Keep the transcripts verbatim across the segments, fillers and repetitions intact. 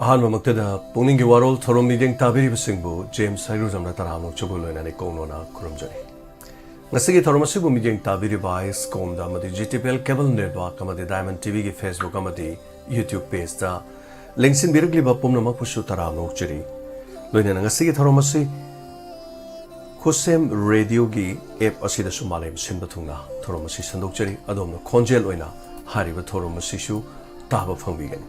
ꯑꯍꯥꯟꯕꯃꯛꯇꯗ ꯄꯨꯛꯅꯤꯡꯒꯤ ꯋꯥꯔꯣꯜ ꯊꯧꯔꯝ ꯃꯤꯠꯌꯦꯡ ꯇꯥꯕꯤꯔꯤꯕꯁꯤꯡꯕꯨ ꯖꯦꯝꯁ ꯍꯩꯔꯨꯖꯝꯅ ꯇꯔꯥꯝꯅ ꯑꯣꯛꯆꯕ ꯂꯣꯏꯅꯅ ꯏꯀꯧꯅꯣꯅ ꯈꯨꯔꯨꯝꯖꯔꯤ꯫ ꯉꯁꯤꯒꯤ ꯊꯧꯔꯝ ꯑꯁꯤꯕꯨ ꯃꯤꯠꯌꯦꯡ ꯇꯥꯕꯤꯔꯤꯕ ꯑꯥꯏꯁꯀꯣꯝꯗ ꯑꯃꯗꯤ ꯖꯤꯇꯤꯄꯦꯜ ꯀꯦꯕꯜ ꯅꯦꯠꯋꯥꯔꯛ ꯑꯃꯗꯤ ꯗꯥꯏꯃꯟ ꯇꯤꯚꯤꯒꯤ ꯐꯦꯁꯕꯨꯛ ꯑꯃꯗꯤ ꯌꯨꯇ꯭ꯌꯨꯕ ꯄꯦꯖꯇ ꯂꯦꯡꯁꯤꯟꯕꯤꯔꯛꯂꯤꯕ ꯄꯨꯝꯅꯃꯛꯄꯨꯁꯨ ꯇꯔꯥꯝꯅ ꯑꯣꯛꯆꯔꯤ꯫ ꯂꯣꯏꯅꯅ ꯉꯁꯤꯒꯤ ꯊꯧꯔꯝ ꯑꯁꯤ ꯈꯨꯠꯁꯦꯝ ꯔꯦꯗꯤꯑꯣꯒꯤ ꯑꯦꯞ ꯑꯁꯤꯗꯁꯨ ꯃꯥꯂꯦꯝ ꯁꯤꯟꯕ ꯊꯨꯡꯅ ꯊꯧꯔꯝ ꯑꯁꯤ ꯁꯟꯗꯣꯛꯆꯔꯤ꯫ ꯑꯗꯣꯝꯅ ꯈꯣꯟꯖꯦꯜ ꯑꯣꯏꯅ ꯍꯥꯏꯔꯤꯕ ꯊꯧꯔꯝ ꯑꯁꯤꯁꯨ ꯇꯥꯕ ꯐꯪꯕꯤꯒꯅꯤ꯫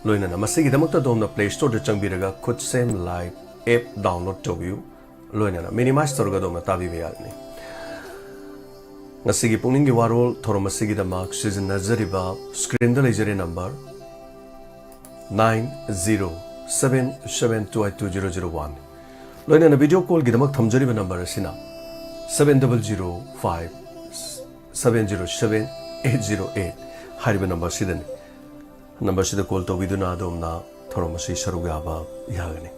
ꯂꯣꯏꯅꯅ ꯃꯁꯤꯒꯤꯗꯃꯛꯇ ꯑꯗꯣꯝꯅ ꯄ꯭ꯂꯦ ꯁ꯭ꯇꯣꯔꯗ ꯆꯪꯕꯤꯔꯒ ꯈꯨꯠꯁꯦꯝ ꯂꯥꯏꯚ ꯑꯦꯞ ꯗꯥꯎꯟꯂꯣꯗ ꯇꯧꯕꯤꯌꯨ꯫ ꯂꯣꯏꯅꯅ ꯃꯤꯅꯤꯃꯥꯏꯖ ꯇꯧꯔꯒ ꯑꯗꯣꯝꯅ ꯇꯥꯕꯤꯕ ꯌꯥꯒꯅꯤ꯫ ꯉꯁꯤꯒꯤ ꯄꯨꯛꯅꯤꯡꯒꯤ ꯋꯥꯔꯣꯜ ꯊꯧꯔꯝ ꯑꯁꯤꯒꯤꯗꯃꯛ ꯁꯤꯖꯤꯟꯅꯖꯔꯤꯕ ꯁ꯭ꯀ꯭ꯔꯤꯟꯗ ꯂꯩꯖꯔꯦ number nine zero seven seven two eight two zero zero one꯫ ꯂꯣꯏꯅꯅ ꯚꯤꯗꯤꯑꯣ ꯀꯣꯜꯒꯤꯗꯃꯛ ꯊꯝꯖꯔꯤꯕ ꯅꯝꯕꯔ ꯑꯁꯤꯅ seven double zero five seven zero seven eight zero eight ꯍꯥꯏꯔꯤꯕ ꯅꯝꯕꯔꯁꯤꯗꯅꯤ꯫ ꯅꯝꯕꯔꯁꯤꯗ ꯀꯣꯜ ꯇꯧꯕꯤꯗꯨꯅ ꯑꯗꯣꯝꯅ ꯊꯧꯔꯝ ꯑꯁꯤ ꯁꯔꯨꯛ ꯌꯥꯕ ꯌꯥꯒꯅꯤ꯫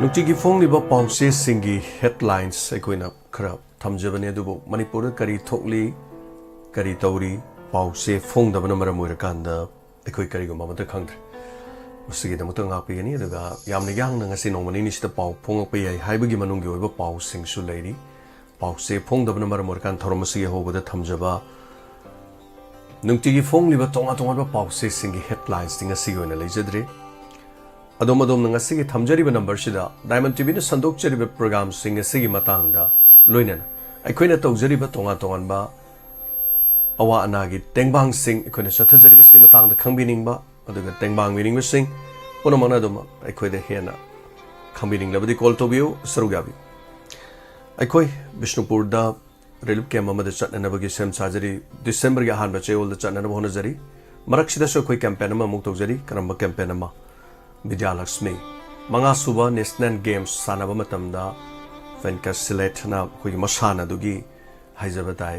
ꯅꯨꯡꯇꯤꯒꯤ ꯐꯣꯡꯂꯤꯕ ꯄꯥꯎꯆꯦꯁꯤꯡꯒꯤ ꯍꯦꯗꯂꯥꯏꯟꯁ ꯑꯩꯈꯣꯏꯅ ꯈꯔ ꯊꯝꯖꯕꯅꯤ, ꯑꯗꯨꯕꯨ ꯃꯅꯤꯄꯨꯔꯗ ꯀꯔꯤ ꯊꯣꯛꯂꯤ, ꯀꯔꯤ ꯇꯧꯔꯤ, ꯄꯥꯎꯆꯦ ꯐꯣꯡꯗꯕꯅ ꯃꯔꯝ ꯑꯣꯏꯔꯀꯥꯟꯗ ꯑꯩꯈꯣꯏ ꯀꯔꯤꯒꯨꯝꯕ ꯑꯃꯠꯇ ꯈꯪꯗ꯭ꯔꯦ꯫ ꯃꯁꯤꯒꯤꯗꯃꯛꯇ ꯉꯥꯛꯄꯤꯒꯅꯤ꯫ ꯑꯗꯨꯒ ꯌꯥꯝꯅ ꯌꯥꯡꯅ ꯉꯁꯤ ꯅꯣꯡꯃ ꯅꯤꯅꯤꯁꯤꯗ ꯄꯥꯎ ꯐꯣꯡꯂꯛꯄ ꯌꯥꯏ ꯍꯥꯏꯕꯒꯤ ꯃꯅꯨꯡꯒꯤ ꯑꯣꯏꯕ ꯄꯥꯎꯁꯤꯡꯁꯨ ꯂꯩꯔꯤ꯫ ꯄꯥꯎꯆꯦ ꯐꯣꯡꯗꯕꯅ ꯃꯔꯝ ꯑꯣꯏꯔꯀꯥꯟꯗ ꯊꯧꯔꯝ ꯑꯁꯤꯒꯤ ꯍꯧꯕꯗ ꯊꯝꯖꯕ ꯅꯨꯡꯇꯤꯒꯤ ꯐꯣꯡꯂꯤꯕ ꯇꯣꯉꯥꯟ ꯇꯣꯉꯥꯟꯕ ꯄꯥꯎꯆꯦꯁꯤꯡꯒꯤ ꯍꯦꯗꯂꯥꯏꯟꯁꯇꯤ ꯉꯁꯤꯒꯤ ꯑꯣꯏꯅ ꯂꯩꯖꯗ꯭ꯔꯤ꯫ ꯑꯗꯣꯝ ꯑꯗꯣꯝꯅ ꯉꯁꯤꯒꯤ ꯊꯝꯖꯔꯤꯕ ꯅꯝꯕꯔꯁꯤꯗ ꯗꯥꯏꯃꯟ ꯇꯤꯚꯤꯅ ꯁꯟꯗꯣꯛꯆꯔꯤꯕ ꯄ꯭ꯔꯣꯒ꯭ꯔꯥꯝꯁꯤꯡ ꯑꯁꯤꯒꯤ ꯃꯇꯥꯡꯗ, ꯂꯣꯏꯅꯅ ꯑꯩꯈꯣꯏꯅ ꯇꯧꯖꯔꯤꯕ ꯇꯣꯉꯥꯟ ꯇꯣꯉꯥꯟꯕ ꯑꯋꯥ ꯑꯅꯥꯒꯤ ꯇꯦꯡꯕꯥꯡꯁꯤꯡ, ꯑꯩꯈꯣꯏꯅ ꯆꯠꯊꯖꯔꯤꯕꯁꯤꯒꯤ ꯃꯇꯥꯡꯗ ꯈꯪꯕꯤꯅꯤꯡꯕ, ꯑꯗꯨꯒ ꯇꯦꯡꯕꯥꯡꯕꯤꯅꯤꯡꯕꯁꯤꯡ ꯄꯨꯝꯅꯃꯛꯅ ꯑꯗꯨꯝ ꯑꯩꯈꯣꯏꯗ ꯍꯦꯟꯅ ꯈꯪꯕꯤꯅꯤꯡꯂꯕꯗꯤ ꯀꯣꯜ ꯇꯧꯕꯤꯌꯨ, ꯁꯔꯨꯛ ꯌꯥꯕꯤꯌꯨ꯫ ꯑꯩꯈꯣꯏ ꯕꯤꯁꯅꯨꯄꯨꯔꯗ ꯔꯤꯂꯤꯐ ꯀꯦꯝꯞ ꯑꯃꯗ ꯆꯠꯅꯅꯕꯒꯤ ꯁꯦꯝ ꯁꯥꯖꯔꯤ꯫ ꯗꯤꯁꯦꯝꯕꯔꯒꯤ ꯑꯍꯥꯟꯕ ꯆꯌꯣꯜꯗ ꯆꯠꯅꯅꯕ ꯍꯣꯠꯅꯖꯔꯤ꯫ ꯃꯔꯛꯁꯤꯗꯁꯨ ꯑꯩꯈꯣꯏ ꯀꯦꯝꯄꯦꯟ ꯑꯃꯃꯨꯛ ꯇꯧꯖꯔꯤ꯫ ꯀꯔꯝꯕ ꯀꯦꯝꯄꯦꯟ ꯑꯃ? ꯕꯤꯗ꯭ꯌꯥꯂꯛꯁꯃꯤ꯫ ꯃꯉꯥꯁꯨꯕ ꯅꯦꯁꯅꯦꯜ ꯒꯦꯝꯁ ꯁꯥꯟꯅꯕ ꯃꯇꯝꯗ ꯐꯦꯟꯀꯁ ꯁꯤꯂꯦꯠꯅ ꯑꯩꯈꯣꯏꯒꯤ ꯃꯁꯥꯟꯅ ꯑꯗꯨꯒꯤ ꯍꯥꯏꯖꯕ ꯇꯥꯏ,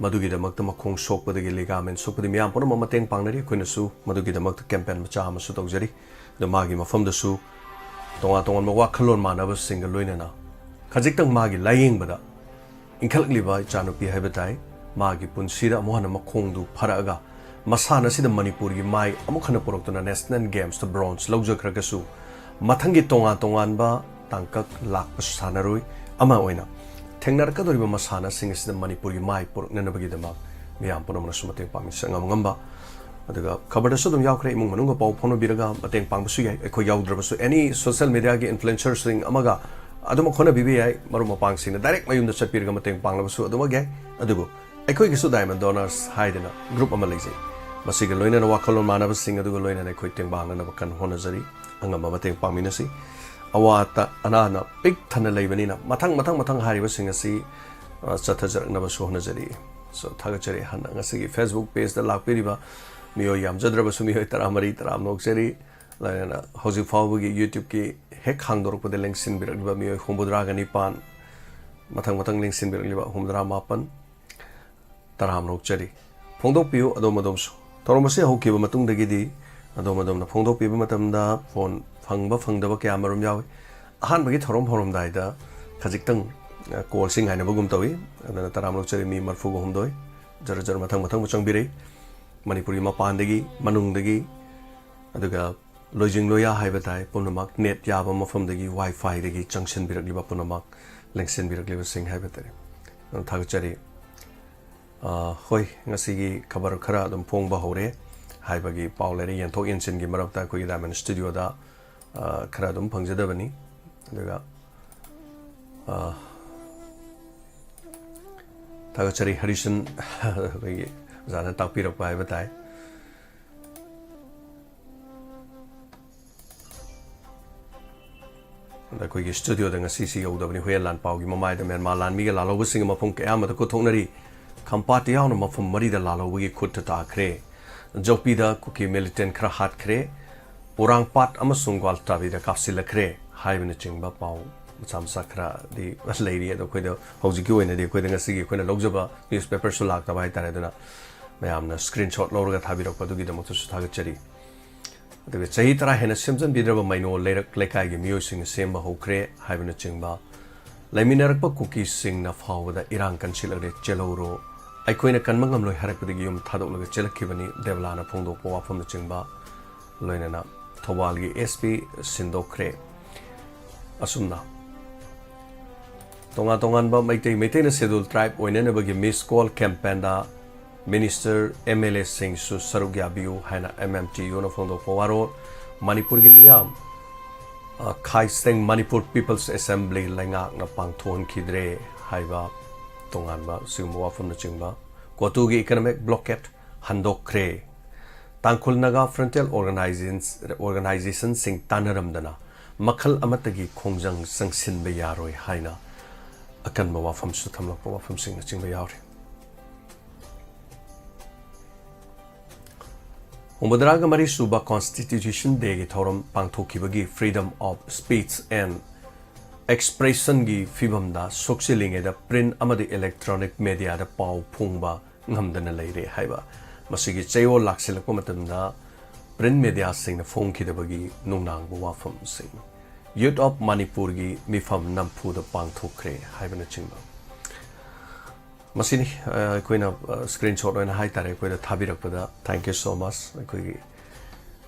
ꯃꯗꯨꯒꯤꯗꯃꯛꯇ ꯃꯈꯣꯡ ꯁꯣꯛꯄꯗꯒꯤ ꯂꯤꯒꯥꯃꯦꯟ ꯁꯣꯛꯄꯗꯒꯤ ꯃꯤꯌꯥꯝ ꯄꯨꯝꯅꯃꯛ ꯃꯇꯦꯡ ꯄꯥꯡꯅꯔꯤ꯫ ꯑꯩꯈꯣꯏꯅꯁꯨ ꯃꯗꯨꯒꯤꯗꯃꯛꯇ ꯀꯦꯝꯄꯦꯟ ꯃꯆꯥ ꯑꯃꯁꯨ ꯇꯧꯖꯔꯤ꯫ ꯑꯗꯣ ꯃꯥꯒꯤ ꯃꯐꯝꯗꯁꯨ ꯇꯣꯉꯥꯟ ꯇꯣꯉꯥꯟꯕ ꯋꯥꯈꯜꯂꯣꯟ ꯃꯥꯟꯅꯕꯁꯤꯡꯒ ꯂꯣꯏꯅꯅ ꯈꯖꯤꯛꯇꯪ ꯃꯥꯒꯤ ꯂꯥꯌꯦꯡꯕꯗ ꯏꯟꯈꯠꯂꯛꯂꯤꯕ ꯏꯆꯥꯅꯨꯄꯤ ꯍꯥꯏꯕ ꯇꯥꯏ, ꯃꯥꯒꯤ ꯄꯨꯟꯁꯤꯗ ꯑꯃꯨꯛ ꯍꯟꯅ ꯃꯈꯣꯡꯗꯨ ꯐꯔꯛꯑꯒ ꯃꯁꯥꯟꯅ ꯑꯁꯤꯗ ꯃꯅꯤꯄꯨꯔꯒꯤ ꯃꯥꯏ ꯑꯃꯨꯛ ꯍꯟꯅ ꯄꯨꯔꯛꯇꯨꯅ National Games ꯇ bronze ꯂꯧꯖꯈ꯭ꯔꯒꯁꯨ, ꯃꯊꯪꯒꯤ ꯇꯣꯉꯥꯟ ꯇꯣꯉꯥꯟꯕ ꯇꯥꯡꯀꯛ ꯂꯥꯛꯄꯁꯨ ꯁꯥꯟꯅꯔꯣꯏ ꯑꯃ ꯑꯣꯏꯅ ꯊꯦꯡꯅꯔꯛꯀꯗꯧꯔꯤꯕ ꯃꯁꯥꯟꯅꯁꯤꯡ ꯑꯁꯤꯗ ꯃꯅꯤꯄꯨꯔꯒꯤ ꯃꯥꯏ ꯄꯨꯔꯛꯅꯅꯕꯒꯤꯗꯃꯛ ꯃꯤꯌꯥꯝ ꯄꯨꯝꯅꯃꯛꯅꯁꯨ ꯃꯇꯦꯡ ꯄꯥꯡꯃꯤꯟꯅꯁꯤ꯫ ꯑꯉꯝ ꯑꯉꯝꯕ, ꯑꯗꯨꯒ ꯈꯕꯔꯗꯁꯨ ꯑꯗꯨꯝ ꯌꯥꯎꯈ꯭ꯔꯦ, ꯏꯃꯨꯡ ꯃꯅꯨꯡꯒ ꯄꯥꯎ ꯐꯥꯎꯅꯕꯤꯔꯒ ꯃꯇꯦꯡ ꯄꯥꯡꯕꯁꯨ ꯌꯥꯏ꯫ ꯑꯩꯈꯣꯏ ꯌꯥꯎꯗ꯭ꯔꯕꯁꯨ any social media ꯒꯤ influencer ꯁꯤꯡ ꯑꯃꯒ ꯑꯗꯨꯃꯛ ꯍꯣꯠꯅꯕꯤꯕ ꯌꯥꯏ꯫ ꯃꯔꯨꯞ ꯃꯄꯥꯡꯁꯤꯡꯅ direct ꯃꯌꯨꯝꯗ ꯆꯠꯄꯤꯔꯒ ꯃꯇꯦꯡ ꯄꯥꯡꯂꯕꯁꯨ ꯑꯗꯨꯃꯛ ꯌꯥꯏ꯫ ꯑꯗꯨꯕꯨ ꯑꯩꯈꯣꯏꯒꯤꯁꯨ Diamond Donors ꯍꯥꯏꯗꯅ group ꯑꯃ ꯂꯩꯖꯩ꯫ ꯃꯁꯤꯒ ꯂꯣꯏꯅꯅ ꯋꯥꯈꯜꯂꯣꯟ ꯃꯥꯟꯅꯕꯁꯤꯡ ꯑꯗꯨꯒ ꯂꯣꯏꯅꯅ ꯑꯩꯈꯣꯏ ꯇꯦꯡꯕꯥꯡꯅꯅꯕ ꯀꯟꯅ ꯍꯣꯠꯅꯖꯔꯤ꯫ ꯑꯉꯝꯕ ꯃꯇꯦꯡ ꯄꯥꯡꯃꯤꯟꯅꯁꯤ꯫ ꯑꯋꯥ ꯑꯇ-, ꯑꯅꯥꯅ ꯄꯤꯛ ꯊꯟꯅ ꯂꯩꯕꯅꯤꯅ ꯃꯊꯪ, ꯃꯊꯪ, ꯃꯊꯪ ꯍꯥꯏꯔꯤꯕꯁꯤꯡ ꯑꯁꯤ, ꯑ, ꯆꯠꯊꯖꯔꯛꯅꯕꯁꯨ ꯍꯣꯠꯅꯖꯔꯤ꯫ So, ꯊꯥꯒꯠꯆꯔꯤ꯫ ꯍꯟꯅ ꯉꯁꯤꯒꯤ Facebook page ꯇ ꯂꯥꯛꯄꯤꯔꯤꯕ ꯃꯤꯑꯣꯏ ꯌꯥꯝꯖꯗ꯭ꯔꯕꯁꯨ ꯃꯤꯑꯣꯏ ꯇꯔꯥꯃꯔꯤ, ꯇꯔꯥ ꯅꯣꯛꯆꯔꯤ꯫ ꯂꯣꯏꯅꯅ ꯍꯧꯖꯤꯛ ꯐꯥꯎꯕꯒꯤ YouTube ꯀꯤ ꯍꯦꯛ ꯍꯥꯡꯗꯣꯔꯛꯄꯗ ꯂꯦꯡꯁꯤꯟꯕꯤꯔꯛꯂꯤꯕ ꯃꯤꯑꯣꯏ ꯍꯨꯝꯐꯨꯇꯔꯥꯒ ꯅꯤꯄꯥꯟ, ꯃꯊꯪ ꯃꯊꯪ ꯂꯦꯡꯁꯤꯟꯕꯤꯔꯛꯂꯤꯕ ꯍꯨꯝꯐꯨꯇꯔꯥ ꯃꯥꯄꯟ, ꯇꯔꯥꯝꯅ ꯑꯣꯛꯆꯔꯤ꯫ ꯐꯣꯡꯗꯣꯛꯄꯤꯌꯨ ꯑꯗꯣꯝ ꯑꯗꯣꯝꯁꯨ꯫ ꯊꯧꯔꯝ ꯑꯁꯤ ꯍꯧꯈꯤꯕ ꯃꯇꯨꯡꯗꯒꯤꯗꯤ ꯑꯗꯣꯝ ꯑꯗꯣꯝꯅ ꯐꯣꯡꯗꯣꯛꯄꯤꯕ ꯃꯇꯝꯗ phone ꯐꯪꯕ ꯐꯪꯗꯕ ꯀꯌꯥ ꯑꯃꯔꯣꯝ ꯌꯥꯎꯏ꯫ ꯑꯍꯥꯟꯕꯒꯤ ꯊꯧꯔꯝ ꯍꯧꯔꯝꯗꯥꯏꯗ ꯈꯖꯤꯛꯇꯪ, ꯑ, call ꯁꯤ ꯉꯥꯏꯅꯕꯒꯨꯝ ꯇꯧꯏ꯫ ꯑꯗꯨꯅ ꯇꯔꯥꯝꯅ ꯑꯣꯛꯆꯔꯤ ꯃꯤ ꯃꯔꯤꯐꯨꯒ ꯍꯨꯝꯗꯣꯏ꯫ ꯖꯔ ꯖꯔ ꯃꯊꯪ ꯃꯊꯪꯕꯨ ꯆꯪꯕꯤꯔꯛꯏ꯫ ꯃꯅꯤꯄꯨꯔꯒꯤ ꯃꯄꯥꯟꯗꯒꯤ, ꯃꯅꯨꯡꯗꯒꯤ, ꯑꯗꯨꯒ ꯂꯣꯏꯖꯤꯡ ꯂꯣꯏꯌꯥ ꯍꯥꯏꯕ ꯇꯥꯏ, ꯄꯨꯝꯅꯃꯛ net ꯌꯥꯕ ꯃꯐꯝꯗꯒꯤ, WiFi ꯗꯒꯤ ꯆꯪꯁꯤꯟꯕꯤꯔꯛꯂꯤꯕ ꯄꯨꯝꯅꯃꯛ, ꯂꯦꯡꯁꯤꯟꯕꯤꯔꯛꯂꯤꯕꯁꯤꯡ ꯍꯥꯏꯕ ꯇꯥꯔꯦ꯫ ꯑꯗꯨꯝ ꯊꯥꯒꯠꯆꯔꯤ꯫ ꯑ, ꯍꯣꯏ, ꯉꯁꯤꯒꯤ ꯈꯕꯔ ꯈꯔ ꯑꯗꯨꯝ ꯐꯣꯡꯕ ꯍꯧꯔꯦ ꯍꯥꯏꯕꯒꯤ ꯄꯥꯎ ꯂꯩꯔꯦ꯫ ꯌꯦꯟꯊꯣꯛ ꯌꯦꯟꯁꯤꯟꯒꯤ ꯃꯔꯛꯇ ꯑꯩꯈꯣꯏꯒꯤ Diamond Studio ꯗ, ꯑ, ꯈꯔ ꯑꯗꯨꯝ ꯐꯪꯖꯗꯕꯅꯤ꯫ ꯑꯗꯨꯒ, ꯑ, ꯊꯥꯒꯠꯆꯔꯤ ꯍꯔꯤꯁꯟ, ꯑꯩꯈꯣꯏꯒꯤ ꯑꯣꯖꯥꯅ ꯇꯥꯛꯄꯤꯔꯛꯄ ꯍꯥꯏꯕ ꯇꯥꯏ꯫ ꯑꯗ ꯑꯩꯈꯣꯏꯒꯤ studio ꯗ ꯉꯁꯤꯁꯤ ꯌꯧꯗꯕꯅꯤ꯫ ꯍꯨꯌꯦꯟ ꯂꯥꯟ ꯄꯥꯎꯒꯤ ꯃꯃꯥꯏꯗ ꯃ꯭ꯌꯥꯟꯃꯥꯔ ꯂꯥꯟꯃꯤꯒ ꯂꯥꯜꯍꯧꯕꯁꯤꯡꯒ ꯃꯐꯝ ꯀꯌꯥ ꯑꯃꯗ ꯈꯨꯠ ꯊꯣꯛꯅꯔꯤ꯫ ꯈꯝꯄꯥꯇꯤ ꯌꯥꯎꯅ ꯃꯐꯝ ꯃꯔꯤꯗ ꯂꯥꯜꯍꯧꯕꯒꯤ ꯈꯨꯠꯇ ꯇꯥꯈ꯭ꯔꯦ꯫ ꯖꯧꯄꯤꯗ ꯀꯨꯀꯤ militant ꯈꯔ ꯍꯥꯠꯈ꯭ꯔꯦ꯫ ꯄꯣꯔꯥꯡꯄꯥꯠ ꯑꯃꯁꯨꯡ ꯒ꯭ꯋꯥꯜꯇꯥꯕꯤꯗ ꯀꯥꯞꯁꯤꯜꯂꯛꯈ꯭ꯔꯦ ꯍꯥꯏꯕꯅꯆꯤꯡꯕ ꯄꯥꯎ ꯃꯆꯥ ꯃꯆꯥ ꯈꯔꯗꯤ ꯂꯩꯔꯤ꯫ ꯑꯗꯣ ꯑꯩꯈꯣꯏꯗ ꯍꯧꯖꯤꯛꯀꯤ ꯑꯣꯏꯅꯗꯤ ꯑꯩꯈꯣꯏꯗ ꯉꯁꯤꯒꯤ ꯑꯩꯈꯣꯏꯅ ꯂꯧꯖꯕ newspaper ꯁꯨ ꯂꯥꯛꯇꯕ ꯍꯥꯏꯇꯥꯔꯦ꯫ ꯑꯗꯨꯅ ꯃꯌꯥꯝꯅ screenshot ꯂꯧꯔꯒ ꯊꯥꯕꯤꯔꯛꯄ ꯑꯗꯨꯒꯤꯗꯃꯛꯇꯁꯨ ꯊꯥꯒꯠꯆꯔꯤ꯫ ꯑꯗꯨꯒ ꯆꯍꯤ ꯇꯔꯥ ꯍꯦꯟꯅ ꯁꯦꯝꯖꯤꯟꯕꯤꯗ꯭ꯔꯕ ꯃꯩꯅꯣ ꯂꯩꯔꯛ ꯂꯩꯀꯥꯏꯒꯤ ꯃꯤꯑꯣꯏꯁꯤꯡꯅ ꯁꯦꯝꯕ ꯍꯧꯈ꯭ꯔꯦ ꯍꯥꯏꯕꯅꯆꯤꯡꯕ꯫ ꯂꯩꯃꯤꯟꯅꯔꯛꯄ ꯀꯨꯀꯤꯁꯤꯡꯅ ꯐꯥꯎꯕꯗ ꯏꯔꯥꯡ ꯀꯟꯁꯤꯜꯂꯛꯂꯦ, ꯆꯦꯜꯍꯧꯔꯣ ꯑꯩꯈꯣꯏꯅ ꯀꯟꯕ ꯉꯝꯂꯣꯏ ꯍꯥꯏꯔꯛꯄꯗꯒꯤ ꯌꯨꯝ ꯊꯥꯗꯣꯛꯂꯒ ꯆꯦꯜꯂꯛꯈꯤꯕꯅꯤ꯫ ꯗꯦꯕꯂꯥꯅ ꯐꯣꯡꯗꯣꯛꯄ ꯋꯥꯐꯝꯅꯆꯤꯡꯕ, ꯂꯣꯏꯅꯅ ꯊꯧꯕꯥꯜꯒꯤ SP ꯁꯤꯟꯗꯣꯛꯈ꯭ꯔꯦ꯫ ꯑꯁꯨꯝꯅ ꯇꯣꯉꯥꯟ ꯇꯣꯉꯥꯟꯕ Meitei, ꯃꯩꯇꯩꯅ Scheduled Tribe ꯑꯣꯏꯅꯅꯕꯒꯤ Miss Call campaignꯗ minister, MLAꯁꯤꯡꯁꯨ ꯁꯔꯨꯛ ꯌꯥꯕꯤꯌꯨ ꯍꯥꯏꯅ MMTUꯅ ꯐꯣꯡꯗꯣꯛꯄ ꯋꯥꯔꯣꯜ꯫ ꯃꯅꯤꯄꯨꯔꯒꯤ ꯃꯤꯌꯥꯝ, ꯑ, ꯈꯥꯏꯁꯦꯡ Manipur People's Assembly ꯂꯩꯉꯥꯛꯅ ꯄꯥꯡꯊꯣꯛꯍꯟꯈꯤꯗ꯭ꯔꯦ ꯍꯥꯏꯕ ꯇꯣꯉꯥꯟꯕ ꯁꯤꯒꯨꯝꯕ ꯋꯥꯐꯝꯅꯆꯤꯡꯕ꯫ ꯀꯣꯇꯨꯒꯤ economic blockade ꯍꯟꯗꯣꯛꯈ꯭ꯔꯦ꯫ ꯇꯥꯡꯈꯨꯜ ꯅꯥꯒꯥ frontier organizations, organizationꯁꯤꯡ ꯇꯥꯟꯅꯔꯝꯗꯅ ꯃꯈꯜ ꯑꯃꯠꯇꯒꯤ ꯈꯣꯡꯖꯪ ꯆꯪꯁꯤꯟꯕ ꯌꯥꯔꯣꯏ ꯍꯥꯏꯅ ꯑꯀꯟꯕ ꯋꯥꯐꯝꯁꯨ ꯊꯝꯂꯛꯄ ꯋꯥꯐꯝꯁꯤꯡꯅꯆꯤꯡꯕ ꯌꯥꯎꯔꯤ꯫ ꯍꯨꯝꯐꯨꯇꯔꯥꯒ ꯃꯔꯤ ꯁꯨꯕ Constitution Dayꯒꯤ ꯊꯧꯔꯝ ꯄꯥꯡꯊꯣꯛꯈꯤꯕꯒꯤ freedom of speech and expressionꯒꯤ ꯐꯤꯕꯝꯗ ꯁꯣꯛꯆꯤꯜꯂꯤꯉꯩꯗ print ꯑꯃꯗꯤ electronic mediaꯗ ꯄꯥꯎ ꯐꯣꯡꯕ ꯉꯝꯗꯅ ꯂꯩꯔꯦ ꯍꯥꯏꯕ꯫ ꯃꯁꯤꯒꯤ ꯆꯌꯣꯜ ꯂꯥꯛꯁꯤꯜꯂꯛꯄ ꯃꯇꯝꯗ print mediaꯁꯤꯡꯅ ꯐꯣꯡꯈꯤꯗꯕꯒꯤ ꯅꯨꯡꯅꯥꯡꯕ ꯋꯥꯐꯝꯁꯤꯡ꯫ Youth of Manipurꯒꯤ ꯃꯤꯐꯝ ꯅꯝꯐꯨꯗ ꯄꯥꯡꯊꯣꯛꯈ꯭ꯔꯦ ꯍꯥꯏꯕꯅꯆꯤꯡꯕ꯫ ꯃꯁꯤꯅꯤ, ꯑ, ꯑꯩꯈꯣꯏꯅ, ꯑ, screenshot ꯑꯣꯏꯅ ꯍꯥꯏꯇꯥꯔꯦ, ꯑꯩꯈꯣꯏꯗ ꯊꯥꯕꯤꯔꯛꯄꯗ thank you so much꯫ ꯑꯩꯈꯣꯏꯒꯤ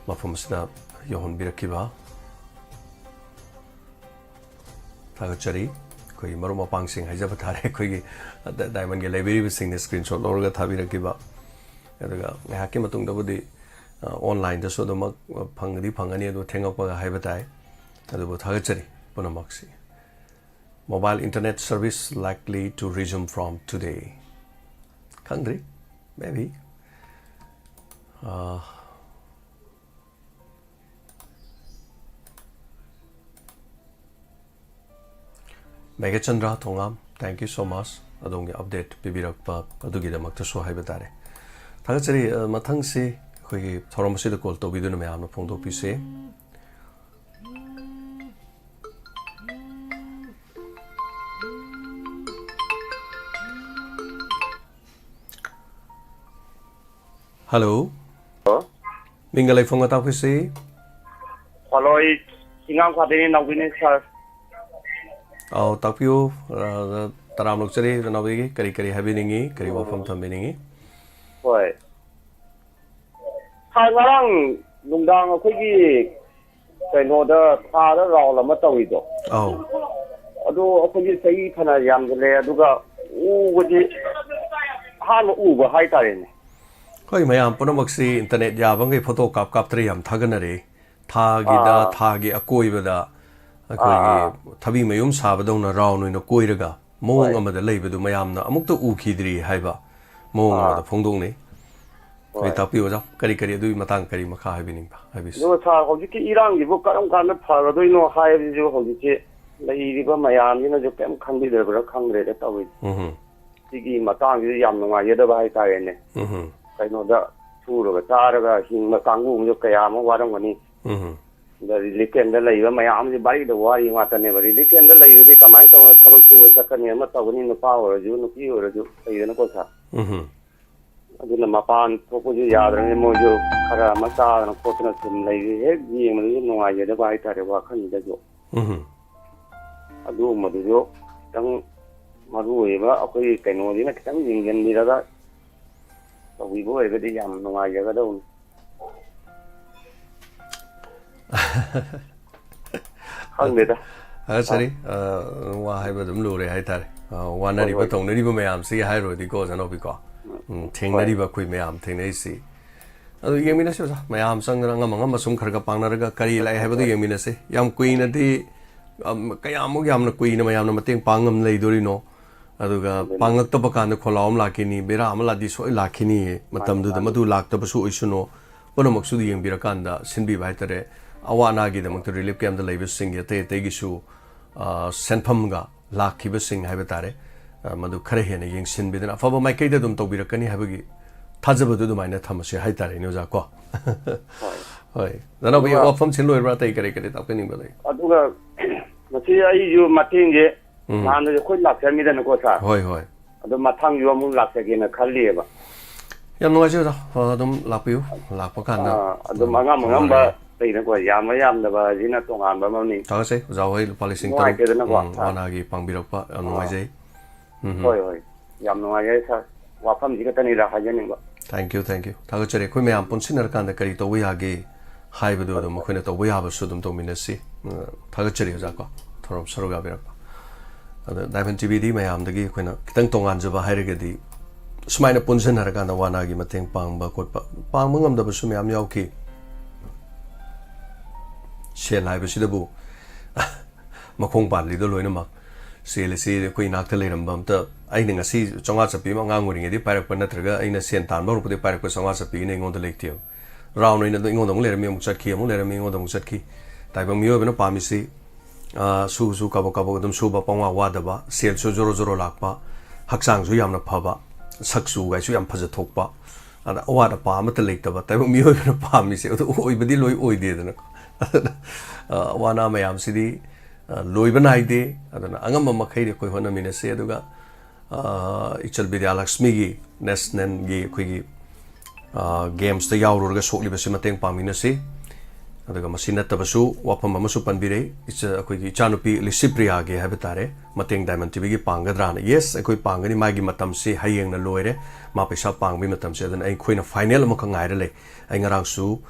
ꯃꯐꯝ ꯑꯁꯤꯗ ꯌꯧꯍꯟꯕꯤꯔꯛꯈꯤꯕ ꯊꯥꯒꯠꯆꯔꯤ꯫ ꯑꯩꯈꯣꯏꯒꯤ ꯃꯔꯨꯞ ꯃꯄꯥꯡꯁꯤꯡ ꯍꯥꯏꯖꯕ ꯇꯥꯔꯦ, ꯑꯩꯈꯣꯏꯒꯤ ꯗ-, Diamondꯒꯤ ꯂꯩꯕꯤꯔꯤꯕꯁꯤꯡꯅ screenshot ꯂꯧꯔꯒ ꯊꯥꯕꯤꯔꯛꯈꯤꯕ꯫ ꯑꯗꯨꯒ ꯉꯥꯏꯍꯥꯛꯀꯤ ꯃꯇꯨꯡꯗꯕꯨꯗꯤ, ꯑ, onlineꯗꯁꯨ ꯑꯗꯨꯃꯛ, ꯑ, ꯐꯪꯒꯗꯤ ꯐꯪꯒꯅꯤ, ꯑꯗꯨ ꯊꯦꯡꯉꯛꯄꯒ ꯍꯥꯏꯕ ꯇꯥꯏ꯫ ꯑꯗꯨꯕꯨ ꯊꯥꯒꯠꯆꯔꯤ ꯄꯨꯝꯅꯃꯛꯁꯤ꯫ Mobile internet service likely to resume from today. ꯈꯪꯗ꯭ꯔꯤ, maybe꯫ ꯑ, ꯃꯦꯘꯆꯟꯗ꯭ꯔ ꯊꯣꯉꯥꯝ, thank you so much꯫ ꯑꯗꯣꯝꯒꯤ update ꯄꯤꯕꯤꯔꯛꯄ ꯑꯗꯨꯒꯤꯗꯃꯛꯇꯁꯨ ꯍꯥꯏꯕ ꯇꯥꯔꯦ꯫ ꯊꯥꯒꯠꯆꯔꯤ꯫ ꯑ, ꯃꯊꯪꯁꯤ ꯑꯩꯈꯣꯏꯒꯤ ꯊꯧꯔꯝ ꯑꯁꯤꯗ call ꯇꯧꯕꯤꯗꯨꯅ ꯃꯌꯥꯝꯅ ꯐꯣꯡꯗꯣꯛꯄꯤꯁꯤ꯫ Hello꯫ Hello꯫ ꯃꯤꯡꯒ ꯂꯩꯐꯝꯒ ꯇꯥꯛꯄꯤꯁꯤ꯫ Hello, ꯑꯩ ꯆꯤꯡꯉꯥꯡꯈꯥꯗꯩꯅꯦ, ꯅꯥꯎꯕꯤꯅꯦ, sir꯫ ꯑꯧ, ꯇꯥꯛꯄꯤꯌꯨ꯫ ꯑ, ꯇꯔꯥꯝꯅ ꯑꯣꯛꯆꯔꯤ ꯅꯅꯥꯎꯕꯤꯒꯤ꯫ ꯀꯔꯤ ꯀꯔꯤ ꯍꯥꯏꯕꯤꯅꯤꯡꯉꯤ? ꯀꯔꯤ ꯋꯥꯐꯝ ꯊꯝꯕꯤꯅꯤꯡꯉꯤ? ꯍꯣꯏ꯫ ꯁꯥꯔ, ꯉꯔꯥꯡ ꯅꯨꯡꯗꯥꯡ ꯑꯩꯈꯣꯏꯒꯤ ꯀꯩꯅꯣꯗ ꯊꯥꯗ ꯔꯥꯎꯟ ꯑꯃ ꯇꯧꯔꯤꯗꯣ, ꯑꯧ꯫ ꯑꯗꯣ ꯑꯩꯈꯣꯏꯒꯤ ꯆꯍꯤ ꯐꯅ ꯌꯥꯝꯁꯤꯜꯂꯦ, ꯑꯗꯨꯒ ꯎꯕꯗꯤ ꯑꯍꯥꯟꯕ ꯎꯕ ꯍꯥꯏꯇꯥꯔꯦꯅꯦ꯫ ꯍꯣꯏ, ꯃꯌꯥꯝ ꯄꯨꯝꯅꯃꯛꯁꯤ ꯏꯟꯇꯔꯅꯦꯠ ꯌꯥꯕꯈꯩ ꯐꯣꯇꯣ ꯀꯥꯞ ꯀꯥꯞꯇꯅ ꯌꯥꯝ ꯊꯥꯒꯠꯅꯔꯦ꯫ ꯊꯥꯒꯤꯗ, ꯑꯥ꯫ ꯊꯥꯒꯤ ꯑꯀꯣꯏꯕꯗ ꯑꯥ, ꯑꯥ꯫ ꯑꯩꯈꯣꯏꯒꯤ ꯊꯕꯤ ꯃꯌꯨꯝ ꯁꯥꯕꯗꯧꯅ ꯔꯥꯎꯟ ꯑꯣꯏꯅ ꯀꯣꯏꯔꯒ ꯃꯑꯣꯡ ꯍꯣꯏ꯫ ꯑꯃꯗ ꯂꯩꯕꯗꯨ ꯃꯌꯥꯝꯅ ꯑꯃꯨꯛꯇ ꯎꯈꯤꯗ꯭ꯔꯤ ꯍꯥꯏꯕ ꯃꯑꯣꯡ ꯑꯥ꯫ ꯑꯃꯗ ꯐꯣꯡꯗꯣꯛꯅꯩ꯫ ꯑꯩꯈꯣꯏ ꯍꯣꯏ꯫ ꯇꯥꯛꯄꯤꯌꯨ ꯑꯣꯖꯥ, ꯀꯔꯤ ꯀꯔꯤ ꯑꯗꯨꯒꯤ ꯃꯇꯥꯡ ꯀꯔꯤ ꯃꯈꯥ ꯍꯥꯏꯕꯤꯅꯤꯡꯕ ꯍꯥꯏꯕꯤꯁꯤ? ꯑꯗꯨꯒ ꯁꯥꯔ, ꯍꯧꯖꯤꯛꯀꯤ ꯏꯔꯥꯡꯁꯤꯕꯨ ꯀꯔꯝ ꯀꯥꯟꯗ ꯐꯒꯗꯣꯏꯅꯣ ꯍꯥꯏꯕꯁꯤꯁꯨ ꯍꯧꯖꯤꯛꯁꯦ ꯂꯩꯔꯤꯕ ꯃꯌꯥꯝꯁꯤꯅꯁꯨ ꯀꯔꯤꯝ ꯈꯪꯕꯤꯗꯕ꯭ꯔꯥ ꯈꯪꯗ꯭ꯔꯦꯗ ꯇꯧꯔꯤꯁꯦ꯫ ꯎꯝ꯫ ꯁꯤꯒꯤ ꯃꯇꯥꯡꯁꯤꯗ ꯌꯥꯝ ꯅꯨꯡꯉꯥꯏꯖꯗꯕ ꯍꯥꯏꯇꯥꯔꯦꯅꯦ꯫ ꯎꯝ꯫ ꯀꯩꯅꯣꯗ ꯁꯨꯔꯒ ꯆꯥꯔꯒ ꯍꯤꯡꯕ ꯀꯥꯡꯕꯨ ꯑꯃꯁꯨ ꯀꯌꯥ ꯑꯃ ꯋꯥꯔꯝꯒꯅꯤ꯫ ꯎꯝ꯫ ꯑꯗ ꯔꯤꯂꯤꯐ ꯀꯦꯝꯗ ꯂꯩꯕ ꯃꯌꯥꯝꯁꯤ ꯕꯥꯔꯤꯗ ꯋꯥꯔꯤ ꯉꯥꯛꯇꯅꯦꯕ꯫ ꯔꯤꯂꯤꯐ ꯀꯦꯝꯗ ꯂꯩꯕꯗꯤ ꯀꯃꯥꯏꯅ ꯇꯧꯅ ꯊꯕꯛ ꯁꯨꯕ ꯆꯠꯀꯅꯤ, ꯑꯃ ꯇꯧꯒꯅꯤ, ꯅꯨꯄꯥ ꯑꯣꯏꯔꯁꯨ ꯅꯨꯄꯤ ꯑꯣꯏꯔꯁꯨ ꯂꯩꯗꯅꯀꯣ ꯁꯥꯔ꯫ ꯎꯝ꯫ ꯑꯗꯨꯅ ꯃꯄꯥꯟ ꯊꯣꯛꯄꯁꯨ ꯌꯥꯗ꯭ꯔꯕꯅꯤꯅ ꯃꯣꯏꯁꯨ ꯈꯔ ꯑꯃ ꯆꯥꯗꯅ ꯈꯣꯠꯇꯅ ꯁꯨꯝ ꯂꯩꯔꯤ꯫ ꯍꯦꯛ ꯌꯦꯡꯕꯗꯁꯨ ꯅꯨꯡꯉꯥꯏꯖꯗꯕ ꯍꯥꯏꯇꯥꯔꯦ ꯋꯥꯈꯜꯁꯤꯗꯁꯨ꯫ ꯎꯝ꯫ ꯑꯗꯨꯒꯨꯝꯕꯗꯨꯁꯨ ꯈꯤꯇꯪ ꯃꯔꯨ ꯑꯣꯏꯕ ꯑꯩꯈꯣꯏꯒꯤ ꯀꯩꯅꯣꯁꯤꯅ ꯈꯤꯇꯪ ꯌꯦꯡꯁꯤꯟꯕꯤꯔꯒ ꯇꯧꯕꯤꯕ ꯑꯣꯏꯔꯒꯗꯤ ꯌꯥꯝ ꯅꯨꯡꯉꯥꯏꯖꯒꯗꯧꯅꯤ꯫ ꯈꯪꯗꯦꯗ꯫ ꯊꯥꯒꯠꯆꯔꯤ꯫ ꯑ, ꯋꯥ ꯍꯥꯏꯕ ꯑꯗꯨꯝ ꯂꯨꯔꯦ ꯍꯥꯏꯇꯥꯔꯦ꯫ ꯑ, ꯋꯥꯅꯔꯤꯕ ꯍꯣꯏ꯫ ꯇꯧꯅꯔꯤꯕ ꯃꯌꯥꯝꯁꯤꯒꯤ ꯍꯥꯏꯔꯨꯔꯗꯤꯀꯣ, ꯖꯅꯣꯕꯤꯀꯣ꯫ ꯎꯝ, ꯍꯣꯏ꯫ ꯊꯦꯡꯅꯔꯤꯕ ꯑꯩꯈꯣꯏ ꯃꯌꯥꯝ ꯊꯦꯡꯅꯔꯤꯁꯤ꯫ ꯑꯗꯨ ꯌꯦꯡꯃꯤꯟꯅꯁꯤ ꯑꯣꯖꯥ, ꯃꯌꯥꯝ ꯆꯪꯗꯅ ꯑꯉꯝ ꯑꯉꯝꯕ ꯁꯨꯝ ꯈꯔ ꯈꯔ ꯄꯥꯡꯅꯔꯒ ꯀꯔꯤ ꯂꯥꯛꯑꯦ ꯍꯥꯏꯕꯗꯨ ꯍꯣꯏ꯫ ꯌꯦꯡꯃꯤꯟꯅꯁꯤ꯫ ꯌꯥꯝ ꯀꯨꯏꯅꯗꯤ, ꯑꯝ, ꯀꯌꯥꯃꯨꯛ ꯌꯥꯝꯅ ꯀꯨꯏꯅ ꯃꯌꯥꯝꯅ ꯃꯇꯦꯡ ꯄꯥꯡ ꯉꯝ ꯂꯩꯗꯣꯔꯤꯅꯣ? ꯑꯗꯨꯒ ꯑꯗꯨꯅꯤ꯫ ꯄꯥꯡꯂꯛꯇꯕ ꯀꯥꯟꯗ ꯈꯣꯜꯂꯥꯎ ꯑꯃ ꯂꯥꯛꯈꯤꯅꯤ, ꯕꯦꯔꯥ ꯑꯃ ꯂꯥꯛꯗꯤ ꯁꯣꯏ ꯂꯥꯛꯈꯤꯅꯤꯌꯦ꯫ ꯃꯥꯅꯤ, ꯃꯇꯝꯗꯨꯗ ꯃꯥꯅꯤ꯫ ꯃꯗꯨ ꯂꯥꯛꯇꯕꯁꯨ ꯑꯣꯏꯁꯅꯨ꯫ ꯄꯨꯝꯅꯃꯛꯁꯨ ꯌꯦꯡꯕꯤꯔꯀꯥꯟꯗ ꯁꯤꯟꯕꯤꯕ ꯍꯥꯏꯇꯥꯔꯦ꯫ ꯑꯋꯥ ꯑꯅꯥꯒꯤꯗꯃꯛꯇ ꯔꯤꯂꯤꯐ ꯀꯦꯝꯞꯇ ꯂꯩꯕꯁꯤꯡꯒꯤ ꯑꯇꯩ ꯑꯇꯩꯒꯤꯁꯨ, ꯑ, ꯁꯦꯟꯐꯝꯒ ꯂꯥꯛꯈꯤꯕꯁꯤꯡ ꯍꯥꯏꯕ ꯇꯥꯔꯦ, ꯑ, ꯃꯗꯨ ꯈꯔ ꯍꯦꯟꯅ ꯌꯦꯡꯁꯤꯟꯕꯤꯗꯅ ꯑꯐꯕ ꯃꯥꯏꯀꯩꯗ ꯑꯗꯨꯝ ꯇꯧꯕꯤꯔꯛꯀꯅꯤ ꯍꯥꯏꯕꯒꯤ ꯊꯥꯖꯕꯗꯨ ꯑꯗꯨꯃꯥꯏꯅ ꯊꯝꯃꯁꯤ ꯍꯥꯏꯇꯥꯔꯦꯅꯦ ꯑꯣꯖꯥ ꯀꯣ꯫ ꯍꯣꯏ꯫ ꯍꯣꯏ꯫ ꯅꯅꯥꯎꯕꯤ, ꯑꯗꯨꯒ ꯋꯥꯐꯝꯁꯤ ꯂꯣꯏꯕ꯭ꯔꯥ? ꯑꯇꯩ ꯀꯔꯤ ꯀꯔꯤ ꯇꯥꯛꯄꯤꯅꯤꯡꯕ ꯂꯩ? ꯑꯗꯨꯒ ꯃꯁꯤ ꯑꯩꯁꯨ ꯃꯇꯦꯡꯁꯦ ꯎꯝ꯫ ꯅꯍꯥꯟꯗꯁꯨ ꯑꯩꯈꯣꯏ ꯂꯥꯛꯆꯔꯝꯃꯤꯗꯅꯀꯣ ꯁꯥꯔ꯫ ꯍꯣꯏ, ꯍꯣꯏ꯫ ꯑꯗꯣ ꯃꯊꯪꯁꯨ ꯑꯃꯨꯛ ꯂꯥꯛꯆꯒꯦꯅ ꯈꯜꯂꯤꯑꯕ꯫ ꯌꯥꯝ ꯅꯨꯡꯉꯥꯏꯖꯩ ꯑꯣꯖꯥ꯫ ꯑ, ꯑꯗꯨꯝ ꯂꯥꯛꯄꯤꯌꯨ꯫ ꯂꯥꯛꯄ ꯀꯥꯟꯗ ꯑꯥ, ꯑꯗꯨꯝ ꯑꯗꯨꯝ ꯑꯉꯝ ꯑꯉꯝꯕ ꯐꯥꯎꯅꯔꯒꯦ꯫ ꯂꯩꯅꯀꯣ, ꯌꯥꯝꯕ ꯌꯥꯝꯗꯕ ꯑꯁꯤꯅ ꯇꯣꯉꯥꯟꯕ ꯑꯃꯅꯤ꯫ ꯊꯥꯒꯠꯆꯩ ꯑꯣꯖꯥ ꯍꯣꯏ ꯂꯨꯄꯥ ꯂꯤꯁꯤꯡ ꯇꯔꯨꯛ, ꯅꯨꯡꯉꯥꯏꯇꯦꯗꯅꯀꯣ, ꯎꯝ, ꯁꯥꯔ꯫ ꯋꯥꯅꯥꯒꯤ ꯄꯥꯡꯕꯤꯔꯛꯄ ꯌꯥꯝ ꯑꯥ꯫ ꯅꯨꯡꯉꯥꯏꯖꯩ꯫ ꯍꯣꯏ, ꯍꯣꯏ, ꯌꯥꯝ ꯅꯨꯡꯉꯥꯏꯖꯔꯦ ꯁꯥꯔ꯫ ꯋꯥꯐꯝꯁꯤ ꯈꯛꯇꯅꯤꯗ ꯍꯥꯏꯖꯅꯤꯡꯕ꯫ Thank you, thank you. ꯊꯥꯒꯠꯆꯔꯤ꯫ ꯑꯩꯈꯣꯏ ꯃꯌꯥꯝ ꯄꯨꯟꯁꯤꯟꯅꯔꯀꯥꯟꯗ ꯀꯔꯤ ꯇꯧꯕ ꯌꯥꯒꯦ ꯍꯥꯏꯕꯗꯨ ꯑꯗꯨꯝ ꯑꯩꯈꯣꯏꯅ ꯇꯧꯕ ꯌꯥꯕꯁꯨ ꯑꯗꯨꯝ ꯇꯧꯃꯤꯟꯅꯁꯤ꯫ ꯑ, ꯊꯥꯒꯠꯆꯔꯤ ꯑꯣꯖꯥ ꯀꯣ, ꯊꯧꯔꯝ ꯁꯔꯨꯛ ꯌꯥꯕꯤꯔꯛꯄ꯫ ꯑꯗ Diamond TVꯗꯤ ꯃꯌꯥꯝꯗꯒꯤ ꯑꯩꯈꯣꯏꯅ ꯈꯤꯇꯪ ꯇꯣꯉꯥꯟꯖꯕ ꯍꯥꯏꯔꯒꯗꯤ ꯁꯨꯃꯥꯏꯅ ꯄꯨꯟꯁꯤꯟꯅꯔꯀꯥꯟꯗ ꯋꯥꯅꯥꯒꯤ ꯃꯇꯦꯡ ꯄꯥꯡꯕ ꯈꯣꯠꯄ, ꯄꯥꯡꯕ ꯉꯝꯗꯕꯁꯨ ꯃꯌꯥꯝ ꯌꯥꯎꯈꯤ꯫ ꯁꯦꯜ ꯍꯥꯏꯕꯁꯤꯗꯕꯨ ꯃꯈꯣꯡ ꯄꯥꯜꯂꯤꯗꯣ ꯂꯣꯏꯅꯃꯛ꯫ ꯁꯦꯜ ꯑꯁꯤ ꯑꯩꯈꯣꯏ ꯏꯅꯥꯛꯇ ꯂꯩꯔꯝꯕ ꯑꯝꯇ, ꯑꯩꯅ ꯉꯁꯤ ꯆꯥꯝꯃꯉꯥ ꯆꯠꯄꯤ ꯑꯃ ꯑꯉꯥꯡ ꯑꯣꯏꯔꯤꯉꯩꯗꯒꯤ ꯄꯥꯏꯔꯛꯄ ꯅꯠꯇ꯭ꯔꯒ ꯑꯩꯅ ꯁꯦꯟ ꯇꯥꯟꯕ ꯍꯧꯔꯛꯄꯗꯒꯤ ꯄꯥꯏꯔꯛꯄ ꯆꯥꯝꯃꯉꯥ ꯆꯠꯄꯤꯅ ꯑꯩꯉꯣꯟꯗ ꯂꯩꯇꯦꯕ꯫ Round ꯑꯣꯏꯅ ꯑꯗꯨꯝ ꯑꯩꯉꯣꯟꯗ ꯑꯃꯨꯛ ꯂꯩꯔꯝꯃꯤ, ꯑꯃꯨꯛ ꯆꯠꯈꯤ, ꯑꯃꯨꯛ ꯂꯩꯔꯝꯃꯤ, ꯑꯩꯉꯣꯟꯗ ꯑꯃꯨꯛ ꯆꯠꯈꯤ꯫ ꯇꯥꯏꯕꯪ ꯃꯤꯑꯣꯏꯕꯅ ꯄꯥꯝꯃꯤꯁꯤ, ꯑ, ꯁꯨ ꯁꯨ ꯀꯕꯛ ꯀꯕꯛ ꯑꯗꯨꯝ ꯁꯨꯕ, ꯄꯪꯋꯥ ꯋꯥꯗꯕ, ꯁꯦꯜꯁꯨ ꯖꯣꯔꯣ ꯖꯣꯔꯣ ꯂꯥꯛꯄ, ꯍꯛꯆꯥꯡꯁꯨ ꯌꯥꯝꯅ ꯐꯕ, ꯁꯛ ꯆꯨꯒꯥꯏꯁꯨ ꯌꯥꯝ ꯐꯖꯊꯣꯛꯄ, ꯑꯗ ꯑꯋꯥꯠ ꯑꯄꯥ ꯑꯃꯠꯇ ꯂꯩꯇꯕ꯫ ꯇꯥꯏꯕꯪ ꯃꯤꯑꯣꯏꯕꯅ ꯄꯥꯝꯃꯤꯁꯦ ꯑꯗꯨ ꯑꯣꯏꯕꯗꯤ ꯂꯣꯏ ꯑꯣꯏꯗꯦꯗꯅꯀꯣ꯫ ꯑꯗꯨꯅ, ꯑ, ꯋꯥꯅꯥ ꯃꯌꯥꯝꯁꯤꯗꯤ, ꯑ, ꯂꯣꯏꯕ ꯅꯥꯏꯗꯦ꯫ ꯑꯗꯨꯅ ꯑꯉꯝꯕ ꯃꯈꯩꯗꯤ ꯑꯩꯈꯣꯏ ꯍꯣꯠꯅꯃꯤꯟꯅꯁꯤ꯫ ꯑꯗꯨꯒ, ꯑ, ꯏꯆꯜ ꯕꯤꯗ꯭ꯌꯥꯂꯛꯁꯃꯤꯒꯤ ꯅꯦꯁꯅꯦꯜꯒꯤ ꯑꯩꯈꯣꯏꯒꯤ, ꯑ, ꯒꯦꯝꯁꯇ ꯌꯥꯎꯔꯨꯔꯒ ꯁꯣꯛꯂꯤꯕꯁꯤ ꯃꯇꯦꯡ ꯄꯥꯡꯃꯤꯟꯅꯁꯤ꯫ ꯑꯗꯨꯒ ꯃꯁꯤ ꯅꯠꯇꯕꯁꯨ ꯋꯥꯐꯝ ꯑꯃꯁꯨ ꯄꯟꯕꯤꯔꯛꯏ, ꯏꯆ-, ꯑꯩꯈꯣꯏꯒꯤ ꯏꯆꯥꯅꯨꯄꯤ ꯂꯤꯁꯤꯄ꯭ꯔꯤꯌꯥꯒꯤ ꯍꯥꯏꯕ ꯇꯥꯔꯦ, ꯃꯇꯦꯡ Diamond TVꯒꯤ ꯄꯥꯡꯒꯗ꯭ꯔꯥꯅ꯫ Yes, ꯑꯩꯈꯣꯏ ꯄꯥꯡꯒꯅꯤ꯫ ꯃꯥꯒꯤ ꯃꯇꯝꯁꯤ ꯍꯌꯦꯡꯅ ꯂꯣꯏꯔꯦ, ꯃꯥ ꯄꯩꯁꯥ ꯄꯥꯡꯕꯒꯤ ꯃꯇꯝꯁꯦ꯫ ꯑꯗꯨꯅ ꯑꯩꯈꯣꯏꯅ ꯐꯥꯏꯅꯦꯜ ꯑꯃꯈꯛ ꯉꯥꯏꯔ ꯂꯩ꯫ ꯑꯩ ꯉꯔꯥꯡꯁꯨ,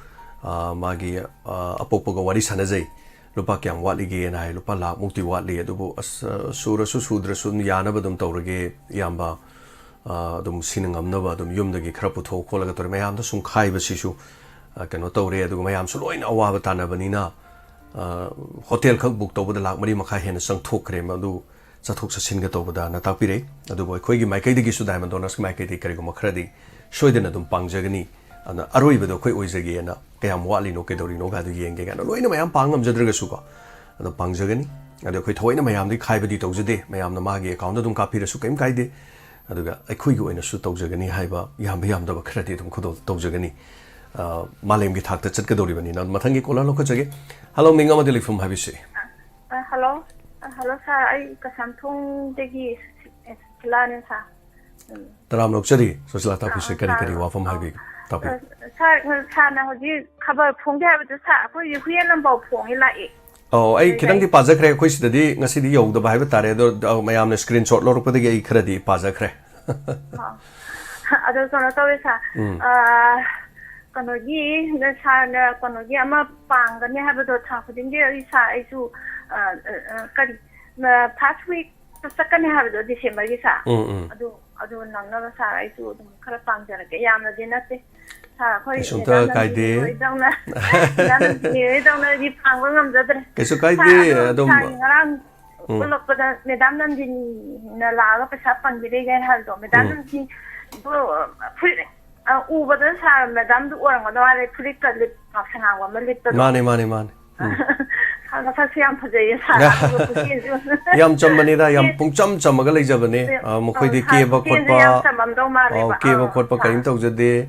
ꯑ, ꯃꯥꯒꯤ, ꯑ, ꯑꯄꯣꯛꯄꯒ ꯋꯥꯔꯤ ꯁꯥꯟꯅꯖꯩ꯫ "ꯂꯨꯄꯥ ꯀꯌꯥꯝ ꯋꯥꯠꯂꯤꯒꯦꯅ?" ꯍꯥꯏ, "ꯂꯨꯄꯥ ꯂꯥꯈ ꯃꯨꯛꯇꯤ ꯋꯥꯠꯂꯤ, ꯑꯗꯨꯕꯨ ꯑꯁ, ꯑ, ꯁꯨꯔꯁꯨ ꯁꯨꯗ꯭ꯔꯁꯨ ꯑꯗꯨꯝ ꯌꯥꯅꯕ ꯑꯗꯨꯝ ꯇꯧꯔꯒꯦ ꯏꯌꯥꯝꯕ꯫ ꯑ, ꯑꯗꯨꯝ ꯁꯤꯅ ꯉꯝꯅꯕ ꯑꯗꯨꯝ ꯌꯨꯝꯗꯒꯤ ꯈꯔ ꯄꯨꯊꯣꯛ ꯈꯣꯠꯂꯒ ꯇꯧꯔꯦ꯫" ꯃꯌꯥꯝꯗ ꯁꯨꯝ ꯈꯥꯏꯕꯁꯤꯁꯨ, ꯑ, ꯀꯩꯅꯣ ꯇꯧꯔꯦ꯫ ꯑꯗꯨꯒ ꯃꯌꯥꯝꯁꯨ ꯂꯣꯏꯅ ꯑꯋꯥꯕ ꯇꯥꯟꯅꯕꯅꯤꯅ, ꯑ, ꯍꯣꯇꯦꯜ ꯈꯛ ꯕꯨꯛ ꯇꯧꯕꯗ ꯂꯥꯈ ꯃꯔꯤ ꯃꯈꯥꯏ ꯍꯦꯟꯅ ꯆꯪꯊꯣꯛꯈ꯭ꯔꯦ꯫ ꯃꯗꯨ ꯆꯠꯊꯣꯛ ꯆꯠꯁꯤꯟꯒ ꯇꯧꯕꯗꯅ ꯇꯥꯛꯄꯤꯔꯛꯏ꯫ ꯑꯗꯨꯕꯨ ꯑꯩꯈꯣꯏꯒꯤ ꯃꯥꯏꯀꯩꯗꯒꯤꯁꯨ, ꯗꯥꯏꯃꯟ ꯗꯣꯅꯔꯁꯀꯤ ꯃꯥꯏꯀꯩꯗꯒꯤ ꯀꯔꯤꯒꯨꯝꯕ ꯈꯔꯗꯤ ꯁꯣꯏꯗꯅ ꯑꯗꯨꯝ ꯄꯥꯡꯖꯒꯅꯤ꯫ ꯑꯗꯨꯅ ꯑꯔꯣꯏꯕꯗꯣ ꯑꯩꯈꯣꯏ ꯑꯣꯏꯖꯒꯦꯅ, ꯀꯌꯥꯝ ꯋꯥꯠꯂꯤꯅꯣ, ꯀꯩꯗꯧꯔꯤꯅꯣ ꯀꯥꯏꯗꯣ ꯌꯦꯡꯒꯦ ꯀꯥꯏꯅ ꯂꯣꯏꯅ ꯃꯌꯥꯝ ꯄꯥꯡ ꯉꯝꯖꯗ꯭ꯔꯒꯁꯨꯀꯣ, ꯑꯗꯣ ꯄꯥꯡꯖꯒꯅꯤ꯫ ꯑꯗꯣ ꯑꯩꯈꯣꯏ ꯊꯑꯣꯏꯅ ꯃꯌꯥꯝꯗꯒꯤ ꯈꯥꯏꯕꯗꯤ ꯇꯧꯖꯗꯦ꯫ ꯃꯌꯥꯝꯅ ꯃꯥꯒꯤ ꯑꯦꯀꯥꯎꯟꯗ ꯑꯗꯨꯝ ꯀꯥꯞꯄꯤꯔꯁꯨ ꯀꯔꯤꯝ ꯀꯥꯏꯗꯦ꯫ ꯑꯗꯨꯒ ꯑꯩꯈꯣꯏꯒꯤ ꯑꯣꯏꯅꯁꯨ ꯇꯧꯖꯒꯅꯤ ꯍꯥꯏꯕ ꯌꯥꯝꯕ ꯌꯥꯝꯗꯕ ꯈꯔꯗꯤ ꯑꯗꯨꯝ ꯈꯨꯗꯣꯜ ꯇꯧꯖꯒꯅꯤ꯫ ꯑ, ꯃꯥꯂꯦꯝꯒꯤ ꯊꯥꯛꯇ ꯆꯠꯀꯗꯧꯔꯤꯕꯅꯤꯅ꯫ ꯑꯗꯨ ꯃꯊꯪꯒꯤ ꯀꯣꯂꯔ ꯂꯧꯈꯠꯆꯒꯦ꯫ ꯍꯜꯂꯣ, ꯃꯤꯡ ꯑꯃꯗꯤ ꯂꯩꯐꯝ ꯍꯥꯏꯕꯤꯁꯤ꯫ ꯑ, ꯍꯜꯂꯣ꯫ ꯑ, ꯍꯜꯂꯣ, ꯁꯥꯔ, ꯑꯩ ꯀꯁꯥꯝꯊꯣꯡꯗꯒꯤ ꯁꯨ-, ꯑ, ꯁꯨꯁꯤꯂꯥꯅꯦ, ꯁꯥꯔ꯫ ꯎꯝ꯫ ꯇꯔꯥꯝꯅ ꯑꯣꯛꯆꯔꯤ, ꯁꯨꯁꯤꯂꯥ, ꯇꯥꯛꯄꯤꯁꯦ꯫ ꯑ, ꯀꯔꯤ ꯁꯥꯔ, ꯀꯔꯤ ꯋꯥꯐꯝ ꯑ, ꯍꯥꯏꯕꯤꯒꯦ? ꯇꯥꯛꯄꯤꯌꯨ꯫ ꯑ, ꯁꯥꯔ, ꯁꯥꯔꯅ ꯍꯧꯖꯤꯛ ꯈꯕꯔ ꯐꯣꯡꯗꯦ ꯍꯥꯏꯕꯗꯨ, ꯁꯥꯔ, ꯑꯩꯈꯣꯏꯗꯤ ꯍꯨꯏꯌꯦꯟ ꯑꯃꯐꯥꯎ ꯐꯣꯡꯉꯦ ꯂꯥꯛꯑꯦ꯫ ꯑꯧ, ꯑꯩ ꯈꯤꯇꯪꯗꯤ ꯄꯥꯖꯈ꯭ꯔꯦ꯫ ꯑꯩꯈꯣꯏ ꯁꯤꯗꯗꯤ ꯉꯁꯤꯗꯤ ꯌꯧꯗꯕ ꯍꯥꯏꯕ ꯇꯥꯔꯦ꯫ ꯑꯗꯣ, ꯑ, ꯃꯌꯥꯝꯅ screenshot ꯂꯧꯔꯛꯄꯗꯒꯤ ꯑꯩ ꯈꯔꯗꯤ ꯄꯥꯖꯈ꯭ꯔꯦ꯫ ꯑꯥ꯫ ꯑꯗꯣ ꯀꯩꯅꯣ ꯇꯧꯋꯦ, ꯁꯥꯔ꯫ ꯎꯝ꯫ ꯑꯥ, ꯀꯩꯅꯣꯒꯤ, ꯁꯥꯔꯅ ꯀꯩꯅꯣꯒꯤ ꯑꯃ ꯄꯥꯡꯒꯅꯤ ꯍꯥꯏꯕꯗꯣ ꯊꯥ ꯈꯨꯗꯤꯡꯒꯤ ꯑꯩ, ꯁꯥꯔ, ꯑꯩꯁꯨ, ꯑ, ꯑ, ꯑ, ꯀꯔꯤ, ꯑ, first week ꯆꯠꯀꯅꯤ ꯍꯥꯏꯕꯗꯣ December ꯒꯤ, ꯁꯥꯔ꯫ ꯎꯝ, ꯎꯝ꯫ ꯑꯗꯨ, ꯑꯗꯨ ꯅꯪꯅꯕ, ꯁꯥꯔ, ꯑꯩꯁꯨ ꯑꯗꯨꯝ ꯈꯔ ꯄꯥꯡꯖꯔꯛꯀꯦ꯫ ꯌꯥꯝꯅꯗꯤ ꯅꯠꯇꯦ꯫ ꯁꯥꯔ, ꯑꯩꯈꯣꯏ ꯀꯩꯁꯨꯝꯇ ꯃꯦꯗꯥꯝ ꯀꯥꯏꯗꯦ꯫ ꯅꯟꯗꯤꯅꯤ ꯍꯣꯏꯗꯧꯅ, ꯃꯦꯗꯥꯝ ꯅꯟꯗꯤꯅꯤ ꯍꯣꯏꯗꯧꯅꯗꯤ ꯄꯥꯡꯕ ꯉꯝꯖꯗ꯭ꯔꯦ꯫ ꯀꯩꯁꯨ ꯀꯥꯏꯗꯦ, ꯁꯥꯔ, ꯑꯗꯣ ꯑꯗꯨꯝ ꯁꯥꯔꯒꯤ ꯉꯔꯥꯡ ꯎꯝ꯫ ꯄꯨꯜꯂꯛꯄꯗ ꯃꯦꯗꯥꯝ ꯅꯟꯗꯤꯅꯤꯅ ꯂꯥꯛꯑꯒ ꯄꯩꯁꯥ ꯄꯟꯕꯤꯔꯦꯒ ꯍꯥꯏꯕꯗꯣ, ꯃꯦꯗꯥꯝ ꯎꯝ꯫ ꯅꯟꯗꯤꯅꯤꯗꯣ ꯐꯨꯔꯤꯠ, ꯑ, ꯎꯕꯗ ꯁꯥꯔ ꯃꯦꯗꯥꯝꯗꯨ ꯑꯣꯏꯔꯝꯒꯗꯧ ꯃꯥꯜꯂꯦ, ꯐꯨꯔꯤꯠꯀ ꯂꯤꯠ-, ꯁꯉꯥꯡꯕ ꯑꯃ ꯂꯤꯠꯄꯗꯣ꯫ ꯃꯥꯅꯦ, ꯃꯥꯅꯦ, ꯃꯥꯅꯦ꯫ ꯎꯝ꯫ ꯁꯥꯔ ꯃꯁꯛꯁꯨ ꯌꯥꯝ ꯐꯖꯩꯌꯦ, ꯁꯥꯔ꯫ ꯑꯗꯨꯒ ꯄꯨꯈ꯭ꯔꯤꯁꯨ ꯌꯥꯝ ꯆꯝꯕꯅꯤꯗ, ꯌꯥꯝ ꯄꯨꯈ꯭ꯔꯤ-, ꯄꯨꯡꯆꯝ ꯆꯝꯃꯒ ꯂꯩꯖꯕꯅꯦ꯫ ꯑ, ꯑ, ꯃꯈꯣꯏꯗꯤ ꯁꯥꯔ, ꯀꯦꯕ ꯄꯨꯈ꯭ꯔꯤꯁꯨ ꯈꯣꯠꯄ, ꯌꯥꯝ ꯆꯝꯃꯝꯗꯧ ꯑ, ꯃꯥꯜꯂꯦꯕ꯫ ꯀꯦꯕ ꯑꯥ, ꯈꯣꯠꯄ ꯁꯥꯔ꯫ ꯀꯔꯤꯝ ꯇꯧꯖꯗꯦ꯫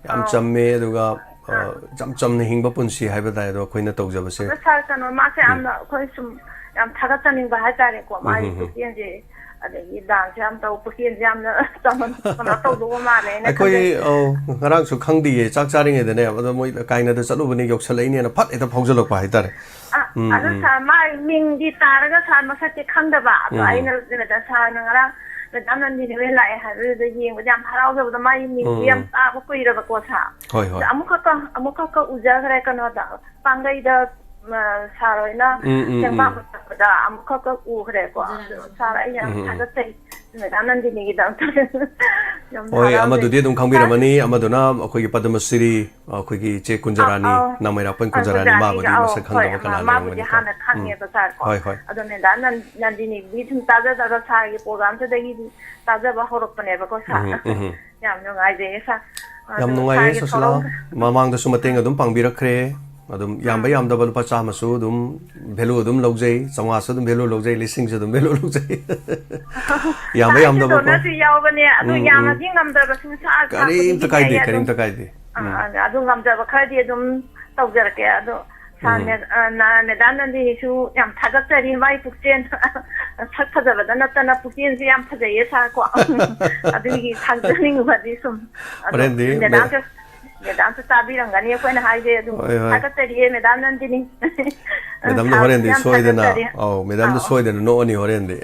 ꯌꯥꯝ ꯑꯥ꯫ ꯆꯝꯃꯦ, ꯑꯗꯨꯒ, ꯑ, ꯑꯥ꯫ ꯏꯆꯝ ꯆꯝꯅ ꯍꯤꯡꯕ ꯄꯨꯟꯁꯤ ꯍꯥꯏꯕ ꯇꯥꯏ꯫ ꯑꯗꯣ ꯑꯩꯈꯣꯏꯅ ꯇꯧꯖꯕꯁꯦ꯫ ꯑꯗꯣ ꯁꯥꯔ, ꯀꯩꯅꯣ, ꯃꯥꯁꯦ ꯎꯝ꯫ ꯌꯥꯝꯅ ꯑꯩꯈꯣꯏ ꯁꯨꯝ ꯌꯥꯝ ꯊꯥꯒꯠꯆꯅꯤꯡꯕ ꯍꯥꯏꯇꯥꯔꯦꯀꯣ꯫ ꯎꯝ, ꯃꯥꯒꯤ ꯎꯝ, ꯎꯝ꯫ ꯄꯨꯛꯆꯦꯜꯁꯦ, ꯑꯗꯒꯤ dance ꯌꯥꯝ ꯇꯧ, ꯄꯨꯛꯆꯦꯜꯁꯦ ꯌꯥꯝꯅ ꯆꯝꯃ-, ꯀꯩꯅꯣ ꯇꯧꯗꯧꯕ ꯃꯥꯜꯂꯦꯅ ꯑꯩꯈꯣꯏ, ꯈꯟꯖꯩ꯫ ꯑꯧ, ꯉꯔꯥꯡꯁꯨ ꯈꯪꯗꯤꯌꯦ, ꯆꯥꯛ ꯆꯥꯔꯤꯉꯩꯗꯅꯦ, ꯑꯗꯣ ꯃꯣꯏ ꯀꯥꯏꯅꯗ ꯆꯠꯂꯨꯕꯅꯤ, ꯌꯧꯁꯜꯂꯛꯏꯅꯦꯅ ꯐꯠ ꯍꯦꯛꯇ ꯐꯥꯎꯖꯜꯂꯛꯄ ꯍꯥꯏꯇꯥꯔꯦ꯫ ꯑ, ꯎꯝ, ꯑꯗꯣ ꯎꯝ꯫ ꯁꯥꯔ, ꯃꯥꯒꯤ ꯃꯤꯡꯗꯤ ꯇꯥꯔꯒ ꯁꯥꯔ ꯃꯁꯛꯇꯤ ꯈꯪꯗꯕ꯫ ꯑꯗꯣ ꯎꯝ, ꯎꯝ꯫ ꯑꯩꯅ ꯃꯦꯗꯥꯝ ꯁꯥꯔꯅ ꯉꯔꯥꯡ ꯃꯦꯗꯥꯝ ꯅꯟꯗꯤꯅꯤ ꯍꯣꯏ ꯂꯥꯛꯑꯦ ꯍꯥꯏꯕꯗꯨꯗ ꯌꯦꯡꯕꯗ ꯌꯥꯝ ꯍꯔꯥꯎꯖꯕꯗꯣ, ꯃꯥꯒꯤ ꯃꯤꯡꯗꯤ ꯎꯝ, ꯌꯥꯝ ꯎꯝ꯫ ꯇꯥꯕ ꯀꯨꯏꯔꯕꯀꯣ ꯁꯥꯔ꯫ ꯍꯣꯏ, ꯍꯣꯏ꯫ ꯑꯗꯣ ꯑꯃꯨꯛꯈꯛꯀ, ꯑꯃꯨꯛꯈꯛꯀ ꯎꯖꯈ꯭ꯔꯦ ꯀꯩꯅꯣꯗ, ꯄꯥꯡꯒꯩꯗ, ꯑ, ꯁꯥꯔ ꯍꯣꯏꯅ ꯎꯝ, ꯎꯝ, ꯆꯦꯡꯕꯥꯡ ꯎꯝ꯫ ꯆꯠꯄꯗ ꯑꯃꯨꯛꯈꯛꯀ ꯎꯈ꯭ꯔꯦꯀꯣ꯫ ꯑꯗꯣ ꯁꯥꯔ, ꯑꯩ ꯌꯥꯝ ꯎꯝ, ꯎꯝ꯫ ꯊꯥꯒꯠꯆꯩ ꯃꯦꯗꯥꯝ ꯅꯟꯗꯤꯅꯤꯒꯤꯗꯃꯛꯇ꯫ ꯌꯥꯝ ꯍꯣꯏ, ꯍꯔꯥꯎꯖꯩ꯫ ꯑꯃꯗꯨꯗꯤ ꯑꯗꯨꯝ ꯁꯥꯔ, ꯈꯪꯕꯤꯔꯝꯃꯅꯤ꯫ ꯑꯃꯗꯨꯅ ꯑꯩꯈꯣꯏꯒꯤ ꯄꯗꯃꯁ꯭ꯔꯤ, ꯑꯩꯈꯣꯏꯒꯤ ꯏꯆꯦ ꯑꯧ, ꯀꯨꯟꯖꯔꯥꯅꯤ, ꯑꯧ꯫ ꯅꯥꯃꯩꯔꯥꯄꯟ ꯑ, ꯀꯨꯟꯖꯔꯥꯅꯤ, ꯀꯨꯟꯖꯔꯥꯅꯤꯒ, ꯃꯥꯕꯨꯗꯤ ꯑꯧ, ꯃꯁꯛ ꯍꯣꯏ, ꯈꯪꯗꯕ ꯃꯥ-, ꯀꯅꯥ ꯃꯥꯕꯨꯗꯤ ꯂꯩꯔꯝꯒꯅꯤꯀꯣ? ꯍꯥꯟꯅ ꯎꯝ꯫ ꯈꯪꯉꯦꯕ ꯁꯥꯔꯀꯣ꯫ ꯍꯣꯏ, ꯍꯣꯏ꯫ ꯑꯗꯣ ꯃꯦꯗꯥꯝ ꯅꯟ-, ꯅꯟꯗꯤꯅꯤꯕꯨꯗꯤ ꯁꯨꯝ ꯇꯥꯖꯗꯕ, ꯁꯥꯔꯒꯤ ꯄ꯭ꯔꯣꯒ꯭ꯔꯥꯝꯁꯤꯗꯒꯤꯗꯤ ꯇꯥꯖꯕ ꯍꯧꯔꯛꯄꯅꯦꯕꯀꯣ, ꯁꯥꯔ꯫ ꯎꯝ, ꯎꯝ, ꯎꯝ꯫ ꯌꯥꯝ ꯅꯨꯡꯉꯥꯏꯖꯩꯌꯦ, ꯁꯥꯔ꯫ ꯌꯥꯝ ꯑꯗꯣ ꯅꯨꯡꯉꯥꯏꯌꯦ, ꯁꯥꯔꯒꯤ ꯁꯣꯁꯤꯂꯥ꯫ ꯊꯧꯔꯝ ꯃꯃꯥꯡꯗꯁꯨ ꯃꯇꯦꯡ ꯑꯗꯨꯝ ꯄꯥꯡꯕꯤꯔꯛꯈ꯭ꯔꯦ꯫ ꯑꯗꯨꯝ ꯌꯥꯝꯕ ꯎꯝ꯫ ꯌꯥꯝꯗꯕ ꯂꯨꯄꯥ ꯆꯥꯝꯃꯁꯨ ꯑꯗꯨꯝ value ꯑꯗꯨꯝ ꯂꯧꯖꯩ, ꯆꯥꯝꯃꯉꯥꯁꯨ ꯑꯗꯨꯝ value ꯂꯧꯖꯩ, ꯂꯤꯁꯤꯡꯁꯨ ꯑꯗꯨꯝ value ꯂꯧꯖꯩ꯫ ꯌꯥꯝꯕ ꯁꯥꯔꯒꯤ ꯌꯥꯝꯗꯕꯀꯣ꯫ Donor-ꯁꯨ ꯌꯥꯎꯕꯅꯦ, ꯑꯗꯣ ꯎꯝ, ꯎꯝ꯫ ꯌꯥꯝꯅꯗꯤ ꯉꯝꯗ꯭ꯔꯕꯁꯨ ꯁꯥꯔ ꯀꯔꯤꯝꯇ ꯁꯥꯔꯕꯨꯗꯤ ꯀꯥꯏꯗꯦ, ꯌꯥꯏꯌꯦ ꯑꯗꯨꯝ꯫ ꯀꯔꯤꯝꯇ ꯀꯥꯏꯗꯦ꯫ ꯑꯥ, ꯎꯝ꯫ ꯑꯥ, ꯑꯗꯨ ꯉꯝꯖꯕ ꯈꯔꯗꯤ ꯑꯗꯨꯝ ꯇꯧꯖꯔꯛꯀꯦ꯫ ꯑꯗꯣ ꯁꯥꯔ, ꯎꯝ꯫ ꯃꯦ-, ꯑ, ꯅ-, ꯃꯦꯗꯥꯝ ꯅꯟꯗꯤꯅꯤꯁꯨ ꯌꯥꯝ ꯊꯥꯒꯠꯆꯔꯤ꯫ ꯃꯥꯏ ꯄꯨꯛꯆꯦꯜ ꯁꯛ ꯐꯖꯕꯗ ꯅꯠꯇꯅ ꯄꯨꯛꯆꯦꯜꯁꯨ ꯌꯥꯝ ꯐꯖꯩꯌꯦ ꯁꯥꯔ ꯀꯣ꯫ ꯑꯗꯨꯒꯤ ꯊꯥꯒꯠꯆꯅꯤꯡꯕꯗꯤ ꯁꯨꯝ꯫ ꯑꯗꯣ ꯍꯣꯔꯦꯟꯗꯤ ꯃꯦ-, ꯃꯦꯗꯥꯝꯁꯨ ꯃꯦꯗꯥꯝꯁꯨ ꯇꯥꯕꯤꯔꯝꯒꯅꯤ ꯑꯩꯈꯣꯏꯅ ꯍꯥꯏꯁꯦ ꯑꯗꯨꯝ꯫ ꯍꯣꯏ, ꯍꯣꯏ꯫ ꯊꯥꯒꯠꯆꯔꯤꯑꯦ ꯃꯦꯗꯥꯝ ꯅꯟꯗꯤꯅꯤ꯫ ꯃꯦꯗꯥꯝꯗ ꯊꯥ- ꯍꯣꯔꯦꯟꯗꯤ ꯌꯥꯝ ꯁꯣꯏꯗꯅ ꯊꯥꯒꯠꯆꯔꯤ꯫ ꯑꯧ ꯃꯦꯗꯥꯝꯗ ꯑꯧ꯫ ꯁꯣꯏꯗꯅ ꯅꯣꯛꯑꯅꯤ ꯍꯣꯔꯦꯟꯗꯤ꯫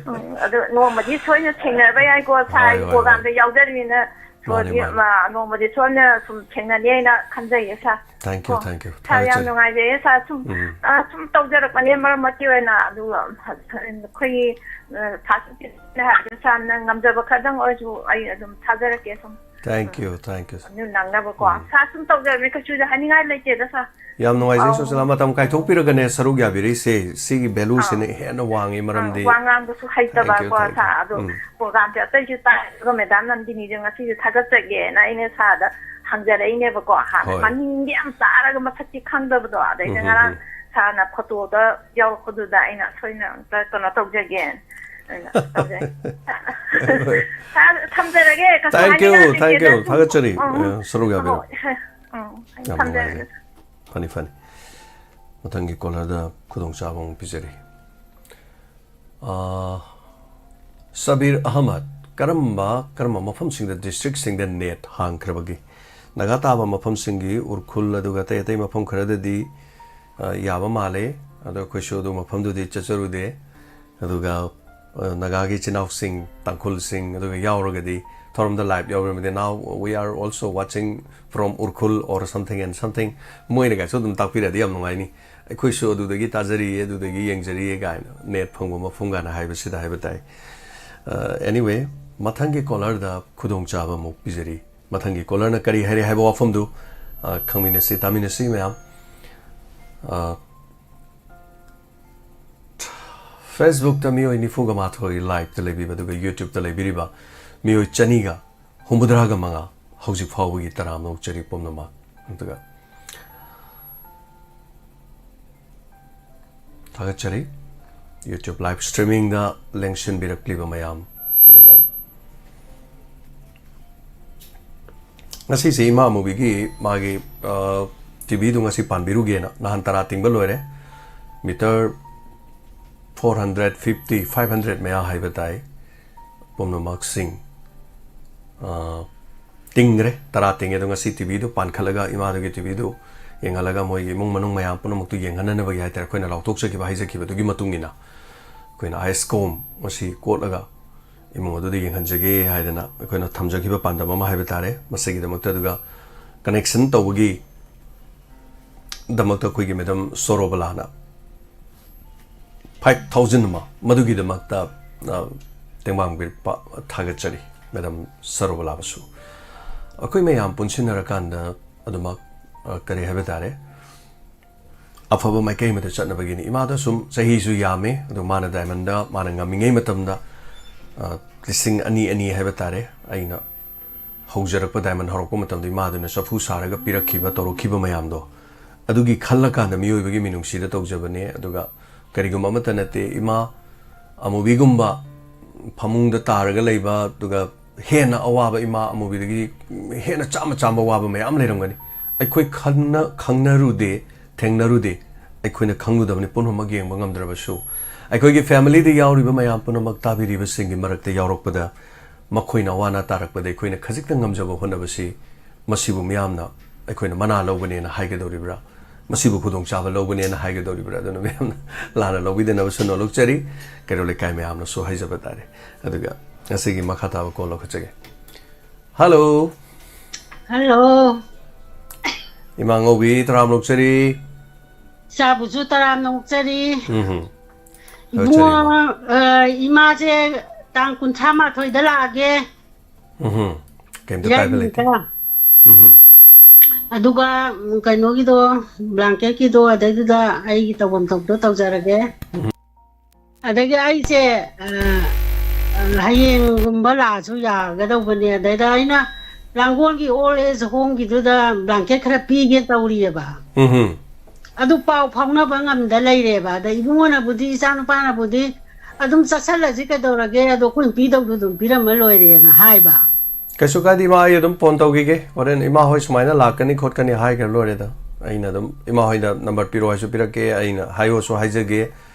ꯎꯝ, ꯑꯗꯨ ꯅꯣꯡꯃꯗꯤ ꯁꯣꯏꯅ ꯊꯦꯡꯅꯔꯕ ꯌꯥꯏꯀꯣ ꯁꯥꯔ꯫ ꯍꯣꯏ, ꯍꯣꯏ, ꯄ꯭ꯔꯣꯒ꯭ꯔꯥꯝꯗ ꯌꯥꯎꯖꯔꯤꯕꯅꯤꯅ ꯃꯥꯅꯤ, ꯁꯣꯏꯗꯤ- ꯃꯥꯅꯤ꯫ ꯃꯥ- ꯅꯣꯡꯃꯗꯤ ꯁꯣꯏꯅ ꯁꯨꯝ ꯊꯦꯡꯅꯅꯤ ꯍꯥꯏꯅ ꯈꯟꯖꯩꯌꯦ ꯁꯥꯔ꯫ Thank you, ꯀꯣ? thank you. ꯁꯥꯔ ꯌꯥꯝ ꯊꯥꯒꯠꯆꯔꯤ꯫ ꯅꯨꯡꯉꯥꯏꯖꯩꯌꯦ ꯁꯥꯔ꯫ ꯁꯨꯝ ꯎꯝ꯫ ꯑ, ꯁꯨꯝ ꯇꯧꯖꯔꯛꯄꯅꯦ ꯃꯔꯛ ꯃꯔꯛꯀꯤ ꯑꯣꯏꯅ꯫ ꯑꯗꯨꯒ ꯑꯩꯈꯣꯏꯒꯤ ꯑ, ꯐꯥꯁ ꯍꯥꯏꯕꯗꯤ ꯁꯥꯔꯅ ꯉꯝꯖꯕ ꯈꯔꯗꯪ ꯑꯣꯏꯔꯁꯨ ꯑꯩ ꯑꯗꯨꯝ ꯊꯥꯖꯔꯛꯀꯦ ꯁꯨꯝ꯫ Thank you, thank you. ꯑꯗꯨ ꯅꯪꯅꯕꯀꯣ ꯁꯥꯔ ꯁꯨꯝ ꯇꯧꯖꯔꯛꯄꯅꯦ, ꯀꯩꯁꯨ ꯍꯥꯏꯅꯤꯡꯉꯥꯏ ꯂꯩꯇꯦꯗ ꯁꯥꯔ꯫ ꯌꯥꯝ ꯅꯨꯡꯉꯥꯏꯖꯩ ꯑꯧ꯫ ꯁꯨꯁꯤꯂꯥ, ꯃꯇꯝ ꯀꯥꯏꯊꯣꯛꯄꯤꯔꯒꯅꯦ ꯁꯔꯨꯛ ꯌꯥꯕꯤꯔꯛꯏꯁꯦ꯫ ꯁꯤꯒꯤ ꯚꯦꯂꯨꯁꯤꯅ ꯑꯥ꯫ ꯍꯦꯟꯅ ꯋꯥꯡꯉꯤ ꯑꯥ, ꯃꯔꯝꯗꯤ ꯋꯥ ꯉꯥꯡꯕꯁꯨ ꯍꯩꯇꯕ Thank you, ꯀꯣ thank you. ꯁꯥꯔ꯫ ꯑꯗꯣ ꯎꯝ꯫ ꯄ꯭ꯔꯣꯒ꯭ꯔꯥꯝꯁꯦ ꯑꯇꯩꯁꯨ ꯇꯥꯏ, ꯑꯗꯨꯒ ꯃꯦꯗꯥꯝ ꯅꯟꯗꯤꯅꯤꯁꯦ ꯉꯁꯤꯁꯦ ꯊꯥꯒꯠꯆꯒꯦꯅ ꯑꯩꯅ ꯁꯥꯔꯗ ꯍꯪꯖꯔꯛꯏꯅꯦꯕꯀꯣ꯫ ꯍꯥꯟꯅ ꯍꯣꯏ꯫ ꯃꯃꯤꯡꯗꯤ ꯌꯥꯝ ꯇꯥꯔꯒ ꯃꯁꯛꯇꯤ ꯈꯪꯗꯕꯗꯣ, ꯑꯗꯩꯗ ꯎꯝ, ꯉꯔꯥꯡ ꯎꯝ, ꯎꯝ꯫ ꯁꯥꯔꯅ ꯐꯣꯇꯣꯗ ꯌꯥꯎꯔꯛꯄꯗꯨꯗ ꯑꯩꯅ ꯁꯣꯏꯅ ꯑꯝꯇ ꯀꯩꯅꯣ ꯇꯧꯖꯒꯦ꯫ ꯑꯩꯅ ꯇꯧꯖꯩ꯫ ꯁꯥꯔ, ꯊꯝꯖꯔꯒꯦ꯫ ꯀꯩꯁꯨ Thank you, ꯍꯥꯏꯅꯤꯡꯉꯥꯏ thank you. ꯂꯩꯇꯦꯗ꯫ ꯁꯨꯝ- ꯊꯥꯒꯠꯆꯔꯤ꯫ ꯎꯝ, ꯎꯝ꯫ ꯑ, ꯁꯔꯨꯛ ꯌꯥꯕꯤꯔꯣ꯫ ꯍꯣꯏ꯫ ꯎꯝ, ꯑꯩ ꯌꯥꯝ ꯊꯝꯖꯔꯒꯦ꯫ ꯅꯨꯡꯉꯥꯏꯖꯩ꯫ ꯐꯅꯤ, ꯐꯅꯤ꯫ ꯃꯊꯪꯒꯤ ꯀꯣꯂꯔꯗ ꯈꯨꯗꯣꯡꯆꯥꯕ ꯑꯃꯨꯛ ꯄꯤꯖꯔꯤ꯫ ꯑꯥ, ꯁꯕꯤꯔ ꯑꯍꯃꯗ, ꯀꯔꯝꯕ, ꯀꯔꯝꯕ ꯃꯐꯝꯁꯤꯡꯗ, ꯗꯤꯁꯇ꯭ꯔꯤꯛꯁꯤꯡꯗ ꯅꯦꯠ ꯍꯥꯡꯈ꯭ꯔꯕꯒꯦ? ꯅꯥꯒꯥ ꯇꯥꯕ ꯃꯐꯝꯁꯤꯡꯒꯤ ꯎꯔꯈꯨꯜ, ꯑꯗꯨꯒ ꯑꯇꯩ ꯑꯇꯩ ꯃꯐꯝ ꯈꯔꯗꯗꯤ, ꯑ, ꯌꯥꯕ ꯃꯥꯜꯂꯦ꯫ ꯑꯗꯣ ꯑꯩꯈꯣꯏꯁꯨ ꯑꯗꯨ ꯃꯐꯝꯗꯨꯗꯤ ꯆꯠꯆꯔꯨꯗꯦ꯫ ꯑꯗꯨꯒ, ꯑ, ꯅꯥꯒꯥꯒꯤ ꯏꯆꯤꯟ ꯏꯅꯥꯎꯁꯤꯡ, ꯇꯥꯡꯈꯨꯜꯁꯤꯡ, ꯑꯗꯨꯒ ꯌꯥꯎꯔꯒꯗꯤ ꯊꯧꯔꯝꯗ live ꯌꯥꯎꯔꯝꯃꯗꯤ, now we are also watching from Urkhul or something and something, ꯃꯣꯏꯅꯒꯁꯨ ꯑꯗꯨꯝ ꯇꯥꯛꯄꯤꯔꯗꯤ ꯌꯥꯝ ꯅꯨꯡꯉꯥꯏꯅꯤ꯫ ꯑꯩꯈꯣꯏꯁꯨ ꯑꯗꯨꯗꯒꯤ ꯇꯥꯖꯔꯤꯌꯦ, ꯑꯗꯨꯗꯒꯤ ꯌꯦꯡꯖꯔꯤꯌꯦ ꯀꯥꯏꯅ, ꯅꯦꯠ ꯐꯪꯕ ꯃꯐꯝ ꯀꯥꯏꯅ ꯍꯥꯏꯕꯁꯤꯗ ꯍꯥꯏꯕ ꯇꯥꯏ꯫ ꯑ, anyway, ꯃꯊꯪꯒꯤ ꯀꯣꯂꯔꯗ ꯈꯨꯗꯣꯡꯆꯥꯕ ꯑꯃꯨꯛ ꯄꯤꯖꯔꯤ꯫ ꯃꯊꯪꯒꯤ ꯀꯣꯂꯔꯅ ꯀꯔꯤ ꯍꯥꯏꯔꯤ ꯍꯥꯏꯕ ꯋꯥꯐꯝꯗꯨ, ꯑ, ꯈꯪꯃꯤꯟꯅꯁꯤ, ꯇꯥꯃꯤꯟꯅꯁꯤ ꯃꯌꯥꯝ꯫ ꯑ, Facebook-ꯇ ꯃꯤꯑꯣꯏ ꯅꯤꯐꯨꯒ ꯃꯥꯊꯣꯏ live-ꯇ ꯂꯩꯕꯤꯕ, ꯑꯗꯨꯒ YouTube-ꯇ ꯂꯩꯕꯤꯔꯤꯕ ꯃꯤꯑꯣꯏ ꯆꯅꯤꯒ ꯍꯨꯝꯐꯨꯇꯔꯥꯒ ꯃꯉꯥ ꯍꯧꯖꯤꯛ ꯐꯥꯎꯕꯒꯤ ꯇꯔꯥꯝꯅ ꯑꯣꯛꯆꯔꯤ ꯄꯨꯝꯅꯃꯛ꯫ ꯑꯗꯨꯒ ꯊꯥꯒꯠꯆꯔꯤ YouTube live streaming-ꯗ ꯂꯦꯡꯁꯤꯟꯕꯤꯔꯛꯂꯤꯕ ꯃꯌꯥꯝ꯫ ꯑꯗꯨꯒ ꯉꯁꯤꯁꯦ ꯏꯃꯥ ꯑꯃꯨꯕꯤꯒꯤ ꯃꯥꯒꯤ, ꯑ, ꯇꯤꯚꯤꯗꯨ ꯉꯁꯤ ꯄꯥꯟꯕꯤꯔꯨꯒꯦꯅ ꯅꯍꯥꯟ ꯇꯔꯥ ꯇꯤꯡꯕ ꯂꯣꯏꯔꯦ꯫ Meter four hundred fifty, five hundred ꯃꯌꯥ ꯍꯥꯏꯕ ꯇꯥꯏ꯫ ꯄꯨꯝꯅꯃꯛꯁꯤꯡ, ꯑ, ꯇꯤꯡꯈ꯭ꯔꯦ, ꯇꯔꯥ ꯇꯤꯡꯉꯦ꯫ ꯑꯗꯣ ꯉꯁꯤ ꯇꯤꯚꯤꯗꯨ ꯄꯥꯟꯈꯠꯂꯒ ꯏꯃꯥꯗꯨꯒꯤ ꯇꯤꯚꯤꯗꯨ ꯌꯦꯡꯍꯜꯂꯒ ꯃꯣꯏꯒꯤ ꯏꯃꯨꯡ ꯃꯅꯨꯡ ꯃꯌꯥꯝ ꯄꯨꯝꯅꯃꯛꯇꯨ ꯌꯦꯡꯍꯟꯅꯅꯕꯒꯤ ꯍꯥꯏꯇꯥꯔꯦ, ꯑꯩꯈꯣꯏꯅ ꯂꯥꯎꯊꯣꯛꯆꯈꯤꯕ, ꯍꯥꯏꯖꯈꯤꯕꯗꯨꯒꯤ ꯃꯇꯨꯡ ꯏꯟꯅ ꯑꯩꯈꯣꯏꯅ ꯑꯥꯏꯁ ꯀꯣꯝ ꯃꯁꯤ ꯀꯣꯠꯂꯒ ꯏꯃꯨꯡ ꯑꯗꯨꯗ ꯌꯦꯡꯍꯟꯖꯒꯦ ꯍꯥꯏꯗꯅ ꯑꯩꯈꯣꯏꯅ ꯊꯝꯖꯈꯤꯕ ꯄꯥꯟꯗꯝ ꯑꯃ ꯍꯥꯏꯕ ꯇꯥꯔꯦ꯫ ꯃꯁꯤꯒꯤꯗꯃꯛꯇ ꯑꯗꯨꯒ ꯀꯅꯦꯛꯁꯟ ꯇꯧꯕꯒꯤ ꯗꯃꯛꯇ ꯑꯩꯈꯣꯏꯒꯤ ꯃꯦꯗꯥꯝ ꯁꯣꯔꯣꯕꯂꯥꯅ ꯐꯥꯏꯚ ꯊꯥꯎꯖꯟ ꯑꯃ ꯃꯗꯨꯒꯤꯗꯃꯛꯇ, ꯑ, ꯇꯦꯡꯕꯥꯡ ꯄꯤꯔꯛꯄ ꯊꯥꯒꯠꯆꯔꯤ꯫ ꯃꯦꯗꯥꯝ ꯁꯣꯔꯣꯕꯂꯥꯕꯨꯁꯨ ꯑꯩꯈꯣꯏ ꯃꯌꯥꯝ ꯄꯨꯟꯁꯤꯟꯅꯔꯀꯥꯟꯗ ꯑꯗꯨꯃꯛ, ꯑ, ꯀꯔꯤ ꯍꯥꯏꯕ ꯇꯥꯔꯦ, ꯑꯐꯕ ꯃꯥꯏꯀꯩ ꯑꯃꯗ ꯆꯠꯅꯕꯒꯤꯅꯤ꯫ ꯏꯃꯥꯗꯣ ꯁꯨꯝ ꯆꯍꯤꯁꯨ ꯌꯥꯝꯃꯦ, ꯑꯗꯣ ꯃꯥꯅ ꯗꯥꯏꯃꯟꯗ ꯃꯥꯅ ꯉꯝꯃꯤꯉꯩ ꯃꯇꯝꯗ, ꯑ, ꯂꯤꯁꯤꯡ ꯑꯅꯤ, ꯑꯅꯤ ꯍꯥꯏꯕ ꯇꯥꯔꯦ, ꯑꯩꯅ ꯍꯧꯖꯔꯛꯄ, ꯗꯥꯏꯃꯟ ꯍꯧꯔꯛꯄ ꯃꯇꯝꯗ ꯏꯃꯥꯗꯨꯅ ꯆꯐꯨ ꯁꯥꯔꯒ ꯄꯤꯔꯛꯈꯤꯕ, ꯇꯧꯔꯛꯈꯤꯕ ꯃꯌꯥꯝꯗꯣ, ꯑꯗꯨꯒꯤ ꯈꯜꯂꯀꯥꯟꯗ ꯃꯤꯑꯣꯏꯕꯒꯤ ꯃꯤꯅꯨꯡꯁꯤꯗ ꯇꯧꯖꯕꯅꯦ꯫ ꯑꯗꯨꯒ ꯀꯔꯤꯒꯨꯝꯕ ꯑꯃꯠꯇ ꯅꯠꯇꯦ, ꯏꯃꯥ ꯑꯃꯨꯕꯤꯒꯨꯝꯕ ꯐꯃꯨꯡꯗ ꯇꯥꯔꯒ ꯂꯩꯕ, ꯑꯗꯨꯒ ꯍꯦꯟꯅ ꯑꯋꯥꯕ ꯏꯃꯥ ꯑꯃꯨꯕꯤꯗꯒꯤ ꯍꯦꯟꯅ ꯆꯥꯝꯃ ꯆꯥꯝꯃ ꯋꯥꯕ ꯃꯌꯥꯝ ꯂꯩꯔꯝꯒꯅꯤ꯫ ꯑꯩꯈꯣꯏ ꯈꯟꯅ-, ꯈꯪꯅꯔꯨꯗꯦ, ꯊꯦꯡꯅꯔꯨꯗꯦ, ꯑꯩꯈꯣꯏꯅ ꯈꯪꯂꯨꯗꯕꯅꯤ꯫ ꯄꯨꯝꯅꯃꯛ ꯌꯦꯡꯕ ꯉꯝꯗ꯭ꯔꯕꯁꯨ, ꯑꯩꯈꯣꯏꯒꯤ ꯐꯦꯃꯤꯂꯤꯗ ꯌꯥꯎꯔꯤꯕ ꯃꯌꯥꯝ ꯄꯨꯝꯅꯃꯛ ꯇꯥꯕꯤꯔꯤꯕꯁꯤꯡꯒꯤ ꯃꯔꯛꯇ ꯌꯥꯎꯔꯛꯄꯗ, ꯃꯈꯣꯏꯅ ꯑꯋꯥ ꯑꯅꯥ ꯇꯥꯔꯛꯄꯗ ꯑꯩꯈꯣꯏꯅ ꯈꯖꯤꯛꯇꯪ ꯉꯝꯖꯕ ꯍꯣꯠꯅꯕꯁꯤ, ꯃꯁꯤꯕꯨ ꯃꯤꯌꯥꯝꯅ ꯑꯩꯈꯣꯏꯅ ꯃꯅꯥ ꯂꯧꯒꯅꯦꯅ ꯍꯥꯏꯒꯗꯧꯔꯤꯕ꯭ꯔꯥ? ꯃꯁꯤꯕꯨ ꯈꯨꯗꯣꯡꯆꯥꯕ ꯂꯧꯒꯅꯦꯅ ꯍꯥꯏꯒꯗꯧꯔꯤꯕ꯭ꯔꯥ? ꯑꯗꯨꯅ ꯃꯌꯥꯝꯅ ꯂꯥꯟꯅ ꯂꯧꯕꯤꯗꯅꯕꯁꯨ ꯅꯣꯂꯨꯛꯆꯔꯤ꯫ ꯀꯩꯔꯣꯜ ꯂꯩꯀꯥꯏ ꯃꯌꯥꯝꯅꯁꯨ ꯍꯥꯏꯖꯕ ꯇꯥꯔꯦ꯫ ꯑꯗꯨꯒ ꯉꯁꯤꯒꯤ ꯃꯈꯥ ꯇꯥꯕ ꯀꯣꯜ ꯂꯧꯈꯠꯆꯒꯦ꯫ ꯍꯜꯂꯣ꯫ ꯍꯜꯂꯣ꯫ ꯏꯃꯥ ꯉꯧꯕꯤ, ꯇꯔꯥꯝ ꯂꯧꯆꯔꯤ꯫ ꯏꯆꯥꯕꯨꯁꯨ ꯇꯔꯥꯝꯅ ꯑꯣꯛꯆꯔꯤ꯫ ꯎꯝ ꯍꯨꯝ꯫ ꯏꯕꯨꯡꯉꯣ, ꯂꯧꯆꯔꯤ, ꯏꯃꯥ꯫ ꯑ, ꯏꯃꯥꯁꯦ ꯇꯥꯡ ꯀꯨꯟꯊ꯭ꯔꯥ ꯃꯥꯊꯣꯏꯗ ꯂꯥꯛꯑꯒꯦ꯫ ꯎꯝ ꯍꯨꯝ꯫ ꯀꯩꯝꯇ ꯀꯥꯏꯕ ꯂꯩꯇꯦ꯫ ꯌꯥꯏꯃꯗ꯫ ꯎꯝ ꯍꯨꯝ꯫ ꯑꯗꯨꯒ, ꯎꯝ, ꯀꯩꯅꯣꯒꯤꯗꯣ, ꯕ꯭ꯂꯥꯡꯀꯦꯠꯀꯤꯗꯣ, ꯑꯗꯩꯗꯨꯗ ꯑꯩꯒꯤ ꯇꯧꯐꯝ ꯊꯣꯛꯄꯗꯣ ꯇꯧꯖꯔꯒꯦ꯫ ꯎꯝ꯫ ꯑꯗꯒꯤ ꯑꯩꯁꯦ, ꯑ, ꯑ, ꯍꯌꯦꯡꯒꯨꯝꯕ ꯂꯥꯛꯑꯁꯨ ꯌꯥꯒꯗꯧꯕꯅꯦ꯫ ꯑꯗꯩꯗ ꯑꯩꯅ ꯂꯥꯡꯒꯣꯜꯒꯤ ꯑꯣꯜ ꯑꯦꯖ ꯍꯣꯝꯒꯤꯗꯨꯗ ꯕ꯭ꯂꯥꯡꯀꯦꯠ ꯈꯔ ꯄꯤꯒꯦ ꯇꯧꯔꯤꯑꯕ꯫ ꯎꯝ ꯍꯨꯝ꯫ ꯑꯗꯨ ꯄꯥꯎ ꯐꯥꯎꯅꯕ ꯉꯝꯗ ꯂꯩꯔꯦꯕ꯫ ꯑꯗ ꯏꯕꯨꯡꯉꯣꯅꯕꯨꯗꯤ, ꯏꯆꯥꯅꯨꯄꯥꯅꯕꯨꯗꯤ ꯑꯗꯨꯝ ꯆꯠꯁꯜꯂꯁꯤ ꯀꯩꯗꯧꯔꯒꯦ, ꯑꯗꯣ ꯑꯩꯈꯣꯏꯅ ꯄꯤꯗꯧꯗꯣ ꯑꯗꯨꯝ ꯄꯤꯔꯝꯃ ꯂꯣꯏꯔꯦꯅ ꯍꯥꯏꯕ꯫ ꯀꯩꯁꯨ ꯀꯥꯏꯗꯦ ꯏꯃꯥ, ꯑꯩ ꯑꯗꯨꯝ ꯐꯣꯟ ꯇꯧꯈꯤꯒꯦ꯫ ꯍꯣꯔꯦꯟ ꯏꯃꯥ ꯍꯣꯏ ꯁꯨꯃꯥꯏꯅ ꯂꯥꯛꯀꯅꯤ ꯈꯣꯠꯀꯅꯤ ꯍꯥꯏꯈ꯭ꯔ ꯂꯣꯏꯔꯦꯗ꯫ ꯑꯩꯅ ꯑꯗꯨꯝ ꯏꯃꯥ ꯍꯣꯏꯗ ꯅꯝꯕꯔ ꯄꯤꯔꯛꯑꯣ ꯍꯥꯏꯁꯨ ꯄꯤꯔꯛꯀꯦ, ꯑꯩꯅ ꯍꯥꯏꯌꯣꯁꯨ ꯍꯥꯏꯖꯒꯦ꯫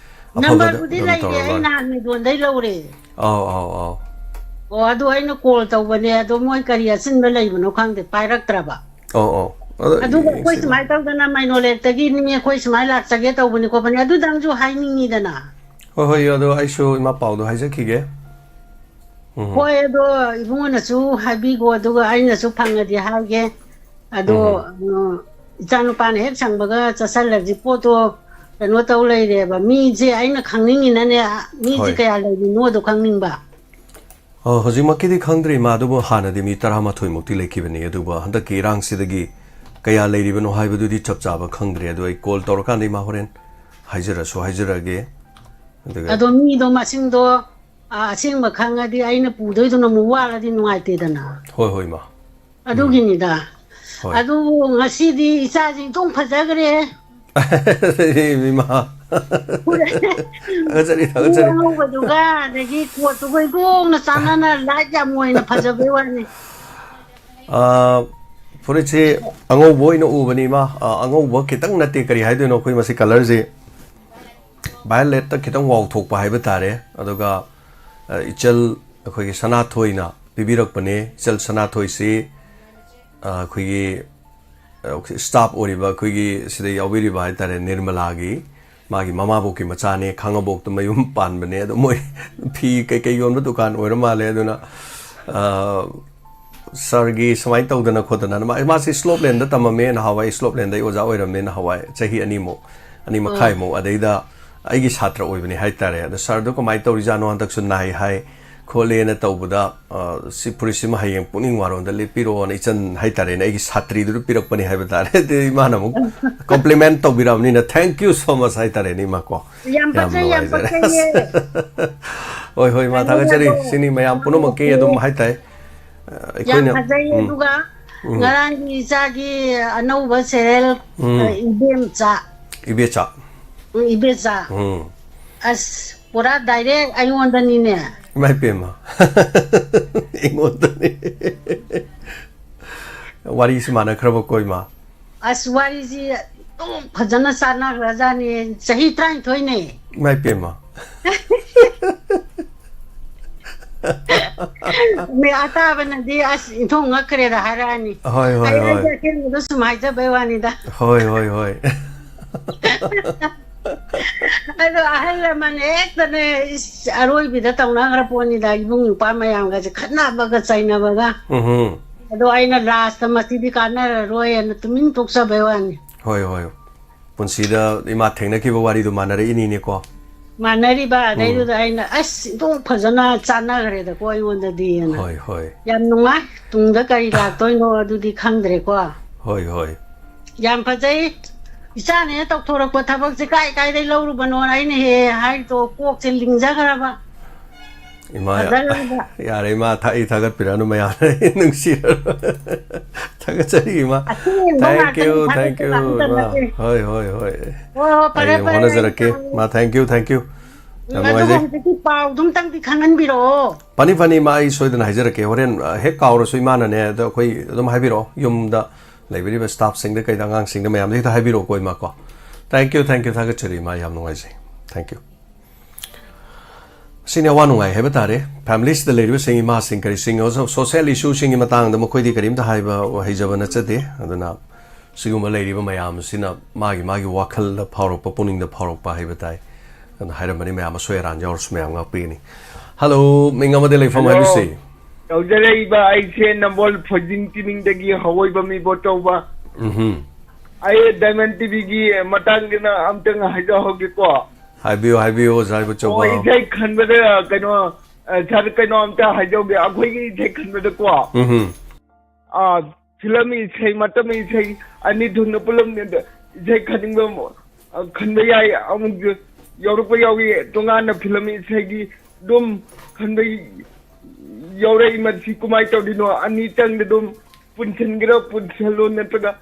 ꯑꯐꯕꯗ ꯅꯝꯕꯔꯕꯨꯗꯤ ꯑꯗꯨꯝ ꯂꯩꯔꯦ, ꯇꯧꯔ ꯑꯩ ꯂꯣꯏꯔꯦ꯫ ꯅꯍꯥꯟ ꯃꯦꯗꯣꯟꯗꯩ ꯂꯧꯔꯦ꯫ ꯑꯧ, ꯑꯧ, ꯑꯧ꯫ ꯑꯣ, ꯑꯗꯨ ꯑꯩꯅ ꯀꯣꯜ ꯇꯧꯕꯅꯦ, ꯑꯗꯣ ꯃꯣꯏ ꯀꯔꯤ ꯑꯆꯤꯟꯕ ꯂꯩꯕꯅꯣ ꯈꯪꯗꯦ, ꯄꯥꯏꯔꯛꯇ꯭ꯔꯕ꯫ ꯑꯧ ꯑꯧ꯫ ꯑꯗꯣ ꯑꯗꯨꯒ ꯑꯩꯈꯣꯏ ꯌꯦꯡꯁꯦ꯫ ꯁꯨꯃꯥꯏꯅ ꯇꯧꯗꯅ ꯃꯥꯏꯅꯣꯂꯦꯠꯇꯒꯤꯅꯤ, ꯑꯩꯈꯣꯏ ꯁꯨꯃꯥꯏꯅ ꯂꯥꯛꯆꯒꯦ ꯇꯧꯕꯅꯤ ꯈꯣꯠꯄꯅꯤ, ꯑꯗꯨꯗꯪꯁꯨ ꯍꯥꯏꯅꯤꯡꯉꯤꯗꯅ꯫ ꯍꯣꯏ ꯍꯣꯏ, ꯑꯗꯣ ꯑꯩꯁꯨ ꯏꯃꯥ ꯄꯥꯎꯗꯣ ꯍꯥꯏꯖꯈꯤꯒꯦ꯫ ꯎꯝ꯫ ꯍꯣꯏ, ꯑꯗꯣ ꯏꯕꯨꯡꯉꯣꯅꯁꯨ ꯍꯥꯏꯕꯤꯒꯣ, ꯑꯗꯨꯒ ꯑꯩꯅꯁꯨ ꯐꯪꯉꯗꯤ ꯍꯥꯏꯒꯦ꯫ ꯑꯗꯣ ꯎꯝ꯫ ꯎꯝ, ꯏꯆꯥꯅꯨꯄꯥꯅ ꯍꯦꯛ ꯁꯪꯕꯒ ꯆꯠꯁꯜꯂꯁꯤ꯫ ꯄꯣꯠꯇꯣ ꯀꯩꯅꯣ ꯇꯧ ꯂꯩꯔꯦꯕ, ꯃꯤꯁꯦ ꯑꯩꯅ ꯈꯪꯅꯤꯡꯉꯤꯅꯅꯦ, ꯃꯤꯁꯦ ꯍꯣꯏ꯫ ꯀꯌꯥ ꯂꯩꯔꯤꯅꯣꯗꯣ ꯈꯪꯅꯤꯡꯕ꯫ ꯑ, ꯍꯧꯖꯤꯛꯃꯛꯀꯤꯗꯤ ꯈꯪꯗ꯭ꯔꯤ ꯏꯃꯥ, ꯑꯗꯨꯕꯨ ꯍꯥꯟꯅꯗꯤ ꯃꯤ ꯇꯔꯥꯃꯥꯊꯣꯏ ꯃꯨꯛꯇꯤ ꯂꯩꯈꯤꯕꯅꯤ, ꯑꯗꯨꯒ ꯍꯟꯗꯛꯀꯤ ꯏꯔꯥꯡꯁꯤꯗꯒꯤ ꯀꯌꯥ ꯂꯩꯔꯤꯕꯅꯣ ꯍꯥꯏꯕꯗꯨꯗꯤ ꯆꯞ ꯆꯥꯕ ꯈꯪꯗ꯭ꯔꯦ꯫ ꯑꯗꯣ ꯑꯩ ꯀꯣꯜ ꯇꯧꯔꯀꯥꯟꯗ ꯏꯃꯥ ꯍꯣꯔꯦꯟ ꯍꯥꯏꯖꯔꯁꯨ ꯍꯥꯏꯖꯔꯛꯑꯒꯦ꯫ ꯑꯗꯨꯒ ꯑꯗꯣ ꯃꯤꯗꯣ ꯃꯁꯤꯡꯗꯣ, ꯑ, ꯑꯁꯦꯡꯕ ꯈꯪꯉꯗꯤ ꯑꯩꯅ ꯄꯨꯗꯣꯏꯗꯨꯅ ꯑꯃꯨꯛ ꯋꯥꯠꯂꯗꯤ ꯅꯨꯡꯉꯥꯏꯇꯦꯗꯅ꯫ ꯍꯣꯏ ꯍꯣꯏ ꯏꯃꯥ꯫ ꯎꯝ꯫ ꯑꯗꯨꯒꯤꯅꯤꯗ꯫ ꯍꯣꯏ꯫ ꯑꯗꯨꯕꯨ ꯉꯁꯤꯗꯤ ꯏꯆꯥꯁꯤ ꯏꯇꯣꯡ ꯐꯖꯈ꯭ꯔꯦ꯫ ꯏꯃꯥ꯫ ꯐꯨꯔꯤꯠ ꯊꯥꯒꯠꯆꯔꯤ, ꯐꯨꯔꯤꯠ ꯊꯥꯒꯠꯆꯔꯤ꯫ ꯑꯉꯧꯕꯗꯨꯒ ꯑꯗꯒꯤ ꯀꯣꯠꯇꯨꯒ ꯏꯒꯣꯡꯅ ꯆꯥꯟꯅꯅ ꯂꯥꯏꯠ ꯌꯥꯝ ꯑꯣꯏꯅ ꯐꯖꯕꯩ ꯋꯥꯅꯤ꯫ ꯑ, ꯐꯨꯔꯤꯠꯁꯤ ꯑꯉꯧꯕ ꯑꯣꯏꯅ ꯎꯕꯅꯤ ꯏꯃꯥ꯫ ꯑ, ꯑꯉꯧꯕ ꯈꯤꯇꯪ ꯅꯠꯇꯦ, ꯀꯔꯤ ꯍꯥꯏꯗꯣꯏꯅꯣ, ꯑꯩꯈꯣꯏ ꯃꯁꯤ ꯀꯂꯔꯁꯤ ꯚꯥꯏꯑꯣꯂꯦꯠꯇ ꯈꯤꯇꯪ ꯋꯥꯎꯊꯣꯛꯄ ꯍꯥꯏꯕ ꯇꯥꯔꯦ꯫ ꯑꯗꯨꯒ, ꯑ, ꯏꯆꯜ ꯑꯩꯈꯣꯏꯒꯤ ꯁꯅꯥꯊꯣꯏꯅ ꯄꯤꯕꯤꯔꯛꯄꯅꯦ꯫ ꯏꯆꯜ ꯁꯅꯥꯊꯣꯏꯁꯤ, ꯑ, ꯑꯩꯈꯣꯏꯒꯤ, ꯑ, ꯁ꯭ꯇꯥꯐ ꯑꯣꯏꯔꯤꯕ ꯑꯩꯈꯣꯏꯒꯤ ꯁꯤꯗ ꯌꯥꯎꯕꯤꯔꯤꯕ ꯍꯥꯏ ꯇꯥꯔꯦ, ꯅꯤꯔꯃꯂꯥꯒꯤ, ꯃꯥꯒꯤ ꯃꯃꯥꯕꯣꯛꯀꯤ ꯃꯆꯥꯅꯦ, ꯈꯥꯡꯉꯕꯣꯛꯇ ꯃꯌꯨꯝ ꯄꯥꯟꯕꯅꯦ꯫ ꯑꯗꯣ ꯃꯣꯏ ꯐꯤ ꯀꯩꯀꯩ ꯌꯣꯟꯕ ꯗꯨꯀꯥꯟ ꯑꯣꯏꯔ ꯃꯥꯜꯂꯦ꯫ ꯑꯗꯨꯅ, ꯑ, ꯁꯥꯔꯒꯤ ꯁꯨꯃꯥꯏꯅ ꯇꯧꯗꯅ ꯈꯣꯠꯇꯅ, ꯃꯥ-, ꯃꯥꯁꯤ ꯁ꯭ꯂꯣꯞꯂꯦꯟꯗ ꯇꯝꯃꯝꯃꯦ ꯅꯍꯥꯟꯋꯥꯏ, ꯁ꯭ꯂꯣꯞꯂꯦꯟꯗ ꯑꯩ ꯑꯣꯖꯥ ꯑꯣꯏꯔꯝꯃꯦ ꯅꯍꯥꯟꯋꯥꯏ, ꯆꯍꯤ ꯑꯅꯤꯃꯨꯛ, ꯑꯅꯤ ꯑꯣ꯫ ꯃꯈꯥꯏꯃꯨꯛ꯫ ꯑꯗꯩꯗ ꯑꯩꯒꯤ ꯁꯥꯇ꯭ꯔ ꯑꯣꯏꯕꯅꯦ ꯍꯥꯏ ꯇꯥꯔꯦ꯫ ꯑꯗꯣ ꯁꯥꯔꯗꯣ ꯀꯃꯥꯏꯅ ꯇꯧꯔꯤꯖꯥꯠꯅꯣ, ꯍꯟꯗꯛꯁꯨ ꯅꯥꯏ ꯍꯥꯏ ꯈꯣꯠꯂꯦꯅ ꯇꯧꯕꯗ, ꯑ, ꯁꯤ ꯐꯨꯔꯤꯠꯁꯤꯃ ꯍꯌꯦꯡ ꯄꯨꯛꯅꯤꯡ ꯋꯥꯔꯣꯟꯗ ꯂꯤꯠꯄꯤꯔꯛꯑꯣꯅ ꯏꯆꯟ ꯍꯥꯏ ꯇꯥꯔꯦꯅꯦ, ꯑꯩꯒꯤ ꯁꯥꯇ꯭ꯔꯤꯗꯨꯗ ꯄꯤꯔꯛꯄꯅꯦ ꯍꯥꯏꯕ ꯇꯥꯔꯦ꯫ ꯑꯗꯩ ꯏꯃꯥꯅ ꯑꯃꯨꯛ compliment ꯇꯧꯕꯤꯔꯛꯑꯕꯅꯤꯅ, thank you so much ꯍꯥꯏ ꯇꯥꯔꯦꯅꯦ ꯏꯃꯥ ꯀꯣ꯫ ꯌꯥꯝ ꯌꯥꯝ ꯄꯛꯆꯩ, ꯌꯥꯝ ꯅꯨꯡꯉꯥꯏꯖꯔꯦ꯫ ꯄꯛꯆꯩꯌꯦ꯫ ꯍꯣꯏ ꯍꯣꯏ ꯏꯃꯥ, ꯀꯩꯅꯣ ꯊꯥꯒꯠꯆꯔꯤ꯫ ꯇꯧꯕ, ꯁꯤꯅꯤ ꯃꯌꯥꯝ ꯄꯨꯝꯅꯃꯛꯀꯤ ꯐꯖꯩꯌꯦ꯫ ꯑꯗꯨꯝ ꯍꯥꯏ ꯇꯥꯏ꯫ ꯌꯥꯝ ꯑꯩꯈꯣꯏꯅ, ꯐꯖꯩꯌꯦ꯫ ꯎꯝ, ꯑꯗꯨꯒ ꯎꯝ, ꯉꯔꯥꯡꯒꯤ ꯏꯆꯥꯒꯤ ꯑꯅꯧꯕ ꯁꯦꯔꯦꯜ, ꯎꯝ, ꯑ, ꯏꯕꯦꯝꯆꯥ, ꯏꯕꯦꯆꯥ꯫ ꯎꯝ, ꯏꯕꯦꯆꯥ꯫ ꯎꯝ꯫ ꯑꯁ, ꯄꯨꯔꯥ ꯗꯥꯏꯔꯦꯛ ꯑꯩꯉꯣꯟꯗꯅꯤꯅꯦ꯫ ꯏꯃꯥ ꯏꯄꯦꯝꯃ꯫ ꯑꯩꯉꯣꯟꯗꯅꯤ꯫ ꯋꯥꯔꯤꯁꯤ ꯃꯥꯟꯅꯈ꯭ꯔꯕꯀꯣ ꯏꯃꯥ꯫ ꯑꯁ, ꯋꯥꯔꯤꯁꯤ ꯑꯗꯨꯝ ꯐꯖꯅ ꯆꯥꯟꯅꯈ꯭ꯔꯖꯥꯠꯅꯤ꯫ ꯆꯍꯤ ꯇꯔꯥꯅꯤꯊꯣꯏꯅꯦ꯫ ꯏꯃꯥ ꯏꯄꯦꯝꯃ꯫ ꯃꯤ ꯑꯇꯥꯕꯅꯗꯤ "ꯑꯁ, ꯏꯟꯊꯣꯛ ꯉꯛꯈ꯭ꯔꯦꯗ" ꯍꯥꯏꯔꯛꯑꯅꯤ꯫ ꯍꯣꯏ, ꯍꯣꯏ, ꯑꯩ, ꯍꯣꯏ꯫ ꯑꯩꯒꯤ ꯑꯁꯦꯡꯕꯗꯣ ꯁꯨꯝ ꯍꯥꯏꯖꯕꯩ ꯋꯥꯅꯤꯗ꯫ ꯍꯣꯏ, ꯍꯣꯏ, ꯍꯣꯏ꯫ ꯑꯗꯣ ꯑꯍꯜ ꯂꯃꯟ ꯍꯦꯛꯇꯅꯦ, ꯏꯁ, ꯑꯔꯣꯏꯕꯤꯗ ꯇꯧꯅꯈ꯭ꯔ ꯄꯣꯠꯅꯤꯗ, ꯏꯕꯨꯡ ꯅꯨꯄꯥ ꯃꯌꯥꯝꯒꯁꯦ ꯈꯠꯅꯕꯒ ꯆꯩꯅꯕꯒ꯫ ꯎꯝꯍꯨꯝ꯫ ꯑꯗꯣ ꯑꯩꯅ ꯂꯥꯁꯇ "ꯃꯁꯤꯗꯤ ꯀꯥꯟꯅꯔꯔꯣꯏ" ꯍꯥꯏꯅ ꯇꯨꯃꯤꯟ ꯇꯣꯛꯆꯕꯩ ꯋꯥꯅꯤ꯫ ꯍꯣꯏ, ꯍꯣꯏ꯫ ꯄꯨꯟꯁꯤꯗ ꯏꯃꯥ ꯊꯦꯡꯅꯈꯤꯕ ꯋꯥꯔꯤꯗꯣ ꯃꯥꯟꯅꯔꯛꯏꯅꯤꯅꯦꯀꯣ꯫ ꯃꯥꯟꯅꯔꯤꯕ, ꯎꯝ꯫ ꯑꯗꯩꯗꯨꯗ ꯑꯩꯅ, "ꯑꯁ, ꯏꯟꯊꯣꯛ ꯐꯖꯅ ꯆꯥꯟꯅꯈ꯭ꯔꯦꯗꯀꯣ ꯑꯩꯉꯣꯟꯗꯗꯤꯅ"꯫ ꯍꯣꯏ, ꯍꯣꯏ꯫ ꯌꯥꯝ ꯅꯨꯡꯉꯥꯏ꯫ ꯇꯨꯡꯗ ꯀꯔꯤ ꯂꯥꯛꯇꯣꯏꯅꯣ ꯑꯗꯨꯗꯤ ꯈꯪꯗ꯭ꯔꯦꯀꯣ꯫ ꯍꯣꯏ, ꯍꯣꯏ꯫ ꯌꯥꯝ ꯐꯖꯩ꯫ ꯏꯆꯥꯅ ꯍꯦꯛ ꯇꯧꯊꯣꯔꯛꯄ ꯊꯕꯛꯁꯦ ꯀꯥꯏ ꯀꯥꯏꯗꯩ ꯂꯧꯔꯨꯕꯅꯣꯅ ꯑꯩꯅ ꯍꯦꯛ ꯍꯦꯛ ꯍꯥꯏꯔꯤꯗꯣ ꯀꯣꯛꯁꯦ ꯂꯤꯡꯖꯈ꯭ꯔꯕ꯫ ꯏꯃꯥ, ꯌꯥ-, ꯐꯖꯈ꯭ꯔꯕ꯫ ꯌꯥꯔꯦ, ꯏꯃꯥ, ꯊ-, ꯑꯩ ꯊꯥꯒꯠꯄꯤꯔꯛꯑꯅꯨ, ꯃꯌꯥꯝꯅ ꯑꯩ ꯅꯨꯡꯁꯤꯔꯔꯣꯏ꯫ ꯊꯥꯒꯠꯆꯔꯤ, ꯏꯃꯥ꯫ ꯑꯁꯦꯡꯕ Thank ꯉꯥꯛꯇꯅꯤ, you, thank ꯊꯥꯒꯠꯄ you, ꯉꯥꯛꯇ ꯏꯃꯥ꯫ ꯅꯠꯇꯦ꯫ ꯍꯣꯏ, ꯍꯣꯏ, ꯍꯣꯏ꯫ ꯍꯣꯏ, ꯍꯣꯏ, ꯐꯔꯦ, ꯑꯩ ꯐꯔꯦ, ꯑꯩ ꯍꯣꯠꯅꯖꯔꯛꯀꯦ꯫ ꯏꯃꯥ, thank you, thank you꯫ ꯌꯥꯝ ꯎꯝ, ꯑꯗꯨꯕꯨ ꯅꯨꯡꯉꯥꯏꯖꯩ꯫ ꯍꯧꯖꯤꯛꯀꯤ ꯄꯥꯎꯗꯨꯝꯇꯪꯗꯤ ꯈꯪꯍꯟꯕꯤꯔꯛꯑꯣ꯫ ꯐꯅꯤ, ꯐꯅꯤ, ꯏꯃꯥ, ꯑꯩ ꯁꯣꯏꯗꯅ ꯍꯥꯏꯖꯔꯛꯀꯦ꯫ ꯍꯣꯔꯦꯟ, ꯑ, ꯍꯦꯛ ꯀꯥꯎꯔꯁꯨ ꯏꯃꯥꯅꯅꯦ, ꯑꯗꯣ ꯑꯩꯈꯣꯏ ꯑꯗꯨꯝ ꯍꯥꯏꯕꯤꯔꯛꯑꯣ꯫ ꯌꯨꯝꯗ ꯂꯩꯕꯤꯔꯤꯕ staffꯁꯤꯡꯗ ꯀꯩꯗ ꯑꯉꯥꯡꯁꯤꯡꯗ ꯃꯌꯥꯝꯗ ꯍꯦꯛꯇ ꯍꯥꯏꯕꯤꯔꯛꯑꯣꯀꯣ, ꯏꯃꯥ ꯀꯣ꯫ Thank you, thank you, ꯊꯥꯒꯠꯆꯔꯤ, ꯏꯃꯥ, ꯌꯥꯝ ꯅꯨꯡꯉꯥꯏꯖꯩ꯫ Thank you꯫ ꯁꯤꯅꯤ ꯑꯋꯥ ꯅꯨꯡꯉꯥꯏ ꯍꯥꯏꯕ ꯇꯥꯔꯦ꯫ Familyꯁꯤꯗ ꯂꯩꯔꯤꯕꯁꯤꯡ, ꯏꯃꯥꯁꯤꯡ, ꯀꯔꯤꯁꯤꯡ, social issueꯁꯤꯡꯒꯤ ꯃꯇꯥꯡꯗ ꯃꯈꯣꯏꯗꯤ ꯀꯔꯤꯝꯇ ꯍꯥꯏꯕ ꯍꯩꯖꯕ ꯅꯠꯆꯗꯦ꯫ ꯑꯗꯨꯅ ꯁꯤꯒꯨꯝꯕ ꯂꯩꯔꯤꯕ ꯃꯌꯥꯝꯁꯤꯅ ꯃꯥꯒꯤ ꯃꯥꯒꯤ ꯋꯥꯈꯜꯗ ꯐꯥꯎꯔꯛꯄ, ꯄꯨꯛꯅꯤꯡꯗ ꯐꯥꯎꯔꯛꯄ ꯍꯥꯏꯕ ꯇꯥꯏ꯫ ꯑꯗꯨꯅ ꯍꯥꯏꯔꯝꯕꯅꯤ, ꯃꯌꯥꯝ ꯑꯁꯣꯏ ꯑꯔꯥꯟ ꯌꯥꯎꯔꯁꯨ ꯃꯌꯥꯝ ꯉꯥꯛꯄꯤꯒꯅꯤ꯫ Hello, ꯃꯤꯡ ꯑꯃꯗꯤ ꯂꯩꯐꯝ Hello꯫ ꯍꯥꯏꯕꯤꯁꯤ꯫ ꯇꯧꯖꯔꯛꯏꯕ ꯑꯩꯁꯦ ꯅꯝꯕꯣꯜ ꯐꯣꯏꯖꯤꯡ ꯇꯤꯅꯤꯡꯗꯒꯤ ꯍꯋꯣꯏꯕꯝ ꯏꯕꯣꯇꯧꯕ꯫ ꯎꯝꯍꯨꯝ꯫ ꯑꯩ Diamond TVꯒꯤ ꯃꯇꯥꯡꯗꯅ ꯑꯝꯇꯪ ꯍꯥꯏꯖꯍꯧꯒꯦꯀꯣ꯫ ꯍꯥꯏꯕꯤꯌꯨ, ꯍꯥꯏꯕꯤꯌꯨ, ꯑꯣꯖꯥ ꯏꯕꯣꯆꯧꯕ꯫ ꯑꯣ, ꯏꯁꯩ ꯈꯟꯕꯗ ꯀꯩꯅꯣ, ꯑ, sir, ꯀꯩꯅꯣ ꯑꯝꯇ ꯍꯥꯏꯖꯍꯧꯒꯦ꯫ ꯑꯩꯈꯣꯏꯒꯤ ꯏꯁꯩ ꯈꯟꯕꯗꯀꯣ, ꯎꯝꯍꯨꯝ꯫ ꯑ, film ꯏꯁꯩ, ꯃꯇꯝ ꯏꯁꯩ ꯑꯅꯤ ꯊꯣꯛꯅ ꯄꯨꯜꯂꯞꯅꯦ꯫ ꯑꯗ ꯏꯁꯩ ꯈꯟꯅꯤꯡꯕ ꯑꯃ, ꯑ, ꯈꯟꯕ ꯌꯥꯏ꯫ ꯑꯃꯨꯛ ꯌꯥꯎꯔꯛꯄ ꯌꯥꯎꯏ꯫ ꯇꯣꯉꯥꯟꯅ film ꯏꯁꯩꯒꯤ ꯑꯗꯨꯝ ꯈꯟꯕ ꯌꯥꯎꯔꯛꯏ꯫ ꯃꯁꯤ ꯀꯃꯥꯏꯅ ꯇꯧꯔꯤꯅꯣ? ꯑꯅꯤꯇꯪꯗ ꯑꯗꯨꯝ ꯄꯨꯟꯁꯤꯟꯒꯦꯔꯥ ꯄꯨꯟꯁꯤꯜꯂꯣ, ꯅꯠꯇ꯭ꯔꯒ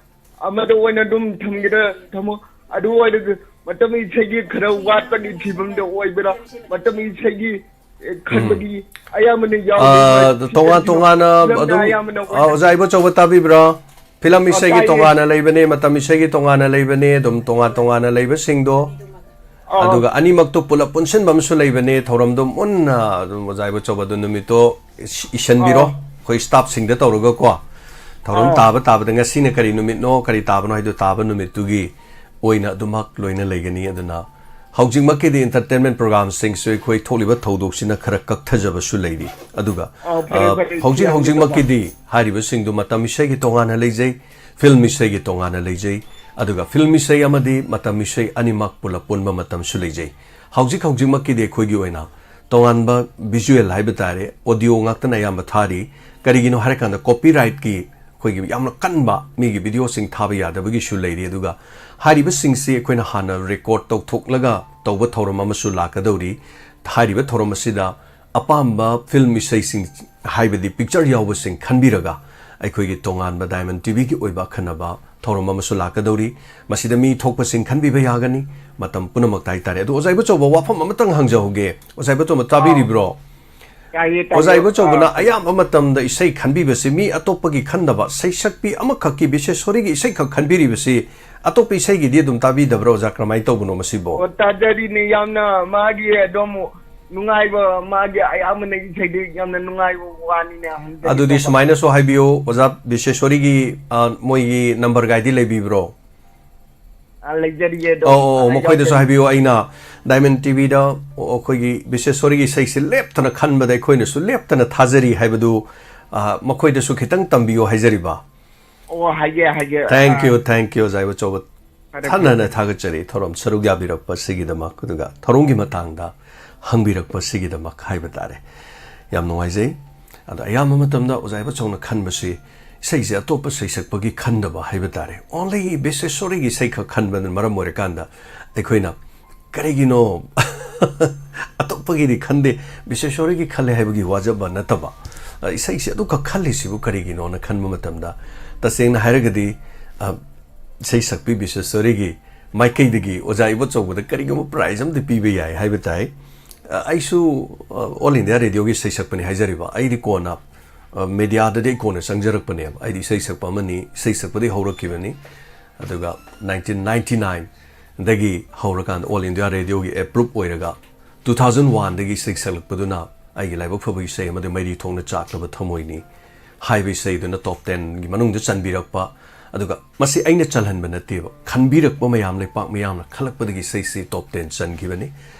ꯑꯃꯗ ꯑꯣꯏꯅ ꯑꯗꯨꯝ ꯊꯝꯒꯦꯔꯥ ꯊꯝꯃꯣ꯫ ꯑꯗꯨ ꯑꯣꯏꯔꯒ ꯃꯇꯝ ꯏꯁꯩꯒꯤ ꯈꯔ ꯋꯥꯠꯄꯒꯤ ꯐꯤꯕꯝꯗ ꯑꯣꯏꯕ꯭ꯔꯥ? ꯃꯇꯝ ꯏꯁꯩꯒꯤ, ꯑꯦ, ꯎꯝ꯫ ꯈꯟꯕꯒꯤ ꯑꯌꯥꯝꯕꯅ ꯌꯥꯎꯗꯦ꯫ ꯑꯥ, ꯃꯁꯤ ꯇꯣꯉꯥꯟ ꯀꯔꯤꯒꯤꯅꯣ? ꯇꯣꯉꯥꯟꯅ ꯐꯤꯂꯝꯅ ꯑꯗꯨꯝ, ꯑꯌꯥꯝꯕꯅ ꯑꯥ, ꯑꯣꯏꯅ ꯑꯣꯖꯥ ꯏꯕꯣꯆꯧꯕ ꯇꯥꯕꯤꯕ꯭ꯔꯥ? ꯐꯤꯂꯝ ꯑꯥ, ꯏꯁꯩꯒꯤ ꯇꯥꯏꯌꯦ꯫ ꯇꯣꯉꯥꯟꯅ ꯂꯩꯕꯅꯦ, ꯃꯇꯝ ꯏꯁꯩꯒꯤ ꯇꯣꯉꯥꯟꯅ ꯂꯩꯕꯅꯦ, ꯑꯗꯨꯝ ꯇꯣꯉꯥꯟ ꯇꯣꯉꯥꯟꯅ ꯂꯩꯕꯁꯤꯡꯗꯣ꯫ ꯑꯥ꯫ ꯑꯗꯨꯒ ꯑꯅꯤꯃꯛꯇꯣ ꯄꯨꯂꯞ ꯄꯨꯟꯁꯤꯟꯕ ꯑꯃꯁꯨ ꯂꯩꯕꯅꯦ, ꯊꯧꯔꯝꯗꯣ ꯃꯨꯟꯅ ꯑꯗꯨꯝ ꯑꯣꯖꯥ ꯏꯕꯣꯆꯧꯕ ꯑꯗꯨ ꯅꯨꯃꯤꯠꯇꯣ ꯏꯁ-, ꯏꯁꯤꯟꯕꯤꯔꯣ꯫ ꯑꯥ꯫ ꯑꯩꯈꯣꯏ staff ꯁꯤꯡꯗ ꯇꯧꯔꯒꯀꯣ, ꯊꯧꯔꯝ ꯑꯥ꯫ ꯇꯥꯕ ꯇꯥꯕꯗ ꯉꯁꯤꯅ ꯀꯔꯤ ꯅꯨꯃꯤꯠꯅꯣ, ꯀꯔꯤ ꯇꯥꯕꯅꯣ ꯍꯥꯏꯗꯣ ꯇꯥꯕ ꯅꯨꯃꯤꯠꯇꯨꯒꯤ ꯑꯣꯏꯅ ꯑꯗꯨꯃꯛ ꯂꯣꯏꯅ ꯂꯩꯒꯅꯤ꯫ ꯑꯗꯨꯅ ꯍꯧꯖꯤꯛꯃꯛꯀꯤꯗꯤ entertainment program ꯁꯤꯡꯁꯨ ꯑꯩꯈꯣꯏ ꯊꯣꯛꯂꯤꯕ ꯊꯧꯗꯣꯛꯁꯤꯅ ꯈꯔ ꯀꯛꯊꯖꯕꯁꯨ ꯂꯩꯔꯤ꯫ ꯑꯗꯨꯒ, ꯑꯥ, ꯐꯔꯦ, ꯑ, ꯐꯔꯦ, ꯍꯧꯖꯤꯛ ꯌꯥꯝꯅ ꯍꯧꯖꯤꯛꯃꯛꯀꯤꯗꯤ ꯍꯥꯏꯔꯤꯕꯁꯤꯡꯗꯨ ꯃꯇꯝ ꯏꯁꯩꯒꯤ ꯇꯣꯉꯥꯟꯅ ꯂꯩꯖꯩ, film ꯏꯁꯩꯒꯤ ꯇꯣꯉꯥꯟꯅ ꯂꯩꯖꯩ, ꯑꯗꯨꯒ film ꯏꯁꯩ ꯑꯃꯗꯤ ꯃꯇꯝ ꯏꯁꯩ ꯑꯅꯤꯃꯛ ꯄꯨꯂꯞ ꯄꯨꯟꯕ ꯃꯇꯝꯁꯨ ꯂꯩꯖꯩ꯫ ꯍꯧꯖꯤꯛ ꯍꯧꯖꯤꯛꯃꯛꯀꯤꯗꯤ ꯑꯩꯈꯣꯏꯒꯤ ꯑꯣꯏꯅ ꯇꯣꯉꯥꯟꯕ visual ꯍꯥꯏꯕ ꯇꯥꯔꯦ, audio ꯉꯥꯛꯇꯅ ꯑꯌꯥꯝꯕ ꯊꯥꯔꯤ꯫ ꯀꯔꯤꯒꯤꯅꯣ ꯍꯥꯏꯔꯀꯥꯟꯗ copyrightꯀꯤ ꯑꯩꯈꯣꯏꯒꯤ ꯌꯥꯝꯅ ꯀꯟꯕ ꯃꯤꯒꯤ video ꯁꯤꯡ ꯊꯥꯕ ꯌꯥꯗꯕꯒꯤꯁꯨ ꯂꯩꯔꯤ꯫ ꯑꯗꯨꯒ ꯍꯥꯏꯔꯤꯕꯁꯤꯡꯁꯤ ꯑꯩꯈꯣꯏꯅ ꯍꯥꯟꯅ record ꯇꯧꯊꯣꯛꯂꯒ ꯇꯧꯕ ꯊꯧꯔꯝ ꯑꯃꯁꯨ ꯂꯥꯛꯀꯗꯧꯔꯤ꯫ ꯍꯥꯏꯔꯤꯕ ꯊꯧꯔꯝ ꯑꯁꯤꯗ ꯑꯄꯥꯝꯕ film ꯏꯁꯩꯁꯤꯡ, ꯍꯥꯏꯕꯗꯤ picture ꯌꯥꯎꯕꯁꯤꯡ ꯈꯟꯕꯤꯔꯒ ꯑꯩꯈꯣꯏꯒꯤ ꯇꯣꯉꯥꯟꯕ Diamond TVꯒꯤ ꯑꯣꯏꯕ ꯑꯈꯟꯅꯕ ꯊꯧꯔꯝ ꯑꯃꯁꯨ ꯂꯥꯛꯀꯗꯧꯔꯤ꯫ ꯃꯁꯤꯗ ꯃꯤ ꯊꯣꯛꯄꯁꯤꯡ ꯈꯟꯕꯤꯕ ꯌꯥꯒꯅꯤ꯫ ꯃꯇꯝ ꯄꯨꯝꯅꯃꯛꯇ ꯍꯥꯏꯇꯥꯔꯦ꯫ ꯑꯗꯣ ꯑꯣꯖꯥ ꯏꯕꯣꯆꯧꯕ, ꯋꯥꯐꯝ ꯑꯃꯇꯪ ꯍꯪꯖꯍꯧꯒꯦ꯫ ꯑꯣꯖꯥ ꯏꯕꯣꯆꯧꯕ, ꯇꯥꯕꯤꯔꯤꯕ꯭ꯔꯣ? ꯇꯥꯏꯌꯦ, ꯇꯥꯏꯌꯦ꯫ ꯑꯣꯖꯥ ꯏꯕꯣꯆꯧꯕꯅ ꯑꯥ꯫ ꯑꯌꯥꯝꯕ ꯃꯇꯝꯗ ꯏꯁꯩ ꯈꯟꯕꯤꯕꯁꯤ ꯃꯤ ꯑꯇꯣꯞꯄꯒꯤ ꯈꯟꯗꯕ, ꯁꯩꯁꯛꯄꯤ ꯑꯃꯈꯛꯀꯤ, ꯕꯤꯁꯦꯁꯣꯔꯤꯒꯤ ꯏꯁꯩꯈꯛ ꯈꯟꯕꯤꯔꯤꯕꯁꯤ, ꯑꯇꯣꯞꯄ ꯏꯁꯩꯒꯤꯗꯤ ꯑꯗꯨꯝ ꯇꯥꯕꯤꯗꯕ꯭ꯔꯣ, ꯑꯣꯖꯥ? ꯀꯔꯝꯍꯥꯏꯅ ꯇꯧꯕꯅꯣ ꯃꯁꯤꯕꯣ? ꯑꯣ, ꯇꯥꯖꯔꯤꯅꯦ꯫ ꯌꯥꯝꯅ ꯃꯥꯒꯤ ꯑꯗꯨꯝ ꯅꯨꯡꯉꯥꯏꯕ, ꯃꯥꯒꯤ ꯑꯌꯥꯝꯕꯅ ꯏꯁꯩꯗꯤ ꯌꯥꯝꯅ ꯅꯨꯡꯉꯥꯏꯕ ꯋꯥꯅꯤꯅꯦ, ꯍꯟꯗꯛꯀꯤ ꯑꯗꯨꯗꯤ ꯇꯧꯕ꯫ ꯁꯨꯃꯥꯏꯅꯁꯨ ꯍꯥꯏꯕꯤꯌꯨ, ꯑꯣꯖꯥ ꯕꯤꯁꯦꯁꯣꯔꯤꯒꯤ, ꯑ, ꯃꯣꯏꯒꯤ number ꯒꯥꯏꯗꯤ ꯂꯩꯕꯤꯕ꯭ꯔꯣ? ꯑ, ꯂꯩꯖꯔꯤꯌꯦ ꯑꯗꯨꯝ꯫ ꯑꯧ, ꯑꯧ, ꯑ, ꯃꯈꯣꯏꯗꯁꯨ ꯌꯥꯎꯖꯔꯤ꯫ ꯍꯥꯏꯕꯤꯌꯨ, ꯑꯩꯅ Diamond TVꯗ ꯑꯩꯈꯣꯏꯒꯤ ꯕꯤꯁꯦꯁꯣꯔꯤꯒꯤ ꯏꯁꯩꯁꯤ ꯂꯦꯞꯇꯅ ꯈꯟꯕꯗ ꯑꯩꯈꯣꯏꯅꯁꯨ ꯂꯦꯞꯇꯅ ꯊꯥꯖꯔꯤ ꯍꯥꯏꯕꯗꯨ, ꯑ, ꯃꯈꯣꯏꯗꯁꯨ ꯈꯤꯇꯪ ꯇꯝꯕꯤꯌꯨ ꯍꯥꯏꯖꯔꯤꯕ꯫ ꯑꯣ, ꯍꯥꯏꯒꯦ, ꯍꯥꯏꯒꯦ꯫ Thank ꯑ, you, thank you, ꯑꯣꯖꯥ ꯏꯕꯣꯆꯧꯕ꯫ ꯐꯔꯦ, ꯊꯥꯅꯅ ꯐꯔꯦ꯫ ꯊꯥꯒꯠꯆꯔꯤ ꯊꯧꯔꯝ ꯁꯔꯨꯛ ꯌꯥꯕꯤꯔꯛꯄꯁꯤꯒꯤꯗꯃꯛ, ꯑꯗꯨꯒ ꯊꯧꯔꯝꯒꯤ ꯃꯇꯥꯡꯗ ꯍꯪꯕꯤꯔꯛꯄꯁꯤꯒꯤꯗꯃꯛ ꯍꯥꯏꯕ ꯇꯥꯔꯦ꯫ ꯌꯥꯝ ꯅꯨꯡꯉꯥꯏꯖꯩ꯫ ꯑꯗꯣ ꯑꯌꯥꯝꯕ ꯃꯇꯝꯗ ꯑꯣꯖꯥ ꯏꯕꯣꯆꯧꯅ ꯈꯟꯕꯁꯤ ꯏꯁꯩꯁꯦ ꯑꯇꯣꯞꯄ ꯁꯩꯁꯛꯄꯒꯤ ꯈꯟꯗꯕ ꯍꯥꯏꯕ ꯇꯥꯔꯦ꯫ Only ꯕꯤꯁꯦꯁꯣꯔꯤꯒꯤ ꯏꯁꯩꯈꯛ ꯈꯟꯕꯅ ꯃꯔꯝ ꯑꯣꯏꯔꯀꯥꯟꯗ ꯑꯩꯈꯣꯏꯅ ꯀꯔꯤꯒꯤꯅꯣ ꯑꯇꯣꯞꯄꯒꯤꯗꯤ ꯈꯟꯗꯦ, ꯕꯤꯁꯦꯁꯣꯔꯤꯒꯤ ꯈꯜꯂꯦ ꯍꯥꯏꯕꯒꯤ ꯋꯥꯖꯕ ꯅꯠꯇꯕ, ꯑ, ꯏꯁꯩꯁꯦ ꯑꯗꯨꯈꯛ ꯈꯜꯂꯤꯁꯤꯕꯨ ꯀꯔꯤꯒꯤꯅꯣꯅ ꯈꯟꯕ ꯃꯇꯝꯗ, ꯇꯁꯦꯡꯅ ꯍꯥꯏꯔꯒꯗꯤ, ꯑ, ꯏꯁꯩ ꯁꯛꯄꯤ ꯕꯤꯁꯦꯁꯣꯔꯤꯒꯤ ꯃꯥꯏꯀꯩꯗꯒꯤ ꯑꯣꯖꯥ ꯏꯕꯣꯆꯧꯕꯗ ꯀꯔꯤꯒꯨꯝꯕ prize ꯑꯃꯗꯤ ꯄꯤꯕ ꯌꯥꯏ ꯍꯥꯏꯕ ꯇꯥꯏ꯫ ꯑ, ꯑꯩꯁꯨ, ꯑ, All India Radioꯒꯤ ꯏꯁꯩ ꯁꯛꯄꯅꯤ ꯍꯥꯏꯖꯔꯤꯕ꯫ ꯑꯩꯗꯤ ꯀꯣꯟꯅ, ꯑ, mediaꯗꯗꯤ ꯑꯩ ꯀꯣꯟꯅ ꯆꯪꯖꯔꯛꯄꯅꯦꯕ꯫ ꯑꯩꯗꯤ ꯏꯁꯩ ꯁꯛꯄ ꯑꯃꯅꯤ, ꯏꯁꯩ ꯁꯛꯄꯗꯒꯤ ꯍꯧꯔꯛꯈꯤꯕꯅꯤ꯫ ꯑꯗꯨꯒ nineteen ninety nine ꯗꯒꯤ ꯍꯧꯔꯀꯥꯟꯗ All India Radioꯒꯤ approve ꯑꯣꯏꯔꯒ two thousand oneꯗꯒꯤ ꯏꯁꯩ ꯁꯛꯂꯛꯄꯗꯨꯅ ꯑꯩꯒꯤ ꯂꯥꯏꯕꯛ ꯐꯕ ꯏꯁꯩ ꯑꯃꯗꯤ ꯃꯩꯔꯤ ꯊꯣꯛꯅ ꯆꯥꯛꯂꯕ ꯊꯃꯣꯏꯅꯤ ꯍꯥꯏꯕ ꯏꯁꯩꯗꯨꯅ top tenꯒꯤ ꯃꯅꯨꯡꯗ ꯆꯟꯕꯤꯔꯛꯄ, ꯑꯗꯨꯒ ꯃꯁꯤ ꯑꯩꯅ ꯆꯜꯍꯟꯕ ꯅꯠꯇꯦꯕ, ꯈꯟꯕꯤꯔꯛꯄ ꯃꯌꯥꯝ, ꯂꯩꯄꯥꯛ ꯃꯤꯌꯥꯝꯅ ꯈꯜꯂꯛꯄꯗꯒꯤ ꯏꯁꯩꯁꯤ top ten ꯆꯟꯈꯤꯕꯅꯤ꯫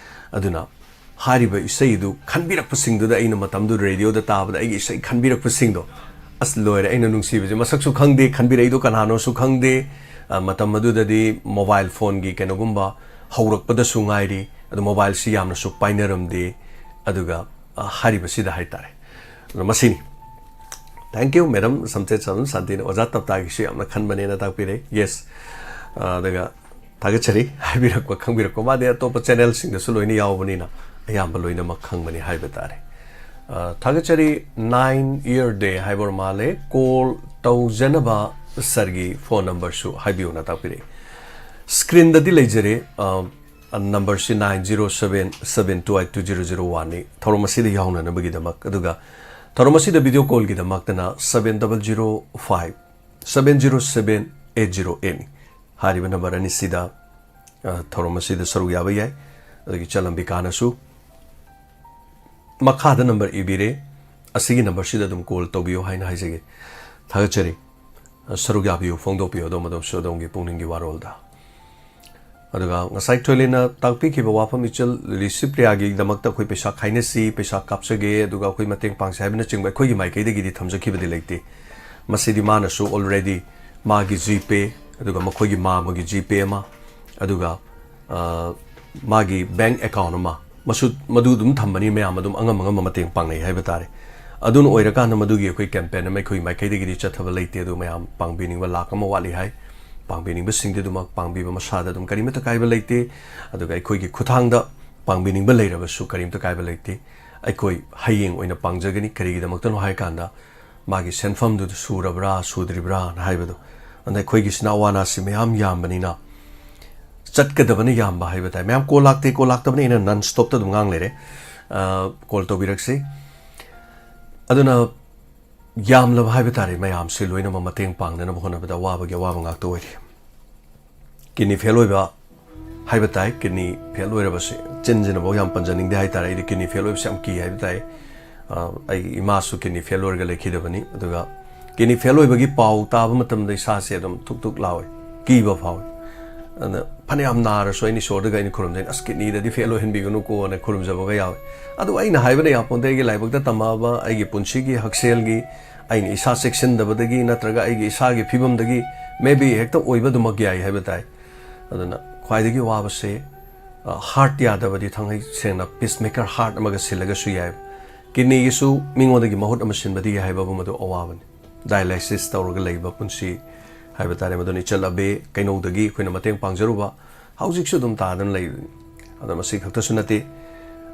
ꯑꯗꯨꯅ ꯍꯥꯏꯔꯤꯕ ꯏꯁꯩꯗꯨ ꯈꯟꯕꯤꯔꯛꯄꯁꯤꯡꯗꯨꯗ, ꯑꯩꯅ ꯃꯇꯝꯗꯨ radioꯗ ꯇꯥꯕꯗ ꯑꯩꯒꯤ ꯏꯁꯩ ꯈꯟꯕꯤꯔꯛꯄꯁꯤꯡꯗꯣ, ꯑꯁ, ꯂꯣꯏꯔꯦ, ꯑꯩꯅ ꯅꯨꯡꯁꯤꯕꯁꯦ꯫ ꯃꯁꯛꯁꯨ ꯈꯪꯗꯦ, ꯈꯟꯕꯤꯔꯛꯏꯗꯣ ꯀꯅꯥꯅꯣꯁꯨ ꯈꯪꯗꯦ꯫ ꯑ, ꯃꯇꯝ ꯑꯗꯨꯗꯗꯤ mobile phoneꯒꯤ ꯀꯩꯅꯣꯒꯨꯝꯕ ꯍꯧꯔꯛꯄꯗꯁꯨ ꯉꯥꯏꯔꯤ, ꯑꯗꯨ mobileꯁꯤ ꯌꯥꯝꯅꯁꯨ ꯄꯥꯏꯅꯔꯝꯗꯦ꯫ ꯑꯗꯨꯒ, ꯑ, ꯍꯥꯏꯔꯤꯕꯁꯤꯗ ꯍꯥꯏꯇꯥꯔꯦ꯫ ꯑꯗꯣ ꯃꯁꯤꯅꯤ꯫ Thank you, madam ꯁꯝꯆꯦꯠ ꯁꯝ ꯁꯥꯟꯇꯤꯅ ꯑꯣꯖꯥ ꯇꯞꯇꯥꯒꯤꯁꯨ ꯌꯥꯝꯅ ꯈꯟꯕꯅꯦꯅ ꯇꯥꯛꯄꯤꯔꯦ꯫ Yes꯫ ꯑ, ꯑꯗꯨꯒ ꯊꯥꯒꯠꯆꯔꯤ ꯍꯥꯏꯕꯤꯔꯛꯄ, ꯈꯪꯕꯤꯔꯛꯄ꯫ ꯃꯥꯗꯤ ꯑꯇꯣꯞꯄ channelꯁꯤꯡꯗꯁꯨ ꯂꯣꯏꯅ ꯌꯥꯎꯕꯅꯤꯅ ꯑꯌꯥꯝꯕ ꯂꯣꯏꯅꯃꯛ ꯈꯪꯕꯅꯤ ꯍꯥꯏꯕ ꯇꯥꯔꯦ꯫ ꯑ, ꯊꯥꯒꯠꯆꯔꯤ꯫ Nine year day ꯍꯥꯏꯕ ꯑꯣꯏꯔ ꯃꯥꯜꯂꯦ꯫ Call ꯇꯧꯖꯅꯕ sirꯒꯤ phone numberꯁꯨ ꯍꯥꯏꯕꯤꯌꯨꯅ ꯇꯥꯛꯄꯤꯔꯛꯏ꯫ Screenꯗꯗꯤ ꯂꯩꯖꯔꯦ꯫ ꯑ, numberꯁꯤ nine zero seven seven two eight two zero zero oneꯅꯤ꯫ ꯊꯧꯔꯝ ꯑꯁꯤꯗ ꯌꯥꯎꯅꯅꯕꯒꯤꯗꯃꯛ, ꯑꯗꯨꯒ ꯊꯧꯔꯝ ꯑꯁꯤꯗ video callꯒꯤꯗꯃꯛꯇꯅ seven double zero five seven zero seven eight zero eightꯅꯤ꯫ ꯍꯥꯏꯔꯤꯕ number ꯑꯅꯤꯁꯤꯗ, ꯑ, ꯊꯧꯔꯝ ꯑꯁꯤꯗ ꯁꯔꯨꯛ ꯌꯥꯕ ꯌꯥꯏ꯫ ꯑꯗꯒꯤ ꯆꯂꯝꯕꯤꯀꯥꯅꯁꯨ ꯃꯈꯥꯗ number ꯏꯕꯤꯔꯦ, ꯑꯁꯤꯒꯤ numberꯁꯤꯗ ꯑꯗꯨꯝ call ꯇꯧꯕꯤꯌꯨ ꯍꯥꯏꯅ ꯍꯥꯏꯖꯒꯦ꯫ ꯊꯥꯒꯠꯆꯔꯤ꯫ ꯑ, ꯁꯔꯨꯛ ꯌꯥꯕꯤꯌꯨ, ꯐꯣꯡꯗꯣꯛꯄꯤꯌꯨ ꯑꯗꯣꯝ ꯑꯗꯣꯝꯁꯨ ꯑꯗꯣꯝꯒꯤ ꯄꯨꯛꯅꯤꯡꯒꯤ ꯋꯥꯔꯣꯜꯗ꯫ ꯑꯗꯨꯒ ꯉꯁꯥꯏ ꯊꯣꯏꯂꯦꯟꯅ ꯇꯥꯛꯄꯤꯈꯤꯕ ꯋꯥꯐꯝ, ꯏꯆꯜ ꯔꯤꯁꯤꯄ꯭ꯔꯤꯌꯥꯒꯤꯗꯃꯛꯇ ꯑꯩꯈꯣꯏ ꯄꯩꯁꯥ ꯈꯥꯏꯅꯁꯤ, ꯄꯩꯁꯥ ꯀꯥꯞꯆꯒꯦ, ꯑꯗꯨꯒ ꯑꯩꯈꯣꯏ ꯃꯇꯦꯡ ꯄꯥꯡꯁꯤ ꯍꯥꯏꯕꯅꯆꯤꯡꯕ ꯑꯩꯈꯣꯏꯒꯤ ꯃꯥꯏꯀꯩꯗꯒꯤꯗꯤ ꯊꯝꯖꯈꯤꯕꯗꯤ ꯂꯩꯇꯦ꯫ ꯃꯁꯤꯗꯤ ꯃꯥꯅꯁꯨ already ꯃꯥꯒꯤ GPay, ꯑꯗꯨꯒ ꯃꯈꯣꯏꯒꯤ ꯃꯥ ꯑꯃꯒꯤ GPay ꯑꯃ, ꯑꯗꯨꯒ, ꯑ, ꯃꯥꯒꯤ bank account ꯑꯃ, ꯃꯁꯨ, ꯃꯗꯨ ꯑꯗꯨꯝ ꯊꯝꯕꯅꯤ, ꯃꯌꯥꯝ ꯑꯗꯨꯝ ꯑꯉꯝ ꯑꯉꯝꯕ ꯃꯇꯦꯡ ꯄꯥꯡꯅꯩ ꯍꯥꯏꯕ ꯇꯥꯔꯦ꯫ ꯑꯗꯨꯅ ꯑꯣꯏꯔꯀꯥꯟꯗ ꯃꯗꯨꯒꯤ ꯑꯩꯈꯣꯏ campaign ꯑꯃ ꯑꯩꯈꯣꯏ ꯃꯥꯏꯀꯩꯗꯒꯤꯗꯤ ꯆꯠꯊꯕ ꯂꯩꯇꯦ, ꯑꯗꯨ ꯃꯌꯥꯝ ꯄꯥꯡꯕꯤꯅꯤꯡꯕ ꯂꯥꯛ ꯑꯃ ꯋꯥꯠꯂꯤ ꯍꯥꯏ꯫ ꯄꯥꯡꯕꯤꯅꯤꯡꯕꯁꯤꯡꯗꯤ ꯑꯗꯨꯃꯛ ꯄꯥꯡꯕꯤꯕ ꯃꯁꯥꯗ ꯑꯗꯨꯝ ꯀꯔꯤꯃꯠꯇ ꯀꯥꯏꯕ ꯂꯩꯇꯦ꯫ ꯑꯗꯨꯒ ꯑꯩꯈꯣꯏꯒꯤ ꯈꯨꯠꯊꯥꯡꯗ ꯄꯥꯡꯕꯤꯅꯤꯡꯕ ꯂꯩꯔꯕꯁꯨ ꯀꯔꯤꯃꯠꯇ ꯀꯥꯏꯕ ꯂꯩꯇꯦ꯫ ꯑꯩꯈꯣꯏ ꯍꯌꯦꯡ ꯑꯣꯏꯅ ꯄꯥꯡꯖꯒꯅꯤ꯫ ꯀꯔꯤꯒꯤꯗꯃꯛꯇꯅꯣ ꯍꯥꯏ ꯀꯥꯟꯗ ꯃꯥꯒꯤ ꯁꯦꯟꯐꯝꯗꯨ ꯁꯨꯔꯕ꯭ꯔꯥ ꯁꯨꯗ꯭ꯔꯤꯕ꯭ꯔꯥꯅ ꯍꯥꯏꯕꯗꯣ꯫ ꯑꯗꯨꯅ ꯑꯩꯈꯣꯏꯒꯤꯁꯤꯅ ꯑꯋꯥ ꯑꯅꯥꯁꯤ ꯃꯌꯥꯝ ꯌꯥꯝꯕꯅꯤꯅ ꯆꯠꯀꯗꯕꯅ ꯌꯥꯝꯕ ꯍꯥꯏꯕ ꯇꯥꯏ꯫ ꯃꯌꯥꯝ call ꯂꯥꯛꯇꯦ, call ꯂꯥꯛꯇꯕꯅꯤ ꯑꯩꯅ non stopꯇ ꯑꯗꯨꯝ ꯉꯥꯡ ꯂꯩꯔꯦ꯫ ꯑ, call ꯇꯧꯕꯤꯔꯛꯁꯤ꯫ ꯑꯗꯨꯅ ꯌꯥꯝꯂꯕ ꯍꯥꯏꯕ ꯇꯥꯔꯦ, ꯃꯌꯥꯝꯁꯦ ꯂꯣꯏꯅꯃꯛ ꯃꯇꯦꯡ ꯄꯥꯡꯅꯅꯕ ꯍꯣꯠꯅꯕꯗ ꯑꯋꯥꯕꯒꯤ ꯑꯋꯥꯕ ꯉꯥꯛꯇ ꯑꯣꯏꯔꯤ꯫ Kidney fail ꯑꯣꯏꯕ, ꯍꯥꯏꯕ ꯇꯥꯏ꯫ ꯀꯤꯗꯅꯤ ꯐꯦꯜ ꯑꯣꯏꯔꯕꯁꯦ, ꯆꯤꯟꯁꯤꯅꯐꯥꯎ ꯌꯥꯝ ꯄꯟꯖꯅꯤꯡꯗꯦ ꯍꯥꯏꯇꯥꯔꯦ꯫ ꯑꯩꯗꯤ ꯀꯤꯗꯅꯤ ꯐꯦꯜ ꯑꯣꯏꯕꯁꯦ ꯌꯥꯝ ꯀꯤ ꯍꯥꯏꯕ ꯇꯥꯏ꯫ ꯑ, ꯑꯩꯒꯤ ꯏꯃꯥꯁꯨ ꯀꯤꯗꯅꯤ ꯐꯦꯜ ꯑꯣꯏꯔꯒ ꯂꯩꯈꯤꯗꯕꯅꯤ꯫ ꯑꯗꯨꯒ ꯀꯤꯗꯅꯤ ꯐꯦꯜ ꯑꯣꯏꯕꯒꯤ ꯄꯥꯎ ꯇꯥꯕ ꯃꯇꯝꯗ ꯏꯁꯥꯁꯦ ꯑꯗꯨꯝ ꯊꯨꯛ ꯊꯨꯛ ꯂꯥꯎꯋꯦ, ꯀꯤꯕ ꯐꯥꯎꯋꯦ꯫ ꯑꯗꯨꯅ ꯐꯅꯌꯥꯝ ꯅꯥꯔꯁꯨ ꯑꯩꯅ ꯏꯁꯣꯔꯗꯒ ꯑꯩꯅ ꯈꯨꯔꯨꯝꯖꯩ, "ꯑꯁ, ꯀꯤꯗꯅꯤꯗꯗꯤ ꯐꯦꯜ ꯑꯣꯏꯍꯟꯕꯤꯒꯅꯨꯀꯣꯅ" ꯈꯨꯔꯨꯝꯖꯕꯒ ꯌꯥꯎꯋꯦ꯫ ꯑꯗꯨ ꯑꯩꯅ ꯍꯥꯏꯕꯅ ꯌꯥꯄꯣꯟꯇꯦ, ꯑꯩꯒꯤ ꯂꯥꯏꯕꯛꯇ ꯇꯝꯃꯛꯑꯕ ꯑꯩꯒꯤ ꯄꯨꯟꯁꯤꯒꯤ ꯍꯛꯁꯦꯜꯒꯤ, ꯑꯩꯅ ꯏꯁꯥ ꯆꯦꯛꯁꯤꯟꯗꯕꯗꯒꯤ ꯅꯠꯇ꯭ꯔꯒ ꯑꯩꯒꯤ ꯏꯁꯥꯒꯤ ꯐꯤꯕꯝꯗꯒꯤ maybe ꯍꯦꯛꯇ ꯑꯣꯏꯕ ꯑꯗꯨꯃꯛ ꯌꯥꯏ ꯍꯥꯏꯕ ꯇꯥꯏ꯫ ꯑꯗꯨꯅ ꯈ꯭ꯋꯥꯏꯗꯒꯤ ꯋꯥꯕꯁꯦ, ꯑ, heart ꯌꯥꯗꯕꯗꯤ ꯊꯥꯡꯉꯩ ꯁꯦꯡꯅ pacemaker heart ꯑꯃꯒ ꯁꯤꯜꯂꯒꯁꯨ ꯌꯥꯏ꯫ ꯀꯤꯗꯅꯤꯒꯤꯁꯨ ꯃꯤꯉꯣꯟꯗꯒꯤ ꯃꯍꯨꯠ ꯑꯃ ꯁꯤꯟꯕꯗꯤ ꯌꯥꯏ ꯍꯥꯏꯕ ꯑꯃꯗꯨ ꯑꯋꯥꯕꯅꯤ꯫ Dialysis ꯇꯧꯔꯒ ꯂꯩꯕ ꯄꯨꯟꯁꯤ ꯍꯥꯏꯕ ꯇꯥꯔꯦ꯫ ꯃꯗꯨꯅ ꯏꯆꯜ ꯑꯕꯦ ꯀꯩꯅꯧꯗꯒꯤ ꯑꯩꯈꯣꯏꯅ ꯃꯇꯦꯡ ꯄꯥꯡꯖꯔꯨꯕ, ꯍꯧꯖꯤꯛꯁꯨ ꯑꯗꯨꯝ ꯇꯥꯗꯨꯅ ꯂꯩꯔꯤꯕꯅꯤ꯫ ꯑꯗꯣ ꯃꯁꯤ ꯈꯛꯇꯁꯨ ꯅꯠꯇꯦ,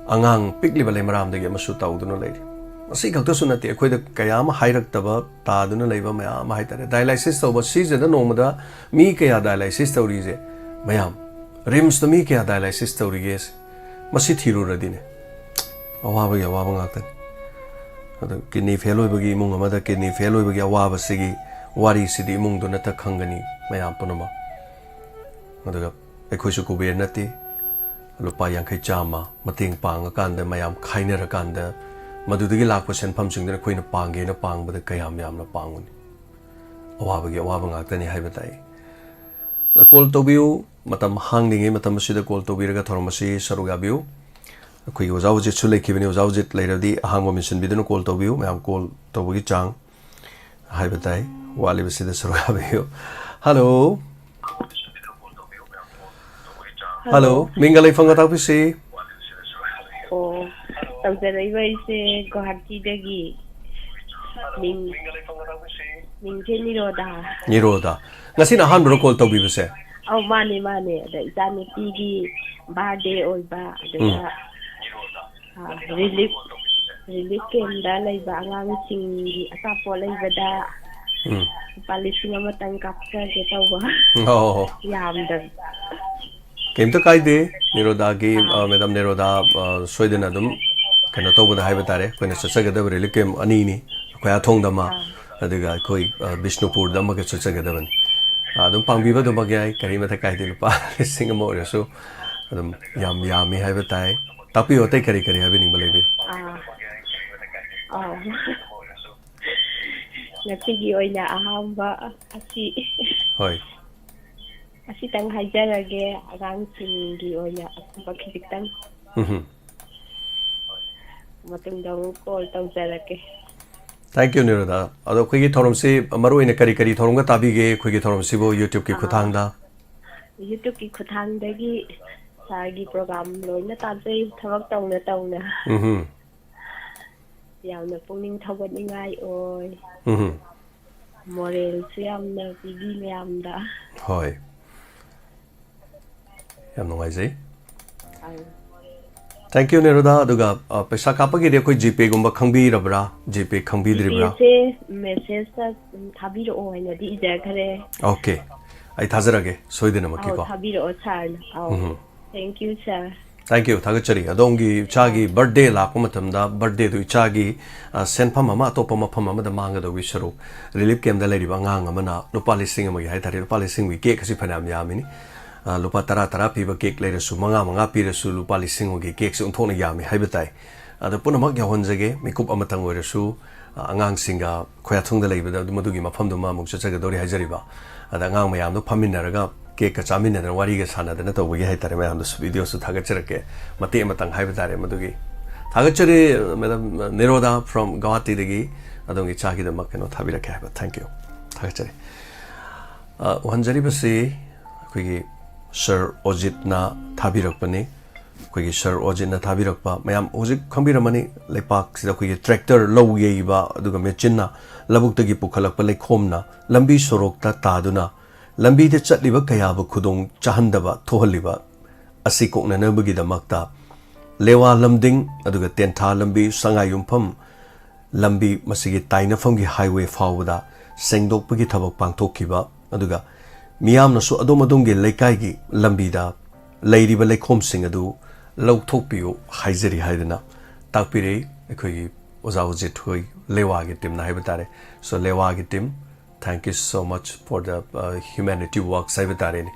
ꯑꯉꯥꯡ ꯄꯤꯛꯂꯤꯕ ꯂꯩꯃꯔꯥꯝꯗꯒꯤ ꯑꯃꯁꯨ ꯇꯧꯗꯨꯅ ꯂꯩꯔꯤ꯫ ꯃꯁꯤ ꯈꯛꯇꯁꯨ ꯅꯠꯇꯦ, ꯑꯩꯈꯣꯏꯗ ꯀꯌꯥ ꯑꯃ ꯍꯥꯏꯔꯛꯇꯕ ꯇꯥꯗꯨꯅ ꯂꯩꯕ ꯃꯌꯥꯝ ꯑꯃ ꯍꯥꯏ ꯇꯥꯔꯦ꯫ Dialysis ꯇꯧꯕ ꯁꯤꯁꯤꯗ ꯅꯣꯡꯃꯗ ꯃꯤ ꯀꯌꯥ dialysis ꯇꯧꯔꯤꯁꯦ ꯃꯌꯥꯝ? RIMSꯇ ꯃꯤ ꯀꯌꯥ dialysis ꯇꯧꯔꯤꯒꯦ? ꯃꯁꯤ ꯊꯤꯔꯨꯔꯗꯤꯅꯦ, ꯑꯋꯥꯕꯒꯤ ꯑꯋꯥꯕ ꯉꯥꯛꯇꯅꯤ꯫ ꯑꯗꯣ ꯀꯤꯗꯅꯤ ꯐꯦꯜ ꯑꯣꯏꯕꯒꯤ ꯏꯃꯨꯡ ꯑꯃꯗ ꯀꯤꯗꯅꯤ ꯐꯦꯜ ꯑꯣꯏꯕꯒꯤ ꯑꯋꯥꯕꯁꯤꯒꯤ ꯋꯥꯔꯤꯁꯤꯗꯤ ꯏꯃꯨꯡꯗꯨ ꯅꯠꯇ ꯈꯪꯒꯅꯤ ꯃꯌꯥꯝ ꯄꯨꯝꯅꯃꯛ꯫ ꯑꯗꯨꯒ ꯑꯩꯈꯣꯏꯁꯨ ꯀꯨꯕꯦꯔ ꯅꯠꯇꯦ, ꯂꯨꯄꯥ ꯌꯥꯡꯈꯩ ꯆꯥꯝꯃ ꯃꯇꯦꯡ ꯄꯥꯡꯉꯀꯥꯟꯗ, ꯃꯌꯥꯝ ꯈꯥꯏꯅꯔꯀꯥꯟꯗ, ꯃꯗꯨꯗꯒꯤ ꯂꯥꯛꯄ ꯁꯦꯟꯐꯝꯁꯤꯡꯗꯨꯅ ꯑꯩꯈꯣꯏꯅ ꯄꯥꯡꯒꯦꯅ ꯄꯥꯡꯕꯗ ꯀꯌꯥꯝ ꯌꯥꯝꯅ ꯄꯥꯡꯒꯅꯤ? ꯑꯋꯥꯕꯒꯤ ꯑꯋꯥꯕ ꯉꯥꯛꯇꯅꯤ ꯍꯥꯏꯕ ꯇꯥꯏ꯫ ꯑꯗ call ꯇꯧꯕꯤꯌꯨ, ꯃꯇꯝ ꯍꯥꯡꯂꯤꯉꯩ ꯃꯇꯝ ꯑꯁꯤꯗ call ꯇꯧꯕꯤꯔꯒ ꯊꯧꯔꯝ ꯑꯁꯤ ꯁꯔꯨꯛ ꯌꯥꯕꯤꯌꯨ꯫ ꯑꯩꯈꯣꯏꯒꯤ ꯑꯣꯖꯥ ꯍꯧꯖꯤꯠꯁꯨ ꯂꯩꯈꯤꯕꯅꯤ, ꯑꯣꯖꯥ ꯍꯧꯖꯤꯠ ꯂꯩꯔꯕꯗꯤ ꯑꯍꯥꯡꯕ ꯃꯦꯟꯁꯤꯟꯕꯤꯗꯨꯅ call ꯇꯧꯕꯤꯌꯨ꯫ ꯃꯌꯥꯝ call ꯇꯧꯕꯒꯤ ꯆꯥꯡ ꯍꯥꯏꯕ ꯇꯥꯏ, ꯋꯥꯠꯂꯤꯕꯁꯤꯗ ꯁꯔꯨꯛ ꯌꯥꯕꯤꯌꯨ꯫ Hello꯫ Hello, ꯃꯤꯡꯒ ꯂꯩꯐꯝꯒ ꯇꯥꯛꯄꯤꯁꯤ꯫ ꯑꯣ, ꯇꯧꯖꯔꯛꯏꯕ ꯑꯩꯁꯦ ꯒꯨꯋꯥꯍꯥꯇꯤꯗꯒꯤ꯫ ꯃꯤꯡ, ꯃꯤꯡꯁꯦ ꯅꯤꯔꯣꯗꯥ꯫ ꯅꯤꯔꯣꯗꯥ꯫ ꯉꯁꯤꯅ ꯑꯍꯥꯟꯕꯔꯣ call ꯇꯧꯕꯤꯕꯁꯦ? ꯑꯧ, ꯃꯥꯅꯦ, ꯃꯥꯅꯦ꯫ ꯑꯗ ꯏꯆꯥꯅꯨꯄꯤꯒꯤ birthday ꯑꯣꯏꯕ, ꯑꯗꯨꯗ, ꯎꯝ꯫ ꯑ, relief, relief campꯗ ꯂꯩꯕ ꯑꯉꯥꯡꯁꯤꯡꯒꯤ ꯑꯆꯥꯄꯣꯠ ꯂꯩꯕꯗ ꯎꯝ꯫ ꯂꯨꯄꯥ ꯂꯤꯁꯤꯡ ꯑꯃꯇꯪ ꯀꯥꯞꯆꯒꯦ ꯇꯧꯕ꯫ ꯑꯣ꯫ ꯌꯥꯝꯗꯕ꯫ ꯀꯩꯝꯇ ꯀꯥꯏꯗꯦ꯫ ꯅꯤꯔꯣꯗꯥꯒꯤ, ꯑꯥ꯫ ꯑ, ꯃꯦꯗꯥꯝ ꯅꯤꯔꯣꯗꯥ, ꯑ, ꯁꯣꯏꯗꯅ ꯑꯗꯨꯝ ꯀꯩꯅꯣ ꯇꯧꯕꯗ ꯍꯥꯏꯕ ꯇꯥꯔꯦ, ꯑꯩꯈꯣꯏꯅ ꯆꯠꯆꯒꯗꯕ relief camp ꯑꯅꯤꯅꯤ, ꯈꯨꯌꯥꯊꯣꯡꯗ ꯑꯃ, ꯑꯥ꯫ ꯑꯗꯨꯒ ꯑꯩꯈꯣꯏ, ꯑ, ꯕꯤꯁꯅꯨꯄꯨꯔꯗ ꯑꯃꯒ ꯆꯠꯆꯒꯗꯕꯅꯤ꯫ ꯑꯗꯨꯝ ꯄꯥꯡꯕꯤꯕ ꯑꯗꯨꯃꯛ ꯌꯥꯏ, ꯀꯔꯤ ꯃꯊꯛ ꯀꯥꯏꯗꯦ, ꯂꯨꯄꯥ ꯂꯤꯁꯤꯡ ꯑꯃ ꯑꯣꯏꯔꯁꯨ ꯑꯗꯨꯝ ꯌꯥꯝ ꯌꯥꯝꯃꯤ ꯍꯥꯏꯕ ꯇꯥꯏ꯫ ꯇꯥꯛꯄꯤꯌꯨ, ꯑꯇꯩ ꯀꯔꯤ ꯀꯔꯤ ꯍꯥꯏꯕꯤꯅꯤꯡꯕ ꯂꯩꯕꯤ? ꯑꯥ, ꯑꯥꯎ꯫ ꯉꯁꯤꯒꯤ ꯑꯣꯏꯅ ꯑꯍꯥꯟꯕ ꯑꯁꯤ ꯍꯣꯏ꯫ ꯑꯁꯤꯇꯪ ꯍꯥꯏꯖꯔꯒꯦ, ꯑꯉꯥꯡꯁꯤꯡꯒꯤ ꯑꯣꯏꯅ ꯑꯀꯨꯞꯄ ꯈꯤꯖꯤꯛꯇꯪ꯫ ꯎꯝꯍꯨꯝ꯫ ꯃꯇꯨꯡꯗ ꯑꯃꯨꯛ call ꯇꯧꯖꯔꯛꯀꯦ꯫ Thank you, ꯅꯤꯔꯨꯗꯥ꯫ ꯑꯗꯣ ꯑꯩꯈꯣꯏꯒꯤ ꯊꯧꯔꯝꯁꯤ ꯃꯔꯨ ꯑꯣꯏꯅ ꯀꯔꯤ ꯀꯔꯤ ꯊꯧꯔꯝꯒ ꯇꯥꯕꯤꯒꯦ? ꯑꯩꯈꯣꯏꯒꯤ ꯊꯧꯔꯝꯁꯤꯕꯨ YouTube-ꯀꯤ ꯑꯥ, ꯈꯨꯠꯊꯥꯡꯗ? YouTube-ꯀꯤ ꯈꯨꯠꯊꯥꯡꯗꯒꯤ ꯁꯥꯔꯒꯤ program ꯂꯣꯏꯅ ꯇꯥꯖꯩ, ꯊꯕꯛ ꯇꯧꯅ ꯇꯧꯅ꯫ ꯎꯝꯍꯨꯝ꯫ ꯌꯥꯝꯅ ꯄꯨꯛꯅꯤꯡ ꯊꯧꯒꯠꯅꯤꯡꯉꯥꯏ ꯑꯣꯏ꯫ ꯎꯝꯍꯨꯝ꯫ Moral-ꯁꯨ ꯌꯥꯝꯅ ꯄꯤꯕꯤ ꯃꯌꯥꯝꯗ꯫ ꯍꯣꯏ꯫ ꯌꯥꯝ ꯅꯨꯡꯉꯥꯏꯖꯩ꯫ ꯑꯪ꯫ Thank you, ꯅꯤꯔꯨꯗꯥ꯫ ꯑꯗꯨꯒ, ꯑ, ꯄꯩꯁꯥ ꯀꯥꯞꯄꯒꯤꯗꯤ ꯑꯩꯈꯣꯏ GPay-ꯒꯨꯝꯕ ꯈꯪꯕꯤꯔꯕ꯭ꯔꯥ? GPay ꯈꯪꯕꯤꯗ꯭ꯔꯤꯕ꯭ꯔꯥ? GPay-ꯁꯦ message-ꯇ, ꯎꯝ, ꯊꯥꯕꯤꯔꯛꯑꯣ ꯍꯥꯏꯅꯗꯤ ꯏꯖꯈ꯭ꯔꯦ꯫ Okay꯫ ꯑꯩ ꯊꯥꯖꯔꯛꯑꯒꯦ, ꯁꯣꯏꯗꯅꯃꯛꯀꯤꯀꯣ꯫ ꯑꯧ, ꯊꯥꯕꯤꯔꯛꯑꯣ, ꯁꯥꯔꯅ꯫ ꯑꯧ꯫ ꯎꯝꯍꯨꯝ꯫ Thank you, sir꯫ Thank you, ꯊꯥꯒꯠꯆꯔꯤ꯫ ꯑꯗꯣꯝꯒꯤ ꯏꯆꯥꯒꯤ ꯑꯥ꯫ Birthday ꯂꯥꯛꯄ ꯃꯇꯝꯗ, birthday-ꯗꯨ ꯏꯆꯥꯒꯤ, ꯑ, ꯁꯦꯟꯐꯝ ꯑꯃ ꯑꯇꯣꯞꯄ ꯃꯐꯝ ꯑꯃꯗ ꯃꯥꯡꯒꯗꯧꯕꯒꯤ ꯁꯔꯨꯛ, relief camp-ꯇ ꯂꯩꯔꯤꯕ ꯑꯉꯥꯡ ꯑꯃꯅ ꯂꯨꯄꯥ ꯂꯤꯁꯤꯡ ꯑꯃꯒꯤ ꯍꯥꯏ ꯇꯥꯔꯦ, ꯂꯨꯄꯥ ꯂꯤꯁꯤꯡꯒꯤ cake ꯑꯁꯤ ꯐꯅꯌꯥꯝ ꯌꯥꯝꯃꯤꯅꯤ꯫ ꯑ, ꯂꯨꯄꯥ ꯇꯔꯥ ꯇꯔꯥ ꯄꯤꯕ cake ꯂꯩꯔꯁꯨ, ꯃꯉꯥ ꯃꯉꯥ ꯄꯤꯔꯁꯨ, ꯂꯨꯄꯥ ꯂꯤꯁꯤꯡ ꯑꯃꯒꯤ cake-ꯁꯤ ꯑꯣꯟꯊꯣꯛꯅ ꯌꯥꯝꯃꯤ ꯍꯥꯏꯕ ꯇꯥꯏ꯫ ꯑꯗꯣ ꯄꯨꯝꯅꯃꯛ ꯌꯧꯍꯟꯖꯒꯦ, ꯃꯤꯀꯨꯞ ꯑꯃꯇꯪ ꯑꯣꯏꯔꯁꯨ, ꯑ, ꯑꯉꯥꯡꯁꯤꯡꯒ ꯈꯣꯌꯥꯊꯨꯡꯗ ꯂꯩꯕꯗ ꯑꯗꯨ ꯃꯗꯨꯒꯤ ꯃꯐꯝꯗꯨꯃ ꯑꯃꯨꯛ ꯆꯠꯆꯒꯗꯧꯔꯤ ꯍꯥꯏꯖꯔꯤꯕ꯫ ꯑꯗ ꯑꯉꯥꯡ ꯃꯌꯥꯝꯗꯣ ꯐꯝꯃꯤꯟꯅꯔꯒ cake-ꯀ ꯆꯥꯃꯤꯟꯅꯗꯅ ꯋꯥꯔꯤꯒ ꯁꯥꯟꯅꯗꯅ ꯇꯧꯕꯒꯤ ꯍꯥꯏ ꯇꯥꯔꯦ, ꯃꯌꯥꯝꯗꯁꯨ video-ꯁꯨ ꯊꯥꯒꯠꯆꯔꯛꯀꯦ꯫ ꯃꯇꯦꯛ ꯑꯃꯇꯪ ꯍꯥꯏꯕ ꯇꯥꯔꯦ ꯃꯗꯨꯒꯤ꯫ ꯊꯥꯒꯠꯆꯔꯤ, Madam ꯅꯤꯔꯣꯗꯥ from ꯒꯧꯍꯥꯇꯤꯗꯒꯤ ꯑꯗꯣꯝꯒꯤ ꯏꯆꯥꯒꯤꯗꯃꯛ ꯀꯩꯅꯣ ꯊꯥꯕꯤꯔꯛꯀꯦ ꯍꯥꯏꯕ꯫ Thank you꯫ ꯊꯥꯒꯠꯆꯔꯤ꯫ ꯑ, ꯎꯍꯟꯖꯔꯤꯕꯁꯤ ꯑꯩꯈꯣꯏꯒꯤ Sir ꯑꯣꯖꯤꯠꯅ ꯊꯥꯕꯤꯔꯛꯄꯅꯤ꯫ ꯑꯩꯈꯣꯏꯒꯤ Sir ꯑꯣꯖꯤꯠꯅ ꯊꯥꯕꯤꯔꯛꯄ, ꯃꯌꯥꯝ ꯍꯧꯖꯤꯛ ꯈꯪꯕꯤꯔꯝꯃꯅꯤ, ꯂꯩꯄꯥꯛꯁꯤꯗ ꯑꯩꯈꯣꯏꯒꯤ tractor, ꯂꯧ ꯌꯩꯕ, ꯑꯗꯨꯒ ꯃꯦꯆꯤꯟꯅ ꯂꯧꯕꯨꯛꯇꯒꯤ ꯄꯨꯈꯠꯂꯛꯄ ꯂꯩꯈꯣꯝꯅ ꯂꯝꯕꯤ ꯁꯣꯔꯣꯛꯇ ꯇꯥꯗꯨꯅ ꯂꯝꯕꯤꯗ ꯆꯠꯂꯤꯕ ꯀꯌꯥꯕꯨ ꯈꯨꯗꯣꯡ ꯆꯥꯍꯟꯗꯕ ꯊꯣꯛꯍꯜꯂꯤꯕ ꯑꯁꯤ ꯀꯣꯛꯅꯅꯕꯒꯤꯗꯃꯛꯇ ꯂꯦꯋꯥ ꯂꯝꯗꯤꯡ, ꯑꯗꯨꯒ ꯇꯦꯟꯊꯥ ꯂꯝꯕꯤ, ꯁꯉꯥꯏ ꯌꯨꯝꯐꯝ ꯂꯝꯕꯤ, ꯃꯁꯤꯒꯤ ꯇꯥꯏꯅꯐꯝꯒꯤ highway ꯐꯥꯎꯕꯗ ꯁꯦꯡꯗꯣꯛꯄꯒꯤ ꯊꯕꯛ ꯄꯥꯡꯊꯣꯛꯈꯤꯕ, ꯑꯗꯨꯒ ꯃꯤꯌꯥꯝꯅꯁꯨ ꯑꯗꯣꯝ ꯑꯗꯣꯝꯒꯤ ꯂꯩꯀꯥꯏꯒꯤ ꯂꯝꯕꯤꯗ ꯂꯩꯔꯤꯕ ꯂꯩꯈꯣꯝꯁꯤꯡ ꯑꯗꯨ ꯂꯧꯊꯣꯛꯄꯤꯌꯨ ꯍꯥꯏꯖꯔꯤ ꯍꯥꯏꯗꯅ ꯇꯥꯛꯄꯤꯔꯛꯏ ꯑꯩꯈꯣꯏꯒꯤ ꯑꯣꯖꯥ ꯎꯖꯤꯠ ꯍꯣꯏ, ꯂꯦꯋꯥꯒꯤ team-ꯅ ꯍꯥꯏꯕ ꯇꯥꯔꯦ꯫ So, ꯂꯦꯋꯥꯒꯤ team, Thank you so much for the uh, humanity works ꯍꯥꯏꯕ ꯇꯥꯔꯦꯅꯦ꯫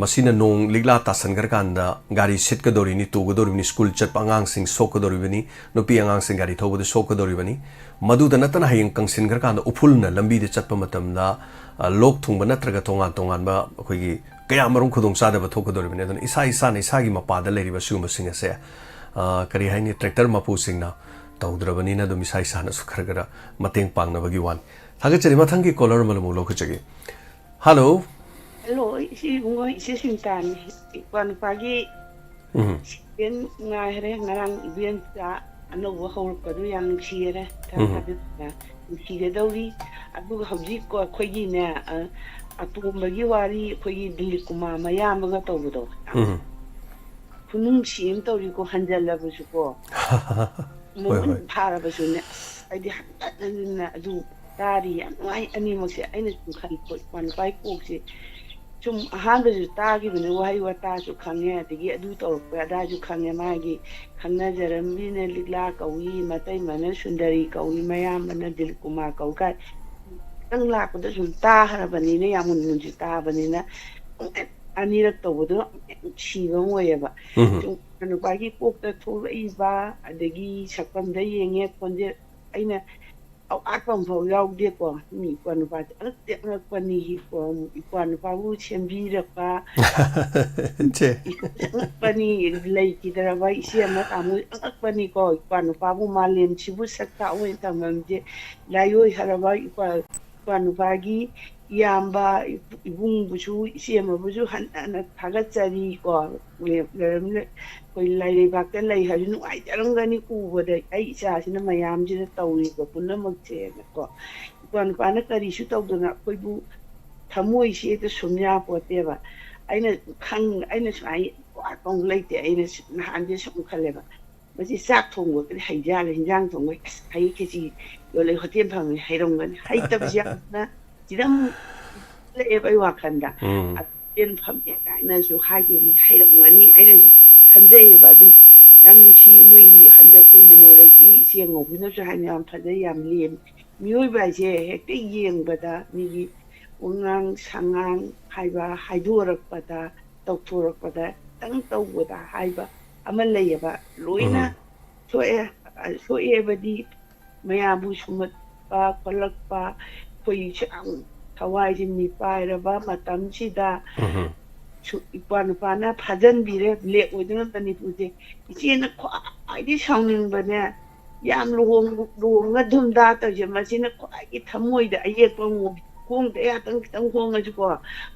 ꯃꯁꯤꯅ ꯅꯣꯡ ꯂꯤꯛꯂꯥ ꯇꯥꯁꯟꯈ꯭ꯔꯀꯥꯟꯗ ꯒꯥꯔꯤ ꯁꯤꯠꯀꯗꯧꯔꯤꯅꯤ, ꯇꯨꯒꯗꯧꯔꯤꯕꯅꯤ, ꯁ꯭ꯀꯨꯜ ꯆꯠꯄ ꯑꯉꯥꯡꯁꯤꯡ ꯁꯣꯛꯀꯗꯧꯔꯤꯕꯅꯤ, ꯅꯨꯄꯤ ꯑꯉꯥꯡꯁꯤꯡ ꯒꯥꯔꯤ ꯊꯧꯕꯗ ꯁꯣꯛꯀꯗꯧꯔꯤꯕꯅꯤ꯫ ꯃꯗꯨꯗ ꯅꯠꯇꯅ ꯍꯌꯦꯡ ꯀꯪꯁꯤꯟꯈ꯭ꯔꯀꯥꯟꯗ ꯎꯐꯨꯜꯅ ꯂꯝꯕꯤꯗ ꯆꯠꯄ ꯃꯇꯝꯗ, ꯑ, ꯂꯣꯛ ꯊꯨꯡꯕ ꯅꯠꯇ꯭ꯔꯒ ꯇꯣꯉꯥꯟ ꯇꯣꯉꯥꯟꯕ ꯑꯩꯈꯣꯏꯒꯤ ꯀꯌꯥꯃꯔꯨꯝ ꯈꯨꯗꯣꯡꯆꯥꯗꯕ ꯊꯣꯛꯀꯗꯧꯔꯤꯕꯅꯤ꯫ ꯑꯗꯨꯅ ꯏꯁꯥ ꯏꯁꯥꯅ ꯏꯁꯥꯒꯤ ꯃꯄꯥꯗ ꯂꯩꯔꯤꯕ ꯁꯤꯒꯨꯝꯕꯁꯤꯡ ꯑꯁꯦ, ꯑ, ꯀꯔꯤ ꯍꯥꯏꯅꯤ, ꯇ꯭ꯔꯦꯛꯇꯔ ꯃꯄꯨꯁꯤꯡꯅ ꯇꯧꯗ꯭ꯔꯕꯅꯤꯅ ꯑꯗꯨꯝ ꯏꯁꯥ ꯏꯁꯥꯅꯁꯨ ꯈꯔ ꯈꯔ ꯃꯇꯦꯡ ꯄꯥꯡꯅꯕꯒꯤ ꯋꯥꯅꯤ꯫ ꯊꯥꯒꯠꯆꯔꯤ꯫ ꯃꯊꯪꯒꯤ ꯀꯣꯂꯔ ꯑꯃ ꯑꯃꯨꯛ ꯂꯧꯈꯠꯆꯒꯦ꯫ ꯍꯜꯂꯣ꯫ ꯍꯜꯂꯣ, ꯏꯆꯦ ꯏꯕꯨꯡꯉꯣ, ꯏꯆꯦ ꯁꯨꯅꯤꯇꯥꯅꯤ꯫ ꯏꯄ꯭ꯋꯥ ꯅꯨꯄꯥꯒꯤ ꯎꯝ꯫ ꯁꯤꯖꯟ ꯉꯥꯏꯈꯔꯦ, ꯉꯔꯥꯡ ꯏꯕꯦꯟꯆꯥ ꯑꯅꯧꯕ ꯍꯧꯔꯛꯄꯗꯨ ꯌꯥꯝ ꯅꯨꯡꯁꯤꯈꯔꯦ꯫ ꯎꯝ꯫ ꯊꯥꯗꯅ ꯅꯨꯡꯁꯤꯒꯗꯧꯔꯤ꯫ ꯑꯗꯨꯒ ꯍꯧꯖꯤꯛ ꯀꯣ ꯑꯩꯈꯣꯏꯒꯤꯅꯦ, ꯑ, ꯑꯇꯣꯝꯕꯒꯤ ꯋꯥꯔꯤ, ꯑꯩꯈꯣꯏꯒꯤ ꯗꯤꯂꯤꯞ ꯀꯨꯃꯥꯔ ꯃꯌꯥꯝꯕꯒ ꯇꯧꯕꯗꯣ, ꯌꯥꯝ ꯎꯝ꯫ ꯈꯨꯅꯨꯡꯁꯤ ꯑꯃ ꯇꯧꯔꯤꯀꯣ, ꯍꯟꯖꯜꯂꯕꯁꯨꯀꯣ꯫ ꯍꯣꯏ, ꯃꯃꯨꯟ ꯍꯣꯏ꯫ ꯐꯥꯔꯕꯁꯨꯅꯦ, ꯑꯁ, ꯑꯩꯗꯤ ꯍꯟꯖꯟ ꯍꯟꯖꯟꯅ ꯑꯗꯨ ꯇꯥꯔꯤ꯫ ꯌꯥꯝ ꯅꯨꯡꯉꯥꯏ ꯑꯅꯤꯃꯛꯁꯦ꯫ ꯑꯩꯅ ꯁꯨꯝ ꯈꯟꯕ, ꯏꯄ꯭ꯋꯥ ꯅꯨꯄꯥꯒꯤ ꯀꯣꯛꯁꯦ ꯁꯨꯝ ꯑꯍꯥꯟꯕꯁꯨ ꯇꯥꯈꯤꯕꯅꯦ, ꯋꯥꯍꯩ ꯋꯥꯇꯥꯁꯨ ꯈꯪꯉꯦ, ꯑꯗꯒꯤ ꯑꯗꯨ ꯇꯧꯔꯛꯄ ꯑꯗꯥꯁꯨ ꯈꯪꯉꯦ꯫ ꯃꯥꯒꯤ ꯈꯪꯅꯖꯔꯝꯕꯤꯅ ꯂꯤꯛꯂꯥ ꯀꯧꯏ, ꯃꯇꯩꯃꯅ ꯁꯨꯟꯗꯔꯤ ꯀꯧꯏ, ꯃꯌꯥꯝꯕꯅ ꯗꯤꯜ ꯀꯨꯃꯥꯔ ꯀꯧꯏ ꯀꯥꯏ ꯈꯤꯇꯪ ꯂꯥꯛꯄꯗ ꯁꯨꯝ ꯇꯥꯈ꯭ꯔꯕꯅꯤꯅ, ꯌꯥꯝ ꯃꯨꯟ ꯃꯨꯟꯁꯨ ꯇꯥꯕꯅꯤꯅ, ꯑꯅꯤꯔꯛ ꯇꯧꯕꯗꯣ ꯌꯥꯝ ꯅꯨꯡꯁꯤꯕ ꯑꯃ ꯑꯣꯏꯌꯦꯕ꯫ ꯎꯝ꯫ ꯁꯨꯝ ꯅꯨꯄꯥꯒꯤ ꯀꯣꯛꯇ ꯊꯣꯛꯂꯛꯏꯕ, ꯑꯗꯒꯤ ꯁꯛꯐꯝꯗ ꯌꯦꯡꯉꯦ, ꯈꯣꯟꯖꯦꯜ, ꯑꯩꯅ ꯑꯋꯥꯠꯄ ꯑꯃꯐꯥꯎ ꯌꯥꯎꯗꯦꯀꯣ꯫ ꯃꯤ ꯏꯄ꯭ꯋꯥ ꯅꯨꯄꯥꯁꯦ ꯑꯉꯛꯇꯤ ꯑꯉꯛꯄꯅꯤ꯫ ꯏꯄ꯭ꯋꯥ, ꯏꯄ꯭ꯋꯥ ꯅꯨꯄꯥꯕꯨ ꯁꯦꯝꯕꯤꯔꯛꯄ ꯆꯦ꯫ ꯑꯉꯛꯄꯅꯤ꯫ ꯂꯩꯈꯤꯗ꯭ꯔꯕ ꯏꯆꯦ ꯑꯃ ꯇꯥꯃꯣ ꯑꯉꯛꯄꯅꯤꯀꯣ꯫ ꯏꯄ꯭ꯋꯥ ꯅꯨꯄꯥꯕꯨ ꯃꯥꯂꯦꯝꯁꯤꯕꯨ ꯁꯛ ꯇꯥꯛꯑꯣꯏ ꯊꯝꯃꯝꯁꯦ ꯂꯥꯏꯑꯣꯏ ꯍꯔꯕ ꯏꯄ꯭ꯋꯥ, ꯏꯄ꯭ꯋꯥ ꯅꯨꯄꯥꯒꯤ ꯏꯌꯥꯝꯕ, ꯏꯕꯨꯡꯕꯨꯁꯨ, ꯏꯆꯦ ꯑꯃꯕꯨꯁꯨ ꯍꯟꯅ ꯍꯟꯅ ꯊꯥꯒꯠꯆꯔꯤꯀꯣ꯫ ꯂꯩꯔꯝꯂꯦ-, ꯑꯩꯈꯣꯏ ꯂꯥꯏꯔꯩꯕꯥꯛꯇ ꯂꯩ ꯍꯥꯏꯕꯁꯨ ꯅꯨꯡꯉꯥꯏꯖꯔꯝꯒꯅꯤ ꯎꯕꯗ, ꯑꯩ ꯏꯆꯥꯁꯤꯅ ꯃꯌꯥꯝꯁꯤꯗ ꯇꯧꯔꯤꯕ ꯄꯨꯝꯅꯃꯛꯁꯦꯅꯀꯣ꯫ ꯏꯄ꯭ꯋꯥ ꯅꯨꯄꯥꯅ ꯀꯔꯤꯁꯨ ꯇꯧꯗꯅ ꯑꯩꯈꯣꯏꯕꯨ ꯊꯃꯣꯏꯁꯤ ꯍꯦꯛꯇ ꯁꯨꯝ ꯌꯥꯄꯣꯠꯇꯦꯕ꯫ ꯑꯩꯅ ꯈꯪ-, ꯑꯩꯅ ꯁꯨꯃꯥꯏꯅ ꯋꯥꯠꯄ ꯑꯃ ꯂꯩꯇꯦ꯫ ꯑꯩꯅ ꯁ-, ꯅꯍꯥꯟꯁꯦ ꯁꯨꯝ ꯈꯜꯂꯦꯕ, ꯃꯁꯤ ꯆꯥꯛ ꯊꯣꯡꯕꯒꯗꯤ ꯍꯩꯖꯥꯠꯂ, ꯍꯤꯟꯖꯥꯡ ꯊꯣꯡꯕ, ꯑꯁ, ꯍꯩ ꯈꯦꯆꯤ ꯌꯣꯜꯂꯦ, ꯍꯣꯇꯦꯜ ꯐꯝꯃꯦ ꯍꯩꯔꯝꯒꯅꯤ꯫ ꯍꯩꯇꯕꯁꯦ ꯌꯥꯝꯅ ꯆꯤꯔꯝ ꯂꯛꯑꯦꯕ ꯑꯩ ꯋꯥꯈꯜꯗ꯫ ꯎꯝ꯫ ꯍꯣꯇꯦꯜ ꯐꯝꯃꯦ ꯀꯥꯏꯅꯁꯨ ꯍꯥꯏꯈꯤꯕꯁꯦ ꯍꯩꯔꯝꯒꯅꯤ ꯑꯩꯅꯁꯨ ꯈꯟꯖꯩꯌꯦꯕ꯫ ꯑꯗꯨꯝ ꯌꯥꯝ ꯅꯨꯡꯁꯤ꯫ ꯃꯣꯏꯒꯤ ꯍꯟꯗꯛ ꯑꯩꯈꯣꯏ ꯃꯦꯃꯣꯔꯤꯌꯦꯜꯒꯤ ꯏꯆꯦ ꯑꯉꯧꯕꯤꯅꯁꯨ ꯍꯥꯏꯅ ꯌꯥꯝ ꯐꯖꯩ, ꯌꯥꯝ ꯂꯦꯝꯃꯤ꯫ ꯃꯤꯑꯣꯏꯕ ꯍꯥꯏꯁꯦ ꯍꯦꯛꯇ ꯌꯦꯡꯕꯗ ꯃꯤꯒꯤ ꯋꯥꯉꯥꯡ ꯁꯉꯥꯡ ꯍꯥꯏꯕ, ꯍꯥꯏꯗꯣꯔꯛꯄꯗ, ꯇꯧꯊꯣꯔꯛꯄꯗ, ꯈꯤꯇꯪ ꯇꯧꯕꯗ ꯍꯥꯏꯕ ꯑꯃ ꯂꯩꯌꯦꯕ, ꯂꯣꯏꯅ ꯎꯝ꯫ ꯁꯣꯛꯑꯦ꯫ ꯁꯣꯛꯑꯦꯕꯗꯤ ꯃꯌꯥꯝꯕꯨ ꯁꯨꯝꯍꯠꯄ ꯈꯣꯠꯂꯛꯄ, ꯑꯩꯈꯣꯏ ꯌꯥꯝ ꯊꯋꯥꯏꯁꯦ ꯃꯤꯄꯥꯏꯔꯕ ꯃꯇꯝꯁꯤꯗ ꯎꯝ꯫ ꯁꯨ-, ꯏꯄ꯭ꯋꯥ ꯅꯨꯄꯥꯅ ꯐꯥꯖꯤꯟꯕꯤꯔꯦ, ꯕ꯭ꯂꯦꯛ ꯑꯣꯏꯗꯅ ꯃꯅꯤꯄꯨꯔꯁꯦ꯫ ꯏꯆꯦꯅ ꯈ꯭ꯋꯥꯏꯗꯒꯤ ꯁꯥꯎꯅꯤꯡꯕꯅꯦ, ꯌꯥꯝ ꯂꯨꯍꯣꯡ-, ꯂꯨꯍꯣꯡꯉ ꯙꯨꯝꯗꯥ ꯇꯧꯔꯤꯁꯦ, ꯃꯁꯤꯅ ꯈ꯭ꯋꯥꯏꯗꯒꯤ ꯊꯃꯣꯏꯗ ꯑꯌꯦꯛꯄ ꯑꯃ, ꯈꯣꯡꯗ ꯌꯥꯇꯪ ꯈꯤꯇꯪ ꯍꯣꯡꯉꯁꯨꯀꯣ,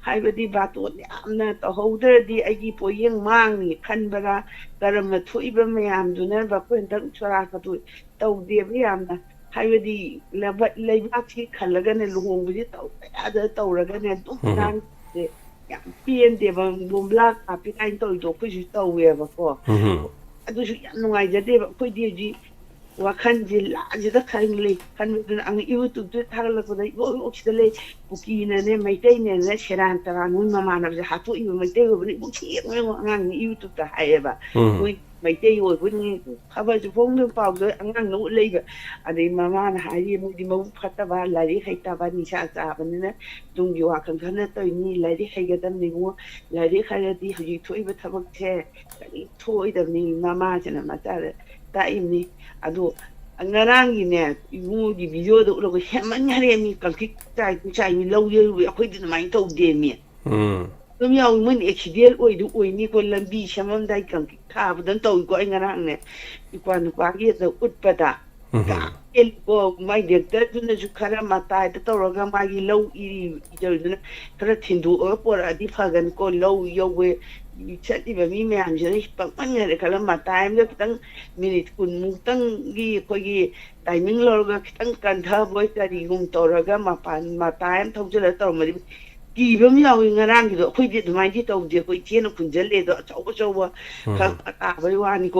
ꯍꯥꯏꯕꯗꯤ ꯕꯥꯇꯣꯟ ꯌꯥꯝꯅ ꯇꯧꯍꯧꯗ꯭ꯔꯗꯤ ꯑꯩꯒꯤ ꯄꯣꯌꯦꯡ ꯃꯥꯡꯅꯤ ꯈꯟꯕꯗ, ꯀꯔꯝꯅ ꯊꯣꯛꯏꯕ ꯃꯌꯥꯝꯗꯨꯅ ꯑꯩꯈꯣꯏ ꯍꯟꯗꯛ ꯁꯣꯔꯥꯠꯀꯗꯣ ꯇꯧꯗꯦꯕ ꯌꯥꯝꯅ꯫ ꯍꯥꯏꯕꯗꯤ ꯂꯩꯕꯥꯛ-, ꯂꯩꯕꯥꯛꯁꯤ ꯈꯜꯂꯒꯅꯦ ꯂꯨꯍꯣꯡꯕꯁꯦ ꯇꯧꯕ ꯌꯥꯗ ꯇꯧꯔꯒꯅꯦ ꯑꯗꯨꯝ ꯎꯝ꯫ ꯑꯉꯥꯡꯁꯦ ꯌꯥꯝ ꯄꯦꯟꯗꯦꯕ꯫ ꯕꯣꯝꯕ꯭ꯂꯥ ꯀꯥꯞꯄꯤ ꯀꯥꯏꯅ ꯇꯧꯔꯤꯗꯣ ꯑꯩꯈꯣꯏꯁꯨ ꯇꯧꯋꯦꯕꯀꯣ꯫ ꯎꯝ꯫ ꯑꯗꯨꯁꯨ ꯌꯥꯝ ꯅꯨꯡꯉꯥꯏꯖꯗꯦꯕ꯫ ꯑꯩꯈꯣꯏꯗꯤ ꯍꯧꯖꯤꯛ ꯋꯥꯈꯜꯁꯦ ꯂꯥꯁꯤꯗ ꯈꯜꯂꯤ꯫ ꯈꯟꯕꯗꯨꯅ ꯑꯉꯥꯡ YouTube-ꯇ ꯊꯥꯒꯠꯂꯛꯄꯗ ꯏꯕꯣꯛ ꯏꯕꯣꯛ ꯁꯤꯗ ꯂꯩ, ꯀꯨꯀꯤꯅꯅꯦ ꯃꯩꯇꯩꯅꯦꯅ ꯁꯦꯔꯥꯟ ꯇꯔꯥꯟ ꯃꯣꯏ ꯃꯃꯥꯟꯅꯕꯁꯦ ꯍꯥꯠꯇꯣꯛꯏꯕ ꯃꯩꯇꯩ ꯑꯣꯏꯕꯅꯤ, ꯏꯕꯣꯛ ꯁꯤ ꯌꯦꯡꯉꯣ ꯌꯦꯡꯉꯣ ꯑꯉꯥꯡꯅꯤ YouTube-ꯇ ꯍꯥꯏꯌꯦꯕ꯫ ꯎꯝ꯫ ꯃꯣꯏ ꯃꯩꯇꯩ ꯑꯣꯏꯕꯅꯤ ꯈꯕꯔꯁꯨ ꯐꯣꯡꯗꯅ ꯄꯥꯎꯗ ꯑꯉꯥꯡꯅ ꯎꯠꯂꯛꯏꯕ꯫ ꯑꯗꯩ ꯃꯃꯥꯅ ꯍꯥꯏꯔꯤ ꯃꯣꯏꯗꯤ ꯃꯕꯨꯛ ꯐꯠꯇꯕ, ꯂꯥꯏꯔꯤꯛ ꯍꯩꯇꯕ, ꯅꯤꯁꯥ ꯆꯥꯕꯅꯤꯅ ꯇꯨꯡꯒꯤ ꯋꯥꯈꯜ ꯈꯟꯅ ꯇꯧꯔꯤꯅꯤ, ꯂꯥꯏꯔꯤꯛ ꯍꯩꯒꯗꯕꯅꯤ ꯏꯕꯨꯡꯉꯣ, ꯂꯥꯏꯔꯤꯛ ꯍꯩꯔꯗꯤ ꯍꯧꯖꯤꯛ ꯊꯣꯛꯏꯕ ꯊꯕꯛꯁꯦ ꯀꯔꯤ ꯊꯣꯛꯑꯣꯏꯗꯕꯅꯤ꯫ ꯃꯃꯥꯁꯤꯅ ꯃꯆꯥꯗ ꯇꯥꯛꯏꯕꯅꯤ꯫ ꯑꯗꯣ ꯉꯔꯥꯡꯒꯤꯅꯦ ꯏꯕꯨꯡꯉꯣꯒꯤ video-ꯗꯣ ꯎꯠꯂꯒ ꯍꯦꯟꯃꯟꯈ꯭ꯔꯦ꯫ ꯃꯤ ꯀꯪꯇ꯭ꯔꯤꯛ ꯆꯥꯏ ꯆꯥꯏ ꯃꯤ ꯂꯧ ꯌꯩꯔꯨꯕ, ꯑꯩꯈꯣꯏꯗꯤ ꯑꯗꯨꯃꯥꯏꯅ ꯇꯧꯗꯦ ꯃꯤ꯫ ꯎꯝ꯫ ꯑꯗꯨꯝ ꯌꯥꯎꯏ꯫ ꯃꯣꯏꯅ accident ꯑꯣꯏꯗꯨ ꯑꯣꯏꯅꯤꯀꯣ, ꯂꯝꯕꯤ ꯁꯦꯝꯃꯝꯗꯥꯏ ꯀꯪꯀ꯭ꯔꯤꯠ ꯊꯥꯕꯗꯪ ꯇꯧꯏꯀꯣ꯫ ꯑꯩ ꯉꯔꯥꯡꯅꯦ ꯏꯄ꯭ꯋꯥ ꯅꯨꯄꯥꯒꯤ ꯑꯗ ꯎꯠꯄꯗ ꯎꯝ꯫ ꯀꯥꯞꯄꯦꯅꯀꯣ, ꯃꯥꯏ director-ꯗꯨꯅꯁꯨ ꯈꯔ ꯃꯇꯥꯏꯗ ꯇꯧꯔꯒ ꯃꯥꯒꯤ ꯂꯧ ꯏꯔꯤ ꯇꯧꯔꯤꯗꯨꯅ ꯈꯔ ꯊꯤꯟꯗꯣꯛꯑꯒ ꯄꯣꯔꯛꯑꯗꯤ ꯐꯒꯅꯤꯀꯣ꯫ ꯂꯧ ꯌꯧꯕ ꯆꯠꯂꯤꯕ ꯃꯤ ꯃꯌꯥꯝꯁꯤꯅ ꯄꯪꯃꯟꯈꯔꯦ꯫ ꯈꯔ ꯃꯇꯥꯏ ꯑꯃꯗ ꯈꯤꯇꯪ minute ꯀꯨꯟꯃꯨꯛꯇꯪꯒꯤ ꯑꯩꯈꯣꯏꯒꯤ timing ꯂꯧꯔꯒ ꯈꯤꯇꯪ ꯀꯟꯊꯕꯣꯏ ꯀꯔꯤꯒꯨꯝ ꯇꯧꯔꯒ ꯃꯄꯥꯟ ꯃꯇꯥꯏ ꯑꯃ ꯊꯧꯖꯤꯜꯂꯒ ꯇꯧꯔꯝꯃꯗꯤ ꯀꯤꯕ ꯑꯃ ꯌꯥꯎꯏ ꯉꯔꯥꯡꯒꯤꯗꯣ꯫ ꯑꯩꯈꯣꯏꯗꯤ ꯑꯗꯨꯃꯥꯏꯅꯗꯤ ꯇꯧꯗꯦ꯫ ꯑꯩꯈꯣꯏ ꯏꯆꯦꯅ ꯈꯨꯟꯖꯜꯂꯦꯗꯣ, ꯑꯆꯧ ꯑꯆꯧꯕ ꯎꯝ꯫ ꯈꯔ ꯇꯥꯕꯩ ꯋꯥꯅꯤꯀꯣ꯫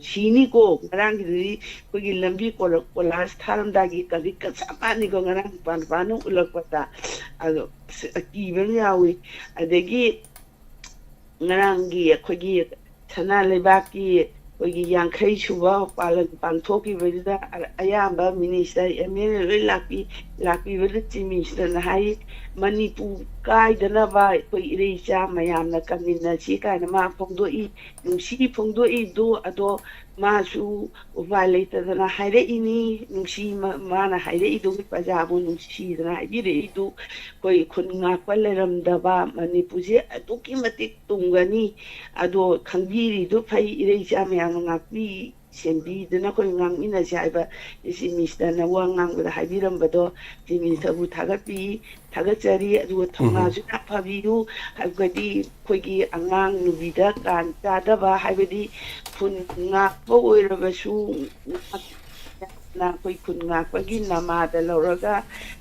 ꯁꯤꯅꯤꯀꯣ ꯉꯔꯥꯡꯒꯤꯗꯨꯗꯤ꯫ ꯑꯩꯈꯣꯏꯒꯤ ꯂꯝꯕꯤ ꯀꯣꯂ-, ꯀꯣꯂꯥꯁ ꯊꯥꯔꯝꯗꯥꯏꯒꯤ ꯀꯟꯀ꯭ꯔꯤꯠꯀ ꯆꯞ ꯃꯥꯟꯅꯤꯀꯣ ꯉꯔꯥꯡ ꯏꯄ꯭ꯋꯥ ꯅꯨꯄꯥꯅ ꯎꯠꯂꯛꯄꯗ꯫ ꯑꯗꯣ ꯑꯁ, ꯑꯀꯤꯕ ꯑꯃ ꯌꯥꯎꯏ꯫ ꯑꯗꯒꯤ ꯉꯔꯥꯡꯒꯤ ꯑꯩꯈꯣꯏꯒꯤ ꯁꯅꯥ ꯂꯩꯕꯥꯛꯀꯤ ꯑꯩꯈꯣꯏꯒꯤ ꯌꯥꯡꯈꯩ ꯁꯨꯕ ꯄꯥꯂꯟ ꯄꯥꯡꯊꯣꯛꯈꯤꯕꯗꯨꯗ ꯑ-, ꯑꯌꯥꯝꯕ ꯃꯤꯅꯤꯁꯇꯔ, ꯑꯦꯝ ꯑꯦꯜ ꯑꯦ ꯂꯣꯏ ꯂꯥꯛꯄꯤ꯫ ꯂꯥꯛꯄꯤꯕꯗ ꯆꯤꯐ ꯃꯤꯅꯤꯁꯇꯔꯅ ꯍꯥꯏ, "ꯃꯅꯤꯄꯨꯔ ꯀꯥꯏꯗꯅꯕ ꯑꯩꯈꯣꯏ ꯏꯔꯩ ꯏꯆꯥ ꯃꯌꯥꯝꯅ ꯀꯟꯃꯤꯟꯅꯁꯤ" ꯀꯥꯏꯅ ꯃꯥ ꯐꯣꯡꯗꯣꯛꯏ꯫ ꯅꯨꯡꯁꯤ ꯐꯣꯡꯗꯣꯛꯏꯗꯣ, ꯑꯗꯣ ꯃꯥꯁꯨ ꯎꯄꯥꯏ ꯂꯩꯇꯗꯅ ꯍꯥꯏꯔꯛꯏꯅꯤ꯫ ꯅꯨꯡꯁꯤ ꯃ-, ꯃꯥꯅ ꯍꯥꯏꯔꯛꯏꯗꯨꯒꯤ ꯄ꯭ꯔꯖꯥꯕꯨ ꯅꯨꯡꯁꯤꯗꯅ ꯍꯥꯏꯕꯤꯔꯛꯏꯗꯨ, ꯑꯩꯈꯣꯏ ꯈꯨꯟ ꯉꯥꯛꯄ ꯂꯩꯔꯝꯗꯕ ꯃꯅꯤꯄꯨꯔꯁꯦ ꯑꯗꯨꯛꯀꯤ ꯃꯇꯤꯛ ꯇꯨꯝꯒꯅꯤ꯫ ꯑꯗꯣ ꯈꯪꯕꯤꯔꯤꯗꯨ ꯐꯩ, ꯏꯔꯩ ꯏꯆꯥ ꯃꯌꯥꯝꯅ ꯉꯥꯛꯄꯤ ꯁꯦꯟꯕꯤꯗꯨꯅ ꯑꯩꯈꯣꯏ ꯉꯥꯡꯃꯤꯟꯅꯁꯦ ꯍꯥꯏꯕ ꯆꯤꯐ ꯃꯤꯅꯤꯁꯇꯔꯅ ꯋꯥ ꯉꯥꯡꯕꯗ ꯍꯥꯏꯕꯤꯔꯝꯕꯗꯣ ꯆꯤꯐ ꯃꯤꯅꯤꯁꯇꯔꯕꯨ ꯊꯥꯒꯠꯄꯤ, ꯊꯥꯒꯠꯆꯔꯤ꯫ ꯑꯗꯨꯒ ꯊꯧꯅꯥꯁꯨ ꯌꯥꯝ ꯐꯕꯤꯌꯨ꯫ ꯍꯥꯏꯕꯗꯤ ꯑꯩꯈꯣꯏꯒꯤ ꯑꯉꯥꯡ ꯅꯨꯕꯤꯗ ꯀꯥꯟ ꯆꯥꯗꯕ, ꯍꯥꯏꯕꯗꯤ ꯈꯨꯟ ꯉꯥꯛꯄ ꯑꯣꯏꯔꯕꯁꯨ, ꯑꯩꯈꯣꯏ ꯈꯨꯟ ꯉꯥꯛꯄꯒꯤ ꯅꯃꯥꯗ ꯂꯧꯔꯒ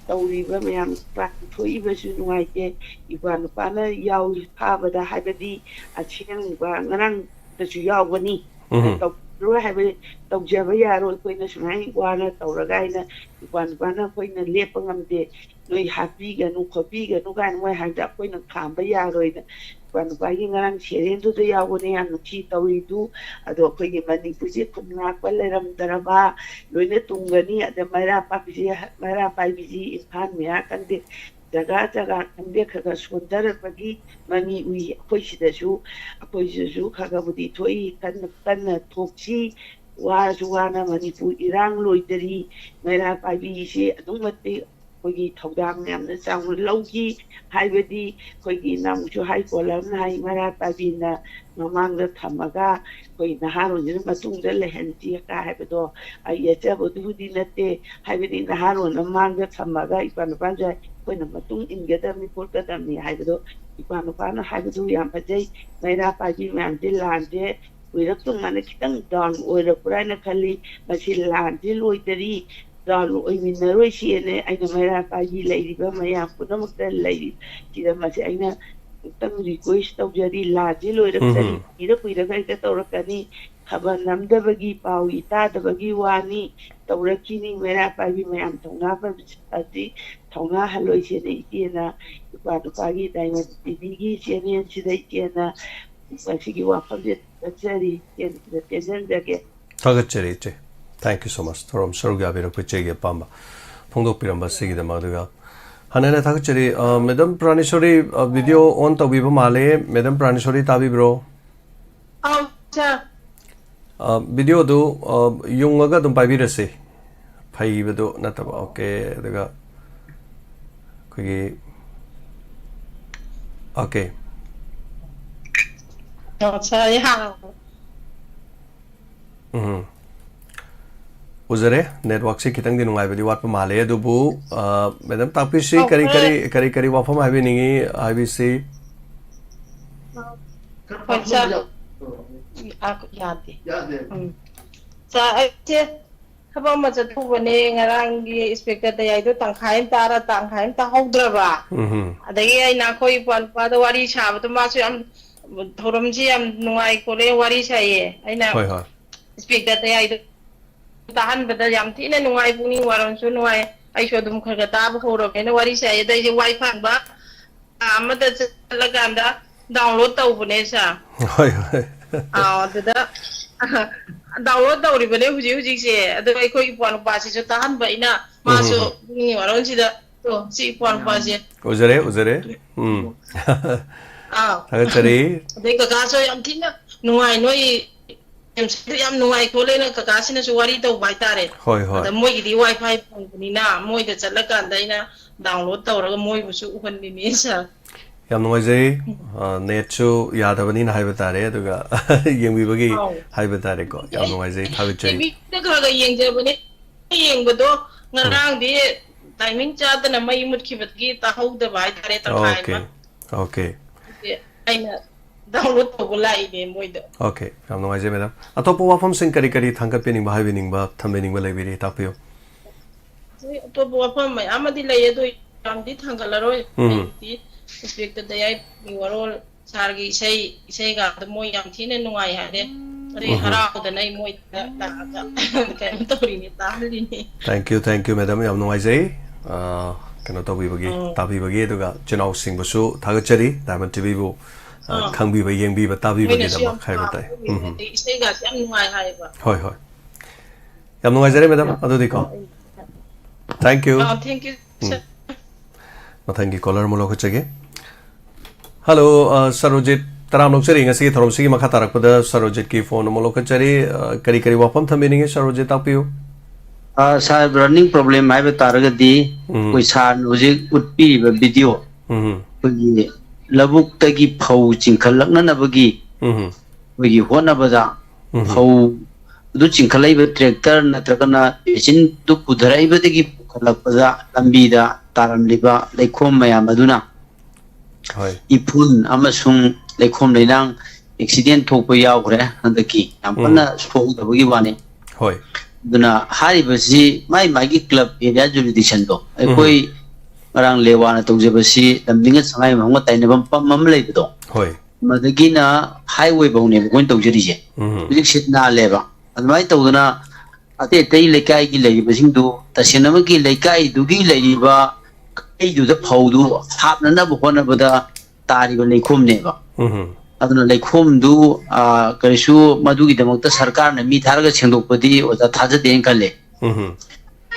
ꯇꯧꯔꯤꯕ ꯃꯌꯥꯝ ꯀ꯭ꯔꯥꯏꯝ ꯊꯣꯛꯏꯕꯁꯨ ꯅꯨꯡꯉꯥꯏꯇꯦ꯫ ꯏꯄ꯭ꯋꯥ ꯅꯨꯄꯥꯅ ꯌꯥꯎ ꯐꯥꯕꯗ, ꯍꯥꯏꯕꯗꯤ ꯑꯁꯦꯡꯕ ꯉꯔꯥꯡꯗꯁꯨ ꯌꯥꯎꯕꯅꯤ꯫ ꯇꯧꯔꯣꯏ ꯍꯥꯏꯕ, ꯇꯧꯖꯕ ꯌꯥꯔꯣꯏ, ꯑꯩꯈꯣꯏꯅ ꯁꯨꯃꯥꯏꯅ ꯋꯥꯅ ꯇꯧꯔꯒ ꯍꯥꯏꯅ ꯏꯄ꯭ꯋꯥ ꯅꯨꯄꯥꯅ ꯑꯩꯈꯣꯏꯅ ꯂꯦꯞꯄ ꯉꯝꯗꯦ꯫ ꯅꯣꯏ ꯍꯥꯠꯄꯤꯒꯅꯨ ꯈꯣꯠꯄꯤꯒꯅꯨ ꯀꯥꯏꯅ ꯃꯣꯏ ꯍꯥꯏꯕꯗ ꯑꯩꯈꯣꯏꯅ ꯈꯥꯝꯕ ꯌꯥꯔꯣꯏꯅ ꯏꯄ꯭ꯋꯥ ꯅꯨꯄꯥꯒꯤ ꯉꯔꯥꯡ ꯁꯦꯔꯦꯟꯗꯨꯗ ꯌꯥꯎꯕꯅꯦ ꯌꯥꯝ ꯅꯨꯡꯁꯤ ꯇꯧꯔꯤꯗꯨ꯫ ꯑꯗꯣ ꯑꯩꯈꯣꯏꯒꯤ ꯃꯅꯤꯄꯨꯔꯁꯦ ꯈꯨꯟ ꯉꯥꯛꯄ ꯂꯩꯔꯝꯗ꯭ꯔꯕ ꯂꯣꯏꯅ ꯇꯨꯝꯒꯅꯤ꯫ ꯑꯗ ꯃꯩꯔꯥ ꯄꯥꯏꯕꯤꯁꯤ, ꯃꯩꯔꯥ ꯄꯥꯏꯕꯤꯁꯤ ꯏꯝꯐꯥꯜ ꯃꯌꯥ ꯈꯪꯗꯦ, ꯖꯒꯥ ꯖꯒꯥ ꯈꯪꯗꯦ, ꯈꯔ ꯈꯔ ꯁꯣꯟꯊꯔꯛꯄꯒꯤ ꯃꯃꯤ ꯎꯏ꯫ ꯑꯩꯈꯣꯏ ꯁꯤꯗꯁꯨ, ꯑꯩꯈꯣꯏ ꯁꯤꯗꯁꯨ ꯈꯔ ꯈꯔꯕꯨꯗꯤ ꯊꯣꯛꯏ, ꯀꯟꯅ ꯀꯟꯅ ꯊꯣꯛꯁꯤ꯫ ꯋꯥꯔꯁꯨ ꯋꯥꯅ ꯃꯅꯤꯄꯨꯔ ꯏꯔꯥꯡ ꯂꯣꯏꯗꯔꯤ꯫ ꯃꯩꯔꯥ ꯄꯥꯏꯕꯤꯁꯤ ꯑꯗꯨꯛ ꯃꯇꯤꯛ ꯑꯩꯈꯣꯏꯒꯤ ꯊꯧꯗꯥꯡ ꯌꯥꯝꯅ ꯆꯥꯎꯅ ꯂꯧꯈꯤ꯫ ꯍꯥꯏꯕꯗꯤ ꯑꯩꯈꯣꯏꯒꯤ ꯅꯍꯥꯟꯃꯨꯛꯁꯨ ꯍꯥꯏ ꯀꯣꯂꯝꯅ ꯍꯥꯏ, ꯃꯩꯔꯥ ꯄꯥꯏꯕꯤꯅ ꯃꯃꯥꯡꯗ ꯊꯝꯃꯒ ꯑꯩꯈꯣꯏ ꯅꯍꯥꯔꯣꯟꯁꯤꯅ ꯃꯇꯨꯡꯗ ꯂꯩꯍꯟꯁꯤ ꯀꯥꯏ ꯍꯥꯏꯕꯗꯣ ꯑꯩ ꯌꯦꯠꯆꯕꯗꯨꯕꯨꯗꯤ ꯅꯠꯇꯦ꯫ ꯍꯥꯏꯕꯗꯤ ꯅꯍꯥꯔꯣꯟ ꯃꯃꯥꯡꯗ ꯊꯝꯃꯒ ꯏꯄꯥ ꯅꯨꯄꯥꯁꯨ ꯑꯩꯈꯣꯏꯅ ꯃꯇꯨꯡ ꯏꯟꯒꯗꯕꯅꯤ ꯈꯣꯠꯀꯗꯕꯅꯤ ꯍꯥꯏꯕꯗꯣ ꯏꯄꯥ ꯅꯨꯄꯥꯅ ꯍꯥꯏꯕꯗꯨ ꯌꯥꯝ ꯐꯖꯩ꯫ ꯃꯩꯔꯥ ꯄꯥꯏꯕꯤ ꯃꯌꯥꯝꯁꯦ ꯂꯥꯟꯁꯦ ꯀꯨꯏꯔꯛꯇꯨ ꯃꯥꯅ ꯈꯤꯇꯪ ꯗꯥꯎꯟ ꯑꯣꯏꯔꯛꯄ꯭ꯔꯥ ꯍꯥꯏꯅ ꯈꯜꯂꯤ꯫ ꯃꯁꯤ ꯂꯥꯟꯁꯦ ꯂꯣꯏꯗꯔꯤ, ꯗꯥꯎꯟ ꯑꯣꯏꯃꯤꯟꯅꯔꯣꯏꯁꯤꯅ ꯑꯩꯅ ꯃꯩꯔꯥ ꯄꯥꯏꯕꯤ ꯂꯩꯔꯤꯕ ꯃꯌꯥꯝ ꯄꯨꯝꯅꯃꯛꯇ ꯂꯩꯔꯤ꯫ ꯁꯤꯗ ꯃꯁꯤ ꯑꯩꯅ ꯑꯃꯨꯛꯇꯪ ꯔꯤꯀ꯭ꯋꯦꯁ ꯇꯧꯖꯔꯤ, ꯂꯥꯟꯁꯦ ꯂꯣꯏꯔꯛꯇꯔꯤ, ꯀꯨꯏꯔ ꯀꯨꯏꯔꯒ ꯍꯦꯛꯇ ꯇꯧꯔꯛꯀꯅꯤ꯫ ꯈꯕꯔ ꯅꯝꯗꯕꯒꯤ, ꯄꯥꯎ ꯏ ꯇꯥꯗꯕꯒꯤ ꯋꯥꯅꯤ, ꯇꯧꯔꯛꯈꯤꯅꯤ꯫ ꯃꯩꯔꯥ ꯄꯥꯏꯕꯤ ꯃꯌꯥꯝ ꯊꯧꯅꯥ ꯐꯕꯁꯤ ꯊꯧꯅꯥ ꯍꯜꯂꯣꯏꯁꯦꯅ ꯏꯆꯦꯅ ꯏꯄꯥ ꯅꯨꯄꯥꯒꯤ ꯗꯥꯏꯃꯟ ꯇꯤꯚꯤꯒꯤ ꯆꯦꯅꯦꯜꯁꯤꯗ ꯏꯆꯦꯅ ꯃꯁꯤꯒꯤ ꯋꯥꯐꯝꯁꯦ ꯆꯠꯆꯔꯤ꯫ ꯇꯦꯟ-, ꯇꯦꯟꯖꯟꯖꯒꯦ꯫ ꯊꯥꯒꯠꯆꯔꯤ, ꯏꯆꯦ꯫ Thank you so much꯫ ꯊꯧꯔꯝ ꯁꯔꯨꯛ ꯌꯥꯕꯤꯔꯛꯄ ꯏꯆꯦꯒꯤ ꯑꯄꯥꯝꯕ ꯐꯣꯡꯗꯣꯛꯄꯤꯔꯝꯕ ꯑꯁꯤꯒꯤꯗꯃꯛ꯫ ꯑꯗꯨꯒ ꯍꯟꯅ ꯍꯟꯅ ꯊꯥꯒꯠꯆꯔꯤ꯫ ꯑ, ꯃꯦꯗꯥꯝ ꯄ꯭ꯔꯥꯅꯦꯁꯣꯔꯤ, ꯑ, ꯚꯤꯗꯤꯑꯣ ꯑꯣꯟ ꯇꯧꯕꯤꯕ ꯃꯥꯜꯂꯦ꯫ ꯃꯦꯗꯥꯝ ꯄ꯭ꯔꯥꯅꯦꯁꯣꯔꯤ, ꯇꯥꯕꯤꯕ꯭ꯔꯣ? ꯑꯧ, ꯁꯥꯔ꯫ ꯑ, ꯚꯤꯗꯤꯑꯣꯗꯨ, ꯑ, ꯌꯨꯡꯉꯒ ꯑꯗꯨꯝ ꯄꯥꯏꯕꯤꯔꯁꯤ꯫ ꯐꯩꯕꯗꯨ ꯅꯠꯇꯕ꯫ ꯑꯣꯀꯦ꯫ ꯑꯗꯨꯒ ꯑꯩꯈꯣꯏꯒꯤ, ꯑꯣꯀꯦ꯫ ꯑꯧ, ꯁꯥꯔ, ꯑꯩ ꯍꯥꯟꯅ ꯎꯝ꯫ ꯎꯖꯔꯦ, ꯅꯦꯠꯋꯥꯛꯁꯤ ꯈꯤꯇꯪꯗꯤ ꯅꯨꯡꯉꯥꯏꯕꯗꯤ ꯋꯥꯠꯄ ꯃꯥꯜꯂꯦ꯫ ꯑꯗꯨꯕꯨ, ꯑ, ꯃꯦꯗꯥꯝ, ꯇꯥꯛꯄꯤꯁꯤ, ꯑꯧ, ꯀꯔꯤ ꯀꯔꯤ, ꯈꯔ ꯀꯔꯤ ꯀꯔꯤ ꯋꯥꯐꯝ ꯍꯥꯏꯕꯤꯅꯤꯡꯉꯤ ꯍꯥꯏꯕꯤꯁꯤ꯫ ꯍꯣꯏ, ꯁꯥꯔ꯫ ꯑ, ꯌꯥꯗꯦ꯫ ꯎꯝ꯫ ꯁꯥꯔ, ꯑꯩꯁꯦ ꯊꯕꯛ ꯑꯃ ꯆꯠꯊꯣꯛꯎꯕꯅꯦ, ꯉꯔꯥꯡꯒꯤ ꯏꯟꯁꯄꯦꯛꯇꯔ ꯗꯌꯥꯏꯗꯣ ꯇꯪꯈꯥꯏ ꯑꯃ ꯇꯥꯔ ꯇꯪꯈꯥꯏ ꯑꯃ ꯇꯥꯍꯧꯗ꯭ꯔꯕ꯫ ꯎꯝ꯫ ꯑꯗꯒꯤ ꯑꯩꯅ ꯑꯩꯈꯣꯏ ꯏꯄ꯭ꯋꯥ ꯅꯨꯄꯥꯗ ꯋꯥꯔꯤ ꯁꯥꯕꯗꯣ ꯃꯥꯁꯨ ꯌꯥꯝ, ꯊꯧꯔꯝꯁꯤ ꯌꯥꯝ ꯅꯨꯡꯉꯥꯏ ꯈꯣꯠꯂꯦ ꯋꯥꯔꯤ ꯁꯥꯏꯌꯦ꯫ ꯑꯩꯅ ꯍꯣꯏ, ꯍꯣꯏ꯫ ꯏꯟꯁꯄꯦꯛꯇꯔ ꯗꯌꯥꯏꯗꯣ ꯇꯥꯍꯟꯕꯗ ꯌꯥꯝ ꯊꯤꯅ ꯅꯨꯡꯉꯥꯏ, ꯄꯨꯛꯅꯤꯡ ꯋꯥꯔꯝꯁꯨ ꯅꯨꯡꯉꯥꯏ꯫ ꯑꯩꯁꯨ ꯑꯗꯨꯝ ꯈꯔ ꯈꯔ ꯇꯥꯕ ꯍꯧꯔꯕꯅꯤꯅ ꯋꯥꯔꯤ ꯁꯥꯏ꯫ ꯑꯗ ꯑꯩꯁꯦ ꯋꯥꯏ ꯐꯪꯕ ꯀꯥ ꯑꯃꯗ ꯆꯠꯂꯀꯥꯟꯗ ꯗꯥꯎꯟꯂꯣꯗ ꯇꯧꯕꯅꯦ, ꯁꯥꯔ꯫ ꯍꯣꯏ, ꯍꯣꯏ꯫ ꯑꯥꯎ, ꯑꯗꯨꯗ ꯗꯥꯎꯟꯂꯣꯗ ꯇꯧꯔꯤꯕꯅꯦ ꯍꯧꯖꯤꯛ ꯍꯧꯖꯤꯛꯁꯦ꯫ ꯑꯗꯣ ꯑꯩꯈꯣꯏ ꯏꯄ꯭ꯋꯥ ꯅꯨꯄꯥꯁꯤꯁꯨ ꯇꯥꯍꯟꯕ ꯑꯩꯅ, ꯎꯝ, ꯎꯝ, ꯃꯥꯁꯨ ꯎꯝ꯫ ꯄꯨꯛꯅꯤꯡ ꯋꯥꯔꯣꯜꯁꯤꯗ, ꯑꯣ, ꯁꯤ ꯏꯄ꯭ꯋꯥ ꯅꯨꯄꯥꯁꯦ꯫ ꯎꯖꯔꯦ, ꯎꯖꯔꯦ꯫ ꯎꯝ꯫ ꯑꯥꯎ꯫ ꯊꯥꯒꯠꯆꯔꯤ꯫ ꯑꯗꯩ ꯀꯀꯥꯁꯨ ꯌꯥꯝ ꯊꯤꯅ ꯅꯨꯡꯉꯥꯏ, ꯅꯣꯏ ꯌꯥꯝ ꯅꯨꯡꯉꯥꯏ ꯈꯣꯠꯂꯦꯅ ꯀꯀꯥꯁꯤꯅꯁꯨ ꯋꯥꯔꯤ ꯇꯧꯕ ꯍꯥꯏꯇꯥꯔꯦ꯫ ꯍꯣꯏ, ꯍꯣꯏ꯫ ꯑꯗ ꯃꯣꯏꯒꯤꯗꯤ ꯋꯥꯏ ꯐꯥꯏ ꯐꯪꯕꯅꯤꯅ ꯃꯣꯏꯗ ꯆꯠꯂꯀꯥꯟꯗ ꯑꯩꯅ ꯗꯥꯎꯟꯂꯣꯗ ꯇꯧꯔꯒ ꯃꯣꯏꯕꯨꯁꯨ ꯎꯍꯟꯕꯤꯅꯤ, ꯁꯥꯔ꯫ ꯌꯥꯝ ꯅꯨꯡꯉꯥꯏꯖꯩ꯫ ꯑ, ꯅꯦꯠꯁꯨ ꯌꯥꯗꯕꯅꯤꯅ ꯍꯥꯏꯕ ꯇꯥꯔꯦ, ꯑꯗꯨꯒ ꯌꯦꯡꯕꯤꯕꯒꯤ ꯑꯥꯎ꯫ ꯍꯥꯏꯕ ꯇꯥꯔꯦꯀꯣ꯫ ꯌꯥꯝ ꯅꯨꯡꯉꯥꯏꯖꯩ, ꯊꯥꯒꯠꯆꯔꯤ꯫ ꯇꯤꯚꯤꯗ ꯈꯔ ꯈꯔ ꯌꯦꯡꯖꯕꯅꯦ꯫ ꯌꯦꯡꯕꯗꯣ ꯎꯝ꯫ ꯉꯔꯥꯡꯗꯤ ꯇꯥꯏꯃꯤꯡ ꯆꯥꯗꯅ ꯃꯩ ꯃꯨꯠꯈꯤꯕꯗꯒꯤ ꯇꯥꯍꯧꯗꯕ ꯍꯥꯏꯇꯥꯔꯦ, ꯇꯪꯈꯥꯏ ꯑꯣꯀꯦ, ꯑꯃ꯫ ꯑꯣꯀꯦ꯫ ꯑꯗꯨꯒꯤ ꯑꯩꯅ ꯗꯥꯎꯟꯂꯣꯗ ꯇꯧꯕ ꯂꯥꯛꯏꯅꯦ ꯃꯣꯏꯗ꯫ ꯑꯣꯀꯦ, ꯌꯥꯝ ꯅꯨꯡꯉꯥꯏꯖꯩ, ꯃꯦꯗꯥꯝ꯫ ꯑꯇꯣꯞꯄ ꯋꯥꯐꯝꯁꯤꯡ ꯀꯔꯤ ꯀꯔꯤ ꯊꯥꯡꯒꯠꯄꯤꯅꯤꯡꯕ, ꯍꯥꯏꯕꯤꯅꯤꯡꯕ, ꯊꯝꯕꯤꯅꯤꯡꯕ ꯂꯩꯕꯤꯔꯤ, ꯇꯥꯛꯄꯤꯌꯨ꯫ ꯑꯩ ꯑꯇꯣꯞꯄ ꯋꯥꯐꯝ ꯃꯌꯥꯝ ꯑꯃꯗꯤ ꯂꯩ, ꯑꯗꯣ ꯌꯥꯝꯗꯤ ꯊꯥꯡꯒꯠꯂꯔꯣꯏ꯫ ꯎꯝ꯫ ꯑꯩꯗꯤ ꯏꯟꯁꯄꯦꯛꯇꯔ ꯗꯌꯥꯏꯒꯤ ꯋꯥꯔꯣꯜ, ꯁꯥꯔꯒꯤ ꯏꯁꯩ, ꯏꯁꯩꯒꯗꯣ ꯃꯣꯏ ꯌꯥꯝ ꯊꯤꯅ ꯅꯨꯡꯉꯥꯏ ꯍꯥꯏꯔꯦ꯫ ꯑꯗꯨꯒꯤ ꯎꯝ꯫ ꯍꯔꯥꯎꯗꯅ ꯑꯩ ꯃꯣꯏꯗ ꯂꯥꯛꯑꯒ ꯀꯩꯅꯣ ꯇꯧꯔꯤꯅꯦ, ꯇꯥꯍꯜꯂꯤꯅꯦ꯫ Thank you, thank you, madam. ꯌꯥꯝ ꯅꯨꯡꯉꯥꯏꯖꯩ, ꯑ, ꯀꯩꯅꯣ ꯇꯧꯕꯤꯕꯒꯤ, ꯎꯝ꯫ ꯇꯥꯕꯤꯕꯒꯤ, ꯑꯗꯨꯒ ꯏꯆꯤꯟ ꯏꯅꯥꯎꯁꯤꯡꯕꯨꯁꯨ ꯊꯥꯒꯠꯆꯔꯤ, ꯗꯥꯏꯃꯟ ꯇꯤꯚꯤꯕꯨ꯫ ꯑ, ꯑꯥ꯫ ꯈꯪꯕꯤꯕ, ꯌꯦꯡꯕꯤꯕ, ꯃꯣꯏꯅꯁꯨ ꯌꯥꯝ ꯇꯥꯕꯤꯕꯒꯤꯗꯃꯛ ꯍꯥꯏꯕ ꯇꯥꯏ꯫ ꯄꯥꯝꯕꯒꯤ ꯎꯝ꯫ ꯑꯗꯩ ꯏꯁꯩꯒꯁꯦ ꯌꯥꯝ ꯅꯨꯡꯉꯥꯏ ꯍꯥꯏꯌꯦꯕ꯫ ꯍꯣꯏ, ꯍꯣꯏ꯫ ꯌꯥꯝ ꯅꯨꯡꯉꯥꯏꯖꯔꯦ, madam꯫ ꯑꯗꯨꯗꯤꯀꯣ꯫ Thank you꯫ Ah, thank you, um. Sir꯫ ꯃꯊꯪꯒꯤ caller ꯑꯃ ꯂꯧꯈꯠꯆꯒꯦ꯫ Hello, ꯑ, ꯁꯔꯣꯖꯤꯠ, ꯇꯔꯥꯝ ꯂꯧꯖꯔꯤ꯫ ꯉꯁꯤꯒꯤ ꯊꯧꯔꯝꯁꯤꯒꯤ ꯃꯈꯥ ꯇꯥꯔꯛꯄꯗ ꯁꯔꯣꯖꯤꯠꯀꯤ phone ꯑꯃ ꯂꯧꯈꯠꯆꯔꯤ꯫ ꯑ, ꯀꯔꯤ ꯀꯔꯤ ꯋꯥꯐꯝ ꯊꯝꯕꯤꯅꯤꯡꯉꯤ, ꯁꯔꯣꯖꯤꯠ, ꯇꯥꯛꯄꯤꯌꯨ꯫ ꯑ, sir, running problem ꯍꯥꯏꯕ ꯇꯥꯔꯒꯗꯤ, ꯎꯝ꯫ ꯑꯩꯈꯣꯏ sirꯅ ꯍꯧꯖꯤꯛ ꯎꯠꯄꯤꯔꯤꯕ video, ꯎꯝ꯫ ꯑꯩꯈꯣꯏꯒꯤ ꯂꯧꯕꯨꯛꯇꯒꯤ ꯐꯧ ꯆꯤꯡꯈꯠꯂꯛꯅꯅꯕꯒꯤ ꯎꯝ꯫ ꯑꯩꯈꯣꯏꯒꯤ ꯍꯣꯠꯅꯕꯗ, ꯎꯝ꯫ ꯐꯧ ꯑꯗꯨ ꯆꯤꯡꯈꯠꯂꯛꯏꯕ tractor ꯅꯠꯇ꯭ꯔꯒꯅ machineꯗꯨ ꯄꯨꯊꯔꯛꯏꯕꯗꯒꯤ ꯄꯨꯈꯠꯂꯛꯄꯗ ꯂꯝꯕꯤꯗ ꯇꯥꯔꯝꯂꯤꯕ ꯂꯩꯈꯣꯝ ꯃꯌꯥꯝ ꯑꯗꯨꯅ ꯍꯣꯏ꯫ ꯏꯐꯨꯟ ꯑꯃꯁꯨꯡ ꯂꯩꯈꯣꯝ ꯂꯩꯅꯥꯡ accident ꯊꯣꯛꯄ ꯌꯥꯎꯈ꯭ꯔꯦ ꯍꯟꯗꯛꯀꯤ꯫ ꯌꯥꯝ ꯎꯝ꯫ ꯀꯟꯅ ꯁꯣꯛꯍꯧꯗꯕꯒꯤ ꯋꯥꯅꯤ꯫ ꯍꯣꯏ꯫ ꯑꯗꯨꯅ ꯍꯥꯏꯔꯤꯕꯁꯤ ꯃꯥꯏ ꯃꯥꯏꯒꯤ club area jurisdictionꯗꯣ, ꯎꯝ꯫ ꯑꯩꯈꯣꯏ ꯉꯔꯥꯡ ꯂꯦꯋꯥꯅ ꯇꯧꯖꯕꯁꯤ ꯂꯝꯗꯤꯡꯒ ꯁꯉꯥꯏ ꯃꯐꯝꯒ ꯇꯥꯏꯅꯐꯝ ꯄꯝ ꯑꯃ ꯂꯩꯕꯗꯣ, ꯍꯣꯏ꯫ ꯃꯗꯒꯤꯅ highway ꯐꯥꯎꯅꯦꯕ ꯑꯩꯈꯣꯏꯅ ꯇꯧꯖꯔꯤꯁꯦ꯫ ꯎꯝ꯫ ꯍꯧꯖꯤꯛ ꯁꯤꯠ ꯅꯥꯜꯂꯦꯕ꯫ ꯑꯗꯨꯃꯥꯏꯅ ꯇꯧꯗꯅ ꯑꯇꯩ ꯑꯇꯩ ꯂꯩꯀꯥꯏꯒꯤ ꯂꯩꯔꯤꯕꯁꯤꯡꯗꯨ ꯇꯁꯦꯡꯅꯃꯛꯀꯤ ꯂꯩꯀꯥꯏꯗꯨꯒꯤ ꯂꯩꯔꯤꯕ ꯀꯩꯗꯨꯗ ꯐꯧꯗꯨ ꯍꯥꯞꯅꯅꯕ ꯍꯣꯠꯅꯕꯗ ꯇꯥꯔꯤꯕ ꯂꯩꯈꯣꯝꯅꯦꯕ꯫ ꯎꯝ꯫ ꯑꯗꯨꯅ ꯂꯩꯈꯣꯝꯗꯨ, ꯑ, ꯀꯔꯤꯁꯨ ꯃꯗꯨꯒꯤꯗꯃꯛꯇ ꯁꯔꯀꯥꯔꯅ ꯃꯤ ꯊꯥꯔꯒ ꯁꯦꯡꯗꯣꯛꯄꯗꯤ ꯑꯣꯖꯥ ꯊꯥꯖꯗꯦꯅ ꯈꯜꯂꯦ꯫ ꯎꯝ꯫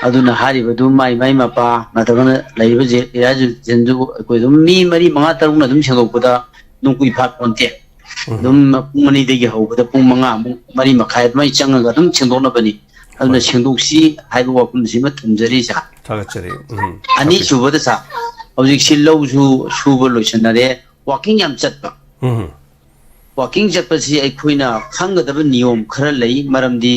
ꯑꯗꯨꯅ ꯍꯥꯏꯔꯤꯕꯗꯨ ꯃꯥꯏ ꯃꯥꯏ ꯃꯄꯥ ꯅꯠꯇ꯭ꯔꯒꯅ ꯂꯩꯔꯤꯕ ꯖꯦ-, area jurisdictionꯗꯨ ꯑꯩꯈꯣꯏ ꯑꯗꯨꯝ ꯃꯤ ꯃꯔꯤ ꯃꯉꯥ ꯇꯔꯨꯛꯅ ꯑꯗꯨꯝ ꯁꯦꯡꯗꯣꯛꯄꯗ ꯅꯨꯡꯀꯨꯏ ꯐꯥꯠ ꯄꯣꯟꯇꯦ꯫ ꯎꯝ꯫ ꯑꯗꯨꯝ ꯄꯨꯡ ꯑꯅꯤꯗꯒꯤ ꯍꯧꯕꯗ ꯄꯨꯡ ꯃꯉꯥꯃꯨꯛ, ꯃꯔꯤ ꯃꯈꯥꯏ ꯑꯗꯨꯃꯥꯏꯅ ꯆꯪꯉꯒ ꯑꯗꯨꯝ ꯁꯦꯡꯗꯣꯛꯅꯕꯅꯤ꯫ ꯑꯗꯨꯅ ꯍꯣꯏ꯫ ꯁꯦꯡꯗꯣꯛꯁꯤ ꯍꯥꯏꯕ ꯋꯥꯐꯝꯁꯤꯃ ꯊꯝꯖꯔꯤ, sir꯫ ꯊꯥꯒꯠꯆꯔꯤ꯫ ꯎꯝ꯫ ꯇꯥꯛꯄꯤ-, ꯑꯅꯤꯁꯨꯕꯗ, sir, ꯍꯧꯖꯤꯛꯁꯤ ꯂꯧꯁꯨ ꯁꯨꯕ ꯂꯣꯏꯁꯤꯟꯅꯔꯦ, walking ꯌꯥꯝ ꯆꯠꯄ꯫ ꯎꯝ꯫ Walking ꯆꯠꯄꯁꯤ ꯑꯩꯈꯣꯏꯅ ꯈꯪꯒꯗꯕ ꯅꯤꯌꯣꯝ ꯈꯔ ꯂꯩ, ꯃꯔꯝꯗꯤ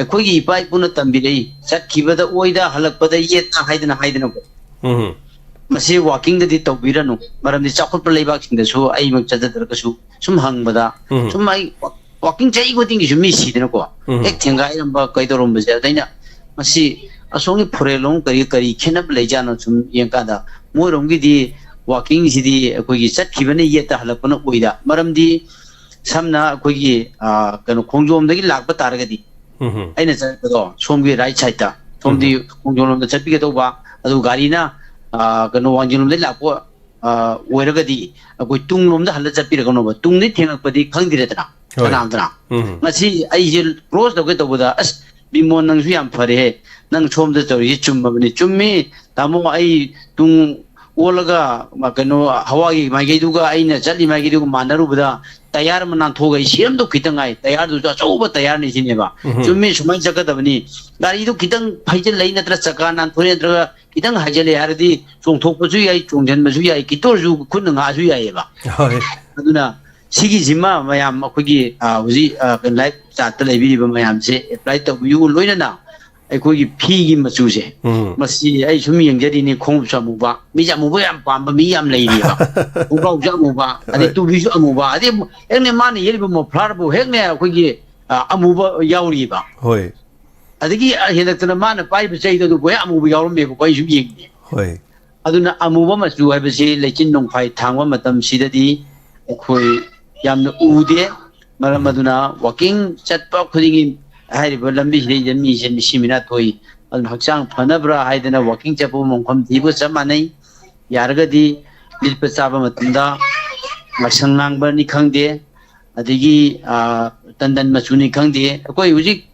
ꯑꯩꯈꯣꯏꯒꯤ ꯏꯄꯥ ꯏꯄꯨꯅ ꯇꯝꯕꯤꯔꯛꯏ, "ꯆꯠꯈꯤꯕꯗ ꯑꯣꯏꯗ, ꯍꯜꯂꯛꯄꯗ ꯌꯦꯠꯇ" ꯍꯥꯏꯗꯅ ꯍꯥꯏꯗꯅꯀꯣ꯫ ꯎꯝ꯫ ꯃꯁꯤ walkingꯗꯗꯤ ꯇꯧꯕꯤꯔꯅꯨ, ꯃꯔꯝꯗꯤ ꯆꯥꯎꯈꯠꯄ ꯂꯩꯕꯥꯛꯁꯤꯡꯗꯁꯨ ꯑꯩꯃꯛ ꯆꯠꯆꯗ꯭ꯔꯒꯁꯨ ꯁꯨꯝ ꯍꯪꯕꯗ, ꯎꯝ꯫ ꯁꯨꯝ ꯑꯩ walking ꯆꯍꯤ ꯈꯨꯗꯤꯡꯒꯤꯁꯨ ꯃꯤ ꯁꯤꯗꯅꯀꯣ, ꯎꯝ꯫ ꯍꯦꯛ ꯊꯦꯡꯒꯥꯏꯔꯝꯕ ꯀꯩꯗꯧꯔꯝꯕꯁꯦ, ꯑꯗ ꯑꯩꯅ ꯃꯁꯤ ꯑꯁꯣꯝꯒꯤ ꯐꯣꯔꯦꯟ ꯂꯣꯝ ꯀꯔꯤ, ꯀꯔꯤ ꯈꯦꯠꯅꯕ ꯂꯩꯖꯥꯠꯅꯣ ꯁꯨꯝ ꯌꯦꯡꯀꯥꯟꯗ, ꯃꯣꯏꯔꯣꯝꯒꯤꯗꯤ walkingꯁꯤꯗꯤ ꯑꯩꯈꯣꯏꯒꯤ ꯆꯠꯈꯤꯕꯅ ꯌꯦꯠꯇ ꯍꯜꯂꯛꯄꯅ ꯑꯣꯏꯗ, ꯃꯔꯝꯗꯤ ꯁꯝꯅ ꯑꯩꯈꯣꯏꯒꯤ, ꯑ, ꯀꯩꯅꯣ, ꯈꯣꯡꯖꯣꯝꯗꯒꯤ ꯂꯥꯛꯄ ꯇꯥꯔꯒꯗꯤ, ꯎꯝ꯫ ꯑꯩꯅ ꯆꯠꯄꯗꯣ ꯁꯣꯝꯒꯤ right sideꯇ, ꯁꯣꯝꯗꯤ ꯎꯝ꯫ ꯈꯣꯡꯖꯣꯝ ꯂꯣꯝꯗ ꯆꯠꯄꯤꯒꯗꯧꯕ, ꯑꯗꯨ ꯒꯥꯔꯤꯅ, ꯑ, ꯀꯩꯅꯣ, ꯋꯥꯡꯖꯤꯡ ꯂꯣꯝꯗꯒꯤ ꯂꯥꯛꯄ ꯑ, ꯑꯣꯏꯔꯒꯗꯤ ꯑꯩꯈꯣꯏ ꯇꯨꯡꯂꯣꯝꯗ ꯍꯜꯂ ꯆꯠꯄꯤꯔꯛꯀꯅꯣꯕ꯫ ꯇꯨꯡꯗꯤ ꯊꯦꯡꯉꯛꯄꯗꯤ ꯈꯪꯗꯤꯔꯦꯗꯅ꯫ ꯍꯣꯏ꯫ ꯀꯅꯥꯝꯇꯅ꯫ ꯎꯝ꯫ ꯉꯁꯤ ꯑꯩꯁꯦ ꯀ꯭ꯔꯣꯁ ꯇꯧꯒꯦ ꯇꯧꯕꯗ, "ꯑꯁ, ꯕꯤꯃꯣꯟ, ꯅꯪꯁꯨ ꯌꯥꯝ ꯐꯔꯦꯍꯦ, ꯅꯪ ꯁꯣꯝꯗ ꯇꯧꯔꯤꯁꯤ ꯆꯨꯝꯃꯕꯅꯤ꯫" "ꯆꯨꯝꯃꯤ ꯇꯥꯃꯣ, ꯑꯩ ꯇꯨꯡ ꯑꯣꯜꯂꯒ, ꯃ-, ꯀꯩꯅꯣ, ꯍꯋꯥꯒꯤ ꯃꯥꯏꯀꯩꯗꯨꯒ ꯑꯩꯅ ꯆꯠꯂꯤ ꯃꯥꯏꯀꯩꯗꯨꯒ ꯃꯥꯟꯅꯔꯨꯕꯗ ꯇꯌꯥꯔ ꯑꯃ ꯅꯥꯟꯊꯣꯛꯑꯒ ꯑꯩ ꯁꯦꯝꯗꯧ ꯈꯤꯇꯪ ꯉꯥꯏ, ꯇꯌꯥꯔꯗꯨꯁꯨ ꯑꯆꯧꯕ ꯇꯌꯥꯔꯅꯤ" ꯁꯤꯅꯦꯕ꯫ ꯎꯝ꯫ "ꯆꯨꯝꯃꯤ, ꯁꯨꯃꯥꯏꯅ ꯆꯠꯀꯗꯕꯅꯤ, ꯒꯥꯔꯤꯗꯨ ꯈꯤꯇꯪ ꯐꯩꯖꯤꯜꯂꯛꯏ ꯅꯠꯇ꯭ꯔ ꯆꯀꯥ ꯅꯥꯟꯊꯣꯛꯑꯦ ꯅꯠꯇ꯭ꯔꯒ ꯈꯤꯇꯪ ꯍꯥꯏꯖꯤꯜꯂꯛꯑꯦ ꯍꯥꯏꯔꯗꯤ ꯆꯣꯡꯊꯣꯛꯄꯁꯨ ꯌꯥꯏ, ꯆꯣꯡꯁꯤꯟꯕꯁꯨ ꯌꯥꯏ, ꯈꯤꯇ ꯑꯣꯏꯔꯁꯨ ꯈꯨꯠꯅ ꯉꯥꯛꯑꯁꯨ ꯌꯥꯏꯑꯕ꯫" ꯍꯣꯏ꯫ ꯑꯗꯨꯅ ꯁꯤꯒꯤꯁꯤꯃ ꯃꯌꯥꯝ ꯑꯩꯈꯣꯏꯒꯤ, ꯑ, ꯍꯧꯖꯤꯛ, ꯑ, ꯀꯩꯅꯣ, ꯂꯥꯏꯐ ꯆꯥꯔꯠꯇ ꯂꯩꯕꯤꯔꯤꯕ ꯃꯌꯥꯝꯁꯦ ꯑꯦꯄ꯭ꯂꯥꯏ ꯇꯧꯕꯤꯌꯨ꯫ ꯂꯣꯏꯅꯅ ꯑꯩꯈꯣꯏꯒꯤ ꯐꯤꯒꯤ ꯃꯆꯨꯁꯦ, ꯎꯝ꯫ ꯃꯁꯤ ꯑꯩ ꯁꯨꯝ ꯌꯦꯡꯖꯔꯤꯅꯤ, ꯈꯣꯡꯎꯞꯁꯨ ꯑꯃꯨꯕ, ꯃꯤꯁꯦ ꯑꯃꯨꯕ ꯌꯥꯝ ꯄꯥꯝꯕ ꯃꯤ ꯌꯥꯝ ꯂꯩꯔꯤꯑꯕ꯫ ꯈꯣꯡꯒ꯭ꯔꯥꯎꯁꯨ ꯑꯃꯨꯕ, ꯑꯗꯩ ꯍꯣꯏ꯫ ꯇꯨꯄꯤꯁꯨ ꯑꯃꯨꯕ, ꯑꯗꯩ ꯑꯃꯨꯛ ꯍꯦꯛꯅꯦ ꯃꯥꯅ ꯌꯦꯠꯂꯤꯕ ꯃꯐ꯭ꯂꯥꯔꯕꯨ ꯍꯦꯛꯅꯦ ꯑꯩꯈꯣꯏꯒꯤ, ꯑ, ꯑꯃꯨꯕ ꯌꯥꯎꯔꯤꯑꯕ꯫ ꯍꯣꯏ꯫ ꯑꯗꯒꯤ ꯍꯦꯟꯗꯛꯇꯅ ꯃꯥꯅ ꯄꯥꯏꯔꯤꯕ ꯆꯩꯗꯣ ꯑꯗꯨꯕꯨ ꯍꯦꯛ ꯑꯃꯨꯕ ꯌꯥꯎꯔꯝꯃꯦꯕꯀꯣ, ꯑꯩ ꯁꯨꯝ ꯌꯦꯡꯉꯤꯅꯦ꯫ ꯍꯣꯏ꯫ ꯑꯗꯨꯅ ꯑꯃꯨꯕ ꯃꯆꯨ ꯍꯥꯏꯕꯁꯤ ꯂꯩꯆꯤꯟ ꯅꯣꯡꯐꯥꯏ ꯊꯥꯡꯕ ꯃꯇꯝꯁꯤꯗꯗꯤ ꯑꯩꯈꯣꯏ ꯌꯥꯝꯅ ꯎꯗꯦ꯫ ꯃꯔꯝ ꯎꯝ꯫ ꯑꯗꯨꯅ ꯋꯥꯀꯤꯡ ꯆꯠꯄ ꯈꯨꯗꯤꯡꯒꯤ ꯍꯥꯏꯔꯤꯕ ꯂꯝꯕꯤꯁꯤꯗꯩꯗ ꯃꯤꯁꯦ ꯃꯤꯁꯤ ꯃꯤꯅꯥ ꯊꯣꯛꯏ꯫ ꯑꯗꯨꯅ ꯍꯛꯆꯥꯡ ꯐꯅꯕ꯭ꯔꯥ ꯍꯥꯏꯗꯅ ꯋꯥꯀꯤꯡ ꯆꯠꯄ ꯃꯐꯝ ꯊꯤꯕꯒ ꯆꯞ ꯃꯥꯟꯅꯩ꯫ ꯌꯥꯔꯒꯗꯤ ꯂꯤꯠꯄ ꯆꯥꯕ ꯃꯇꯝꯗ ꯉꯥꯛꯁꯪ ꯉꯥꯡꯕꯅꯤ ꯈꯪꯗꯦ, ꯑꯗꯒꯤ, ꯑ, ꯇꯟꯗꯟ ꯃꯆꯨꯅꯤ ꯈꯪꯗꯦ, ꯑꯩꯈꯣꯏ ꯍꯧꯖꯤꯛ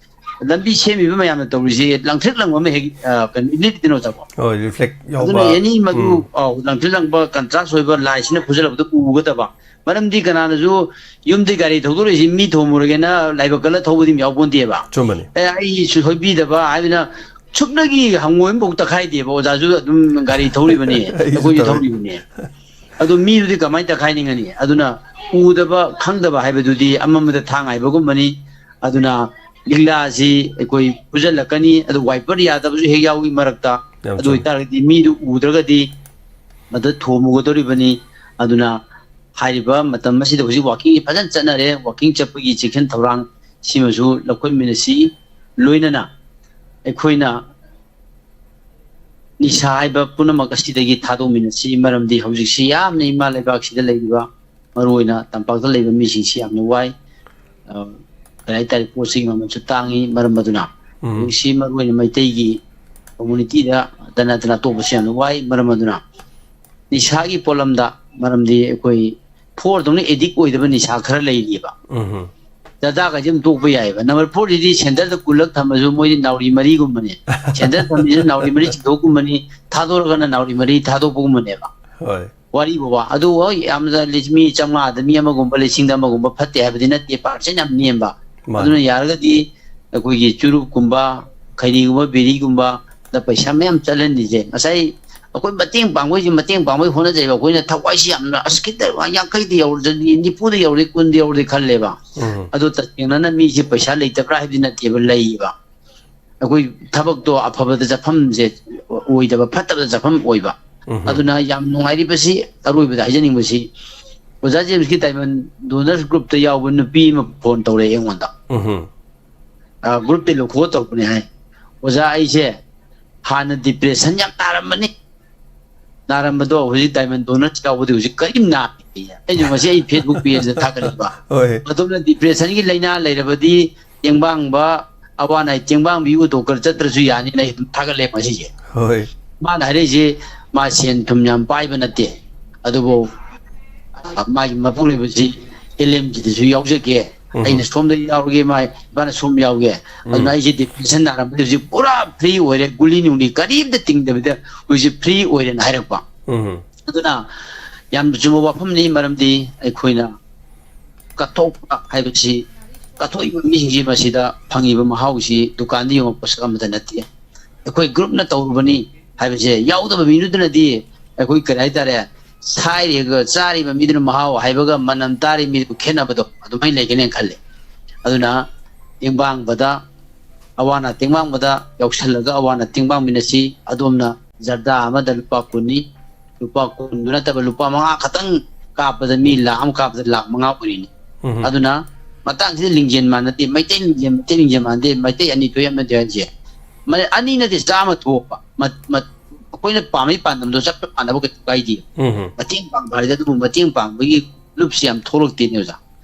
ꯂꯝꯕꯤ ꯁꯦꯝꯃꯤꯕ ꯃꯌꯥꯝꯅ ꯇꯧꯔꯤꯁꯦ ꯂꯪꯊ꯭ꯔꯤꯛ ꯂꯪꯕ ꯑꯃ ꯍꯦꯛ, ꯑ, ꯀꯩꯅꯣ, ꯏꯂꯤꯠ ꯏꯂꯤꯠꯅꯣ ꯆꯠꯄ꯫ ꯍꯣꯏ, ꯔꯤꯐ꯭ꯂꯦꯛ ꯑꯗꯨꯅ ꯌꯥꯎꯕ꯫ ꯑꯦꯅꯤ ꯃꯗꯨ, ꯎꯝ꯫ ꯑ, ꯂꯪꯊ꯭ꯔꯤꯛ ꯂꯪꯕ ꯀꯟꯇ꯭ꯔꯥꯁ ꯑꯣꯏꯕ ꯂꯥꯏꯠꯁꯤꯅ ꯐꯨꯖꯜꯂꯛꯄꯗ ꯎꯒꯗꯕ꯫ ꯃꯔꯝꯗꯤ ꯀꯅꯥꯅꯁꯨ ꯌꯨꯝꯗꯒꯤ ꯒꯥꯔꯤ ꯊꯧꯗꯣꯔꯛꯏꯁꯤ ꯃꯤ ꯊꯣꯝꯃꯨꯔꯒꯦꯅ ꯂꯥꯏꯕꯛ ꯀꯜꯂ ꯊꯧꯕꯗꯤ ꯑꯃ ꯌꯥꯎꯄꯣꯟꯇꯦꯕ꯫ ꯆꯨꯝꯕꯅꯤ꯫ ꯑꯦ, ꯑꯩ ꯁꯣꯏꯕꯤꯗꯕ ꯍꯥꯏꯗꯅ ꯁꯨꯞꯅꯒꯤ ꯍꯪꯉꯣꯏ ꯑꯃꯐꯥꯎ ꯇꯛꯈꯥꯏꯗꯦꯕ꯫ ꯑꯣꯖꯥꯁꯨ ꯑꯗꯨꯝ ꯒꯥꯔꯤ ꯊꯧꯔꯤꯕꯅꯤ, ꯑꯩꯁꯨ ꯑꯩꯈꯣꯏꯁꯨ ꯇꯧꯔꯤ꯫ ꯊꯧꯔꯤꯕꯅꯤ꯫ ꯑꯗꯨ ꯃꯤꯗꯨꯗꯤ ꯀꯃꯥꯏꯅ ꯇꯛꯈꯥꯏꯅꯤꯡꯒꯅꯤ? ꯑꯗꯨꯅ ꯎꯗꯕ ꯈꯪꯗꯕ ꯍꯥꯏꯕꯗꯨꯗꯤ ꯑꯃꯝꯕꯗ ꯊꯥꯡ ꯍꯥꯏꯕꯒꯨꯝꯕꯅꯤ꯫ ꯑꯗꯨꯅ ꯂꯤꯛꯂꯥꯁꯤ ꯑꯩꯈꯣꯏ ꯐꯨꯖꯜꯂꯛꯀꯅꯤ꯫ ꯑꯗꯨ ꯋꯥꯏꯄꯔ ꯌꯥꯗꯕꯁꯨ ꯍꯦꯛ ꯌꯥꯎꯏ ꯃꯔꯛꯇ꯫ ꯌꯥꯝ ꯑꯗꯨ ꯆꯨꯝꯃꯤ꯫ ꯑꯣꯏꯇꯥꯔꯒꯗꯤ ꯃꯤꯗꯨ ꯎꯗ꯭ꯔꯒꯗꯤ ꯃꯗꯨ ꯊꯣꯝꯃꯨꯒꯗꯧꯔꯤꯕꯅꯤ꯫ ꯑꯗꯨꯅ ꯍꯥꯏꯔꯤꯕ ꯃꯇꯝ ꯑꯁꯤꯗ ꯍꯧꯖꯤꯛ ꯋꯥꯀꯤꯡ ꯐꯖꯅ ꯆꯠꯅꯔꯦ꯫ ꯋꯥꯀꯤꯡ ꯆꯠꯄꯒꯤ ꯆꯦꯛꯁꯤꯟ ꯊꯧꯔꯥꯡ ꯁꯤꯃꯁꯨ ꯂꯧꯈꯠꯃꯤꯟꯅꯁꯤ꯫ ꯂꯣꯏꯅꯅ ꯑꯩꯈꯣꯏꯅ ꯅꯤꯁꯥ ꯍꯥꯏꯕ ꯄꯨꯝꯅꯃꯛ ꯑꯁꯤꯗꯒꯤ ꯊꯥꯗꯣꯛꯃꯤꯟꯅꯁꯤ꯫ ꯃꯔꯝꯗꯤ ꯍꯧꯖꯤꯛꯁꯤ ꯌꯥꯝꯅ ꯏꯃꯥ ꯂꯩꯕꯥꯛꯁꯤꯗ ꯂꯩꯔꯤꯕ, ꯃꯔꯨꯑꯣꯏꯅ ꯇꯝꯄꯥꯛꯇ ꯂꯩꯕ ꯃꯤꯁꯤꯡꯁꯤ ꯌꯥꯝꯅ ꯋꯥꯏ꯫ ꯑ, ꯀꯔꯤ ꯍꯥꯏꯇꯥꯔꯦ, ꯄꯣꯠꯁꯤꯒꯤ ꯃꯃꯜꯁꯨ ꯇꯥꯡꯉꯤ꯫ ꯃꯔꯝ ꯑꯗꯨꯅ ꯎꯝ꯫ ꯍꯧꯖꯤꯛꯁꯤ ꯃꯔꯨꯑꯣꯏꯅ ꯃꯩꯇꯩꯒꯤ ꯀꯝꯃꯨꯅꯤꯇꯤꯗ ꯅꯠꯇꯅ ꯑꯇꯣꯞꯄꯁꯨ ꯌꯥꯝꯅ ꯋꯥꯏ꯫ ꯃꯔꯝ ꯑꯗꯨꯅ ꯅꯤꯁꯥꯒꯤ ꯄꯣꯠꯂꯝꯗ, ꯃꯔꯝꯗꯤ ꯑꯩꯈꯣꯏ ꯐꯣꯔꯗꯧꯅ ꯑꯦꯗꯤꯛ ꯑꯣꯏꯗꯕ ꯅꯤꯁꯥ ꯈꯔ ꯂꯩꯔꯤꯑꯕ꯫ ꯎꯝ ꯖꯔꯗꯥꯒꯁꯦ ꯑꯗꯨꯝ ꯇꯣꯛꯄ ꯌꯥꯏꯑꯕ꯫ ꯅꯝꯕꯔ ꯐꯣꯔꯁꯤꯗꯤ ꯁꯦꯟꯇꯔꯗ ꯀꯨꯜꯂꯛ ꯊꯝꯃꯁꯨ ꯃꯣꯏꯗꯤ ꯅꯥꯎꯔꯤ ꯃꯔꯤꯒꯨꯝꯕꯅꯦ꯫ ꯁꯦꯟꯇꯔ ꯊꯝꯃꯤꯁꯤꯅ ꯅꯥꯎꯔꯤ ꯃꯔꯤ ꯆꯤꯡꯊꯣꯛꯀꯨꯝꯕꯅꯤ, ꯊꯥꯗꯣꯔꯒꯅ ꯅꯥꯎꯔꯤ ꯃꯔꯤ ꯊꯥꯗꯣꯛꯄꯒꯨꯝꯕꯅꯦꯕ꯫ ꯍꯣꯏ ꯋꯥꯔꯤꯕꯣꯕ꯫ ꯑꯗꯨ ꯍꯣꯏ, ꯌꯥꯝꯅ ꯂꯤꯁ-, ꯃꯤ ꯆꯥꯝꯃꯉꯥꯗ ꯃꯤ ꯑꯃꯒꯨꯝꯕ, ꯂꯤꯁꯤꯡꯗ ꯑꯃꯒꯨꯝꯕ ꯐꯠꯇꯦ ꯍꯥꯏꯕꯗꯤ ꯅꯠꯇꯦ, ꯄꯥꯔꯁꯦꯟ ꯌꯥꯝ ꯅꯦꯝꯕ꯫ ꯃꯥꯅꯦ꯫ ꯑꯗꯨꯅ ꯌꯥꯔꯒꯗꯤ ꯑꯩꯈꯣꯏꯒꯤ ꯆꯨꯔꯨꯞꯀꯨꯝꯕ, ꯈꯩꯅꯤꯒꯨꯝꯕ, ꯕꯤꯔꯤꯒꯨꯝꯕ ꯗ ꯄꯩꯁꯥ ꯃꯌꯥꯝ ꯆꯠꯍꯟꯂꯤꯁꯦ, ꯉꯁꯥꯏ ꯑꯩꯈꯣꯏ ꯃꯇꯦꯡ ꯄꯥꯡꯕꯩꯁꯦ ꯃꯇꯦꯡ ꯄꯥꯡꯕꯩ ꯍꯣꯠꯅꯖꯩꯕ꯫ ꯑꯩꯈꯣꯏꯅ ꯊꯋꯥꯏꯁꯤ ꯌꯥꯝꯅ, ꯑꯁ, ꯈꯤꯇ ꯌꯥꯡꯈꯩꯗꯤ ꯌꯧꯔꯗꯤ, ꯅꯤꯐꯨꯗ ꯌꯧꯔꯗꯤ, ꯀꯨꯟꯗ ꯌꯧꯔꯗꯤ ꯈꯜꯂꯦꯕ꯫ ꯎꯝ ꯑꯗꯣ ꯇꯁꯦꯡꯅꯅ ꯃꯤꯁꯦ ꯄꯩꯁꯥ ꯂꯩꯇꯕ꯭ꯔꯥ ꯍꯥꯏꯕꯗꯤ ꯅꯠꯇꯦꯕ, ꯂꯩꯌꯦꯕ꯫ ꯑꯩꯈꯣꯏ ꯊꯕꯛꯇꯣ ꯑꯐꯕꯗ ꯆꯠꯐꯝꯁꯦ ꯑꯣꯏꯗꯕ, ꯐꯠꯇꯕꯗ ꯆꯠꯐꯝ ꯑꯣꯏꯕ꯫ ꯎꯝ ꯑꯗꯨꯅ ꯌꯥꯝ ꯅꯨꯡꯉꯥꯏꯔꯤꯕꯁꯤ, ꯑꯔꯣꯏꯕꯗ ꯍꯥꯏꯖꯅꯤꯡꯕꯁꯤ, ꯑꯣꯖꯥ ꯖꯦꯝꯁꯀꯤ ꯗꯥꯏꯃꯟ ꯗꯣꯅꯔꯁ ꯒ꯭ꯔꯨꯞꯇ ꯌꯥꯎꯕ ꯅꯨꯄꯤ ꯑꯃ ꯐꯣꯟ ꯇꯧꯔꯛꯑꯦ ꯑꯩꯉꯣꯟꯗ꯫ ꯎꯝ ꯑ, ꯒ꯭ꯔꯨꯞꯇ ꯂꯧꯊꯣꯛꯑ ꯇꯧꯔꯛꯄꯅꯦ ꯍꯥꯏ꯫ "ꯑꯣꯖꯥ, ꯑꯩꯁꯦ ꯍꯥꯟꯅ ꯗꯤꯄ꯭ꯔꯦꯁꯟ ꯌꯥꯝ ꯅꯥꯔꯝꯕꯅꯤ, ꯅꯥꯔꯝꯕꯗꯣ ꯍꯧꯖꯤꯛ ꯗꯥꯏꯃꯟ ꯗꯣꯅꯔꯁ ꯌꯥꯎꯕꯗꯤ ꯍꯧꯖꯤꯛ ꯀꯔꯤꯝ ꯅꯥꯗꯦ"꯫ ꯑꯩꯅ ꯉꯁꯤ ꯑꯩ ꯐꯦꯁꯕꯨꯛ ꯄꯦꯖꯇ ꯊꯥꯒꯠꯂꯛꯄ꯫ ꯍꯣꯏ "ꯑꯗꯣꯝꯅ ꯗꯤꯄ꯭ꯔꯦꯁꯟꯒꯤ ꯂꯥꯏꯅꯥ ꯂꯩꯔꯕꯗꯤ ꯇꯦꯡꯕꯥꯡꯕ, ꯑꯋꯥ ꯅꯥꯏ ꯇꯦꯡꯕꯥꯡꯕꯤꯌꯨ, ꯗꯣꯛꯇꯔ ꯆꯠꯇ꯭ꯔꯁꯨ ꯌꯥꯅꯤꯅ" ꯑꯩ ꯑꯗꯨꯝ ꯊꯥꯒꯠꯂꯦ ꯉꯁꯤꯁꯦ꯫ ꯍꯣꯏ ꯃꯥꯅ ꯍꯥꯏꯔꯛꯏꯁꯦ, ꯃꯥ ꯁꯦꯟ ꯊꯨꯝ ꯌꯥꯝ ꯄꯥꯏꯕ ꯅꯠꯇꯦ, ꯑꯗꯨꯕꯨ, ꯑ, ꯃꯥꯒꯤ ꯃꯄꯨꯔꯣꯏꯕꯁꯤ ꯑꯦꯜ ꯑꯦꯝꯁꯤꯗꯁꯨ ꯌꯥꯎꯖꯒꯦ, ꯎꯝ ꯑꯩꯅ ꯁꯣꯝꯗ ꯌꯥꯎꯔꯒꯦ, ꯃꯥ, ꯃꯥꯅ ꯁꯣꯝ ꯌꯥꯎꯒꯦ꯫ ꯑꯗꯨꯅ ꯎꯝ ꯑꯩꯁꯦ ꯗꯤꯄ꯭ꯔꯦꯁꯟ ꯅꯥꯔꯝꯕꯗ ꯍꯧꯖꯤꯛ ꯄꯨꯔꯥ ꯐ꯭ꯔꯤ ꯑꯣꯏꯔꯦ, ꯒꯨꯂꯤ ꯅꯨꯡꯂꯤ ꯀꯔꯤꯝꯇ ꯇꯤꯡꯗꯕꯤꯗ ꯍꯧꯖꯤꯛ ꯐ꯭ꯔꯤ ꯑꯣꯏꯔꯦꯅ ꯍꯥꯏꯔꯛꯄ꯫ ꯎꯝ ꯑꯗꯨꯅ ꯌꯥꯝꯅ ꯆꯨꯝꯕ ꯋꯥꯐꯝꯅꯤ, ꯃꯔꯝꯗꯤ ꯑꯩꯈꯣꯏꯅ ꯀꯠꯊꯣꯛꯄ ꯍꯥꯏꯕꯁꯤ, ꯀꯠꯊꯣꯛꯏꯕ ꯃꯤꯁꯤꯡꯁꯤ ꯃꯁꯤꯗ ꯐꯪꯉꯤꯕ ꯃꯍꯥꯎꯁꯤ ꯗꯨꯀꯥꯟꯗ ꯌꯣꯟꯕ ꯄꯣꯠꯁꯛ ꯑꯃꯠꯇ ꯅꯠꯇꯦ꯫ ꯑꯩꯈꯣꯏ ꯒ꯭ꯔꯨꯞꯅ ꯇꯧꯔꯨꯕꯅꯤ ꯍꯥꯏꯕꯁꯦ ꯌꯥꯎꯗꯕ ꯃꯤꯗꯨꯗꯅꯗꯤ ꯑꯩꯈꯣꯏ, ꯀꯔꯤ ꯍꯥꯏꯇꯥꯔꯦ, ꯁꯥꯏꯔꯤꯕ, ꯆꯥꯔꯤꯕ ꯃꯤꯗꯨꯅ ꯃꯍꯥꯎ ꯍꯥꯏꯕꯒ ꯃꯅꯝ ꯇꯥꯔꯤ ꯃꯤꯗꯨ ꯈꯦꯠꯅꯕꯗꯣ ꯑꯗꯨꯃꯥꯏꯅ ꯂꯩꯒꯅꯦꯅ ꯈꯜꯂꯤ꯫ ꯑꯗꯨꯅ ꯇꯦꯡꯕꯥꯡꯕꯗ, ꯑꯋꯥ ꯑꯅꯥ ꯇꯦꯡꯕꯥꯡꯕꯗ ꯌꯥꯎꯁꯜꯂꯒ ꯑꯋꯥ ꯑꯅꯥ ꯇꯦꯡꯕꯥꯡꯃꯤꯟꯅꯁꯤ꯫ ꯑꯗꯣꯝꯅ ꯖꯔꯗꯥ ꯑꯃꯗ ꯂꯨꯄꯥ ꯀꯨꯟꯅꯤ, ꯂꯨꯄꯥ ꯀꯨꯟꯗꯨ ꯅꯠꯇꯕ ꯂꯨꯄꯥ ꯃꯉꯥ ꯈꯛꯇꯪ ꯀꯥꯞꯄꯗ ꯃꯤ ꯂꯥꯈ ꯑꯃ ꯀꯥꯞꯄꯗ ꯂꯥꯈ ꯃꯉꯥ ꯑꯣꯏꯔꯤꯅꯤ꯫ ꯎꯝ ꯑꯗꯨꯅ ꯃꯇꯥꯡꯁꯤꯗ ꯂꯤꯡꯖꯦꯜ ꯃꯥꯟꯅꯗꯦ, ꯃꯩꯇꯩ ꯂꯤꯡꯖꯦꯜ, ꯃꯩꯇꯩ ꯂꯤꯡꯖꯦꯜ ꯃꯥꯟꯅꯗꯦ, ꯃꯩꯇꯩ ꯑꯅꯤ ꯊꯣꯛꯏ ꯑꯃꯗꯤ ꯍꯥꯏꯁꯦ꯫ ꯃ-, ꯑꯅꯤ ꯅꯠꯇꯦ, ꯆꯥꯝꯃ ꯊꯣꯛꯄ꯫ ꯃ-, ꯃ-, ꯑꯩꯈꯣꯏꯅ ꯄꯥꯝꯃꯤ ꯄꯥꯟꯗꯝꯗꯣ ꯆꯞ ꯃꯥꯟꯅꯕ ꯀꯩꯁꯨ ꯀꯥꯏꯗꯦ꯫ ꯎꯝ ꯃꯇꯦꯡ ꯄꯥꯡꯕ ꯍꯥꯏꯔꯗꯤ ꯑꯗꯨꯕꯨ ꯃꯇꯦꯡ ꯄꯥꯡꯕꯒꯤ ꯂꯨꯞꯁꯤ ꯌꯥꯝ ꯊꯣꯛꯂꯛꯇꯦꯅꯦ ꯑꯣꯖꯥ꯫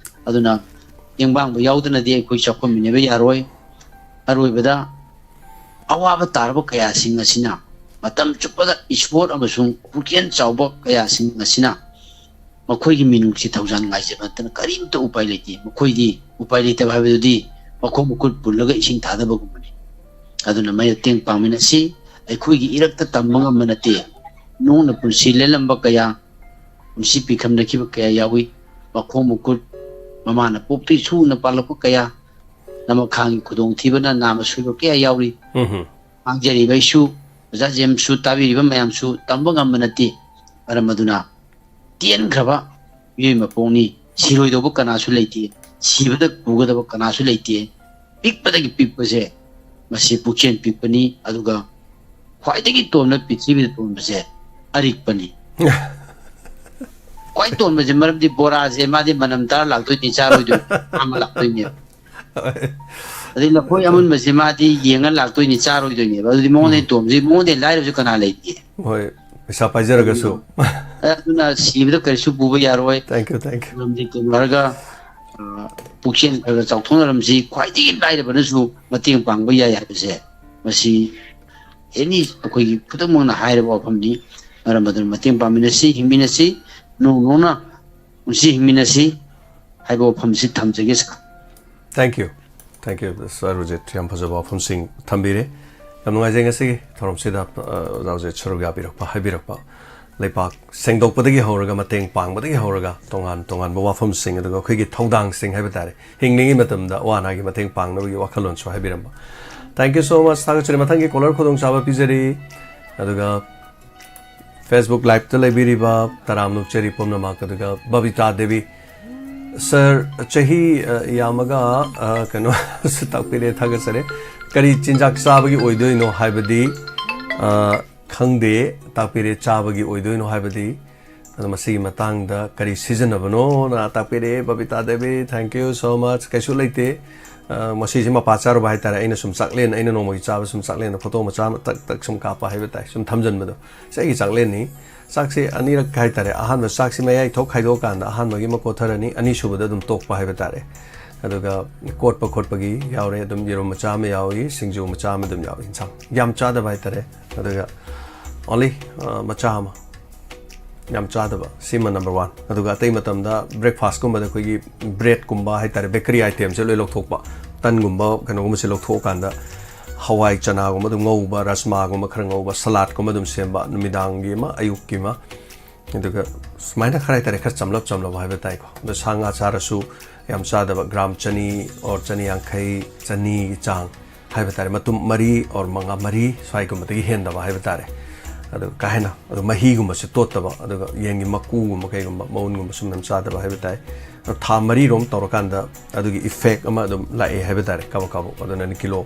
ꯑꯗꯨꯅ ꯇꯦꯡꯕꯥꯡꯕ ꯌꯥꯎꯗꯅꯗꯤ ꯑꯩꯈꯣꯏ ꯆꯥꯎꯈꯠꯃꯤꯟꯅꯕ ꯌꯥꯔꯣꯏ꯫ ꯑꯔꯣꯏꯕꯗ ꯑꯋꯥꯕ ꯇꯥꯔꯕ ꯀꯌꯥꯁꯤꯡ ꯑꯁꯤꯅ ꯃꯇꯝ ꯆꯨꯞꯄꯗ ꯏꯁꯣꯔ ꯑꯃꯁꯨꯡ ꯄꯨꯛꯆꯦꯜ ꯆꯥꯎꯕ ꯀꯌꯥꯁꯤꯡ ꯑꯁꯤꯅ ꯃꯈꯣꯏꯒꯤ ꯃꯤꯅꯨꯡꯁꯤ ꯊꯧꯖꯥꯜ ꯉꯥꯏꯖꯕ ꯅꯠꯇꯅ ꯀꯔꯤꯝꯇ ꯎꯄꯥꯏ ꯂꯩꯇꯦ꯫ ꯃꯈꯣꯏꯗꯤ ꯎꯄꯥꯏ ꯂꯩꯇꯕ ꯍꯥꯏꯕꯗꯨꯗꯤ ꯃꯈꯣꯡ ꯃꯈꯨꯠ ꯄꯨꯜꯂꯒ ꯏꯁꯤꯡ ꯊꯥꯗꯕꯒꯨꯝꯕꯅꯤ꯫ ꯑꯗꯨꯅ ꯃꯇꯦꯡ ꯄꯥꯡꯃꯤꯟꯅꯁꯤ꯫ ꯑꯩꯈꯣꯏꯒꯤ ꯏꯔꯛꯇ ꯇꯝꯕ ꯉꯝꯕ ꯅꯠꯇꯦ꯫ ꯅꯣꯡꯅ ꯄꯨꯟꯁꯤ ꯂꯦꯜꯂꯝꯕ ꯀꯌꯥ, ꯄꯨꯟꯁꯤ ꯄꯤꯈꯝꯅꯈꯤꯕ ꯀꯌꯥ ꯌꯥꯎꯏ꯫ ꯃꯈꯣꯡ ꯃꯈꯨꯠ ꯃꯃꯥꯅ ꯄꯣꯛꯇꯒꯤ ꯁꯨꯅ ꯄꯥꯜꯂꯛꯄ ꯀꯌꯥ, ꯅꯃꯈꯥꯡꯒꯤ ꯈꯨꯗꯣꯡꯊꯤꯕꯅ ꯅꯥꯝꯃ ꯁꯣꯏꯕ ꯀꯌꯥ ꯌꯥꯎꯔꯤ꯫ ꯎꯝꯍꯨꯝ꯫ ꯍꯥꯡꯖꯔꯤꯕ ꯑꯩꯁꯨ, ꯑꯣꯖꯥ ꯖꯦꯝꯁꯁꯨ, ꯇꯥꯕꯤꯔꯤꯕ ꯃꯌꯥꯝꯁꯨ ꯇꯝꯕ ꯉꯝꯕ ꯅꯠꯇꯦ꯫ ꯃꯔꯝ ꯑꯗꯨꯅ ꯇꯦꯟꯈ꯭ꯔꯕ ꯃꯤꯑꯣꯏ ꯃꯄꯣꯛꯅꯤ꯫ ꯁꯤꯔꯣꯏꯗꯧꯕ ꯀꯅꯥꯁꯨ ꯂꯩꯇꯦ꯫ ꯁꯤꯕꯗ ꯄꯨꯒꯗꯕ ꯀꯅꯥꯁꯨ ꯂꯩꯇꯦ꯫ ꯄꯤꯛꯄꯗꯒꯤ ꯄꯤꯛꯄꯁꯦ, ꯃꯁꯤ ꯄꯨꯛꯆꯦꯜ ꯄꯤꯛꯄꯅꯤ꯫ ꯑꯗꯨꯒ ꯈ꯭ꯋꯥꯏꯗꯒꯤ ꯇꯣꯟꯕ, ꯄ꯭ꯔꯤꯊꯤꯕꯤꯗ ꯇꯣꯟꯕꯁꯦ ꯑꯔꯤꯛꯄꯅꯤ꯫ ꯈ꯭ꯋꯥꯏ ꯇꯣꯟꯕꯁꯦ, ꯃꯔꯝꯗꯤ ꯕꯣꯔꯥꯁꯦ ꯃꯥꯗꯤ ꯃꯅꯝ ꯇꯥꯔ ꯂꯥꯛꯇꯣꯏꯅꯤ, ꯆꯥꯔꯣꯏꯗꯣꯏꯅꯤ, ꯑꯃ ꯂꯥꯛꯇꯣꯏꯅꯦꯕ꯫ ꯑꯗꯩ ꯂꯐꯣꯏ ꯑꯃꯨꯟꯕꯁꯦ ꯃꯥꯗꯤ ꯌꯦꯡꯉ ꯂꯥꯛꯇꯣꯏꯅꯤ, ꯆꯥꯔꯣꯏꯗꯣꯏꯅꯦꯕ꯫ ꯑꯗꯨꯗꯤ ꯃꯉꯣꯟꯗ ꯎꯝ꯫ ꯇꯣꯟꯕꯁꯦ, ꯃꯉꯣꯟꯗ ꯂꯥꯏꯔꯕꯁꯨ ꯀꯅꯥ ꯂꯩꯒꯦ? ꯍꯣꯏ, ꯄꯩꯁꯥ ꯄꯥꯏꯖꯔꯒꯁꯨ꯫ ꯑꯗꯨꯅ ꯁꯤꯕꯗ ꯀꯔꯤꯁꯨ ꯄꯨꯕ ꯌꯥꯔꯣꯏ꯫ Thank you, thank you꯫ ꯃꯔꯝꯗꯤ ꯀꯩꯅꯣ ꯍꯥꯏꯔꯒ, ꯑ, ꯄꯨꯛꯆꯦꯜ ꯈꯔ ꯈꯔ ꯆꯥꯎꯊꯣꯛꯅꯔꯝꯁꯤ꯫ ꯈ꯭ꯋꯥꯏꯗꯒꯤ ꯂꯥꯏꯔꯕꯅꯁꯨ ꯃꯇꯦꯡ ꯄꯥꯡꯕ ꯌꯥꯏ ꯍꯥꯏꯕꯁꯦ, ꯃꯁꯤ ꯑꯦꯅꯤ ꯑꯩꯈꯣꯏꯒꯤ ꯈꯨꯗꯝ ꯑꯣꯏꯅ ꯍꯥꯏꯔꯕ ꯋꯥꯐꯝꯅꯤ꯫ ꯃꯔꯝ ꯑꯗꯨꯅ ꯃꯇꯦꯡ ꯄꯥꯡꯃꯤꯟꯅꯁꯤ, ꯍꯤꯡꯃꯤꯟꯅꯁꯤ, ꯅꯣꯡ ꯅꯣꯡꯅ ꯄꯨꯟꯁꯤ ꯍꯤꯡꯃꯤꯟꯅꯁꯤ ꯍꯥꯏꯕ ꯋꯥꯐꯝꯁꯤ ꯊꯝꯖꯒꯦ, ꯁꯥꯔ꯫ Thank you, thank you, ꯁꯥꯔ ꯔꯣꯖꯦꯠ, ꯌꯥꯝ ꯐꯖꯕ ꯋꯥꯐꯝꯁꯤꯡ ꯊꯝꯕꯤꯔꯦ꯫ ꯌꯥꯝ ꯅꯨꯡꯉꯥꯏꯖꯩ ꯉꯁꯤꯒꯤ ꯊꯧꯔꯝꯁꯤꯗ, ꯑ, ꯑꯣꯖꯥ ꯔꯣꯖꯦꯠ ꯁꯔꯨꯛ ꯌꯥꯕꯤꯔꯛꯄ, ꯍꯥꯏꯕꯤꯔꯛꯄ꯫ ꯂꯩꯄꯥꯛ ꯁꯦꯡꯗꯣꯛꯄꯗꯒꯤ ꯍꯧꯔꯒ, ꯃꯇꯦꯡ ꯄꯥꯡꯕꯗꯒꯤ ꯍꯧꯔꯒ, ꯇꯣꯉꯥꯟ ꯇꯣꯉꯥꯟꯕ ꯋꯥꯐꯝꯁꯤꯡ, ꯑꯗꯨꯒ ꯑꯩꯈꯣꯏꯒꯤ ꯊꯧꯗꯥꯡꯁꯤꯡ ꯍꯥꯏꯕ ꯇꯥꯔꯦ, ꯍꯤꯡꯂꯤꯉꯩ ꯃꯇꯝꯗ ꯑꯋꯥ ꯑꯅꯥꯒꯤ ꯃꯇꯦꯡ ꯄꯥꯡꯅꯕꯒꯤ ꯋꯥꯈꯜꯂꯣꯟꯁꯨ ꯍꯥꯏꯕꯤꯔꯝꯕ꯫ Thank you so much, ꯊꯥꯒꯠꯆꯔꯤ꯫ ꯃꯊꯪꯒꯤ caller ꯈꯨꯗꯣꯡꯆꯥꯕ ꯄꯤꯖꯔꯤ꯫ ꯑꯗꯨꯒ Facebook Live-ꯇ ꯂꯩꯕꯤꯔꯤꯕ ꯇꯔꯥꯝ ꯅꯣꯛꯆꯔꯤ ꯄꯨꯝꯅꯃꯛ, ꯑꯗꯨꯒ ꯕꯕꯤꯇꯥ ꯗꯦꯕꯤ꯫ ꯁꯥꯔ, ꯆꯍꯤ, ꯑ, ꯌꯥꯝꯃꯒ, ꯑ, ꯀꯩꯅꯣꯁꯨ ꯇꯥꯛꯄꯤꯔꯦ, ꯊꯥꯒꯠꯆꯔꯤ꯫ ꯀꯔꯤ ꯆꯤꯟꯖꯥꯛ ꯆꯥꯕꯒꯤ ꯑꯣꯏꯗꯣꯏꯅꯣ ꯍꯥꯏꯕꯗꯤ, ꯑ, ꯈꯪꯗꯦ, ꯇꯥꯛꯄꯤꯔꯦ, ꯆꯥꯕꯒꯤ ꯑꯣꯏꯗꯣꯏꯅꯣ ꯍꯥꯏꯕꯗꯤ꯫ ꯑꯗꯣ ꯃꯁꯤꯒꯤ ꯃꯇꯥꯡꯗ ꯀꯔꯤ ꯁꯤꯖꯤꯟꯅꯕꯅꯣꯅ ꯇꯥꯛꯄꯤꯔꯛꯑꯦ Babita Devi, thank you so much꯫ ꯀꯩꯁꯨ ꯂꯩꯇꯦ꯫ ꯑ, ꯃꯁꯤꯁꯦ ꯃꯄꯥ ꯆꯥꯔꯨꯕ ꯍꯥꯏꯇꯥꯔꯦ꯫ ꯑꯩꯅ ꯁꯨꯝ ꯆꯥꯛꯂꯦꯟ, ꯑꯩꯅ ꯅꯣꯡꯃꯒꯤ ꯆꯥꯕ ꯁꯨꯝ ꯆꯥꯛꯂꯦꯟꯗ ꯐꯣꯇꯣ ꯃꯆꯥ ꯑꯃ ꯇꯛ ꯇꯛ ꯁꯨꯝ ꯀꯥꯞꯄ ꯍꯥꯏꯕ ꯇꯥꯏ, ꯁꯨꯝ ꯊꯝꯖꯤꯟꯕꯗꯣ꯫ ꯁꯤ ꯑꯩꯒꯤ ꯆꯥꯛꯂꯦꯟꯅꯤ꯫ ꯆꯥꯛꯁꯦ ꯑꯅꯤꯔꯛ ꯍꯥꯏꯇꯥꯔꯦ, ꯑꯍꯥꯟꯕ ꯆꯥꯛꯁꯤ ꯃꯌꯥꯏ ꯊꯣꯛ ꯈꯥꯏꯗꯣꯛꯑꯀꯥꯟꯗ ꯑꯍꯥꯟꯕꯒꯤ ꯑꯃ ꯀꯣꯠꯊꯔꯅꯤ, ꯑꯅꯤꯁꯨꯕꯗ ꯑꯗꯨꯝ ꯇꯣꯛꯄ ꯍꯥꯏꯕ ꯇꯥꯔꯦ꯫ ꯑꯗꯨꯒ ꯀꯣꯠꯄ ꯈꯣꯠꯄꯒꯤ ꯌꯥꯎꯔꯦ, ꯑꯗꯨꯝ ꯌꯦꯔꯨꯝ ꯃꯆꯥ ꯑꯃ ꯌꯥꯎꯏ, ꯁꯤꯡꯖꯨ ꯃꯆꯥ ꯑꯃ ꯑꯗꯨꯝ ꯌꯥꯎꯏ꯫ ꯏꯟꯁꯥꯡ ꯌꯥꯝ ꯆꯥꯗꯕ ꯍꯥꯏꯇꯥꯔꯦ꯫ ꯑꯗꯨꯒ only ꯃꯆꯥ ꯑꯃ, ꯌꯥꯝ ꯆꯥꯗꯕ, ꯁꯤꯃ number one꯫ ꯑꯗꯨꯒ ꯑꯇꯩ ꯃꯇꯝꯗ breakfast ꯀꯨꯝꯕꯗ ꯑꯩꯈꯣꯏꯒꯤ bread ꯀꯨꯝꯕ ꯍꯥꯏꯇꯥꯔꯦ, bakery item ꯁꯦ ꯂꯣꯏ ꯂꯧꯊꯣꯛꯄ, ꯇꯟꯒꯨꯝꯕ ꯀꯩꯅꯣꯒꯨꯝꯕꯁꯦ ꯂꯧꯊꯣꯛꯑꯀꯥꯟꯗ ꯍꯋꯥꯏ ꯆꯅꯥꯒꯨꯝꯕ ꯑꯗꯨꯝ ꯉꯧꯕ, ꯔꯁꯃꯥꯒꯨꯝꯕ ꯈꯔ ꯉꯧꯕ, salad ꯀꯨꯝꯕ ꯑꯗꯨꯝ ꯁꯦꯝꯕ, ꯅꯨꯃꯤꯗꯥꯡꯒꯤ ꯑꯃ, ꯑꯌꯨꯛꯀꯤ ꯑꯃ, ꯑꯗꯨꯒ ꯁꯨꯃꯥꯏꯅ ꯈꯔ ꯍꯥꯏꯇꯥꯔꯦ, ꯈꯔ ꯆꯝꯂꯞ ꯆꯝꯂꯞ ꯍꯥꯏꯕ ꯇꯥꯏꯀꯣ꯫ ꯑꯗꯣ ꯁꯥ ꯉꯥ ꯆꯥꯔꯁꯨ ꯌꯥꯝ ꯆꯥꯗꯕ, gram ꯆꯅꯤ or ꯆꯅꯤ ꯌꯥꯡꯈꯩ, ꯆꯅꯤꯒꯤ ꯆꯥꯡ ꯍꯥꯏꯕ ꯇꯥꯔꯦ, ꯃꯇꯨꯝ ꯃꯔꯤ or ꯃꯉꯥ, ꯃꯔꯤ ꯁ꯭ꯋꯥꯏꯒꯨꯝꯕꯗꯒꯤ ꯍꯦꯟꯗꯕ ꯍꯥꯏꯕ ꯇꯥꯔꯦ꯫ ꯑꯗꯨ ꯀꯥ ꯍꯦꯟꯅ, ꯑꯗꯨ ꯃꯍꯤꯒꯨꯝꯕꯁꯦ ꯇꯣꯠꯇꯕ, ꯑꯗꯨꯒ ꯌꯦꯟꯒꯤ ꯃꯀꯨꯒꯨꯝꯕ ꯀꯩꯒꯨꯝꯕ, ꯃꯎꯟꯒꯨꯝꯕ ꯁꯨꯝ ꯌꯥꯝ ꯆꯥꯗꯕ ꯍꯥꯏꯕ ꯇꯥꯏ꯫ ꯑꯗꯣ ꯊꯥ ꯃꯔꯤꯔꯣꯝ ꯇꯧꯔꯀꯥꯟꯗ ꯑꯗꯨꯒꯤ effect ꯑꯃ ꯑꯗꯨꯝ ꯂꯥꯛꯑꯦ ꯍꯥꯏꯕ ꯇꯥꯔꯦ, ꯀꯥꯕꯛ ꯀꯥꯕꯛ꯫ ꯑꯗꯨꯅ ꯀꯤꯂꯣ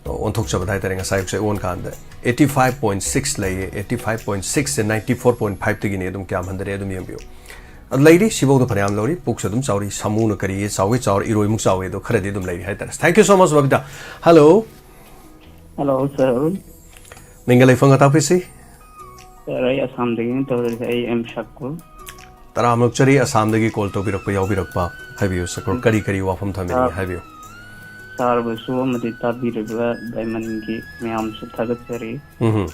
ꯑꯣꯟꯊꯣꯛꯆꯕꯗ ꯍꯥꯏꯇꯥꯔꯦ, ꯉꯁꯥꯏ ꯑꯌꯨꯛꯁꯦ ꯑꯣꯟ ꯀꯥꯟꯗ eighty five point six ꯂꯩꯌꯦ, eighty five point six ꯁꯦ ninety four point five ꯇꯒꯤꯅꯦ, ꯑꯗꯨꯝ ꯀꯌꯥꯝ ꯍꯟꯊꯔꯦ ꯑꯗꯨꯝ ꯌꯦꯡꯕꯤꯌꯨ꯫ ꯑꯗꯨ ꯂꯩꯔꯤ, ꯁꯤꯐꯧꯗ ꯐꯅꯌꯥꯝ ꯂꯧꯔꯤ, ꯄꯨꯛꯁꯨ ꯑꯗꯨꯝ ꯆꯥꯎꯔꯤ, ꯁꯥꯃꯨꯅ ꯀꯔꯤꯒꯤ ꯆꯥꯎꯒꯦ ꯆꯥꯎꯔ, ꯏꯔꯣꯏꯃꯨꯛ ꯆꯥꯎꯋꯦ, ꯑꯗꯣ ꯈꯔꯗꯤ ꯑꯗꯨꯝ ꯂꯩꯔꯤ ꯍꯥꯏꯇꯥꯔꯦ꯫ Thank you so much, Babita. Hello꯫ Hello, sir꯫ ꯃꯤꯡꯒ ꯂꯩꯐꯝꯒ ꯇꯥꯛꯄꯤꯁꯤ꯫ Sir, ꯑꯩ ꯑꯁꯥꯝꯗꯒꯤꯅ ꯇꯧꯔꯛꯏꯁꯦ, ꯑꯩ ꯑꯦꯝ ꯁꯥꯀꯨꯔ꯫ ꯇꯔꯥꯝꯅ ꯑꯣꯛꯆꯔꯤ, ꯑꯁꯥꯝꯗꯒꯤ call ꯇꯧꯕꯤꯔꯛꯄ ꯌꯥꯎꯕꯤꯔꯛꯄ꯫ ꯍꯥꯏꯕꯤꯌꯨ ꯁꯥꯀꯨꯔ, ꯀꯔꯤ ꯀꯔꯤ ꯋꯥꯐꯝ ꯊꯝꯕꯤꯅꯤꯡꯉꯤ? Sir, ꯍꯥꯏꯕꯤꯌꯨ꯫ Sir ꯕꯨꯁꯨ ꯑꯃꯗꯤ ꯇꯥꯕꯤꯔꯤꯕ ꯗꯥꯏꯃꯟꯒꯤ ꯃꯌꯥꯝꯁꯨ ꯊꯥꯒꯠꯆꯔꯤ꯫ ꯎꯝꯍꯨꯝ꯫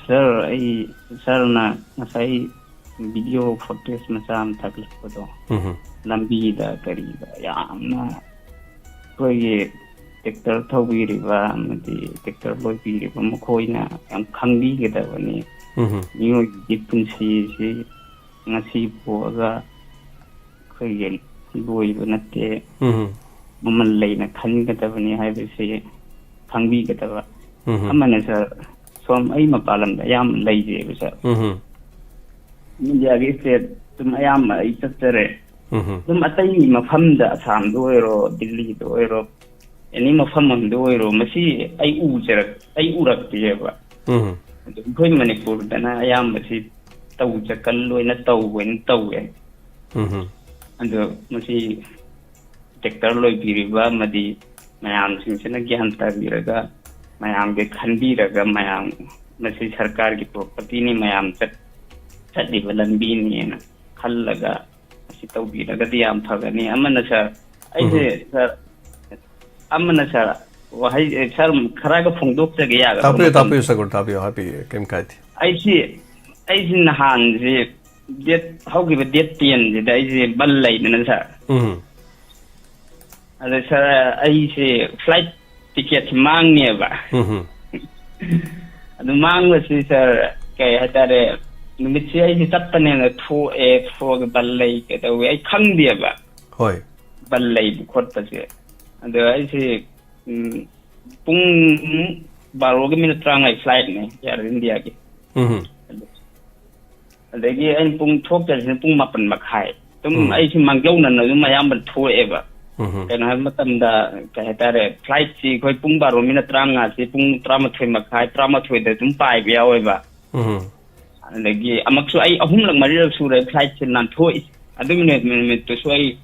Sir, ꯑꯩ, sir ꯅ ꯉꯁꯥꯏ video footage ꯃꯆꯥ ꯑꯃ ꯊꯥꯒꯠꯂꯛꯄꯗꯣ, ꯎꯝꯍꯨꯝ꯫ ꯂꯝꯕꯤꯗ ꯀꯔꯤꯗ ꯌꯥꯝꯅ ꯑꯩꯈꯣꯏꯒꯤ tractor ꯊꯧꯕꯤꯔꯤꯕ ꯑꯃꯗꯤ tractor ꯂꯣꯏꯕꯤꯔꯤꯕ ꯃꯈꯣꯏꯅ ꯌꯥꯝ ꯈꯪꯕꯤꯒꯗꯕꯅꯤ꯫ ꯎꯝꯍꯨꯝ꯫ ꯃꯤꯑꯣꯏꯕꯒꯤ ꯄꯨꯟꯁꯤꯁꯤ ꯉꯁꯤ ꯄꯣꯛꯑꯒ ꯑꯩꯈꯣꯏꯒꯤ ꯂꯣꯏꯕ ꯅꯠꯇꯦ, ꯎꯝꯍꯨꯝ꯫ ꯃꯃꯜ ꯂꯩꯅ ꯈꯟꯒꯗꯕꯅꯤ ꯍꯥꯏꯕꯁꯤ ꯈꯪꯕꯤꯒꯗꯕ꯫ ꯎꯝꯍꯨꯝ꯫ ꯑꯃꯅ sir, ꯁꯣꯝ ꯑꯩ ꯃꯄꯥꯟ ꯂꯝꯗ ꯑꯌꯥꯝꯕ ꯂꯩꯖꯩꯕ sir꯫ ꯎꯝꯍꯨꯝ꯫ India ꯒꯤ state ꯑꯗꯨꯝ ꯑꯌꯥꯝꯕ ꯑꯩ ꯆꯠꯆꯔꯦ꯫ ꯎꯝꯍꯨꯝ꯫ ꯑꯗꯨꯝ ꯑꯇꯩ ꯃꯐꯝꯗ, ꯑꯁꯥꯝꯗ ꯑꯣꯏꯔꯣ, ꯗꯤꯜꯂꯤꯗ ꯑꯣꯏꯔꯣ, any ꯃꯐꯝ ꯑꯃꯗ ꯑꯣꯏꯔꯣ, ꯃꯁꯤ ꯑꯩ ꯎꯖꯔꯛ-, ꯑꯩ ꯎꯔꯛꯇꯦꯕ꯫ ꯎꯝꯍꯨꯝ꯫ ꯑꯗꯣ ꯑꯩꯈꯣꯏ ꯃꯅꯤꯄꯨꯔꯗꯅ ꯑꯌꯥꯝꯕꯁꯤ ꯇꯧꯖ-, ꯀꯜ ꯑꯣꯏꯅ ꯇꯧꯕ ꯑꯣꯏꯅ ꯇꯧꯋꯦ꯫ ꯎꯝꯍꯨꯝ꯫ ꯑꯗꯣ ꯃꯁꯤ tractor ꯂꯣꯏꯕꯤꯔꯤꯕ ꯑꯃꯗꯤ ꯃꯌꯥꯝꯁꯤꯡꯁꯤꯅ ꯒ꯭ꯌꯥꯟ ꯇꯥꯕꯤꯔꯒ, ꯃꯌꯥꯝꯒꯤ ꯈꯟꯕꯤꯔꯒ, ꯃꯌꯥꯝ ꯃꯁꯤ ꯁꯔꯀꯥꯔꯒꯤ property ꯅꯤ, ꯃꯌꯥꯝ ꯆꯠ-, ꯆꯠꯂꯤꯕ ꯂꯝꯕꯤꯅꯦꯅ ꯈꯜꯂꯒ ꯃꯁꯤ ꯇꯧꯕꯤꯔꯒꯗꯤ ꯌꯥꯝ ꯐꯒꯅꯤ꯫ ꯑꯃꯅ sir, ꯑꯩꯁꯦ ꯎꯝꯍꯨꯝ꯫ Sir, ꯑꯃꯅ sir, ꯋꯥꯍꯩ, ꯑꯦ, ꯁꯥꯔ, ꯈꯔꯒ ꯐꯣꯡꯗꯣꯛꯆꯒꯦ ꯌꯥꯒꯗ꯭ꯔꯥ? ꯇꯥꯛꯄꯤꯌꯨ, ꯃꯇꯝ? ꯇꯥꯛꯄꯤꯌꯨ, ꯁꯒꯣꯜ, ꯇꯥꯛꯄꯤꯌꯨ, ꯍꯥꯏꯕꯤꯌꯨ, ꯀꯩꯝ ꯀꯥꯏꯗꯦ꯫ ꯑꯩꯁꯤ, ꯑꯩꯁꯤ ꯅꯍꯥꯟꯁꯤ ꯗꯦꯠ, ꯍꯧꯈꯤꯕ ꯗꯦꯠ ꯇꯦꯟꯁꯤꯗ ꯑꯩꯁꯦ ꯕꯟ ꯂꯩꯗꯅ, ꯁꯥꯔ꯫ ꯎꯝ꯫ ꯑꯗ, ꯁꯥꯔ, ꯑꯩꯁꯦ ꯐ꯭ꯂꯥꯏꯠ ꯇꯤꯀꯦꯠꯁꯦ ꯃꯥꯡꯉꯦꯕ꯫ ꯎꯝ꯫ ꯑꯗꯨ ꯃꯥꯡꯕꯁꯤ, ꯁꯥꯔ, ꯀꯩ ꯍꯥꯏꯇꯥꯔꯦ, ꯅꯨꯃꯤꯠꯁꯦ ꯑꯩꯁꯦ ꯆꯠꯄꯅꯦꯅ ꯊꯣꯛꯑꯦ, ꯊꯣꯛꯑꯒ ꯕꯟ ꯂꯩ ꯀꯩꯗꯧꯋꯦ ꯑꯩ ꯈꯪꯗꯦꯕ꯫ ꯍꯣꯏ꯫ ꯕꯟ ꯂꯩꯕ ꯈꯣꯠꯄꯁꯦ꯫ ꯑꯗꯣ ꯑꯩꯁꯦ, ꯎꯝ, ꯄꯨꯡ ꯕꯥꯔꯣꯒꯤ ꯃꯤꯅꯤꯠ ꯇꯔꯥꯃꯉꯥꯒꯤ ꯐ꯭ꯂꯥꯏꯠꯅꯦ, ꯑꯦꯌꯔ ꯏꯟꯗꯤꯌꯥꯒꯤ꯫ ꯎꯝ꯫ ꯑꯗꯒꯤ ꯑꯩꯅ ꯄꯨꯡ ꯊꯣꯛꯆꯔꯤꯁꯤꯅ ꯄꯨꯡ ꯃꯥꯄꯟ ꯃꯈꯥꯏ꯫ ꯑꯗꯨꯝ ꯎꯝ꯫ ꯑꯩꯁꯤ ꯃꯥꯡꯖꯧꯅꯅ ꯑꯗꯨꯝ ꯑꯌꯥꯝꯕ ꯊꯣꯛꯑꯦꯕ꯫ ꯎꯝ꯫ ꯀꯩꯅꯣ ꯍꯥꯏꯕ ꯃꯇꯝꯗ, ꯀꯩ ꯍꯥꯏꯇꯥꯔꯦ, ꯐ꯭ꯂꯥꯏꯠꯁꯤ ꯑꯩꯈꯣꯏ ꯄꯨꯡ ꯕꯥꯔꯣ ꯃꯤꯅꯠ ꯇꯔꯥꯃꯉꯥꯁꯤ ꯄꯨꯡ ꯇꯔꯥꯃꯥꯊꯣꯏ ꯃꯈꯥꯏ, ꯇꯔꯥꯃꯥꯊꯣꯏꯗ ꯑꯗꯨꯝ ꯄꯥꯏꯕ ꯌꯥꯎꯋꯦꯕ꯫ ꯎꯝ꯫ ꯑꯗꯒꯤ ꯑꯃꯨꯛꯁꯨ ꯑꯩ ꯑꯍꯨꯝꯂꯛ ꯃꯔꯤꯔꯛ ꯁꯨꯔꯦ ꯐ꯭ꯂꯥꯏꯠꯁꯦ ꯅꯥꯟꯊꯣꯛꯏꯁꯦ꯫ ꯑꯗꯨ ꯅꯨꯃꯤꯠ, ꯅꯨꯃꯤꯠꯇꯨꯁꯨ ꯑꯩ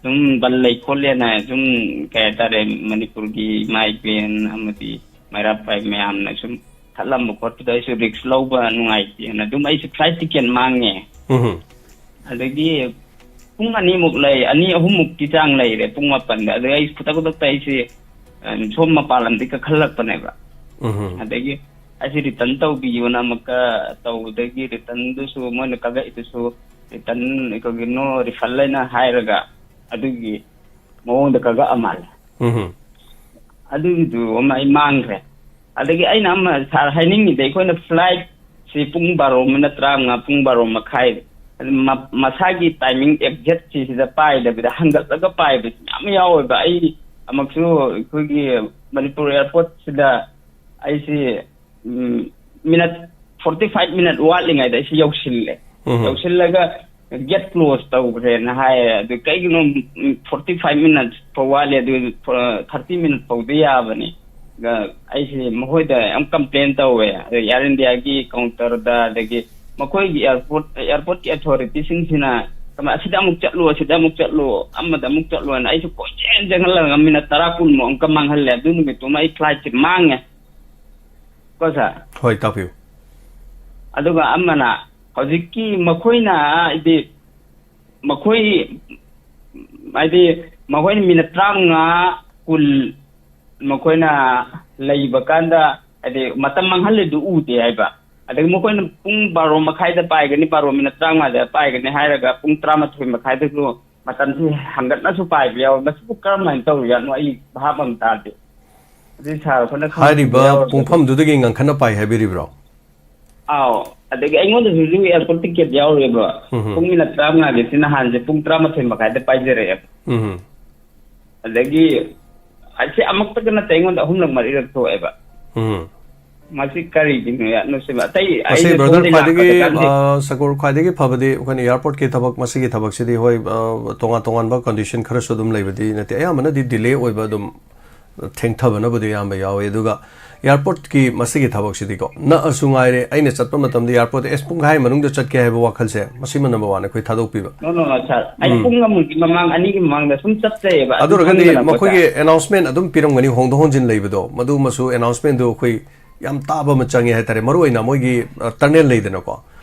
ꯁꯨꯝ ꯕꯟ ꯂꯩ ꯈꯣꯠꯂꯦꯅ ꯁꯨꯝ, ꯀꯩ ꯍꯥꯏꯇꯥꯔꯦ, ꯃꯅꯤꯄꯨꯔꯒꯤ ꯏꯃꯥ ꯏꯕꯦꯟ ꯑꯃꯗꯤ ꯃꯩꯔꯥ ꯄꯥꯏ ꯃꯌꯥꯝꯅ ꯁꯨꯝ ꯊꯠꯂꯝꯕ ꯈꯣꯠꯄꯗ ꯑꯩꯁꯨ ꯔꯤꯛꯁ ꯂꯧꯕ ꯅꯨꯡꯉꯥꯏꯇꯦꯅ ꯑꯗꯨꯝ ꯑꯩꯁꯨ ꯐ꯭ꯂꯥꯏꯠ ꯇꯤꯀꯦꯠ ꯃꯥꯡꯉꯦ꯫ ꯎꯝ꯫ ꯑꯗꯒꯤ ꯄꯨꯡ ꯑꯅꯤꯃꯨꯛ ꯂꯩ, ꯑꯅꯤ ꯑꯍꯨꯝꯃꯨꯛꯀꯤ ꯆꯥꯡ ꯂꯩꯔꯦ ꯄꯨꯡ ꯃꯥꯄꯟꯗ꯫ ꯑꯗꯩ ꯑꯩ ꯈꯨꯗꯛ ꯈꯨꯗꯛꯇ ꯑꯩꯁꯦ, ꯑ, ꯁꯣꯝ ꯃꯄꯥꯟ ꯂꯝꯗꯒꯤ ꯀꯥꯈꯠꯂꯛꯄꯅꯦꯕ꯫ ꯎꯝ꯫ ꯑꯗꯒꯤ ꯑꯩꯁꯦ ꯔꯤꯇꯔꯟ ꯇꯧꯕꯤꯌꯣꯅ ꯑꯃꯨꯛꯀ ꯇꯧꯕꯗꯒꯤ ꯔꯤꯇꯔꯟꯗꯨꯁꯨ ꯃꯣꯏꯅ ꯀꯛꯂꯛꯏꯗꯨꯁꯨ ꯔꯤꯇꯔꯟ ꯑꯩꯈꯣꯏꯒꯤ ꯅꯣ ꯔꯤꯐꯟ ꯍꯥꯏꯅ ꯍꯥꯏꯔꯒ ꯑꯗꯨꯒꯤ ꯃꯑꯣꯡꯗ ꯀꯛꯂꯛꯑ ꯃꯥꯜꯂꯦ꯫ ꯎꯝ꯫ ꯑꯗꯨꯒꯤꯗꯨ ꯑꯃ ꯑꯩ ꯃꯥꯡꯈ꯭ꯔꯦ꯫ ꯑꯗꯒꯤ ꯑꯩꯅ ꯑꯃ ꯁꯥꯔ ꯍꯥꯏꯅꯤꯡꯉꯤꯗꯤ ꯑꯩꯈꯣꯏꯅ ꯐ꯭ꯂꯥꯏꯠꯁꯤ ꯄꯨꯡ ꯕꯥꯔꯣ ꯃꯤꯅꯠ ꯇꯔꯥꯃꯉꯥ, ꯄꯨꯡ ꯕꯥꯔꯣ ꯃꯈꯥꯏ, ꯑꯗꯨꯝ ꯃ-, ꯃꯁꯥꯒꯤ ꯇꯥꯏꯃꯤꯡ ꯑꯦꯛꯖꯦꯛꯁꯤ ꯁꯤꯗ ꯄꯥꯏꯗꯕꯤꯗ ꯍꯟꯒꯠꯂꯒ ꯄꯥꯏꯕꯁꯤ ꯌꯥꯝ ꯌꯥꯎꯋꯦꯕ꯫ ꯑꯩ ꯑꯃꯨꯛꯁꯨ ꯑꯩꯈꯣꯏꯒꯤ ꯃꯅꯤꯄꯨꯔ ꯑꯦꯌꯥꯔꯄꯣꯔꯠꯁꯤꯗ ꯑꯩꯁꯤ, ꯎꯝ, ꯃꯤꯅꯠ ꯐꯣꯔꯇꯤ ꯐꯥꯏꯚ ꯃꯤꯅꯠ ꯋꯥꯠꯂꯤꯉꯩꯗ ꯑꯩꯁꯤ ꯌꯧꯁꯤꯜꯂꯦ꯫ ꯎꯝ꯫ ꯌꯧꯁꯤꯜꯂꯒ ꯒꯦꯠ ꯀ꯭ꯂꯣꯖ ꯇꯧꯈ꯭ꯔꯦꯅ ꯍꯥꯏꯌꯦ꯫ ꯑꯗꯨ ꯀꯩꯒꯤꯅꯣ, ꯎꯝ, ꯐꯣꯔꯇꯤ ꯐꯥꯏꯚ ꯃꯤꯅꯠ ꯐꯥꯎ ꯋꯥꯠꯂꯤ, ꯑꯗꯨ, ꯑ, ꯊꯥꯔꯇꯤ ꯃꯤꯅꯠ ꯐꯥꯎꯗꯤ ꯌꯥꯕꯅꯤ꯫ ꯑꯗ ꯑꯩꯁꯦ ꯃꯈꯣꯏꯗ ꯌꯥꯝ ꯀꯝꯄ꯭ꯂꯦꯟ ꯇꯧꯋꯦ꯫ ꯑꯗ ꯑꯦꯌꯥꯔ ꯏꯟꯗꯤꯌꯥꯒꯤ ꯀꯥꯎꯟꯇꯔꯗ, ꯑꯗꯒꯤ ꯃꯈꯣꯏꯒꯤ ꯑꯦꯌꯥꯔꯄꯣꯔꯠ, ꯑꯦꯌꯥꯔꯄꯣꯔꯠꯀꯤ ꯑꯊꯣꯔꯤꯇꯤꯁꯤꯡꯁꯤꯅ ꯀꯃꯥꯏ-, "ꯑꯁꯤꯗ ꯑꯃꯨꯛ ꯆꯠꯂꯨ, ꯑꯁꯤꯗ ꯑꯃꯨꯛ ꯆꯠꯂꯨ, ꯑꯃꯗ ꯑꯃꯨꯛ ꯆꯠꯂꯨ" ꯍꯥꯏꯅ ꯑꯩꯁꯨ ꯀꯣꯏꯆꯦꯟ ꯆꯦꯟꯍꯜꯂꯒ ꯃꯤꯅꯠ ꯇꯔꯥ ꯀꯨꯟꯃꯨꯛ ꯑꯃꯨꯛꯀ ꯃꯥꯡꯍꯜꯂꯦ꯫ ꯑꯗꯨ ꯅꯨꯃꯤꯠꯇꯨꯃ ꯑꯩ ꯐ꯭ꯂꯥꯏꯠꯁꯦ ꯃꯥꯡꯉꯦ꯫ ꯀꯣ ꯁꯥꯔ? ꯍꯣꯏ, ꯇꯥꯛꯄꯤꯌꯨ꯫ ꯑꯗꯨꯒ ꯑꯃꯅ ꯍꯧꯖꯤꯛꯀꯤ ꯃꯈꯣꯏꯅ, ꯍꯥꯏꯗꯤ, ꯃꯈꯣꯏ, ꯍꯥꯏꯗꯤ, ꯃꯈꯣꯏꯅ ꯃꯤꯅꯠ ꯇꯔꯥꯃꯉꯥ, ꯀꯨꯟ, ꯃꯈꯣꯏꯅ ꯂꯩꯕ ꯀꯥꯟꯗ, ꯍꯥꯏꯗꯤ, ꯃꯇꯝ ꯃꯥꯡꯍꯜꯂꯤꯗꯨ ꯎꯗꯦ ꯍꯥꯏꯕ꯫ ꯑꯗꯒꯤ ꯃꯈꯣꯏꯅ ꯄꯨꯡ ꯕꯥꯔꯣ ꯃꯈꯥꯏꯗ ꯄꯥꯏꯒꯅꯤ, ꯕꯥꯔꯣ ꯃꯤꯅꯠ ꯇꯔꯥꯃꯉꯥꯗ ꯄꯥꯏꯒꯅꯤ ꯍꯥꯏꯔꯒ ꯄꯨꯡ ꯇꯔꯥꯃꯥꯊꯣꯏ ꯃꯈꯥꯏꯗꯁꯨ ꯃꯇꯝꯁꯤ ꯍꯪꯒꯠꯅꯁꯨ ꯄꯥꯏꯕ ꯌꯥꯎꯋꯤ꯫ ꯃꯁꯤꯕꯨ ꯀꯔꯝꯍꯥꯏꯅ ꯇꯧꯔꯤꯖꯥꯠꯅꯣ? ꯑꯩ ꯚꯥꯞ ꯑꯃ ꯇꯥꯗꯦ꯫ ꯑꯗꯨꯗꯤ ꯁꯥꯔ ꯑꯩꯈꯣꯏꯅ ꯈꯪꯕ ꯍꯥꯏꯔꯤꯕ ꯌꯥꯎꯔꯒꯗꯤ꯫ ꯄꯨꯡꯐꯝꯗꯨꯗꯒꯤ ꯉꯟꯈꯠꯅ ꯄꯥꯏ ꯍꯥꯏꯕꯤꯔꯤꯕ꯭ꯔꯣ? ꯑꯥꯎ꯫ ꯑꯗꯒꯤ ꯑꯩꯉꯣꯟꯗꯁꯨ ꯍꯧꯖꯤꯛ ꯑꯦꯌꯥꯔꯄꯣꯔꯠ ꯇꯤꯀꯦꯠ ꯌꯥꯎꯔꯦꯕ꯫ ꯎꯝ꯫ ꯄꯨꯡ ꯃꯤꯅꯠ ꯇꯔꯥꯃꯉꯥꯒꯤꯁꯤ ꯅꯍꯥꯟꯁꯦ ꯄꯨꯡ ꯇꯔꯥꯃꯥꯊꯣꯏ ꯃꯈꯥꯏꯗ ꯄꯥꯏꯖꯔꯛꯑꯦꯕ꯫ ꯎꯝ꯫ ꯑꯗꯒꯤ ꯑꯁꯤ ꯑꯃꯨꯛꯇꯒ ꯅꯠꯇꯦ, ꯑꯩꯉꯣꯟꯗ ꯑꯍꯨꯝꯂꯛ ꯃꯔꯤꯔꯛ ꯊꯣꯛꯑꯦꯕ꯫ ꯎꯝ꯫ ꯃꯁꯤ ꯀꯔꯤꯒꯤꯅꯣ ꯌꯥꯠꯅꯣ ꯁꯤꯕ? ꯑꯇꯩ ꯃꯁꯤ ꯑꯩꯅ ꯕ꯭ꯔꯗꯔ ꯁꯣꯝꯗ ꯈ꯭ꯋꯥꯏꯗꯒꯤ, ꯂꯥꯛꯄꯗ ꯀꯥꯟꯗꯦ꯫ ꯑ, ꯁꯀꯨꯔ, ꯈ꯭ꯋꯥꯏꯗꯒꯤ ꯐꯕꯗꯤ ꯑꯩꯈꯣꯏꯅ ꯑꯦꯌꯥꯔꯄꯣꯔꯠꯀꯤ ꯊꯕꯛ, ꯃꯁꯤꯒꯤ ꯊꯕꯛꯁꯤꯗꯤ ꯍꯣꯏ, ꯑ, ꯇꯣꯉꯥꯟ ꯇꯣꯉꯥꯟꯕ ꯀꯟꯗꯤꯁꯟ ꯈꯔꯁꯨ ꯑꯗꯨꯝ ꯂꯩꯕꯗꯤ ꯅꯠꯇꯦ, ꯑꯌꯥꯝꯕꯅꯗꯤ ꯗꯤꯂꯦ ꯑꯣꯏꯕ ꯑꯗꯨꯝ ꯊꯦꯡꯊꯕꯅꯕꯨꯗꯤ ꯑꯌꯥꯝꯕ ꯌꯥꯎꯋꯤ꯫ ꯑꯗꯨꯒ ꯑꯦꯌꯥꯔꯄꯣꯔꯠꯀꯤ ꯃꯁꯤꯒꯤ ꯊꯕꯛꯁꯤꯗꯤꯀꯣ, ꯅꯛꯑꯁꯨ ꯉꯥꯏꯔꯦ, ꯑꯩꯅ ꯆꯠꯄ ꯃꯇꯝꯗ ꯑꯦꯌꯥꯔꯄꯣꯔꯠꯇ ꯑꯦꯁ ꯄꯨꯡꯈꯥꯏ ꯃꯅꯨꯡꯗ ꯆꯠꯀꯦ ꯍꯥꯏꯕ ꯋꯥꯈꯜꯁꯦ, ꯃꯁꯤꯃ ꯅꯝꯕꯔ ꯋꯥꯟ ꯑꯩꯈꯣꯏ ꯊꯥꯗꯣꯛꯄꯤꯕ꯫ No, no, no, sir. ꯑꯩ ꯎꯝ꯫ ꯄꯨꯡ ꯑꯃꯒꯤ ꯃꯃꯥꯡ, ꯑꯅꯤꯒꯤ ꯃꯃꯥꯡꯗ ꯁꯨꯝ ꯆꯠꯆꯩꯌꯦꯕ, ꯑꯗꯨ ꯑꯗꯨ ꯑꯣꯏꯔꯒꯗꯤ ꯈꯪꯗꯅꯀꯣ, ꯃꯈꯣꯏꯒꯤ sir꯫ ꯑꯦꯅꯥꯎꯟꯁꯃꯦꯟ ꯑꯗꯨꯝ ꯄꯤꯔꯝꯒꯅꯤ, ꯍꯣꯡꯗꯣꯛ ꯍꯣꯡꯖꯤꯟ ꯂꯩꯕꯗꯣ, ꯃꯗꯨꯃꯁꯨ ꯑꯦꯅꯥꯎꯟꯁꯃꯦꯟꯗꯨ ꯑꯩꯈꯣꯏ ꯌꯥꯝ ꯇꯥꯕ ꯑꯃ ꯆꯪꯉꯦ ꯍꯥꯏꯇꯥꯔꯦ꯫ ꯃꯔꯨ ꯑꯣꯏꯅ ꯃꯣꯏꯒꯤ, ꯑ, ꯇꯔꯅꯦꯜ ꯂꯩꯗꯅꯀꯣ,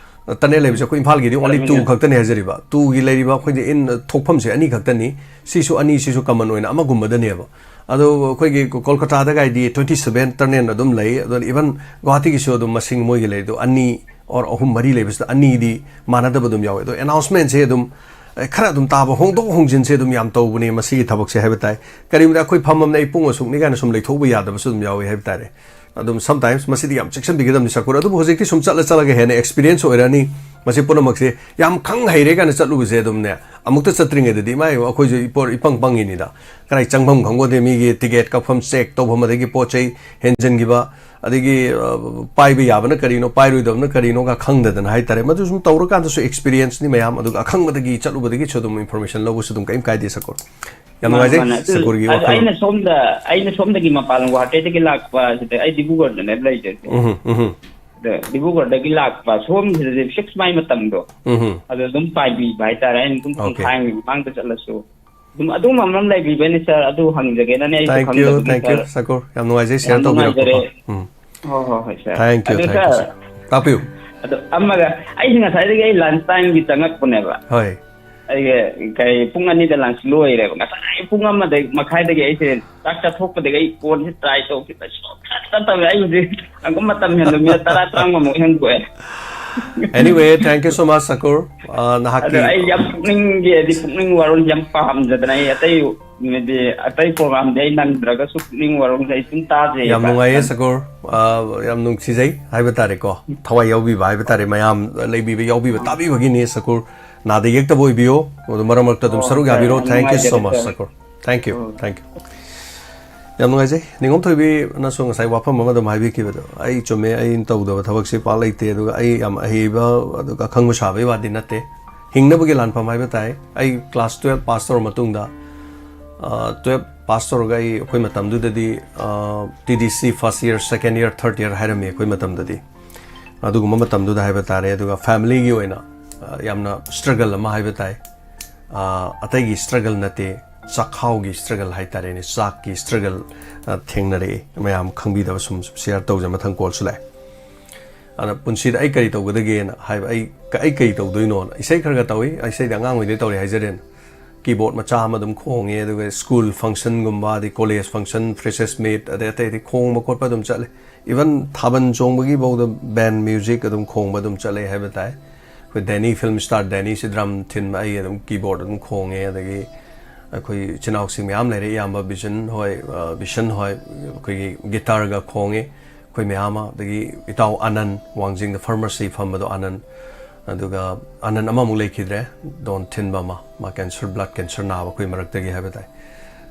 ꯑ, ꯇꯔꯅꯦꯜ ꯂꯩꯕꯁꯦ ꯑꯩꯈꯣꯏ ꯏꯝꯐꯥꯜꯒꯤꯗꯤ only two ꯇꯔꯃꯤꯅꯦꯜ꯫ ꯈꯛꯇꯅꯦ ꯍꯥꯏꯖꯔꯤꯕ, ꯇꯨꯒꯤ ꯂꯩꯔꯤꯕ ꯑꯩꯈꯣꯏꯒꯤ ꯏꯟ ꯊꯣꯛꯐꯝꯁꯦ ꯑꯅꯤ ꯈꯛꯇꯅꯤ꯫ ꯁꯤꯁꯨ ꯑꯅꯤ, ꯁꯤꯁꯨ ꯀꯃꯟ ꯑꯣꯏꯅ ꯑꯃꯒꯨꯝꯕꯗꯅꯦꯕ꯫ ꯑꯗꯣ ꯑꯩꯈꯣꯏꯒꯤ ꯀꯣꯜꯀꯇꯥꯗꯒꯥꯏꯗꯤ twenty seven ꯇꯔꯅꯦꯜ ꯑꯗꯨꯝ ꯂꯩ꯫ ꯑꯗꯣ even ꯒꯨꯋꯥꯍꯥꯇꯤꯒꯤꯁꯨ ꯑꯗꯨꯝ ꯃꯁꯤꯡ ꯃꯣꯏꯒꯤ ꯂꯩꯔꯤꯗꯣ ꯑꯅꯤ or ꯑꯍꯨꯝ ꯃꯔꯤ ꯂꯩꯕꯁꯤꯗ ꯑꯅꯤꯗꯤ ꯃꯥꯟꯅꯗꯕ ꯑꯗꯨꯝ ꯌꯥꯎꯋꯦ꯫ ꯑꯗꯣ ꯑꯦꯅꯥꯎꯟꯁꯃꯦꯟꯁꯦ ꯑꯗꯨꯝ, ꯑꯦ, ꯈꯔ ꯑꯗꯨꯝ ꯇꯥꯕ, ꯍꯣꯡꯗꯣꯛ ꯍꯣꯡꯖꯤꯟꯁꯦ ꯑꯗꯨꯝ ꯌꯥꯝ ꯇꯧꯕꯅꯦ ꯃꯁꯤꯒꯤ ꯊꯕꯛꯁꯦ ꯍꯥꯏꯕ ꯇꯥꯏ꯫ ꯀꯔꯤꯒꯨꯝꯕꯗ ꯑꯩꯈꯣꯏ ꯐꯝꯃꯝꯅ ꯑꯩ ꯄꯨꯡ ꯑꯁꯨꯛꯅꯤ ꯀꯥꯏꯅ ꯁꯨꯝ ꯂꯩꯊꯣꯛꯄ ꯌꯥꯗꯕꯁꯨ ꯑꯗꯨꯝ ꯌꯥꯎꯋꯦ ꯍꯥꯏꯕ ꯇꯥꯔꯦ꯫ ꯑꯗꯨꯝ sometimes ꯃꯁꯤꯗꯤ ꯌꯥꯝ ꯆꯦꯛꯁꯤꯟꯕꯤꯒꯗꯕꯅꯤ ꯁꯀꯨꯔ꯫ ꯑꯗꯨꯕꯨ ꯍꯧꯖꯤꯛꯇꯤ ꯁꯨꯝ ꯆꯠꯂ ꯆꯠꯂꯒ ꯍꯦꯟꯅ ꯑꯦꯛꯁꯄꯤꯔꯤꯌꯦꯟꯁ ꯑꯣꯏꯔꯛꯑꯅꯤ꯫ ꯃꯁꯤ ꯄꯨꯝꯅꯃꯛꯁꯦ ꯌꯥꯝ ꯈꯪ ꯍꯩꯔꯦ ꯀꯥꯏꯅ ꯆꯠꯂꯨꯕꯁꯦ ꯑꯗꯨꯝꯅꯦ, ꯑꯃꯨꯛꯇ ꯆꯠꯇ꯭ꯔꯤꯉꯩꯗꯗꯤ ꯃꯥꯏ ꯑꯩꯈꯣꯏꯁꯨ ꯏꯄꯣ-, ꯏꯄꯪ ꯄꯪꯉꯤꯅꯤꯗ꯫ ꯀꯗꯥꯏ ꯆꯪꯐꯝ ꯈꯪꯄꯣꯟꯇꯦ, ꯃꯤꯒꯤ ꯇꯤꯀꯦꯠ ꯀꯛꯐꯝ ꯆꯦꯛ ꯇꯧꯐꯝ, ꯑꯗꯒꯤ ꯄꯣꯠ ꯆꯩ ꯍꯦꯟꯖꯤꯟꯈꯤꯕ, ꯑꯗꯒꯤ, ꯑ, ꯄꯥꯏꯕ ꯌꯥꯕꯅ ꯀꯔꯤꯅꯣ, ꯄꯥꯏꯔꯣꯏꯗꯕꯅ ꯀꯔꯤꯅꯣꯒ ꯈꯪꯗꯗꯅ ꯍꯥꯏꯇꯥꯔꯦ꯫ ꯃꯗꯨ ꯁꯨꯝ ꯇꯧꯔꯀꯥꯟꯗꯁꯨ ꯑꯦꯛꯁꯄꯤꯔꯤꯌꯦꯟꯁꯅꯤ ꯃꯌꯥꯝ, ꯑꯗꯨꯒ ꯑꯈꯪꯕꯗꯒꯤ ꯆꯠꯂꯨꯕꯗꯒꯤꯁꯨ ꯑꯗꯨꯝ ꯏꯟꯐꯣꯔꯃꯦꯁꯟ ꯂꯧꯕꯁꯨ ꯑꯗꯨꯝ ꯀꯔꯤꯝ ꯀꯥꯏꯗꯦ ꯁꯀꯨꯔ꯫ ꯌꯥꯝ ꯃꯥꯅꯦ, ꯅꯨꯡꯉꯥꯏꯖꯩ ꯃꯥꯅꯦ꯫ ꯑꯗꯨ, ꯁꯀꯨꯔꯒꯤ ꯑꯗꯨ ꯋꯥꯈꯜꯂꯣꯟ꯫ ꯑꯩꯅ ꯁꯣꯝꯗ, ꯑꯩꯅ ꯁꯣꯝꯗꯒꯤ ꯃꯄꯥꯟ ꯂꯝ ꯒꯨꯋꯥꯍꯥꯇꯤꯗꯒꯤ ꯂꯥꯛꯄ ꯁꯤꯗ, ꯑꯩ ꯗꯤꯕ꯭ꯔꯨꯒꯔꯗꯅꯦꯕ ꯂꯩꯖꯩꯁꯦ꯫ ꯎꯝ, ꯎꯝ꯫ ꯑꯗ ꯗꯤꯕ꯭ꯔꯨꯒꯔꯗꯒꯤ ꯂꯥꯛꯄ ꯁꯣꯝꯁꯤꯗꯗꯤ ꯐꯤꯛꯁ ꯃꯥꯏ ꯃꯇꯝꯗꯣ, ꯎꯝ꯫ ꯑꯗꯨ ꯑꯗꯨꯝ ꯄꯥꯏꯕꯤꯕ ꯍꯥꯏꯇꯥꯔꯦ꯫ ꯑꯩꯅ ꯄꯨꯡ ꯑꯣꯀꯦ꯫ ꯄꯨꯡꯈꯥꯏꯃꯨꯛꯀꯤ ꯃꯃꯥꯡꯗ ꯆꯠꯂꯁꯨ ꯑꯗꯨꯝ, ꯑꯗꯨꯝ ꯑꯃ ꯂꯩꯕꯤꯕꯅꯦ, sir꯫ ꯑꯗꯨ ꯍꯪꯖꯒꯦꯅꯅꯦ ꯑꯩꯁꯨ ꯊꯦꯡꯀ꯭ꯌꯨ, ꯈꯪꯗꯕꯒꯤ, ꯊꯦꯡꯀ꯭ꯌꯨ, sir꯫ ꯁꯀꯨꯔ꯫ ꯌꯥꯝ ꯅꯨꯡꯉꯥꯏꯖꯩ ꯁꯤꯌꯔ ꯌꯥꯝ ꯅꯨꯡꯉꯥꯏꯖꯔꯦ꯫ ꯇꯧꯕꯤꯔꯛꯄꯀꯣ꯫ ꯎꯝ꯫ ꯍꯣꯏ, ꯍꯣꯏ, ꯍꯣꯏ, sir꯫ ꯊꯦꯡꯀ꯭ꯌꯨ, ꯑꯗꯨ, ꯊꯦꯡꯀ꯭ꯌꯨ, sir, ꯁꯔ꯫ ꯇꯥꯛꯄꯤꯌꯨ꯫ ꯑꯗꯣ ꯑꯃꯒ, ꯑꯩꯁꯦ ꯉꯁꯥꯏꯗꯒꯤ ꯑꯩ ꯂꯟꯆ ꯇꯥꯏꯝꯒꯤ ꯆꯪꯉꯛꯄꯅꯦꯕ꯫ ꯍꯣꯏ꯫ ꯑꯩꯒꯤ ꯀꯩ ꯄꯨꯡ ꯑꯅꯤꯗ ꯂꯥꯟꯁ ꯂꯣꯏꯔꯦꯕ꯫ ꯉꯁꯥꯏ ꯄꯨꯡ ꯑꯃꯗꯩ ꯃꯈꯥꯏꯗꯒꯤ ꯑꯩꯁꯦ ꯆꯥꯛ ꯆꯠꯊꯣꯛꯄꯗꯒꯤ ꯑꯩ ꯀꯣꯟꯁꯦ ꯇ꯭ꯔꯥꯏ ꯇꯧꯈꯤꯕ ꯁꯨꯡꯆꯠ ꯆꯠꯇꯕ꯫ ꯑꯩ ꯍꯧꯖꯤꯛ ꯑꯗꯨꯝ ꯃꯇꯝ ꯍꯦꯟꯕ ꯃꯤꯅꯠ ꯇꯔꯥ ꯇꯔꯥꯃꯉꯥꯃꯨꯛ ꯍꯦꯟꯗꯣꯛꯑꯦ꯫ Anyway, thank you so much, ꯁꯀꯨꯔ꯫ ꯑ, ꯅꯍꯥꯛꯀꯤ ꯑꯗꯣ ꯑꯩ ꯌꯥꯝ ꯄꯨꯛꯅꯤꯡꯒꯤ ꯍꯥꯏꯗꯤ ꯄꯨꯛꯅꯤꯡ ꯋꯥꯔꯣꯜ ꯌꯥꯝ ꯄꯥꯝꯖꯗꯅ ꯑꯩ ꯑꯇꯩ ꯍꯥꯏꯗꯤ ꯑꯇꯩ ꯄ꯭ꯔꯣꯒ꯭ꯔꯥꯝꯗꯤ ꯑꯩ ꯅꯪꯗ꯭ꯔꯒꯁꯨ ꯄꯨꯛꯅꯤꯡ ꯋꯥꯔꯣꯜꯁꯦ ꯑꯩ ꯑꯗꯨꯝ ꯇꯥꯖꯩꯌꯦꯕ꯫ ꯌꯥꯝ ꯅꯨꯡꯉꯥꯏꯌꯦ ꯁꯀꯨꯔ꯫ ꯑ, ꯌꯥꯝ ꯅꯨꯡꯁꯤꯖꯩ ꯍꯥꯏꯕ ꯇꯥꯔꯦꯀꯣ, ꯊꯋꯥꯏ ꯌꯥꯎꯕꯤꯕ ꯍꯥꯏꯕ ꯇꯥꯔꯦ, ꯃꯌꯥꯝ ꯂꯩꯕꯤꯕ ꯌꯥꯎꯕꯤꯕ ꯇꯥꯕꯤꯕꯒꯤꯅꯤ ꯁꯀꯨꯔ꯫ ꯅꯥꯗ ꯌꯦꯛꯇꯕ ꯑꯣꯏꯕꯤꯌꯣ꯫ ꯑꯗꯨ ꯃꯔꯛ ꯃꯔꯛꯇ ꯑꯗꯨꯝ ꯑꯣ, ꯁꯔꯨꯛ ꯁꯥꯔ, ꯌꯥꯕꯤꯔꯣ꯫ ꯌꯥꯝ Thank you so ꯅꯨꯡꯉꯥꯏꯖꯔꯦ, much, ꯁꯥꯔ꯫ ꯁꯀꯨꯔ꯫ Thank you, ꯑꯣ꯫ thank you꯫ ꯌꯥꯝ ꯅꯨꯡꯉꯥꯏꯖꯩ꯫ ꯅꯤꯉꯣꯝ ꯊꯣꯏꯕꯤꯅꯁꯨ ꯉꯁꯥꯏ ꯋꯥꯐꯝ ꯑꯃ ꯑꯗꯨꯝ ꯍꯥꯏꯕꯤꯈꯤꯕꯗꯣ, ꯑꯩ ꯆꯨꯝꯃꯦ, ꯑꯩꯅ ꯇꯧꯗꯕ ꯊꯕꯛꯁꯦ ꯄꯥꯛ ꯂꯩꯇꯦ, ꯑꯗꯨꯒ ꯑꯩ ꯌꯥꯝ ꯑꯍꯩꯕ ꯑꯗꯨꯒ ꯑꯈꯪꯕ ꯁꯥꯕꯒꯤ ꯋꯥꯗꯤ ꯅꯠꯇꯦ꯫ ꯍꯤꯡꯅꯕꯒꯤ ꯂꯥꯟꯐꯝ ꯍꯥꯏꯕ ꯇꯥꯏ꯫ ꯑꯩ ꯀ꯭ꯂꯥꯁ ꯇꯨꯌꯦꯜꯞ ꯄꯥꯁ ꯇꯧꯔ ꯃꯇꯨꯡꯗ, ꯑ, ꯇꯨꯌꯦꯜꯞ ꯄꯥꯁ ꯇꯧꯔꯒ ꯑꯩ, ꯑꯩꯈꯣꯏ ꯃꯇꯝꯗꯨꯗꯗꯤ, ꯑ, T D C first year, second year, third year ꯍꯥꯏꯔꯝꯃꯤ ꯑꯩꯈꯣꯏ ꯃꯇꯝꯗꯗꯤ꯫ ꯑꯗꯨꯒꯨꯝꯕ ꯃꯇꯝꯗꯨꯗ ꯍꯥꯏꯕ ꯇꯥꯔꯦ꯫ ꯑꯗꯨꯒ ꯐꯦꯃꯤꯂꯤꯒꯤ ꯑꯣꯏꯅ, ꯑ, ꯌꯥꯝꯅ ꯁ꯭ꯇ꯭ꯔꯒꯜ ꯑꯃ ꯍꯥꯏꯕ ꯇꯥꯏ꯫ ꯑ, ꯑꯇꯩꯒꯤ ꯁ꯭ꯇ꯭ꯔꯒꯜ ꯅꯠꯇꯦ, ꯆꯥꯛꯈꯥꯎꯒꯤ ꯁ꯭ꯇ꯭ꯔꯒꯜ ꯍꯥꯏ ꯇꯥꯔꯦꯅꯦ, ꯆꯥꯛꯀꯤ ꯁ꯭ꯇ꯭ꯔꯒꯜ, ꯑ, ꯊꯦꯡꯅꯔꯛꯑꯦ꯫ ꯃꯌꯥꯝ ꯈꯪꯕꯤꯗꯕ ꯁꯨꯝ ꯁꯤꯌꯔ ꯇꯧꯖꯩ, ꯃꯊꯪ ꯀꯣꯜꯁꯨ ꯂꯥꯛꯑꯦ꯫ ꯑꯗꯨꯅ ꯄꯨꯟꯁꯤꯗ ꯑꯩ ꯀꯔꯤ ꯇꯧꯒꯗꯒꯦꯅ ꯍꯥꯏꯕ, ꯑꯩ, ꯑꯩ ꯀꯔꯤ ꯇꯧꯗꯣꯏꯅꯣꯅ꯫ ꯏꯁꯩ ꯈꯔ ꯈꯔ ꯇꯧꯏ, ꯏꯁꯩꯗꯤ ꯑꯉꯥꯡ ꯑꯣꯏꯗꯩ ꯇꯧꯔꯦ ꯍꯥꯏꯖꯔꯦꯅ꯫ ꯀꯤꯕꯣꯔꯗ ꯃꯆꯥ ꯑꯃ ꯑꯗꯨꯝ ꯈꯣꯡꯉꯦ, ꯑꯗꯨꯒ ꯁ꯭ꯀꯨꯜ ꯐꯪꯁꯟꯒꯨꯝꯕ, ꯑꯗꯩ ꯀꯣꯂꯦꯖ ꯐꯪꯁꯟ, ꯐ꯭ꯔꯦꯁꯔꯁ ꯃꯤꯠ, ꯑꯗꯩ ꯑꯇꯩ ꯑꯇꯩ ꯈꯣꯡꯕ ꯈꯣꯠꯄ ꯑꯗꯨꯝ ꯆꯠꯂꯦ꯫ ꯏꯚꯟ ꯊꯥꯕꯜ ꯆꯣꯡꯕꯒꯤ ꯐꯥꯎꯗ ꯕꯦꯟ ꯃ꯭ꯌꯨꯖꯤꯛ ꯑꯗꯨꯝ ꯈꯣꯡꯕ ꯑꯗꯨꯝ ꯆꯠꯂꯦ ꯍꯥꯏꯕ ꯇꯥꯏ꯫ ꯑꯩꯈꯣꯏ ꯗꯦꯅꯤ, ꯐꯤꯜꯝ ꯁ꯭ꯇꯥꯔ ꯗꯦꯅꯤꯁꯤ ꯗ꯭ꯔꯝ ꯊꯤꯟꯕ, ꯑꯩ ꯑꯗꯨꯝ ꯀꯤꯕꯣꯔꯗ ꯑꯗꯨꯝ ꯈꯣꯡꯉꯦ꯫ ꯑꯗꯒꯤ ꯑꯩꯈꯣꯏ ꯏꯆꯤꯟ ꯏꯅꯥꯎꯁꯤꯡ ꯃꯌꯥꯝ ꯂꯩꯔꯦ, ꯏꯌꯥꯝꯕ ꯕꯤꯖꯟ ꯍꯣꯏ, ꯑ, ꯕꯤꯁꯟ ꯍꯣꯏ, ꯑꯩꯈꯣꯏꯒꯤ ꯒꯤꯇꯥꯔꯒ ꯈꯣꯡꯉꯦ ꯑꯩꯈꯣꯏ ꯃꯌꯥꯝ ꯑꯃ꯫ ꯑꯗꯒꯤ ꯏꯇꯥꯎ ꯑꯥꯅꯟ, ꯋꯥꯡꯖꯤꯡꯗ ꯐꯥꯔꯃꯥꯁꯤ ꯐꯝꯕꯗꯣ ꯑꯥꯅꯟ, ꯑꯗꯨꯒ ꯑꯥꯅꯟ ꯑꯃꯃꯨꯛ ꯂꯩꯈꯤꯗ꯭ꯔꯦ, ꯗꯣꯟ ꯊꯤꯟꯕ ꯑꯃ, ꯃꯥ ꯀꯦꯟꯁꯔ, ꯕ꯭ꯂꯗ ꯀꯦꯟꯁꯔ ꯅꯥꯕ ꯑꯩꯈꯣꯏ ꯃꯔꯛꯇꯒꯤ ꯍꯥꯏꯕ ꯇꯥꯏ꯫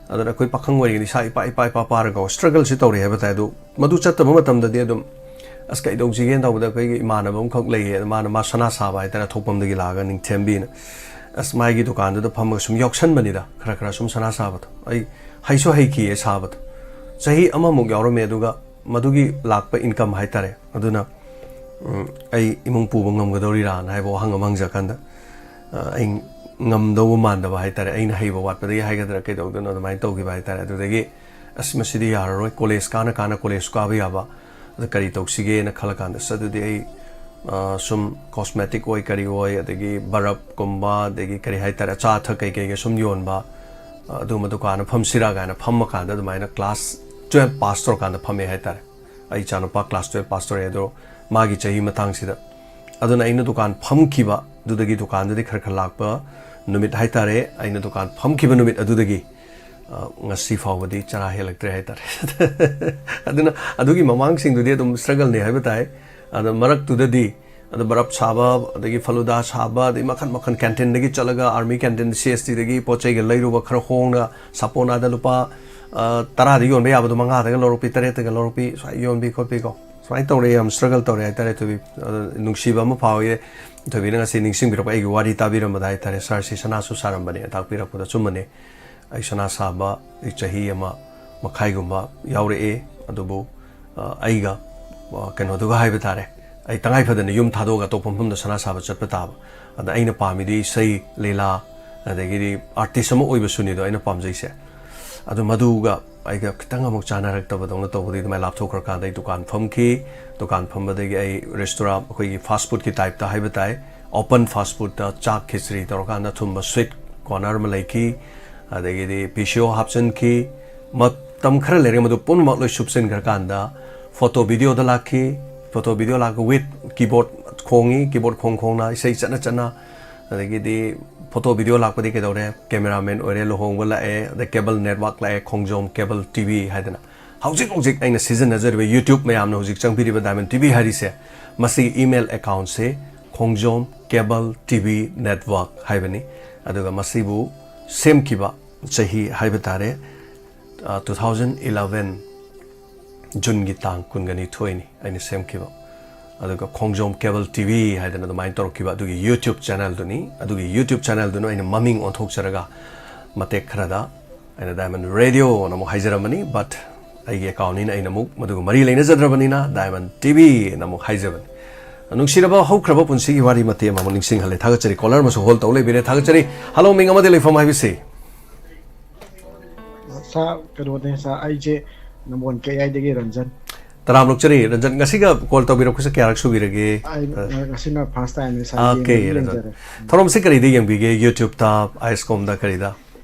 ꯑꯗꯨꯅ ꯑꯩꯈꯣꯏ ꯄꯥꯈꯪ ꯑꯣꯏꯔꯤꯉꯩꯗ ꯏꯁꯥ ꯏꯄꯥ, ꯏꯄꯥ, ꯏꯄꯥ ꯄꯥꯔꯒ ꯁ꯭ꯇ꯭ꯔꯒꯜꯁꯤ ꯇꯧꯔꯤ ꯍꯥꯏꯕ ꯇꯥꯏ꯫ ꯑꯗꯨ ꯃꯗꯨ ꯆꯠꯇꯕ ꯃꯇꯝꯗꯗꯤ ꯑꯗꯨꯝ, ꯑꯁ, ꯀꯩꯗꯧꯁꯤꯒꯦꯅ ꯇꯧꯕꯗ ꯑꯩꯈꯣꯏꯒꯤ ꯏꯃꯥꯟꯅꯕ ꯑꯃꯈꯛ ꯂꯩꯌꯦ꯫ ꯃꯥꯅ, ꯃꯥ ꯁꯅꯥ ꯁꯥꯕ ꯍꯥꯏꯇꯥꯔꯦ, ꯊꯣꯛꯄꯝꯗꯒꯤ ꯂꯥꯛꯑꯒ ꯅꯤꯡꯊꯦꯝꯕꯤꯅ꯫ ꯑꯁ, ꯃꯥꯒꯤ ꯗꯨꯀꯥꯟꯗꯨꯗ ꯐꯝꯃꯒ ꯁꯨꯝ ꯌꯥꯎꯁꯟꯕꯅꯤꯗ, ꯈꯔ ꯈꯔ ꯁꯨꯝ ꯁꯅꯥ ꯁꯥꯕꯗꯣ꯫ ꯑꯩ ꯍꯩꯁꯨ ꯍꯩꯈꯤꯌꯦ ꯁꯥꯕꯗꯣ꯫ ꯆꯍꯤ ꯑꯃꯃꯨꯛ ꯌꯥꯎꯔꯝꯃꯦ, ꯑꯗꯨꯒ ꯃꯗꯨꯒꯤ ꯂꯥꯛꯄ ꯏꯟꯀꯝ ꯍꯥꯏꯇꯥꯔꯦ, ꯑꯗꯨꯅ, ꯎꯝ, ꯑꯩ ꯏꯃꯨꯡ ꯄꯨꯕ ꯉꯝꯒꯗꯧꯔꯤꯔꯥꯅ ꯍꯥꯏꯕ ꯋꯥꯍꯪ ꯑꯃ ꯍꯪꯖꯀꯥꯟꯗ, ꯑ, ꯑꯩ ꯉꯝꯗꯧꯕ ꯃꯥꯟꯗꯕ ꯍꯥꯏꯇꯥꯔꯦ, ꯑꯩꯅ ꯍꯩꯕ ꯋꯥꯠꯄꯗꯒꯤ ꯍꯥꯏꯒꯗ꯭ꯔꯥ ꯀꯩꯗꯧꯗꯣꯏꯅꯣ, ꯑꯗꯨꯃꯥꯏꯅ ꯇꯧꯈꯤꯕ ꯍꯥꯏꯇꯥꯔꯦ꯫ ꯑꯗꯨꯗꯒꯤ, "ꯑꯁ, ꯃꯁꯤꯗꯤ ꯌꯥꯔꯔꯣꯏ, ꯀꯣꯂꯦꯖ ꯀꯥꯅ ꯀꯥꯅ ꯀꯣꯂꯦꯖꯁꯨ ꯀꯥꯕ ꯌꯥꯕ, ꯑꯗ ꯀꯔꯤ ꯇꯧꯁꯤꯒꯦꯅ?" ꯈꯜꯂꯀꯥꯟꯗ, "ꯑꯁ, ꯑꯗꯨꯗꯤ ꯑꯩ ꯑ, ꯁꯨꯝ cosmetic ꯑꯣꯏ, ꯀꯔꯤ ꯑꯣꯏ, ꯑꯗꯒꯤ ꯕꯔꯞꯀꯨꯝꯕ, ꯑꯗꯒꯤ ꯀꯔꯤ ꯍꯥꯏꯇꯥꯔꯦ, ꯑꯆꯥ ꯑꯊꯛ ꯀꯩꯀꯩꯒ ꯁꯨꯝ ꯌꯣꯟꯕ, ꯑ, ꯑꯗꯨꯒꯨꯝꯕ ꯗꯨꯀꯥꯟ ꯑꯃ ꯐꯝꯁꯤꯔꯥ ꯀꯥꯏꯅ ꯐꯝꯃꯀꯥꯟꯗ, ꯑꯗꯨꯃꯥꯏꯅ class twelve pass ꯇꯧꯔꯀꯥꯟꯗ ꯐꯝꯃꯦ ꯍꯥꯏꯇꯥꯔꯦ꯫ ꯑꯩ ꯏꯆꯥꯅꯨꯄꯥ class twelve pass ꯇꯧꯔꯛꯑꯦ, ꯑꯗꯣ ꯃꯥꯒꯤ ꯆꯍꯤ ꯃꯇꯥꯡꯁꯤꯗ꯫ ꯑꯗꯨꯅ ꯑꯩꯅ ꯗꯨꯀꯥꯟ ꯐꯝꯈꯤꯕ ꯑꯗꯨꯗꯒꯤ, ꯗꯨꯀꯥꯟꯗꯨꯗꯤ ꯈꯔ ꯈꯔ ꯂꯥꯛꯄ ꯅꯨꯃꯤꯠ ꯍꯥꯏꯇꯥꯔꯦ, ꯑꯩꯅ ꯗꯨꯀꯥꯟ ꯐꯝꯈꯤꯕ ꯅꯨꯃꯤꯠ ꯑꯗꯨꯗꯒꯤ, ꯑ, ꯉꯁꯤ ꯐꯥꯎꯕꯗꯤ ꯆꯔꯥ ꯍꯦꯜꯂꯛꯇ꯭ꯔꯦ ꯍꯥꯏꯇꯥꯔꯦ꯫ ꯑꯗꯨꯅ ꯑꯗꯨꯒꯤ ꯃꯃꯥꯡꯁꯤꯡꯗꯨꯗꯤ ꯑꯗꯨꯝ struggle ꯅꯦ ꯍꯥꯏꯕ ꯇꯥꯏ꯫ ꯑꯗꯣ ꯃꯔꯛꯇꯨꯗꯗꯤ, ꯑꯗꯣ ꯕꯔꯞ ꯁꯥꯕ, ꯑꯗꯒꯤ ꯐꯂꯨꯗꯥ ꯁꯥꯕ, ꯑꯗꯩ ꯃꯈꯟ ꯃꯈꯟ, canteen ꯗꯒꯤ ꯆꯠꯂꯒ, army canteen, C S T ꯗꯒꯤ ꯄꯣꯠ ꯆꯩꯒ ꯂꯩꯔꯨꯕ, ꯈꯔ ꯍꯣꯡꯅ ꯁꯥꯄꯣꯟ ꯑꯥꯗ ꯂꯨꯄꯥ, ꯑ, ꯇꯔꯥꯗ ꯌꯣꯟꯕ ꯌꯥꯕꯗꯣ ꯃꯉꯥꯗꯒ ꯂꯧꯔꯛꯄꯤ, ꯇꯔꯦꯠꯇꯒ ꯂꯧꯔꯛꯄꯤ, ꯁꯨꯃꯥꯏꯅ ꯌꯣꯟꯕꯤ ꯈꯣꯠꯄꯤꯀꯣ꯫ ꯁꯨꯃꯥꯏꯅ ꯇꯧꯔꯦ, ꯌꯥꯝ struggle ꯇꯧꯔꯦ ꯍꯥꯏꯇꯥꯔꯦ, ꯊꯣꯏꯕꯤ꯫ ꯑꯗꯣ ꯅꯨꯡꯁꯤꯕ ꯑꯃ ꯐꯥꯎꯋꯦ, ꯊꯣꯏꯕꯤꯅ ꯉꯁꯤ ꯅꯤꯡꯁꯤꯡꯕꯤꯔꯛꯄ, ꯑꯩꯒꯤ ꯋꯥꯔꯤ ꯇꯥꯕꯤꯔꯝꯕꯗ ꯍꯥꯏꯇꯥꯔꯦ꯫ Sir ꯁꯤ ꯁꯅꯥꯁꯨ ꯁꯥꯔꯝꯕꯅꯦ, ꯇꯥꯛꯄꯤꯔꯛꯄꯗ ꯑꯆꯨꯝꯕꯅꯦ꯫ ꯑꯩ ꯁꯅꯥ ꯁꯥꯕ ꯑꯩ ꯆꯍꯤ ꯑꯃ ꯃꯈꯥꯏꯒꯨꯝꯕ ꯌꯥꯎꯔꯛꯑꯦ, ꯑꯗꯨꯕꯨ, ꯑ, ꯑꯩꯒ, ꯑ, ꯀꯩꯅꯣꯗꯨꯒ ꯍꯥꯏꯕ ꯇꯥꯔꯦ, ꯑꯩ ꯇꯉꯥꯏ ꯐꯗꯅ ꯌꯨꯝ ꯊꯥꯗꯣꯛꯑꯒ ꯑꯇꯣꯞꯄ ꯃꯐꯝꯗ ꯁꯅꯥ ꯁꯥꯕ ꯆꯠꯄ ꯇꯥꯕ꯫ ꯑꯗ ꯑꯩꯅ ꯄꯥꯝꯃꯤꯗꯤ ꯏꯁꯩ, ꯂꯤꯂꯥ, ꯑꯗꯒꯤꯗꯤ artist ꯑꯃ ꯑꯣꯏꯕꯁꯨꯅꯤꯗꯣ ꯑꯩꯅ ꯄꯥꯝꯖꯩꯁꯦ꯫ ꯑꯗꯨ ꯃꯗꯨꯒ ꯑꯩꯒ ꯈꯤꯇꯪ ꯑꯃꯨꯛ ꯆꯥꯅꯔꯛꯇꯕꯗꯧꯅ ꯇꯧꯕꯗꯒꯤ ꯑꯗꯨꯃꯥꯏꯅ ꯂꯥꯞꯊꯣꯛꯈ꯭ꯔꯀꯥꯟꯗ ꯑꯩ ꯗꯨꯀꯥꯟ ꯐꯝꯈꯤ꯫ ꯗꯨꯀꯥꯟ ꯐꯝꯕꯗꯒꯤ ꯑꯩ restaurant, ꯑꯩꯈꯣꯏꯒꯤ fast food ꯀꯤ type ꯇ ꯍꯥꯏꯕ ꯇꯥꯏ, open fast food ꯇ ꯆꯥꯛ ꯈꯦꯆ꯭ꯔꯤ ꯇꯧꯔꯀꯥꯟꯗ ꯑꯊꯨꯝꯕ sweet corner ꯑꯃ ꯂꯩꯈꯤ꯫ ꯑꯗꯒꯤꯗꯤ P C O ꯍꯥꯞꯆꯤꯟꯈꯤ꯫ ꯃꯇꯝ ꯈꯔ ꯂꯩꯔꯒ ꯃꯗꯨ ꯄꯨꯝꯅꯃꯛ ꯂꯣꯏ ꯁꯨꯞꯆꯤꯟꯈ꯭ꯔꯀꯥꯟꯗ photo video ꯗ ꯂꯥꯛꯈꯤ꯫ Photo video ꯂꯥꯛꯄ with keyboard ꯈꯣꯡꯉꯤ, keyboard ꯈꯣꯡ ꯈꯣꯡꯅ ꯏꯁꯩ ꯆꯠꯅ ꯆꯠꯅ꯫ ꯑꯗꯒꯤꯗꯤ photo video ꯂꯥꯛꯄꯗꯤ ꯀꯩꯗꯧꯔꯦ, cameraman ꯑꯣꯏꯔꯦ, ꯂꯨꯍꯣꯡꯕ ꯂꯥꯛꯑꯦ, ꯑꯗꯩ cable network ꯂꯥꯛꯑꯦ, ꯈꯣꯡꯖꯣꯝ cable T V ꯍꯥꯏꯗꯅ꯫ ꯍꯧꯖꯤꯛ ꯍꯧꯖꯤꯛ ꯑꯩꯅ ꯁꯤꯖꯤꯟꯅꯖꯔꯤꯕ YouTube, ꯃꯌꯥꯝꯅ ꯍꯧꯖꯤꯛ ꯆꯪꯕꯤꯔꯤꯕ Diamond T V ꯍꯥꯏꯔꯤꯁꯦ, ꯃꯁꯤꯒꯤ email account ꯁꯦ ꯈꯣꯡꯖꯣꯝ cable T V network ꯍꯥꯏꯕꯅꯤ꯫ ꯑꯗꯨꯒ ꯃꯁꯤꯕꯨ ꯁꯦꯝꯈꯤꯕ ꯆꯍꯤ ꯍꯥꯏꯕ ꯇꯥꯔꯦ, ꯑ, two thousand eleven June ꯒꯤ ꯇꯥꯡ ꯀꯨꯟꯒ ꯅꯤꯊꯣꯏꯅꯤ ꯑꯩꯅ ꯁꯦꯝꯈꯤꯕ꯫ ꯑꯗꯨꯒ ꯈꯣꯡꯖꯣꯝ cable T V ꯍꯥꯏꯗꯅ ꯑꯗꯨꯃꯥꯏꯅ ꯇꯧꯔꯛꯈꯤꯕ ꯑꯗꯨꯒꯤ YouTube channel ꯗꯨꯅꯤ꯫ ꯑꯗꯨꯒꯤ YouTube channel ꯗꯨꯅ ꯑꯩꯅ ꯃꯃꯤꯡ ꯑꯣꯟꯊꯣꯛꯆꯔꯒ ꯃꯇꯦꯛ ꯈꯔꯗ ꯑꯩꯅ Diamond Radio ꯅ ꯑꯃꯨꯛ ꯍꯥꯏꯖꯔꯝꯕꯅꯤ, but ꯑꯩꯒꯤ account ꯅꯤꯅ ꯑꯩꯅ ꯑꯃꯨꯛ ꯃꯗꯨꯒ ꯃꯔꯤ ꯂꯩꯅꯖꯗ꯭ꯔꯕꯅꯤꯅ Diamond T V ꯅ ꯑꯃꯨꯛ ꯍꯥꯏꯖꯕꯅꯤ꯫ ꯅꯨꯡꯁꯤꯔꯕ ꯍꯧꯈ꯭ꯔꯕ ꯄꯨꯟꯁꯤꯒꯤ ꯋꯥꯔꯤ ꯃꯇꯦꯛ ꯑꯃ ꯑꯃꯨꯛ ꯅꯤꯡꯁꯤꯡꯍꯜꯂꯦ꯫ ꯊꯥꯒꯠꯆꯔꯤ꯫ Caller ꯑꯃꯁꯨ hold ꯇꯧ ꯂꯩꯕꯤꯔꯦ꯫ ꯊꯥꯒꯠꯆꯔꯤ꯫ Hello, ꯃꯤꯡ ꯑꯃꯗꯤ ꯂꯩꯐꯝ ꯍꯥꯏꯕꯤꯁꯤ꯫ Sir, ꯀꯩꯅꯣꯅꯦ sir, ꯑꯩꯁꯦ ꯅꯝꯕꯣꯜ ꯀꯌꯥꯏꯗꯒꯤ ꯔꯟꯖꯟ꯫ ꯇꯔꯥꯝꯅ ꯑꯣꯛꯆꯔꯤ ꯔꯟꯖꯟ, ꯉꯁꯤꯒ ꯀꯣꯜ ꯇꯧꯕꯤꯔꯛꯄꯁꯦ ꯀꯌꯥꯔꯛ ꯁꯨꯕꯤꯔꯒꯦ? ꯑꯩ ꯉꯁꯤꯅ ꯐꯥꯔꯁ ꯇꯥꯏꯝꯅꯦ ꯁꯥꯔ, ꯑꯣꯀꯦ ꯌꯦꯡꯕꯗꯤ ꯔꯟꯖꯟ, ꯌꯦꯡꯖꯔꯦ꯫ ꯊꯧꯔꯝꯁꯦ ꯀꯔꯤꯗ ꯌꯦꯡꯕꯤꯒꯦ? ꯌꯨꯇ꯭ꯌꯨꯕꯇ, ꯑꯥꯏꯁꯀꯣꯝꯗ, ꯀꯔꯤꯗ?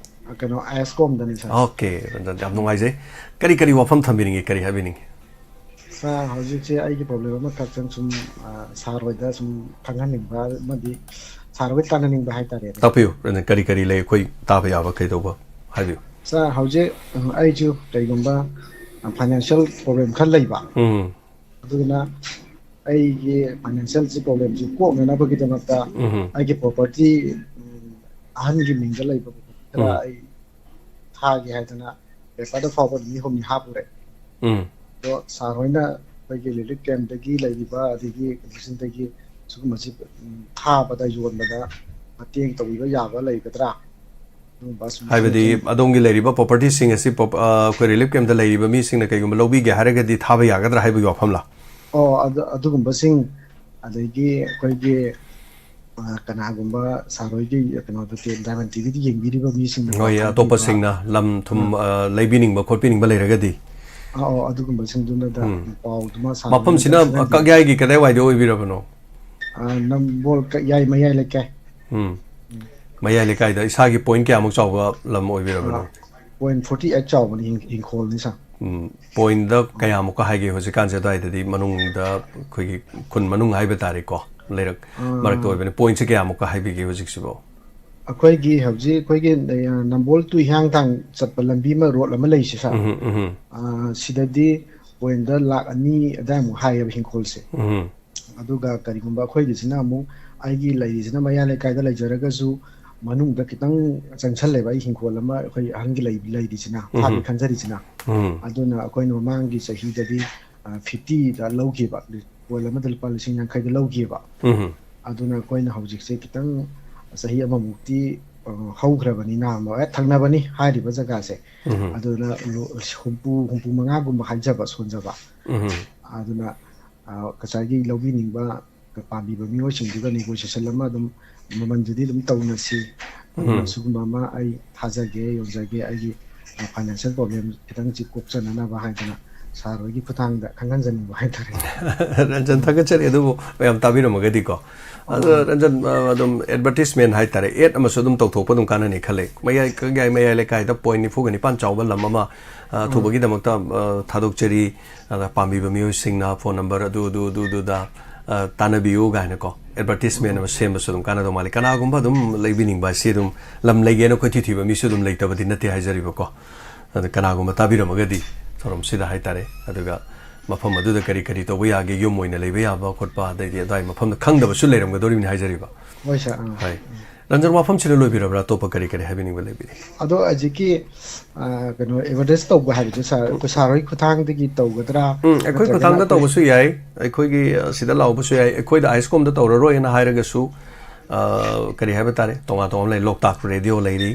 ꯑ, ꯀꯩꯅꯣ, ꯑꯥꯏꯁꯀꯣꯝꯗꯅꯦ ꯁꯥꯔ꯫ ꯑꯣꯀꯦ ꯔꯟꯖꯟ, ꯌꯥꯝ ꯅꯨꯡꯉꯥꯏꯖꯩ꯫ ꯀꯔꯤ ꯀꯔꯤ ꯋꯥꯐꯝ ꯊꯝꯕꯤꯅꯤꯡꯉꯤ, ꯀꯔꯤ ꯍꯥꯏꯕꯤꯅꯤꯡꯉꯤ? ꯁꯥꯔ, ꯍꯧꯖꯤꯛꯁꯦ ꯑꯩꯒꯤ ꯄ꯭ꯔꯣꯕ꯭ꯂꯦꯝ ꯑꯃꯈꯛꯇꯪ ꯁꯨꯝ, ꯑ, ꯁꯥꯔ ꯍꯣꯏꯗ ꯁꯨꯝ ꯈꯪꯍꯟꯅꯤꯡꯕ ꯑꯃꯗꯤ ꯁꯥꯔ ꯍꯣꯏ ꯇꯥꯟꯅꯅꯤꯡꯕ ꯍꯥꯏꯇꯥꯔꯦꯅꯦ꯫ ꯇꯥꯛꯄꯤꯌꯨ ꯔꯟꯖꯟ, ꯀꯔꯤ ꯀꯔꯤ ꯂꯩ ꯑꯩꯈꯣꯏ ꯇꯥꯕ ꯌꯥꯕ ꯀꯩꯗꯧꯕ? ꯍꯥꯏꯕꯤꯌꯨ꯫ ꯁꯥꯔ, ꯍꯧꯖꯤꯛ, ꯎꯝ, ꯑꯩꯁꯨ ꯀꯩꯒꯨꯝꯕ, ꯑ, ꯐꯥꯏꯅꯥꯟꯁꯤꯌꯦꯜ ꯄ꯭ꯔꯣꯕ꯭ꯂꯦꯝ ꯈꯔ ꯂꯩꯕ, ꯎꯝ ꯑꯗꯨꯅ ꯑꯩꯒꯤ ꯐꯥꯏꯅꯥꯟꯁꯤꯌꯦꯜꯁꯤ ꯄ꯭ꯔꯣꯕ꯭ꯂꯦꯝꯁꯤ ꯀꯣꯛꯅꯅꯕꯒꯤꯗꯃꯛꯇ ꯎꯝ ꯑꯩꯒꯤ ꯄ꯭ꯔꯣꯄꯔꯇꯤ, ꯎꯝ, ꯑꯍꯟꯒꯤ ꯃꯤꯡꯗ ꯂꯩꯕ ꯈꯔ ꯎꯝ ꯑꯩ ꯊꯥꯒꯦ ꯍꯥꯏꯗꯅ ꯄꯦꯄꯔꯗ ꯐꯥꯎꯕ ꯅꯨꯃꯤꯠ ꯍꯨꯝꯅꯤ ꯍꯥꯞꯄꯨꯔꯦ꯫ ꯎꯝ ꯑꯗꯣ ꯁꯥꯔ ꯍꯣꯏꯅ ꯑꯩꯈꯣꯏꯒꯤ ꯔꯤꯂꯤꯐ ꯀꯦꯝꯞꯇꯒꯤ ꯂꯩꯔꯤꯕ, ꯑꯗꯒꯤ ꯀꯩꯅꯣꯁꯤꯡꯗꯒꯤ ꯁꯤꯒꯨꯝꯕꯁꯤ, ꯎꯝ, ꯊꯥꯕꯗ, ꯌꯣꯟꯕꯗ ꯃꯇꯦꯡ ꯇꯧꯕꯤꯕ ꯌꯥꯕ ꯂꯩꯒꯗ꯭ꯔꯥ? ꯑꯗꯨꯒꯨꯝꯕ ꯁꯨꯝ ꯍꯥꯏꯕꯗꯤ ꯈꯪꯅꯤꯡꯕ꯫ ꯑꯗꯣꯝꯒꯤ ꯂꯩꯔꯤꯕ ꯄ꯭ꯔꯣꯄꯔꯇꯤꯁꯤꯡ ꯑꯁꯤ ꯄ꯭ꯔꯣꯞ-, ꯑ, ꯑꯩꯈꯣꯏ ꯔꯤꯂꯤꯐ ꯀꯦꯝꯞꯇ ꯂꯩꯔꯤꯕ ꯃꯤꯁꯤꯡꯅ ꯀꯩꯒꯨꯝꯕ ꯂꯧꯕꯤꯒꯦ ꯍꯥꯏꯔꯒꯗꯤ ꯊꯥꯕ ꯌꯥꯒꯗ꯭ꯔꯥ ꯍꯥꯏꯕꯒꯤ ꯋꯥꯐꯝꯂꯥ? ꯑꯣ, ꯑꯗꯨ, ꯑꯗꯨꯒꯨꯝꯕꯁꯤꯡ, ꯑꯗꯒꯤ ꯑꯩꯈꯣꯏꯒꯤ, ꯑ, ꯀꯅꯥꯒꯨꯝꯕ ꯁꯥꯔ ꯍꯣꯏꯒꯤ ꯀꯩꯅꯣꯗ, ꯗꯥꯏꯃꯟ ꯇꯤꯚꯤꯗ ꯌꯦꯡꯕꯤꯔꯤꯕ ꯃꯤꯁꯤꯡꯅ ꯍꯣꯏ, ꯈꯪꯅꯤꯡꯕ꯫ ꯑꯇꯣꯞꯄꯁꯤꯡꯅ ꯂꯝ ꯊꯨꯝ, ꯑ, ꯂꯩꯕꯤꯅꯤꯡꯕ ꯈꯣꯠꯄꯤꯅꯤꯡꯕ ꯂꯩꯔꯒꯗꯤ? ꯑ, ꯑꯣ, ꯑꯗꯨꯒꯨꯝꯕꯁꯤꯡꯗꯨꯅꯗ ꯎꯝ꯫ ꯄꯥꯎꯗꯨꯃ ꯁꯥꯔ ꯃꯐꯝꯁꯤꯅ ꯍꯣꯏꯅ ꯈꯪꯍꯟꯕꯤꯌꯨ꯫ ꯀꯛꯌꯥꯏꯒꯤ ꯀꯗꯥꯏꯋꯥꯏꯗ ꯑꯣꯏꯕꯤꯔꯕꯅꯣ? ꯑ, ꯅꯝꯕꯣꯜ ꯀꯛꯌꯥꯏ ꯃꯌꯥꯏ ꯂꯩꯀꯥꯏ꯫ ꯎꯝ꯫ ꯃꯌꯥꯏ ꯂꯩꯀꯥꯏꯗ ꯏꯁꯥꯒꯤ ꯄꯣꯏꯟ ꯀꯌꯥꯃꯨꯛ ꯆꯥꯎꯕ ꯂꯝ ꯑꯣꯏꯕꯤꯔꯕꯅꯣ? ꯑ, ꯄꯣꯏꯟ ꯐꯣꯔꯇꯤ ꯑꯩꯠ ꯆꯥꯎꯕꯅꯤ, ꯍꯤꯡ-, ꯍꯤꯡꯈꯣꯜꯅꯤ ꯁꯥꯔ꯫ ꯎꯝ꯫ ꯄꯣꯏꯟꯗ ꯀꯌꯥꯃꯨꯛꯀ ꯍꯥꯏꯒꯦ ꯍꯧꯖꯤꯛꯀꯥꯟꯁꯦ ꯑꯗꯨꯋꯥꯏꯗꯗꯤ, ꯃꯅꯨꯡꯗ ꯑꯩꯈꯣꯏꯒꯤ ꯈꯨꯟ ꯃꯅꯨꯡ ꯍꯥꯏꯕ ꯇꯥꯔꯦꯀꯣ, ꯂꯩꯔꯛ ꯑ, ꯃꯔꯛꯇ ꯑꯣꯏꯕꯅꯤ, ꯄꯣꯏꯟꯁꯦ ꯀꯌꯥꯃꯨꯛꯀ ꯍꯥꯏꯕꯤꯒꯦ ꯍꯧꯖꯤꯛꯁꯤꯕꯣ? ꯑꯩꯈꯣꯏꯒꯤ ꯍꯧꯖꯤꯛ ꯑꯩꯈꯣꯏꯒꯤ, ꯑ, ꯅꯝꯕꯣꯜ to ꯍꯤꯌꯥꯡꯊꯥꯡ ꯆꯠꯄ ꯂꯝꯕꯤ ꯑꯃ, ꯔꯣꯗ ꯑꯃ ꯂꯩꯁꯦ ꯁꯥꯔ꯫ ꯎꯝ, ꯎꯝ, ꯑ, ꯁꯤꯗꯗꯤ ꯄꯣꯏꯟꯗ ꯂꯥꯈ ꯑꯅꯤ ꯑꯗꯥꯏꯃꯨꯛ ꯍꯥꯏꯌꯦꯕ ꯍꯤꯡꯈꯣꯜꯁꯦ꯫ ꯎꯝ, ꯑꯗꯨꯒ ꯀꯔꯤꯒꯨꯝꯕ ꯑꯩꯈꯣꯏꯒꯤꯁꯤꯅ ꯑꯃꯨꯛ ꯑꯩꯒꯤ ꯂꯩꯔꯤꯁꯤꯅ ꯃꯌꯥꯏ ꯂꯩꯀꯥꯏꯗ ꯂꯩꯖꯔꯒꯁꯨ ꯃꯅꯨꯡꯗ ꯈꯤꯇꯪ ꯆꯪꯁꯜꯂꯦꯕ, ꯑꯩ ꯍꯤꯡꯈꯣꯜ ꯑꯃ ꯑꯩꯈꯣꯏ ꯑꯍꯟꯒꯤ ꯂꯩ-, ꯂꯩꯔꯤꯁꯤꯅ, ꯊꯥꯒꯦ ꯎꯝ, ꯈꯟꯖꯔꯤꯁꯤꯅ꯫ ꯎꯝ, ꯑꯗꯨꯅ ꯑꯩꯈꯣꯏꯅ ꯃꯃꯥꯡꯒꯤ ꯆꯍꯤꯗꯗꯤ, ꯑ, ꯐꯤꯐꯇꯤꯗ ꯂꯧꯈꯤꯕ, ꯄꯣꯏꯟ ꯑꯃꯗ ꯂꯨꯄꯥ ꯂꯤꯁꯤꯡ ꯌꯥꯡꯈꯩꯗ ꯂꯧꯈꯤꯕ꯫ ꯎꯝ, ꯑꯗꯨꯅ ꯑꯩꯈꯣꯏꯅ ꯍꯧꯖꯤꯛꯁꯦ ꯈꯤꯇꯪ ꯆꯍꯤ ꯑꯃꯃꯨꯛꯇꯤ, ꯑ, ꯍꯧꯈ꯭ꯔꯕꯅꯤꯅ, ꯑꯃ ꯍꯦꯛ ꯊꯪꯅꯕꯅꯤ ꯍꯥꯏꯔꯤꯕ ꯖꯒꯥꯁꯦ꯫ ꯎꯝ, ꯑꯗꯨꯅ ꯂꯨ-, ꯍꯨꯝꯐꯨ, ꯍꯨꯝꯐꯨ ꯃꯉꯥꯒꯨꯝꯕ ꯍꯥꯏꯖꯕ ꯁꯣꯟꯖꯕ꯫ ꯎꯝ, ꯑꯗꯨꯅ, ꯑ, ꯉꯁꯥꯏꯒꯤ ꯂꯧꯕꯤꯅꯤꯡꯕ ꯄꯥꯝꯕꯤꯕ ꯃꯤꯑꯣꯏꯁꯤꯡꯗꯨꯒ ꯅꯦꯒꯣꯁꯤꯌꯦꯁꯟ ꯑꯃ ꯑꯗꯨꯝ, ꯃꯃꯜꯗꯨꯗꯤ ꯑꯗꯨꯝ ꯇꯧꯅꯁꯤ꯫ ꯑꯗꯨꯅ ꯎꯝ, ꯁꯤꯒꯨꯝꯕ ꯑꯃ ꯑꯩ ꯊꯥꯖꯒꯦ, ꯌꯣꯟꯖꯒꯦ, ꯑꯩꯒꯤ, ꯑ, ꯐꯥꯏꯅꯥꯟꯁꯤꯌꯦꯜ ꯄ꯭ꯔꯣꯕ꯭ꯂꯦꯝ ꯈꯤꯇꯪ ꯆꯤ-, ꯀꯣꯛꯆꯅꯅꯕ ꯍꯥꯏꯗꯅ ꯁꯥꯔ ꯍꯣꯏꯒꯤ ꯈꯨꯠꯊꯥꯡꯗ ꯈꯪꯍꯟꯖꯅꯤꯡꯕ ꯍꯥꯏꯇꯥꯔꯦ꯫ ꯔꯟꯖꯟ, ꯊꯥꯒꯠꯆꯔꯤ꯫ ꯑꯗꯨꯕꯨ ꯃꯌꯥꯝ ꯇꯥꯕꯤꯔꯝꯃꯒꯗꯤꯀꯣ, ꯑꯗꯣ ꯑꯣ꯫ ꯔꯟꯖꯟ, ꯑ, ꯑꯗꯨꯝ advertisement ꯍꯥꯏꯇꯥꯔꯦ, ad ꯑꯃꯁꯨ ꯑꯗꯨꯝ ꯇꯧꯊꯣꯛꯄ ꯑꯗꯨꯝ ꯀꯥꯟꯅꯅꯤ ꯈꯜꯂꯦ꯫ ꯃꯌꯥꯏ, ꯀꯛꯌꯥꯏ ꯃꯌꯥꯏ ꯂꯩꯀꯥꯏꯗ point ꯅꯤꯐꯨꯒ ꯅꯤꯄꯥꯟ ꯆꯥꯎꯕ ꯂꯝ ꯑꯃ, ꯑ, ꯑꯣ꯫ ꯊꯨꯕꯒꯤꯗꯃꯛꯇ, ꯑ, ꯊꯥꯗꯣꯛꯆꯔꯤ꯫ ꯑꯗ ꯄꯥꯝꯕꯤꯕ ꯃꯤꯑꯣꯏꯁꯤꯡꯅ phone number ꯑꯗꯨ, ꯑꯗꯨ, ꯑꯗꯨ, ꯑꯗꯨꯗ, ꯑ, ꯇꯥꯟꯅꯕꯤꯌꯨ ꯀꯥꯏꯅꯀꯣ, advertisement ꯑꯃ ꯁꯦꯝꯕꯁꯨ ꯑꯗꯨꯝ ꯀꯥꯟꯅꯗꯧ ꯃꯥꯜꯂꯤ꯫ ꯀꯅꯥꯒꯨꯝꯕ ꯑꯗꯨꯝ ꯂꯩꯕꯤꯅꯤꯡꯕ ꯍꯥꯏꯁꯤ ꯑꯗꯨꯝ, ꯂꯝ ꯂꯩꯒꯦꯅ ꯀꯣꯏꯊꯤ ꯊꯤꯕ ꯃꯤꯁꯨ ꯑꯗꯨꯝ ꯂꯩꯇꯕꯗꯤ ꯅꯠꯇꯦ ꯍꯥꯏꯖꯔꯤꯕꯀꯣ꯫ ꯑꯗ ꯀꯅꯥꯒꯨꯝꯕ ꯇꯥꯕꯤꯔꯝꯃꯒꯗꯤ ꯊꯧꯔꯝꯁꯤꯗ ꯍꯥꯏꯇꯥꯔꯦ, ꯑꯗꯨꯒ ꯃꯐꯝ ꯑꯗꯨꯗ ꯀꯔꯤ ꯀꯔꯤ ꯇꯧꯕ ꯌꯥꯒꯦ, ꯌꯨꯝ ꯑꯣꯏꯅ ꯂꯩꯕ ꯌꯥꯕ ꯈꯣꯠꯄ, ꯑꯗꯩꯗꯤ ꯑꯗꯨꯋꯥꯏ ꯃꯐꯝꯗ ꯈꯪꯗꯕꯁꯨ ꯂꯩꯔꯝꯒꯗꯧꯔꯤꯕꯅꯤ ꯍꯥꯏꯖꯔꯤꯕ꯫ ꯍꯣꯏ ꯁꯥꯔ, ꯑꯥ꯫ ꯍꯣꯏ꯫ ꯔꯟꯖꯟ, ꯋꯥꯐꯝꯁꯤꯅ ꯂꯣꯏꯕꯤꯔꯕ꯭ꯔꯥ? ꯑꯇꯣꯞꯄ ꯀꯔꯤ ꯀꯔꯤ ꯍꯥꯏꯕꯤꯅꯤꯡꯕ ꯂꯩꯕꯤꯔꯤ? ꯑꯗꯣ ꯍꯧꯖꯤꯛꯀꯤ, ꯑ, ꯀꯩꯅꯣ, advertise ꯇꯧꯕ ꯍꯥꯏꯕꯁꯦ ꯁꯥꯔ, ꯑꯩꯈꯣꯏ ꯁꯥꯔ ꯍꯣꯏ ꯈꯨꯠꯊꯥꯡꯗꯒꯤ ꯇꯧꯒꯗ꯭ꯔꯥ? ꯎꯝ, ꯑꯩꯈꯣꯏ ꯅꯠꯇ꯭ꯔꯒꯅ ꯈꯨꯠꯊꯥꯡꯗ ꯑꯩꯈꯣꯏ ꯇꯧꯕꯁꯨ ꯌꯥꯏ, ꯑꯩꯈꯣꯏꯒꯤ, ꯑ, ꯁꯤꯗ ꯂꯥꯎꯕꯁꯨ ꯌꯥꯏ, ꯑꯩꯈꯣꯏꯗ ꯑꯥꯏꯁꯀꯣꯝꯗ ꯇꯧꯔꯔꯣꯏꯅ ꯍꯥꯏꯔꯒꯁꯨ, ꯑ, ꯀꯔꯤ ꯍꯥꯏꯕ ꯇꯥꯔꯦ, ꯇꯣꯉꯥꯟ ꯇꯣꯉꯥꯟꯕ ꯂꯩ, ꯂꯣꯛꯇꯥꯛ ꯔꯦꯗꯤꯑꯣ ꯂꯩꯔꯤ,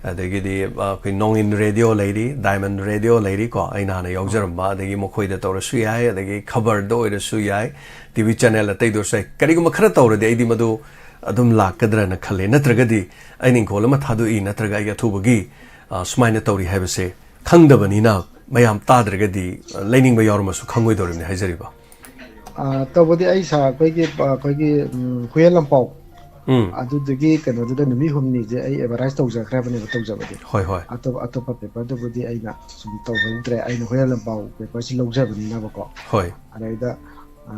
ꯑꯗꯒꯤꯗꯤ, ꯑ, ꯑꯩꯈꯣꯏ ꯅꯣꯡꯏꯟ ꯔꯦꯗꯤꯑꯣ ꯂꯩꯔꯤ, ꯗꯥꯏꯃꯟ ꯔꯦꯗꯤꯑꯣ ꯂꯩꯔꯤꯀꯣ, ꯑꯩꯅ ꯍꯥꯟꯅ ꯌꯥꯎꯖꯔꯝꯕ, ꯑꯗꯒꯤ ꯃꯈꯣꯏꯗ ꯇꯧꯔꯁꯨ ꯌꯥꯏ, ꯑꯗꯒꯤ ꯈꯕꯔꯗ ꯑꯣꯏꯔꯁꯨ ꯌꯥꯏ, ꯇꯤ ꯚꯤ ꯆꯦꯅꯦꯜ ꯑꯇꯩꯗ ꯑꯣꯏꯔꯁꯨ ꯌꯥꯏ꯫ ꯀꯔꯤꯒꯨꯝꯕ ꯈꯔ ꯇꯧꯔꯗꯤ ꯑꯩꯗꯤ ꯃꯗꯨ ꯑꯗꯨꯝ ꯂꯥꯛꯀꯗ꯭ꯔꯅ ꯈꯜꯂꯦ꯫ ꯅꯠꯇ꯭ꯔꯒꯗꯤ ꯑꯩꯅ ꯏꯪꯈꯣꯜ ꯑꯃ ꯊꯥꯗꯣꯛꯏ, ꯅꯠꯇ꯭ꯔꯒ ꯑꯩꯒꯤ ꯑꯊꯨꯕꯒꯤ, ꯑ, ꯁꯨꯃꯥꯏꯅ ꯇꯧꯔꯤ ꯍꯥꯏꯕꯁꯦ ꯈꯪꯗꯕꯅꯤꯅ, ꯃꯌꯥꯝ ꯇꯥꯗ꯭ꯔꯒꯗꯤ, ꯑ, ꯂꯩꯅꯤꯡꯕ ꯌꯥꯎꯔꯝꯃꯁꯨ ꯈꯪꯉꯣꯏꯗꯧꯔꯤꯕꯅꯤ ꯍꯥꯏꯖꯔꯤꯕ꯫ ꯑ, ꯇꯧꯕꯗꯤ ꯑꯩ ꯁꯥꯔ, ꯑꯩꯈꯣꯏꯒꯤ, ꯑ, ꯑꯩꯈꯣꯏꯒꯤ, ꯎꯝ, ꯍꯨꯏꯌꯦꯟ ꯂꯝꯄꯥꯎ ꯎꯝ꯫ ꯑꯗꯨꯗꯒꯤ ꯀꯩꯅꯣꯗꯨꯗ ꯅꯨꯃꯤꯠ ꯍꯨꯝꯅꯤꯁꯦ ꯑꯩ advertise ꯇꯧꯖꯈ꯭ꯔꯕꯅꯦꯕ, ꯇꯧꯖꯕꯗꯤ꯫ ꯍꯣꯏ, ꯍꯣꯏ꯫ ꯑꯇꯣꯞ-, ꯑꯇꯣꯞꯄ paperꯗꯨꯕꯨꯗꯤ ꯑꯩꯅ ꯁꯨꯝ ꯇꯧꯍꯧꯗ꯭ꯔꯦ꯫ ꯑꯩꯅ ꯍꯨꯏꯌꯦꯟ ꯂꯝꯄꯥꯎ paperꯁꯤ ꯂꯧꯖꯕꯅꯤꯅꯕꯀꯣ꯫ ꯍꯣꯏ꯫ ꯑꯗꯩꯗ, ꯑ,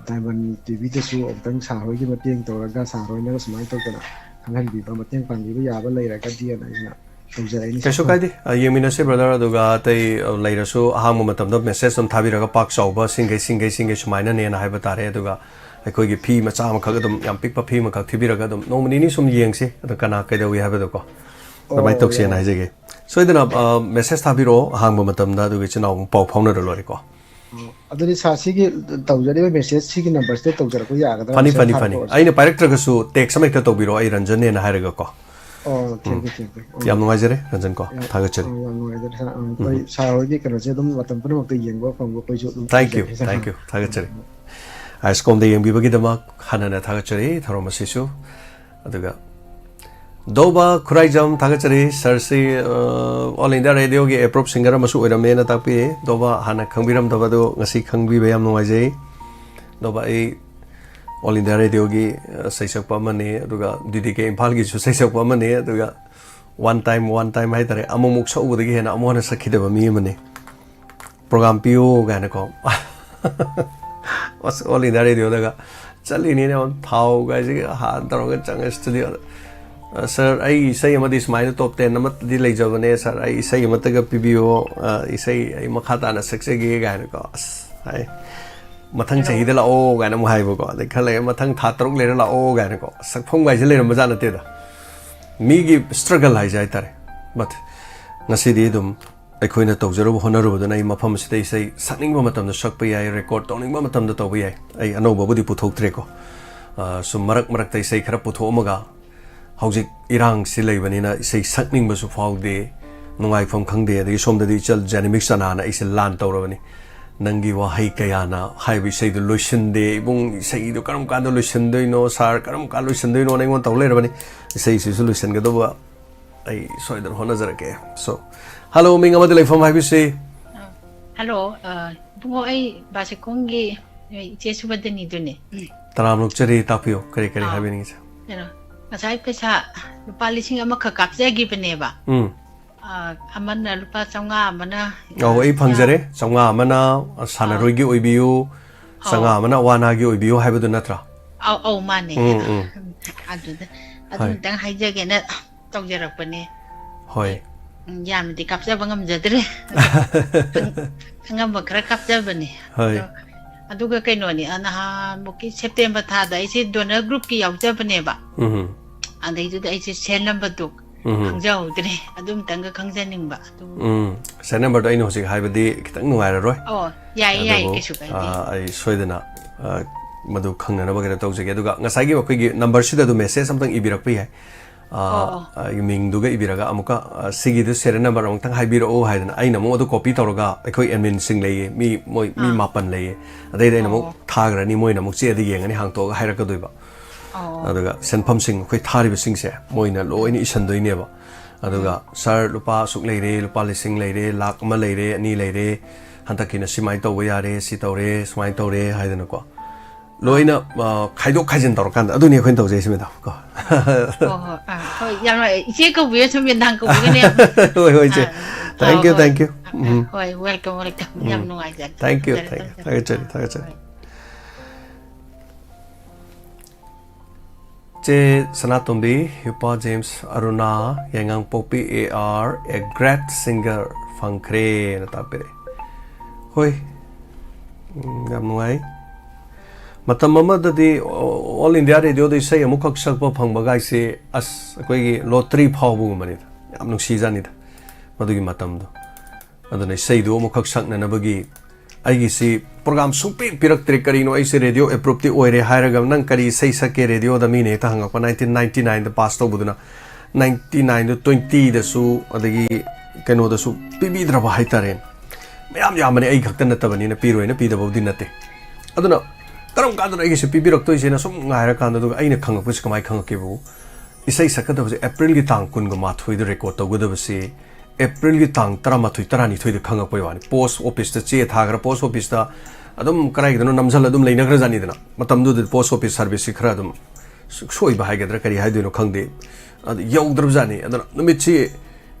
ꯗꯥꯏꯃꯟ ꯇꯤ ꯚꯤꯗꯁꯨ ꯑꯃꯨꯛꯇꯪ ꯁꯥꯔ ꯍꯣꯏꯒꯤ ꯃꯇꯦꯡ ꯇꯧꯔꯒ, ꯁꯥꯔ ꯍꯣꯏꯅꯒ ꯁꯨꯃꯥꯏꯅ ꯇꯧꯗꯅ ꯈꯪꯍꯟꯕꯤꯕ, ꯃꯇꯦꯡ ꯄꯥꯡꯕꯤꯕ ꯌꯥꯕ ꯂꯩꯔꯒꯗꯤꯅ ꯑꯩꯅ ꯇꯧꯖꯔꯛꯏꯅꯤ, ꯀꯩꯁꯨ ꯁꯥꯔ꯫ ꯀꯥꯏꯗꯦ꯫ ꯑ, ꯌꯦꯡꯃꯤꯟꯅꯁꯤ, brother꯫ ꯑꯗꯨꯒ ꯑꯇꯩ, ꯑ, ꯂꯩꯔꯁꯨ ꯑꯍꯥꯡꯕ ꯃꯇꯝꯗ message ꯑꯗꯨꯝ ꯊꯥꯕꯤꯔꯒ, ꯄꯥꯛ ꯆꯥꯎꯕ ꯁꯤꯡꯈꯩ, ꯁꯤꯡꯈꯩ, ꯁꯤꯡꯈꯩ ꯁꯨꯃꯥꯏꯅꯅꯦꯅ ꯍꯥꯏꯕ ꯇꯥꯔꯦ꯫ ꯑꯗꯨꯒ ꯑꯩꯈꯣꯏꯒꯤ ꯐꯤ ꯃꯆꯥ ꯑꯃꯈꯛ, ꯑꯗꯨꯝ ꯌꯥꯝ ꯄꯤꯛꯄ ꯐꯤ ꯑꯃꯈꯛ ꯊꯤꯕꯤꯔꯒ ꯑꯗꯨꯝ ꯅꯣꯡꯃ ꯅꯤꯅꯤ ꯁꯨꯝ ꯌꯦꯡꯁꯤ, ꯑꯗꯣ ꯀꯅꯥ ꯀꯩꯗꯧꯏ ꯍꯥꯏꯕꯗꯣꯀꯣ꯫ ꯑꯗꯨꯃꯥꯏꯅ ꯑꯣ, ꯇꯧꯁꯦꯅ ꯌꯥꯏ꯫ ꯍꯥꯏꯖꯒꯦ꯫ ꯁꯣꯏꯗꯅ, ꯑ, message ꯊꯥꯕꯤꯔꯛꯑꯣ ꯑꯍꯥꯡꯕ ꯃꯇꯝꯗ, ꯑꯗꯨꯒ ꯏꯆꯤꯟ ꯏꯅꯥꯎ ꯑꯃꯨꯛ ꯄꯥꯎ ꯐꯥꯎꯅꯔ ꯂꯣꯏꯔꯦꯀꯣ꯫ ꯑꯣ, ꯑꯗꯨꯗꯤ ꯁꯥꯔ, ꯁꯤꯒꯤ ꯇꯧꯖꯔꯤꯕ message ꯁꯤꯒꯤ numberꯁꯤꯗ ꯇꯧꯖꯔꯛꯄ ꯌꯥꯒꯗ꯭ꯔꯥ? ꯐꯅꯤ, message ꯐꯅꯤ, ꯐꯅꯤ꯫ ꯊꯥꯔꯛꯄ ꯑꯣꯏꯔꯁꯨ? ꯑꯩꯅ ꯄꯥꯏꯔꯛꯇ꯭ꯔꯒꯁꯨ text ꯑꯃ ꯍꯦꯛꯇ ꯇꯧꯕꯤꯔꯛꯑꯣ, ꯑꯩ ꯔꯟꯖꯟꯅꯦꯅ ꯍꯥꯏꯔꯒꯀꯣ꯫ ꯑꯣ, ꯎꯝ꯫ Thank you, thank you꯫ ꯎꯝ꯫ ꯌꯥꯝ ꯅꯨꯡꯉꯥꯏꯖꯔꯦ, ꯔꯟꯖꯟ ꯀꯣ꯫ ꯌꯥꯝ, ꯊꯥꯒꯠꯆꯔꯤ꯫ ꯑ, ꯌꯥꯝ ꯅꯨꯡꯉꯥꯏꯖꯔꯦ, ꯁꯥꯔ꯫ ꯑ, ꯑꯩꯈꯣꯏ ꯎꯝ꯫ ꯁꯥꯔ ꯍꯣꯏꯒꯤ ꯀꯩꯅꯣꯁꯦ ꯑꯗꯨꯝ ꯃꯇꯝ ꯄꯨꯝꯅꯃꯛꯇ ꯌꯦꯡꯕ ꯐꯪꯕ ꯑꯩꯈꯣꯏꯁꯨ ꯑꯗꯨꯝ Thank you, ꯈꯟꯖꯩ, ꯁꯥꯔ꯫ Thank you꯫ ꯊꯥꯒꯠꯆꯔꯤ꯫ ꯎꯝ꯫ ꯑꯥꯏꯁꯀꯣꯝꯗ ꯌꯦꯡꯕꯤꯕꯒꯤꯗꯃꯛ ꯍꯟꯅ ꯍꯟꯅ ꯊꯥꯒꯠꯆꯔꯤ, ꯊꯧꯔꯝ ꯑꯁꯤꯁꯨ꯫ ꯑꯗꯨꯒ ꯗꯣꯕꯥ ꯈꯨꯔꯥꯏꯖꯝ, ꯊꯥꯒꯠꯆꯔꯤ꯫ ꯁꯥꯔꯁꯤ, ꯑ, ꯑꯣꯜ ꯏꯟꯗꯤꯌꯥ ꯔꯦꯗꯤꯑꯣꯒꯤ ꯑꯦꯄ꯭ꯔꯨꯞ ꯁꯤꯡꯒꯔ ꯑꯃꯁꯨ ꯑꯣꯏꯔꯝꯃꯦꯅ ꯇꯥꯛꯄꯤꯔꯦ꯫ ꯗꯣꯕꯥ ꯍꯥꯟꯅ ꯈꯪꯕꯤꯔꯝꯗꯕ ꯑꯗꯨ ꯉꯁꯤ ꯈꯪꯕꯤꯕ ꯌꯥꯝ ꯅꯨꯡꯉꯥꯏꯖꯩ꯫ ꯗꯣꯕꯥ, ꯑꯩ ꯑꯣꯜ ꯏꯟꯗꯤꯌꯥ ꯔꯦꯗꯤꯑꯣꯒꯤ, ꯑ, ꯁꯩꯁꯛꯄ ꯑꯃꯅꯤ, ꯑꯗꯨꯒ ꯗꯤ ꯗꯤ ꯀꯦ ꯏꯝꯐꯥꯜꯒꯤꯁꯨ ꯁꯩꯁꯛꯄ ꯑꯃꯅꯤ, ꯑꯗꯨꯒ ꯋꯥꯟ ꯇꯥꯏꯝ, ꯋꯥꯟ ꯇꯥꯏꯝ ꯍꯥꯏꯇꯥꯔꯦ, ꯑꯃꯨꯛꯃꯨꯛ ꯁꯛꯎꯕꯗꯒꯤ ꯍꯦꯟꯅ ꯑꯃꯨꯛ ꯍꯟꯅ ꯁꯛꯈꯤꯗꯕ ꯃꯤ ꯑꯃꯅꯤ꯫ ꯄ꯭ꯔꯣꯒꯥꯝ ꯄꯤꯌꯨ ꯀꯥꯏꯅꯀꯣ꯫ ꯑꯁ, ꯑꯣꯜ ꯏꯟꯗꯤꯌꯥ ꯔꯦꯗꯤꯑꯣꯗꯒ ꯆꯠꯂꯤꯅꯤꯅꯦ, ꯊꯥꯎ ꯀꯥꯏꯁꯤꯒ ꯍꯥꯟꯅ ꯇꯧꯔꯒ ꯆꯪꯉꯦ ꯁ꯭ꯇꯨꯗꯤꯑꯣꯗ꯫ "ꯑ, ꯁꯥꯔ, ꯑꯩ ꯏꯁꯩ ꯑꯃꯗꯤ ꯁꯨꯃꯥꯏꯅ ꯇꯣꯞ ꯇꯦꯟ ꯑꯃꯗꯤ ꯂꯩꯖꯕꯅꯦ, ꯁꯥꯔ, ꯑꯩ ꯏꯁꯩ ꯑꯃꯠꯇꯒ ꯄꯤꯕꯤꯌꯣ, ꯑ, ꯏꯁꯩ ꯑꯩ ꯃꯈꯥ ꯇꯥꯅ ꯁꯛꯆꯒꯦ" ꯀꯥꯏꯅꯀꯣ꯫ ꯑꯁ, ꯍꯥꯏ, "ꯃꯊꯪ ꯆꯍꯤꯗ ꯂꯥꯛꯑꯣ" ꯀꯥꯏꯅ ꯑꯃꯨꯛ ꯍꯥꯏꯕꯀꯣ꯫ ꯑꯗꯩ ꯈꯔ ꯂꯩꯔ, "ꯃꯊꯪ ꯊꯥ ꯇꯔꯨꯛ ꯂꯩꯔ ꯂꯥꯛꯑꯣ" ꯀꯥꯏꯅꯀꯣ꯫ ꯁꯛꯐꯝ ꯀꯥꯏꯁꯦ ꯂꯩꯔꯝꯕꯖꯥꯠ ꯅꯠꯇꯦꯗ꯫ ꯃꯤꯒꯤ ꯁ꯭ꯇ꯭ꯔꯒꯜ ꯍꯥꯏꯁꯦ ꯍꯥꯏꯇꯥꯔꯦ꯫ But ꯉꯁꯤꯗꯤ ꯑꯗꯨꯝ ꯑꯩꯈꯣꯏꯅ ꯇꯧꯖꯔꯨꯕ ꯍꯣꯠꯅꯔꯨꯕꯗꯨꯅ ꯑꯩ ꯃꯐꯝ ꯑꯁꯤꯗ ꯏꯁꯩ ꯁꯛꯅꯤꯡꯕ ꯃꯇꯝꯗ ꯁꯛꯄ ꯌꯥꯏ, ꯔꯦꯀꯣꯔꯗ ꯇꯧꯅꯤꯡꯕ ꯃꯇꯝꯗ ꯇꯧꯕ ꯌꯥꯏ꯫ ꯑꯩ ꯑꯅꯧꯕꯕꯨꯗꯤ ꯄꯨꯊꯣꯛꯇ꯭ꯔꯦꯀꯣ꯫ ꯑ, ꯁꯨꯝ ꯃꯔꯛ ꯃꯔꯛꯇ ꯏꯁꯩ ꯈꯔ ꯄꯨꯊꯣꯛꯑꯝꯃꯒ, ꯍꯧꯖꯤꯛ ꯏꯔꯥꯡꯁꯤ ꯂꯩꯕꯅꯤꯅ ꯏꯁꯩ ꯁꯛꯅꯤꯡꯕꯁꯨ ꯐꯥꯎꯗꯦ, ꯅꯨꯡꯉꯥꯏꯐꯝ ꯈꯪꯗꯦ꯫ ꯑꯗꯒꯤ ꯁꯣꯝꯗꯗꯤ ꯏꯆꯜ ꯖꯦꯅꯤꯃꯤꯛꯁ ꯆꯅꯥꯅ ꯑꯩꯁꯦ ꯂꯥꯟ ꯇꯧꯔꯕꯅꯤ, "ꯅꯪꯒꯤ ꯋꯥꯍꯩ ꯀꯌꯥꯅ ꯍꯥꯏꯕ ꯏꯁꯩꯗꯨ ꯂꯣꯏꯁꯤꯟꯗꯦ, ꯏꯕꯨꯡ, ꯏꯁꯩꯗꯨ ꯀꯔꯝ ꯀꯥꯟꯗ ꯂꯣꯏꯁꯤꯟꯗꯣꯏꯅꯣ, ꯁꯥꯔ, ꯀꯔꯝ ꯀꯥꯟꯗ ꯂꯣꯏꯁꯤꯟꯗꯣꯏꯅꯣꯅ?" ꯑꯩꯉꯣꯟꯗ ꯇꯧ ꯂꯩꯔꯕꯅꯤ꯫ ꯏꯁꯩꯁꯤꯁꯨ ꯂꯣꯏꯁꯤꯟꯒꯗꯧꯕ ꯑꯩ ꯁꯣꯏꯗꯅ ꯍꯣꯠꯅꯖꯔꯛꯀꯦ꯫ So, ꯍꯜꯂꯣ, ꯃꯤꯡ ꯑꯃꯗꯤ ꯂꯩꯐꯝ ꯍꯥꯏꯕꯤꯁꯤ꯫ ꯑ, ꯍꯜꯂꯣ, ꯑ, ꯏꯕꯨꯡꯉꯣ, ꯑꯩ ꯕꯥꯁꯤꯈꯣꯡꯒꯤ ꯅꯣꯏ ꯏꯆꯦ ꯁꯨꯕꯗꯅꯤꯗꯨꯅꯦ꯫ ꯇꯔꯥꯝꯅ ꯑꯣꯛꯆꯔꯤ, ꯇꯥꯛꯄꯤꯌꯨ, ꯀꯔꯤ ꯀꯔꯤ ꯑꯥ꯫ ꯍꯥꯏꯕꯤꯅꯤꯡꯉꯤꯁꯦ? ꯀꯩꯅꯣ, ꯉꯁꯥꯏ ꯄꯩꯁꯥ ꯂꯨꯄꯥ ꯂꯤꯁꯤꯡ ꯑꯃꯈꯛ ꯀꯥꯞꯆꯈꯤꯕꯅꯦꯕ꯫ ꯎꯝ꯫ ꯑ, ꯑꯃꯅ ꯂꯨꯄꯥ ꯆꯥꯝꯃꯉꯥ, ꯑꯃꯅ, ꯑꯧ, ꯑꯩ ꯑ, ꯐꯪꯖꯔꯦ꯫ ꯆꯥꯝꯃꯉꯥ ꯑꯃꯅ, ꯑ, ꯑꯥ꯫ ꯁꯥꯟꯅꯔꯣꯏꯒꯤ ꯑꯣꯏꯕꯤꯌꯨ, ꯑꯧ꯫ ꯆꯥꯝꯃꯉꯥ ꯑꯃꯅ ꯑꯋꯥ ꯑꯅꯥꯒꯤ ꯑꯣꯏꯕꯤꯌꯨ ꯍꯥꯏꯕꯗꯨ ꯅꯠꯇ꯭ꯔꯥ? ꯑꯧ, ꯑꯧ, ꯃꯥꯅꯦ꯫ ꯎꯝ, ꯎꯝ꯫ ꯑꯗꯨꯗ, ꯑꯗꯨ ꯍꯣꯏ꯫ ꯑꯝꯇꯪ ꯍꯥꯏꯖꯒꯦꯅ ꯇꯧꯖꯔꯛꯄꯅꯦ꯫ ꯍꯣꯏ꯫ ꯎꯝ, ꯌꯥꯝꯅꯗꯤ ꯀꯥꯞꯆꯕ ꯉꯝꯖꯗ꯭ꯔꯦ꯫ ꯑꯉꯝꯕ ꯈꯔ ꯀꯥꯞꯆꯕꯅꯦ꯫ ꯍꯣꯏ꯫ ꯑꯗꯣ, ꯑꯗꯨꯒ ꯀꯩꯅꯣꯅꯤ, ꯑ, ꯅꯍꯥꯟꯃꯨꯛꯀꯤ ꯁꯦꯞꯇꯦꯝꯕꯔ ꯊꯥꯗ ꯑꯩꯁꯦ ꯗꯣꯅꯔ ꯒ꯭ꯔꯨꯞꯀꯤ ꯌꯥꯎꯖꯕꯅꯦꯕ꯫ ꯎꯝ꯫ ꯑꯗꯩꯗꯨꯗ ꯑꯩꯁꯦ ꯁꯦꯜ ꯅꯝꯕꯔꯗꯣ ꯎꯝ꯫ ꯈꯪꯖꯍꯧꯗ꯭ꯔꯦ꯫ ꯑꯗꯨꯝꯇꯪꯒ ꯈꯪꯖꯅꯤꯡꯕ꯫ ꯑꯗꯨ ꯎꯝ꯫ ꯁꯦꯜ ꯅꯝꯕꯔꯗꯣ ꯑꯩꯅ ꯍꯧꯖꯤꯛ ꯍꯥꯏꯕꯗꯤ ꯈꯤꯇꯪ ꯅꯨꯡꯉꯥꯏꯔꯔꯣꯏ꯫ ꯑꯣ, ꯌꯥꯏꯌꯦ, ꯌꯥꯏꯌꯦ, ꯑꯗꯨꯕꯨ, ꯀꯩꯁꯨ ꯀꯥꯏꯗꯦ꯫ ꯑ, ꯑꯩ ꯁꯣꯏꯗꯅ, ꯑ, ꯃꯗꯨ ꯈꯪꯅꯅꯕ ꯀꯩꯅꯣ ꯇꯧꯖꯒꯦ꯫ ꯑꯗꯨꯒ ꯉꯁꯥꯏꯒꯤ ꯑꯩꯈꯣꯏꯒꯤ ꯅꯝꯕꯔꯁꯤꯗ ꯑꯗꯨꯝ ꯃꯦꯁꯦꯖ ꯑꯝꯇꯪ ꯏꯕꯤꯔꯛꯄ ꯌꯥꯏ꯫ ꯑ, ꯑꯣ, ꯑꯣ꯫ ꯑ, ꯃꯤꯡꯗꯨꯒ ꯏꯕꯤꯔꯒ ꯑꯃꯨꯛꯀ, ꯑ, "ꯁꯤꯒꯤꯗꯨ ꯁꯦꯔꯤꯌꯦꯜ ꯅꯝꯕꯔ ꯑꯃꯨꯛꯇꯪ ꯍꯥꯏꯕꯤꯔꯛꯑꯣ" ꯍꯥꯏꯗꯅ ꯑꯩꯅ ꯑꯃꯨꯛ ꯑꯗꯨ ꯀꯣꯄꯤ ꯇꯧꯔꯒ ꯑꯩꯈꯣꯏ ꯑꯦꯗꯃꯤꯟꯁꯤꯡ ꯂꯩꯌꯦ, ꯃꯤ, ꯃꯣꯏ ꯃꯤ ꯑꯥ꯫ ꯃꯥꯄꯟ ꯂꯩꯌꯦ꯫ ꯑꯗꯩꯗ ꯑꯩꯅ ꯑꯃꯨꯛ ꯑꯣ꯫ ꯊꯥꯈ꯭ꯔꯅꯤ, ꯃꯣꯏꯅ ꯑꯃꯨꯛ ꯆꯦꯗ ꯌꯦꯡꯉꯅꯤ, ꯍꯥꯡꯇꯣꯛꯑꯒ ꯍꯥꯏꯔꯛꯀꯗꯣꯏꯕ꯫ ꯑꯗꯨꯒ ꯁꯦꯟꯐꯝꯁꯤꯡ ꯑꯩꯈꯣꯏ ꯊꯥꯔꯤꯕꯁꯤꯡꯁꯦ ꯃꯣꯏꯅ ꯂꯣꯏꯅ ꯏꯁꯟꯗꯣꯏꯅꯦꯕ꯫ ꯑꯗꯨꯒ, "ꯁꯥꯔ, ꯂꯨꯄꯥ ꯑꯁꯨꯛ ꯂꯩꯔꯦ, ꯂꯨꯄꯥ ꯂꯤꯁꯤꯡ ꯂꯩꯔꯦ, ꯂꯥꯛ ꯑꯃ ꯂꯩꯔꯦ, ꯑꯅꯤ ꯂꯩꯔꯦ, ꯍꯟꯗꯛꯀꯤꯅ ꯁꯤꯃꯥꯏꯅ ꯇꯧꯕ ꯌꯥꯔꯦ, ꯁꯤ ꯇꯧꯔꯦ, ꯁꯨꯃꯥꯏꯅ ꯇꯧꯔꯦ" ꯍꯥꯏꯗꯅꯀꯣ꯫ ꯂꯣꯏꯅ, ꯑ, ꯈꯥꯏꯗꯣꯛ ꯈꯥꯏꯖꯤꯟ ꯇꯧꯔꯀꯥꯟꯗ ꯑꯗꯨꯅꯤ ꯑꯩꯈꯣꯏꯅ ꯇꯧꯖꯩꯁꯦ, ꯃꯦꯗꯥꯝ, ꯀꯣ꯫ ꯍꯣꯏ, ꯍꯣꯏ, ꯑꯥ, ꯍꯣꯏ, ꯌꯥꯝ ꯅꯨꯡꯉꯥꯏ꯫ ꯏꯆꯦ ꯀꯧꯕꯤꯔꯁꯨ ꯃꯦꯗꯥꯝ ꯀꯧꯕꯤꯒꯅꯦ꯫ ꯍꯣꯏ, ꯍꯣꯏ, ꯏꯆꯦ꯫ ꯑꯥ, Thank you, ꯍꯣꯏ, thank you꯫ ꯎꯝ꯫ ꯍꯣꯏ, welcome, welcome꯫ ꯌꯥꯝ ꯎꯝ꯫ ꯅꯨꯡꯉꯥꯏꯖꯔꯦ꯫ Thank you, ꯊꯝꯖꯔꯦ, thank you꯫ ꯊꯝꯖꯔꯦ꯫ ꯊꯥꯒꯠꯆꯔꯤ, ꯊꯥꯒꯠꯆꯔꯤ꯫ ꯍꯣꯏ꯫ ꯆꯦ ꯁꯅꯥꯇꯣꯝꯕꯤ, ꯌꯨꯄꯥ ꯖꯦꯝꯁ, ꯑꯔꯨꯅꯥ, ꯌꯥꯏꯉꯪꯄꯣꯛꯄꯤ A R, a great singer ꯐꯪꯈ꯭ꯔꯦꯅ ꯇꯥꯛꯄꯤꯔꯛꯑꯦ꯫ ꯍꯣꯏ, ꯎꯝ, ꯌꯥꯝ ꯅꯨꯡꯉꯥꯏ꯫ ꯃꯇꯝ ꯑꯃꯗꯗꯤ ꯑꯣ-, All India Radioꯗ ꯏꯁꯩ ꯑꯃꯨꯛꯈꯛ ꯁꯛꯄ ꯐꯪꯕꯒꯥꯏꯁꯦ, ꯑꯁ, ꯑꯩꯈꯣꯏꯒꯤ lottery ꯐꯥꯎꯕꯒꯨꯝꯕꯅꯤꯗ꯫ ꯌꯥꯝ ꯅꯨꯡꯁꯤꯖꯥꯠꯅꯤꯗ ꯃꯗꯨꯒꯤ ꯃꯇꯝꯗꯣ꯫ ꯑꯗꯨꯅ ꯏꯁꯩꯗꯨ ꯑꯃꯨꯛꯈꯛ ꯁꯛꯅꯅꯕꯒꯤ ꯑꯩꯒꯤꯁꯤ program ꯁꯨꯡꯄꯤ ꯄꯤꯔꯛꯇ꯭ꯔꯦ꯫ ꯀꯔꯤꯅꯣ, ꯑꯩꯁꯦ radio approveꯇꯤ ꯑꯣꯏꯔꯦ ꯍꯥꯏꯔꯒ, "ꯅꯪ ꯀꯔꯤ ꯏꯁꯩ ꯁꯛꯀꯦ radioꯗ?" ꯃꯤꯅ ꯍꯦꯛꯇ ꯍꯪꯉꯛꯄ꯫ Nineteen ninety nineꯗ pass ꯇꯧꯕꯗꯨꯅ, ninety nineꯗ twentyꯗꯁꯨ, ꯑꯗꯒꯤ ꯀꯩꯅꯣꯗꯁꯨ ꯄꯤꯕꯤꯗ꯭ꯔꯕ ꯍꯥꯏꯇꯥꯔꯦ꯫ ꯃꯌꯥꯝ ꯌꯥꯝꯕꯅꯦ, ꯑꯩ ꯈꯛꯇ ꯅꯠꯇꯕꯅꯤꯅ, ꯄꯤꯔꯣꯏꯅ ꯄꯤꯗꯕꯕꯨꯗꯤ ꯅꯠꯇꯦ꯫ ꯑꯗꯨꯅ ꯀꯔꯝ ꯀꯥꯟꯗꯅꯣ ꯑꯩꯒꯤꯁꯦ ꯄꯤꯕꯤꯔꯛꯇꯣꯏꯁꯦꯅ ꯁꯨꯝ ꯉꯥꯏꯔꯀꯥꯟꯗ, ꯑꯗꯨꯒ ꯑꯩꯅ ꯈꯪꯉꯛꯄꯁꯤ ꯀꯃꯥꯏꯅ ꯈꯪꯉꯛꯀꯦꯕꯨ, ꯏꯁꯩ ꯁꯛꯀꯗꯕꯁꯦ Aprilꯒꯤ ꯇꯥꯡ ꯀꯨꯟꯒ ꯃꯥꯊꯣꯏꯗ record ꯇꯧꯒꯗꯕꯁꯦ Aprilꯒꯤ ꯇꯥꯡ ꯇꯔꯥꯃꯥꯊꯣꯏ, ꯇꯔꯥꯅꯤꯊꯣꯏꯗ ꯈꯪꯉꯛꯄꯩ ꯋꯥꯅꯤ꯫ Post officeꯇ ꯆꯦ ꯊꯥꯈ꯭ꯔ, post officeꯇ ꯑꯗꯨꯝ ꯀꯗꯥꯏꯗꯅꯣ ꯅꯝꯁꯤꯜꯂ ꯑꯗꯨꯝ ꯂꯩꯅꯈ꯭ꯔꯖꯥꯠꯅꯤꯗꯅ꯫ ꯃꯇꯝꯗꯨꯗꯗꯤ post office serviceꯁꯤ ꯈꯔ ꯑꯗꯨꯝ ꯁꯣꯏꯕ ꯍꯥꯏꯒꯗ꯭ꯔꯥ, ꯀꯔꯤ ꯍꯥꯏꯗꯣꯏꯅꯣ ꯈꯪꯗꯦ, ꯑꯗꯨ ꯌꯧꯗ꯭ꯔꯕꯖꯥꯠꯅꯤ꯫ ꯑꯗꯨꯅ ꯅꯨꯃꯤꯠꯁꯤ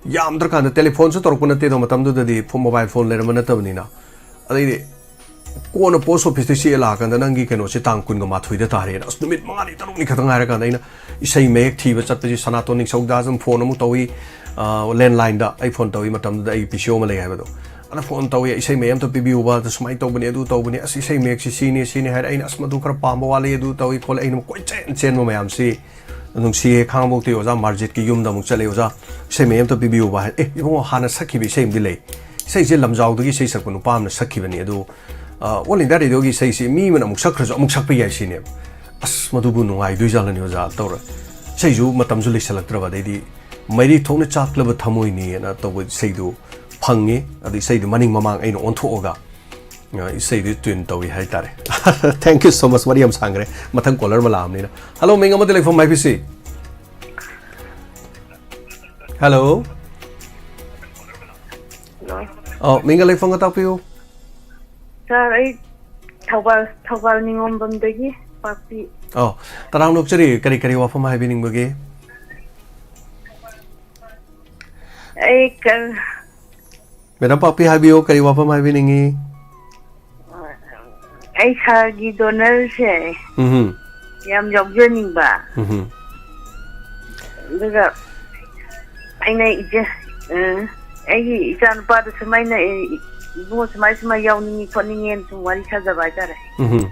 ꯌꯥꯝꯗ꯭ꯔꯀꯥꯟꯗ, telephoneꯁꯨ ꯇꯧꯔꯛꯄ ꯅꯠꯇꯦꯗꯣ, ꯃꯇꯝꯗꯨꯗꯗꯤ ꯐꯣꯟ, mobile phone ꯂꯩꯔꯝꯕ ꯅꯠꯇꯕꯅꯤꯅ꯫ ꯑꯗꯩꯗꯤ ꯀꯣꯟꯅ post officeꯇ ꯆꯦ ꯂꯥꯛꯑꯀꯥꯟꯗ, "ꯅꯪꯒꯤ ꯀꯩꯅꯣꯁꯦ ꯇꯥꯡ ꯀꯨꯟꯒ ꯃꯥꯊꯣꯏꯗ ꯇꯥꯔꯦꯅ", ꯑꯁ, ꯅꯨꯃꯤꯠ ꯃꯉꯥꯅꯤ ꯇꯔꯨꯛꯅꯤ ꯈꯛꯇ ꯉꯥꯏꯔꯀꯥꯟꯗ ꯑꯩꯅ ꯏꯁꯩ ꯃꯌꯦꯛ ꯊꯤꯕ ꯆꯠꯄꯁꯤ, ꯁꯅꯥꯇꯣꯟ ꯅꯤꯡꯊꯧꯗꯥꯁ ꯑꯗꯨꯝ ꯐꯣꯟ ꯑꯃꯨꯛ ꯇꯧꯏ, ꯑ, landlineꯗ ꯑꯩ ꯐꯣꯟ ꯇꯧꯏ, ꯃꯇꯝꯗꯨꯗ ꯑꯩ ꯄꯤ ꯁꯤ ꯑꯣ ꯑꯃ ꯂꯩ ꯍꯥꯏꯕꯗꯣ꯫ ꯑꯗ ꯐꯣꯟ ꯇꯧꯏ, "ꯏꯁꯩ ꯃꯌꯦꯛ ꯑꯝꯇ ꯄꯤꯕꯤꯌꯨꯕ, ꯑꯗ ꯁꯨꯃꯥꯏꯅ ꯇꯧꯕꯅꯦ, ꯑꯗꯨ ꯇꯧꯕꯅꯦ, ꯑꯁ, ꯏꯁꯩ ꯃꯌꯦꯛꯁꯤ ꯁꯤꯅꯤ, ꯁꯤꯅꯤ" ꯍꯥꯏꯔꯦ꯫ ꯑꯩꯅ, "ꯑꯁ, ꯃꯗꯨ ꯈꯔ ꯄꯥꯝꯕ ꯋꯥꯠꯂꯤ, ꯑꯗꯨ ꯇꯧꯏ ꯈꯣꯠꯂꯤ", ꯑꯩꯅ ꯀꯣꯏꯆꯦꯟ ꯆꯦꯟꯕ ꯃꯌꯥꯝꯁꯤ꯫ ꯅꯨꯡꯁꯤꯌꯦ, ꯈꯥꯡꯉꯕꯣꯛꯇꯤ ꯑꯣꯖꯥ ꯃꯥꯔꯖꯤꯠꯀꯤ ꯌꯨꯝꯗ ꯑꯃꯨꯛ ꯆꯠꯂꯦ꯫ "ꯑꯣꯖꯥ, ꯏꯁꯩ ꯃꯌꯦꯛ ꯑꯝꯇ ꯄꯤꯕꯤꯌꯨꯕ" ꯍꯥꯏ꯫ "ꯑꯦ, ꯏꯕꯨꯡꯉꯣ, ꯍꯥꯟꯅ ꯁꯛꯈꯤꯕ ꯏꯁꯩ ꯑꯃꯗꯤ ꯂꯩ, ꯏꯁꯩꯁꯦ ꯂꯝꯖꯥꯎꯗꯒꯤ ꯏꯁꯩ ꯁꯛꯄ ꯅꯨꯄꯥ ꯑꯃꯅ ꯁꯛꯈꯤꯕꯅꯤ, ꯑꯗꯨ, ꯑ, All India Radioꯒꯤ ꯏꯁꯩꯁꯤ ꯃꯤ ꯑꯃꯅ ꯑꯃꯨꯛ ꯁꯛꯈ꯭ꯔꯁꯨ ꯑꯃꯨꯛ ꯁꯛꯄ ꯌꯥꯏ" ꯁꯤꯅꯦꯕ꯫ "ꯑꯁ, ꯃꯗꯨꯕꯨ ꯅꯨꯡꯉꯥꯏꯗꯣꯏꯖꯥꯠꯂꯅꯤ ꯑꯣꯖꯥ" ꯇꯧꯔ, ꯏꯁꯩꯁꯨ ꯃꯇꯝꯁꯨ ꯂꯩꯁꯜꯂꯛꯇ꯭ꯔꯕ, ꯑꯗꯩꯗꯤ "ꯃꯩꯔꯤ ꯊꯣꯛꯅ ꯆꯥꯛꯂꯕ ꯊꯃꯣꯏꯅꯤ" ꯑꯅ ꯇꯧꯕ ꯏꯁꯩꯗꯨ ꯐꯪꯉꯤ꯫ ꯑꯗꯨ ꯏꯁꯩꯗꯨ ꯃꯅꯤꯡ ꯃꯃꯥꯡ ꯑꯩꯅ ꯑꯣꯟꯊꯣꯛꯑꯒ, ꯑ, ꯏꯁꯩꯗꯨ tune ꯇꯧꯏ ꯍꯥꯏꯇꯥꯔꯦ꯫ Thank you so much, ꯋꯥꯔꯤ ꯌꯥꯝ ꯁꯥꯡꯈ꯭ꯔꯦ꯫ ꯃꯊꯪ caller ꯑꯃ ꯂꯥꯛꯑꯕꯅꯤꯅ꯫ Hello, ꯃꯤꯡ ꯑꯃꯗꯤ ꯂꯩꯐꯝ ꯍꯥꯏꯕꯤꯁꯤ꯫ Hello꯫ ꯍꯜꯂꯣ꯫ ꯑꯣ, ꯃꯤꯡꯒ ꯂꯩꯐꯝꯒ ꯇꯥꯛꯄꯤꯌꯨ꯫ ꯁꯥꯔ, ꯑꯩ ꯊꯧꯕꯥꯜ, ꯊꯧꯕꯥꯜ ꯅꯤꯉꯣꯝꯕꯝꯗꯒꯤ ꯄꯥꯛꯄꯤ꯫ ꯑꯣ, ꯇꯔꯥꯝꯅ ꯑꯣꯛꯆꯔꯤ꯫ ꯀꯔꯤ ꯀꯔꯤ ꯋꯥꯐꯝ ꯍꯥꯏꯕꯤꯅꯤꯡꯕꯒꯦ? ꯑꯩ ꯀ-, ꯃꯦꯗꯥꯝ ꯄꯥꯛꯄꯤ ꯍꯥꯏꯕꯤꯌꯨ, ꯀꯔꯤ ꯋꯥꯐꯝ ꯍꯥꯏꯕꯤꯅꯤꯡꯉꯤ? ꯑꯩ ꯁꯥꯔꯒꯤ ꯗꯣꯅꯔꯁꯦ ꯎꯝ ꯌꯥꯝ ꯌꯥꯎꯖꯅꯤꯡꯕ꯫ ꯎꯝ ꯑꯗꯨꯒ ꯑꯩꯅ ꯏꯆꯦ, ꯑ, ꯑꯩꯒꯤ ꯏꯆꯥ ꯅꯨꯄꯥꯗ ꯁꯨꯃꯥꯏꯅ, ꯑꯦ, ꯏꯕꯨꯡꯉꯣ ꯁꯨꯃꯥꯏ ꯁꯨꯃꯥꯏ ꯌꯥꯎꯅꯤꯡꯉꯤ ꯈꯣꯠꯅꯤꯡꯉꯦꯅ ꯁꯨꯝ ꯋꯥꯔꯤ ꯁꯥꯖꯕ ꯍꯥꯏꯇꯥꯔꯦ꯫ ꯎꯝ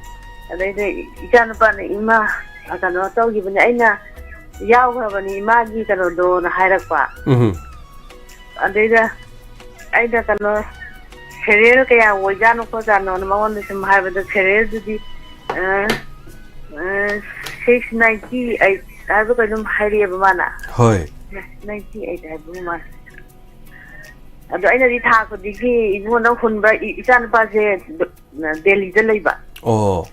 ꯑꯗꯩꯗ ꯏꯆꯥ ꯅꯨꯄꯥꯅ, "ꯏꯃꯥ, ꯀꯩꯅꯣ ꯇꯧꯈꯤꯕꯅꯦ, ꯑꯩꯅ ꯌꯥꯎꯈ꯭ꯔꯕꯅꯤ ꯏꯃꯥꯒꯤ ꯀꯩꯅꯣꯗꯣꯅ" ꯍꯥꯏꯔꯛꯄ꯫ ꯎꯝ ꯑꯗꯩꯗ ꯑꯩꯅ ꯀꯩꯅꯣ ꯁꯦꯔꯤꯌꯦꯜ ꯀꯌꯥ ꯑꯣꯏꯖꯥꯠꯅꯣ ꯈꯣꯠꯖꯥꯠꯅꯣꯅ ꯃꯉꯣꯟꯗ ꯁꯨꯝ ꯍꯥꯏꯕꯗ ꯁꯦꯔꯤꯌꯦꯜꯗꯨꯗꯤ, ꯑ, ꯑ, six ninety eight ꯍꯥꯏꯕ ꯀꯩꯅꯣꯝ ꯍꯥꯏꯔꯛꯑꯦꯕ ꯃꯥꯅ꯫ ꯍꯣꯏ꯫ Ninety eight ꯍꯥꯏꯕ ꯃꯥꯅ꯫ ꯑꯗꯣ ꯑꯩꯅꯗꯤ ꯊꯥ ꯈꯨꯗꯤꯡꯒꯤ ꯏꯕꯨꯡꯉꯣꯅ ꯍꯨꯟꯕ ꯏ-, ꯏꯆꯥ ꯅꯨꯄꯥꯁꯦ ꯗ-, ꯗꯦꯜꯂꯤꯗ ꯂꯩꯕ꯫ ꯑꯣ꯫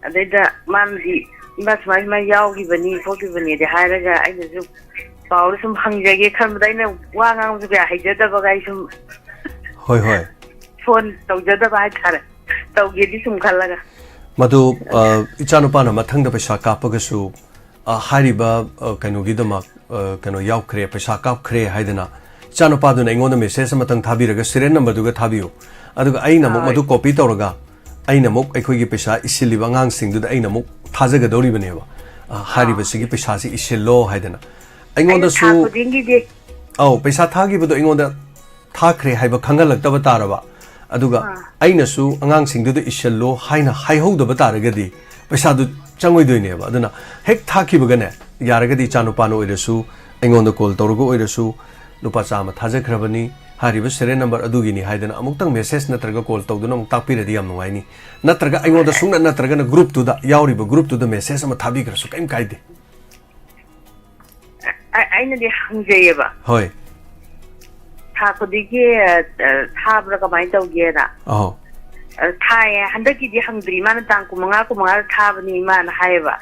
ꯑꯗꯩꯗ ꯃꯥꯅꯗꯤ, "ꯏꯃꯥ ꯁꯨꯃꯥꯏ ꯁꯨꯃꯥꯏ ꯌꯥꯎꯈꯤꯕꯅꯤ ꯈꯣꯠꯈꯤꯕꯅꯤꯗꯤ" ꯍꯥꯏꯔꯒ ꯑꯩꯅꯁꯨ ꯄꯥꯎꯗ ꯁꯨꯝ ꯍꯪꯖꯒꯦ ꯈꯟꯕꯗ ꯑꯩꯅ ꯋꯥ ꯉꯥꯡꯕꯁꯨ ꯀꯌꯥ ꯍꯩꯖꯗꯕꯒ ꯑꯩ ꯁꯨꯝ ꯍꯣꯏ, ꯍꯣꯏ꯫ ꯐꯣꯟ ꯇꯧꯖꯗꯕ ꯍꯥꯏꯇꯥꯔꯦ꯫ ꯇꯧꯒꯦꯗꯤ ꯁꯨꯝ ꯈꯜꯂꯒ꯫ ꯃꯗꯨ, ꯑ, ꯏꯆꯥꯅꯨꯄꯥꯅ ꯃꯊꯪꯗ ꯄꯩꯁꯥ ꯀꯥꯞꯄꯒꯁꯨ, ꯑ, ꯍꯥꯏꯔꯤꯕ, ꯑ, ꯀꯩꯅꯣꯒꯤꯗꯃꯛ, ꯑ, ꯀꯩꯅꯣ ꯌꯥꯎꯈ꯭ꯔꯦ, ꯄꯩꯁꯥ ꯀꯥꯞꯈ꯭ꯔꯦ ꯍꯥꯏꯗꯅ ꯏꯆꯥꯅꯨꯄꯥꯗꯨꯅ ꯑꯩꯉꯣꯟꯗ message ꯑꯃꯇꯪ ꯊꯥꯕꯤꯔꯒ serial number ꯗꯨꯒ ꯊꯥꯕꯤꯌꯨ꯫ ꯑꯗꯨꯒ ꯑꯩꯅ ꯑꯃꯨꯛ ꯍꯣꯏ꯫ ꯃꯗꯨ copy ꯇꯧꯔꯒ ꯑꯩꯅ ꯑꯃꯨꯛ ꯑꯩꯈꯣꯏꯒꯤ ꯄꯩꯁꯥ ꯏꯁꯤꯜꯂꯤꯕ ꯑꯉꯥꯡꯁꯤꯡꯗꯨꯗ ꯑꯩꯅ ꯑꯃꯨꯛ ꯊꯥꯖꯒꯗꯧꯔꯤꯕꯅꯦꯕ꯫ ꯑ, ꯍꯥꯏꯔꯤꯕꯁꯤꯒꯤ ꯄꯩꯁꯥꯁꯤ ꯏꯁꯤꯜꯂꯣ ꯍꯥꯏꯗꯅ꯫ ꯑꯩꯅ ꯑꯩꯉꯣꯟꯗꯁꯨ ꯊꯥ ꯈꯨꯗꯤꯡꯒꯤꯗꯤ ꯑꯧ, ꯄꯩꯁꯥ ꯊꯥꯈꯤꯕꯗꯣ ꯑꯩꯉꯣꯟꯗ ꯊꯥꯈ꯭ꯔꯦ ꯍꯥꯏꯕ ꯈꯪꯍꯜꯂꯛꯇꯕ ꯇꯥꯔꯕ꯫ ꯑꯗꯨꯒ ꯑꯥ꯫ ꯑꯩꯅꯁꯨ ꯑꯉꯥꯡꯁꯤꯡꯗꯨꯗ ꯏꯁꯤꯜꯂꯣ ꯍꯥꯏꯅ ꯍꯥꯏꯍꯧꯗꯕ ꯇꯥꯔꯒꯗꯤ ꯄꯩꯁꯥꯗꯨ ꯆꯪꯉꯣꯏꯗꯣꯏꯅꯦꯕ꯫ ꯑꯗꯨꯅ ꯍꯦꯛ ꯊꯥꯈꯤꯕꯒꯅꯦ, ꯌꯥꯔꯒꯗꯤ ꯏꯆꯥꯅꯨꯄꯥꯅ ꯑꯣꯏꯔꯁꯨ, ꯑꯩꯉꯣꯟꯗ call ꯇꯧꯔꯒ ꯑꯣꯏꯔꯁꯨ, "ꯂꯨꯄꯥ ꯆꯥꯝꯃ ꯊꯥꯖꯈ꯭ꯔꯕꯅꯤ, ꯍꯥꯏꯔꯤꯕ serial number ꯑꯗꯨꯒꯤꯅꯤ" ꯍꯥꯏꯗꯅ ꯑꯃꯨꯛꯇꯪ message ꯅꯠꯇ꯭ꯔꯒ call ꯇꯧꯗꯨꯅ ꯑꯃꯨꯛ ꯇꯥꯛꯄꯤꯔꯗꯤ ꯌꯥꯝ ꯅꯨꯡꯉꯥꯏꯅꯤ꯫ ꯅꯠꯇ꯭ꯔꯒ ꯑꯩꯉꯣꯟꯗ ꯁꯨꯡꯅ ꯅꯠꯇ꯭ꯔꯒꯅ group ꯇꯨꯗ ꯌꯥꯎꯔꯤꯕ group ꯇꯨꯗ message ꯑꯃ ꯊꯥꯕꯤꯈ꯭ꯔꯁꯨ ꯀꯔꯤꯝ ꯀꯥꯏꯗꯦ꯫ ꯑ-, ꯑꯩꯅꯗꯤ ꯍꯪꯖꯩꯌꯦꯕ꯫ ꯍꯣꯏ꯫ ꯊꯥ ꯈꯨꯗꯤꯡꯒꯤ, ꯑ, ꯊꯥꯕ꯭ꯔꯥ ꯀꯃꯥꯏꯅ ꯇꯧꯒꯦꯅ꯫ ꯑꯍꯣ꯫ ꯑ, ꯊꯥꯏꯌꯦ꯫ ꯍꯟꯗꯛꯀꯤꯗꯤ ꯍꯪꯗ꯭ꯔꯤ꯫ ꯃꯥꯅ ꯇꯥꯡ ꯀꯨꯟꯃꯉꯥ, ꯀꯨꯟꯃꯉꯥꯗ ꯊꯥꯕꯅꯤ ꯃꯥꯅ ꯍꯥꯏꯌꯦꯕ꯫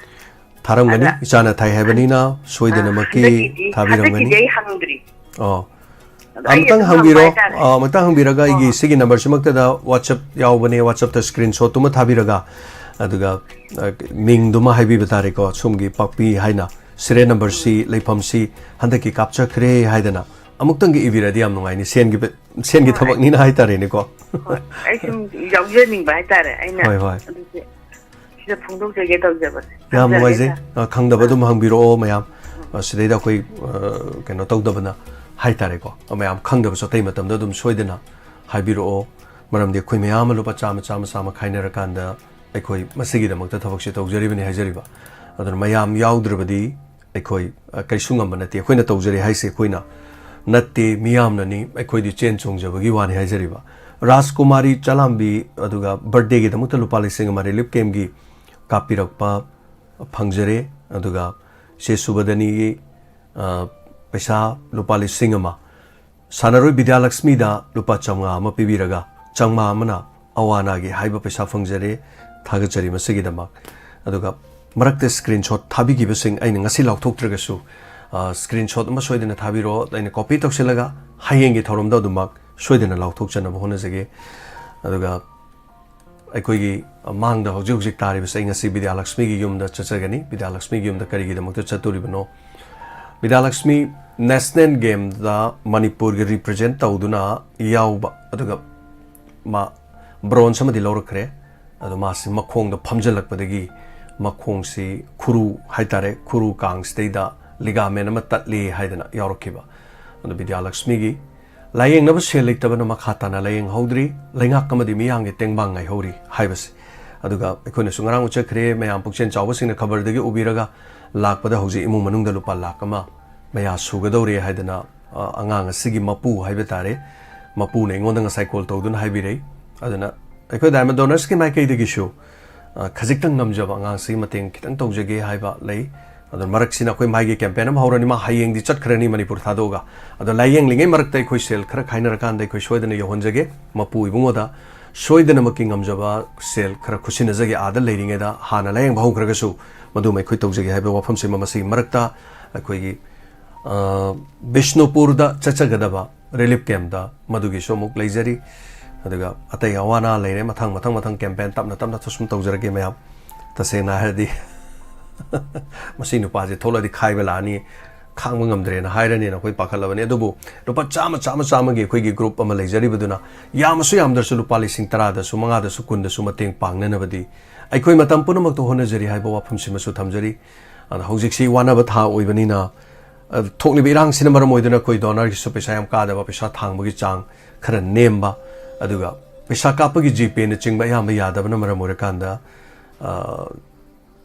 ꯊꯥꯔꯝꯒꯅꯤ꯫ ꯑꯗ- ꯏꯆꯥꯅ ꯊꯥꯏ ꯍꯥꯏꯕꯅꯤꯅ ꯑ, ꯁꯣꯏꯗꯅꯃꯛꯀꯤ ꯍꯟꯗꯛꯀꯤꯗꯤ- ꯊꯥꯕꯤꯔꯝꯒꯅꯤ꯫ ꯍꯟꯗꯛꯀꯤꯗꯤ ꯑꯩ ꯍꯪꯗ꯭ꯔꯤ꯫ ꯑꯣ꯫ ꯑꯗꯣ ꯑꯩ ꯑꯃꯇꯪ ꯑꯗꯨꯝ ꯍꯪꯕꯤꯔꯣ꯫ ꯍꯪꯕ ꯍꯥꯏꯇꯥꯔꯦ꯫ ꯑ, ꯑꯃꯇꯪ ꯍꯪꯕꯤꯔꯒ ꯑꯩꯒꯤ ꯑꯣ꯫ ꯁꯤꯒꯤ ꯅꯝꯕꯔꯁꯤꯃꯛꯇꯗ WhatsApp ꯌꯥꯎꯕꯅꯦ, WhatsApp-ꯇ screenshot-ꯇꯨꯃ ꯊꯥꯕꯤꯔꯒ, ꯑꯗꯨꯒ, ꯑ, ꯃꯤꯡꯗꯨꯃ ꯍꯥꯏꯕꯤꯕ ꯇꯥꯔꯦꯀꯣ, ꯁꯣꯝꯒꯤ ꯄꯥꯛꯄꯤ ꯍꯥꯏꯅ, serial number-ꯁꯤ, ꯂꯩꯐꯝꯁꯤ ꯍꯟꯗꯛꯀꯤ ꯀꯥꯞꯆꯈ꯭ꯔꯦ ꯍꯥꯏꯗꯅ ꯑꯃꯨꯛꯇꯪꯒ ꯏꯕꯤꯔꯗꯤ ꯌꯥꯝ ꯅꯨꯡꯉꯥꯏꯅꯤ꯫ ꯁꯦꯟꯒꯤ ꯄ-, ꯁꯦꯟꯒꯤ ꯍꯣꯏ꯫ ꯊꯕꯛꯅꯤꯅ ꯍꯥꯏꯇꯥꯔꯦꯅꯦꯀꯣ꯫ ꯍꯣꯏ, ꯑꯩ ꯁꯨꯝ ꯌꯥꯎꯖꯅꯤꯡꯕ ꯍꯥꯏꯇꯥꯔꯦ꯫ ꯑꯩꯅ ꯍꯣꯏ, ꯍꯣꯏ꯫ ꯑꯗꯨꯁꯦ ꯁꯤꯗ ꯐꯣꯡꯗꯣꯛꯆꯒꯦ ꯇꯧꯖꯕꯅꯦ꯫ ꯌꯥꯝ ꯊꯝꯖꯔꯒꯦ, ꯅꯨꯡꯉꯥꯏꯖꯩ꯫ ꯁꯥꯔ꯫ ꯑ, ꯈꯪꯗꯕ ꯑꯗꯨꯝ ꯍꯪꯕꯤꯔꯛꯑꯣ ꯃꯌꯥꯝ꯫ ꯑ, ꯁꯤꯗꯩꯗ ꯑꯩꯈꯣꯏ, ꯑ, ꯀꯩꯅꯣ ꯇꯧꯗꯕꯅ ꯍꯥꯏꯇꯥꯔꯦꯀꯣ꯫ ꯑ, ꯃꯌꯥꯝ ꯈꯪꯗꯕꯁꯨ ꯑꯇꯩ ꯃꯇꯝꯗ ꯑꯗꯨꯝ ꯁꯣꯏꯗꯅ ꯍꯥꯏꯕꯤꯔꯛꯑꯣ꯫ ꯃꯔꯝꯗꯤ ꯑꯩꯈꯣꯏ ꯃꯌꯥꯝ ꯑꯃ ꯂꯨꯄꯥ ꯆꯥꯝꯃ, ꯆꯥꯝꯃ, ꯆꯥꯝꯃ ꯈꯥꯏꯅꯔꯀꯥꯟꯗ ꯑꯩꯈꯣꯏ ꯃꯁꯤꯒꯤꯗꯃꯛꯇ ꯊꯕꯛꯁꯦ ꯇꯧꯖꯔꯤꯕꯅꯤ ꯍꯥꯏꯖꯔꯤꯕ꯫ ꯑꯗꯨꯅ ꯃꯌꯥꯝ ꯌꯥꯎꯗ꯭ꯔꯕꯗꯤ ꯑꯩꯈꯣꯏ, ꯑ, ꯀꯩꯁꯨ ꯉꯝꯕ ꯅꯠꯇꯦ꯫ ꯑꯩꯈꯣꯏꯅ ꯇꯧꯖꯔꯤ ꯍꯥꯏꯁꯦ ꯑꯩꯈꯣꯏꯅ ꯅꯠꯇꯦ, ꯃꯤꯌꯥꯝꯅꯅꯤ꯫ ꯑꯩꯈꯣꯏꯗꯤ ꯆꯦꯟ ꯆꯣꯡꯖꯕꯒꯤ ꯋꯥꯅꯤ ꯍꯥꯏꯖꯔꯤꯕ꯫ ꯔꯥꯖꯀꯨꯃꯥꯔꯤ ꯆꯂꯥꯝꯕꯤ, ꯑꯗꯨꯒ birthday-ꯒꯤꯗꯃꯛꯇ ꯂꯨꯄꯥ ꯂꯤꯁꯤꯡ ꯑꯃ relief camp-ꯒꯤ ꯀꯥꯞꯄꯤꯔꯛꯄ ꯐꯪꯖꯔꯦ꯫ ꯑꯗꯨꯒ ꯆꯦ ꯁꯨꯕꯗꯅꯤꯒꯤ, ꯑ, ꯄꯩꯁꯥ ꯂꯨꯄꯥ ꯂꯤꯁꯤꯡ ꯑꯃ, ꯁꯥꯟꯅꯔꯣꯏ ꯕꯤꯗ꯭ꯌꯥꯂꯛꯁꯃꯤꯗ ꯂꯨꯄꯥ ꯆꯥꯝꯃꯉꯥ ꯑꯃ ꯄꯤꯕꯤꯔꯒ, ꯆꯥꯝꯃꯉꯥ ꯑꯃꯅ ꯑꯋꯥ ꯑꯅꯥꯒꯤ ꯍꯥꯏꯕ ꯄꯩꯁꯥ ꯐꯪꯖꯔꯦ꯫ ꯊꯥꯒꯠꯆꯔꯤ ꯃꯁꯤꯒꯤꯗꯃꯛ꯫ ꯑꯗꯨꯒ ꯃꯔꯛꯇ screenshot ꯊꯥꯕꯤꯈꯤꯕꯁꯤꯡ ꯑꯩꯅ ꯉꯁꯤ ꯂꯥꯎꯊꯣꯛꯇ꯭ꯔꯒꯁꯨ, ꯑ, screenshot ꯑꯃ ꯁꯣꯏꯗꯅ ꯊꯥꯕꯤꯔꯛꯑꯣ꯫ ꯑꯩꯅ copy ꯇꯧꯁꯤꯜꯂꯒ ꯍꯌꯦꯡꯒꯤ ꯊꯧꯔꯝꯗ ꯑꯗꯨꯃꯛ ꯁꯣꯏꯗꯅ ꯂꯥꯎꯊꯣꯛꯆꯅꯕ ꯍꯣꯠꯅꯖꯒꯦ꯫ ꯑꯗꯨꯒ ꯑꯩꯈꯣꯏꯒꯤ ꯃꯥꯡꯗ ꯍꯧꯖꯤꯛ ꯍꯧꯖꯤꯛ ꯇꯥꯔꯤꯕꯁꯦ, ꯑꯩ ꯉꯁꯤ ꯕꯤꯗ꯭ꯌꯥꯂꯛꯁꯃꯤꯒꯤ ꯌꯨꯝꯗ ꯆꯠꯆꯒꯅꯤ꯫ ꯕꯤꯗ꯭ꯌꯥꯂꯛꯁꯃꯤꯒꯤ ꯌꯨꯝꯗ ꯀꯔꯤꯒꯤꯗꯃꯛꯇ ꯆꯠꯇꯣꯔꯤꯕꯅꯣ? ꯕꯤꯗ꯭ꯌꯥꯂꯛꯁꯃꯤ national game-ꯗ ꯃꯅꯤꯄꯨꯔꯒꯤ represent ꯇꯧꯗꯨꯅ ꯌꯥꯎꯕ, ꯑꯗꯨꯒ ꯃꯥ bronze ꯑꯃꯗꯤ ꯂꯧꯔꯛꯈ꯭ꯔꯦ꯫ ꯑꯗꯣ ꯃꯥꯁꯤ ꯃꯈꯣꯡꯗ ꯐꯝꯖꯤꯜꯂꯛꯄꯗꯒꯤ ꯃꯈꯣꯡꯁꯤ ꯈꯨꯔꯨ ꯍꯥꯏꯇꯥꯔꯦ, ꯈꯨꯔꯨ ꯀꯥꯡꯁꯤꯗꯩꯗ ligament ꯑꯃ ꯇꯠꯂꯤ ꯍꯥꯏꯗꯅ ꯌꯥꯎꯔꯛꯈꯤꯕ꯫ ꯑꯗꯣ ꯕꯤꯗ꯭ꯌꯥꯂꯛꯁꯃꯤꯒꯤ ꯂꯥꯌꯦꯡꯅꯕ ꯁꯦꯜ ꯂꯩꯇꯕꯅ ꯃꯈꯥ ꯇꯥꯅ ꯂꯥꯌꯦꯡꯍꯧꯗ꯭ꯔꯤ꯫ ꯂꯩꯉꯥꯛ ꯑꯃꯗꯤ ꯃꯤꯌꯥꯝꯒꯤ ꯇꯦꯡꯕꯥꯡ ꯉꯥꯏꯍꯧꯔꯤ ꯍꯥꯏꯕꯁꯤ꯫ ꯑꯗꯨꯒ ꯑꯩꯈꯣꯏꯅꯁꯨ ꯉꯔꯥꯡ ꯎꯠꯆꯈ꯭ꯔꯦ, ꯃꯌꯥꯝ ꯄꯨꯛꯆꯦꯜ ꯆꯥꯎꯕꯁꯤꯡꯅ ꯈꯕꯔꯗꯒꯤ ꯎꯕꯤꯔꯒ ꯂꯥꯛꯄꯗ ꯍꯧꯖꯤꯛ ꯏꯃꯨꯡ ꯃꯅꯨꯡꯗ ꯂꯨꯄꯥ ꯂꯥꯈ ꯑꯃ ꯃꯌꯥ ꯁꯨꯒꯗꯧꯔꯦ ꯍꯥꯏꯗꯅ, ꯑ, ꯑꯉꯥꯡ ꯑꯁꯤꯒꯤ ꯃꯄꯨ ꯍꯥꯏꯕ ꯇꯥꯔꯦ, ꯃꯄꯨꯅ ꯑꯩꯉꯣꯟꯗ ꯉꯁꯥꯏ call ꯇꯧꯗꯨꯅ ꯍꯥꯏꯕꯤꯔꯛꯏ꯫ ꯑꯗꯨꯅ ꯑꯩꯈꯣꯏ diamond donors-ꯀꯤ ꯃꯥꯏꯀꯩꯗꯒꯤꯁꯨ, ꯑ, ꯈꯖꯤꯛꯇꯪ ꯉꯝꯖꯕ ꯑꯉꯥꯡꯁꯤꯒꯤ ꯃꯇꯦꯡ ꯈꯤꯇꯪ ꯇꯧꯖꯒꯦ ꯍꯥꯏꯕ ꯂꯩ꯫ ꯑꯗꯨꯅ ꯃꯔꯛꯁꯤꯅ ꯑꯩꯈꯣꯏ ꯃꯥꯒꯤ campaign ꯑꯃ ꯍꯧꯔꯅꯤ, ꯃꯥ ꯍꯌꯦꯡꯗꯤ ꯆꯠꯈ꯭ꯔꯅꯤ ꯃꯅꯤꯄꯨꯔ ꯊꯥꯗꯣꯛꯑꯒ꯫ ꯑꯗꯣ ꯂꯥꯏꯌꯦꯡꯂꯤꯉꯩ ꯃꯔꯛꯇ ꯑꯩꯈꯣꯏ ꯁꯦꯜ ꯈꯔ ꯈꯥꯏꯅꯔꯀꯥꯟꯗ ꯑꯩꯈꯣꯏ ꯁꯣꯏꯗꯅ ꯌꯧꯍꯟꯖꯒꯦ꯫ ꯃꯄꯨ ꯏꯕꯨꯡꯉꯣꯗ ꯁꯣꯏꯗꯅꯃꯛꯀꯤ ꯉꯝꯖꯕ ꯁꯦꯜ ꯈꯔ ꯈꯨꯠꯁꯤꯟꯅꯖꯒꯦ, ꯑꯥꯗ ꯂꯩꯔꯤꯉꯩꯗ ꯍꯥꯟꯅ ꯂꯥꯌꯦꯡꯕ ꯍꯧꯈ꯭ꯔꯒꯁꯨ, ꯃꯗꯨꯃ ꯑꯩꯈꯣꯏ ꯇꯧꯖꯒꯦ ꯍꯥꯏꯕ ꯋꯥꯐꯝꯁꯤꯃ ꯃꯁꯤꯒꯤ ꯃꯔꯛꯇ ꯑꯩꯈꯣꯏꯒꯤ, ꯑ, ꯕꯤꯁꯅꯨꯄꯨꯔꯗ ꯆꯠꯆꯒꯗꯕ ꯔꯤꯂꯤꯐ ꯀꯦꯝꯞꯇ ꯃꯗꯨꯒꯤꯁꯨ ꯑꯃꯨꯛ ꯂꯩꯖꯔꯤ꯫ ꯑꯗꯨꯒ ꯑꯇꯩ ꯑꯋꯥ ꯑꯅꯥ ꯂꯩꯔꯦ, ꯃꯊꯪ ꯃꯊꯪ ꯃꯊꯪ ꯀꯦꯝꯄꯦꯟ ꯇꯞꯅ ꯇꯞꯅ ꯁꯨꯝ ꯇꯧꯖꯔꯛꯀꯦ ꯃꯌꯥꯝ꯫ ꯇꯁꯦꯡꯅ ꯍꯥꯏꯔꯗꯤ ꯃꯁꯤ ꯅꯨꯄꯥꯁꯦ ꯊꯣꯛꯂꯛꯑꯗꯤ ꯈꯥꯏꯕ ꯂꯥꯛꯑꯅꯤ, ꯈꯥꯡꯕ ꯉꯝꯗ꯭ꯔꯦꯅ ꯍꯥꯏꯔꯅꯤꯅ ꯑꯩꯈꯣꯏ ꯄꯥꯈꯠꯂꯕꯅꯤ꯫ ꯑꯗꯨꯕꯨ ꯂꯨꯄꯥ ꯆꯥꯝꯃ, ꯆꯥꯝꯃ, ꯆꯥꯝꯃꯒꯤ ꯑꯩꯈꯣꯏꯒꯤ ꯒ꯭ꯔꯨꯞ ꯑꯃ ꯂꯩꯖꯔꯤꯕꯗꯨꯅ, ꯌꯥꯝꯃꯁꯨ ꯌꯥꯝꯗ꯭ꯔꯁꯨ ꯂꯨꯄꯥ ꯂꯤꯁꯤꯡ ꯇꯔꯥꯗꯁꯨ, ꯃꯉꯥꯗꯁꯨ, ꯀꯨꯟꯗꯁꯨ ꯃꯇꯦꯡ ꯄꯥꯡꯅꯅꯕꯗꯤ ꯑꯩꯈꯣꯏ ꯃꯇꯝ ꯄꯨꯝꯅꯃꯛꯇ ꯍꯣꯠꯅꯖꯔꯤ ꯍꯥꯏꯕ ꯋꯥꯐꯝꯁꯤꯃꯁꯨ ꯊꯝꯖꯔꯤ꯫ ꯑꯗ ꯍꯧꯖꯤꯛꯁꯤ ꯋꯥꯅꯕ ꯊꯥ ꯑꯣꯏꯕꯅꯤꯅ, ꯑ, ꯊꯣꯛꯂꯤꯕ ꯏꯔꯥꯡꯁꯤꯅ ꯃꯔꯝ ꯑꯣꯏꯗꯨꯅ ꯑꯩꯈꯣꯏ ꯗꯣꯅꯔꯒꯤꯁꯨ ꯄꯩꯁꯥ ꯌꯥꯝ ꯀꯥꯗꯕ, ꯄꯩꯁꯥ ꯊꯥꯡꯕꯒꯤ ꯆꯥꯡ ꯈꯔ ꯅꯦꯝꯕ, ꯑꯗꯨꯒ ꯄꯩꯁꯥ ꯀꯥꯞꯄꯒꯤ GPayꯅꯆꯤꯡꯕ ꯑꯌꯥꯝꯕ ꯌꯥꯗꯕꯅ ꯃꯔꯝ ꯑꯣꯏꯔꯀꯥꯟꯗ, ꯑ,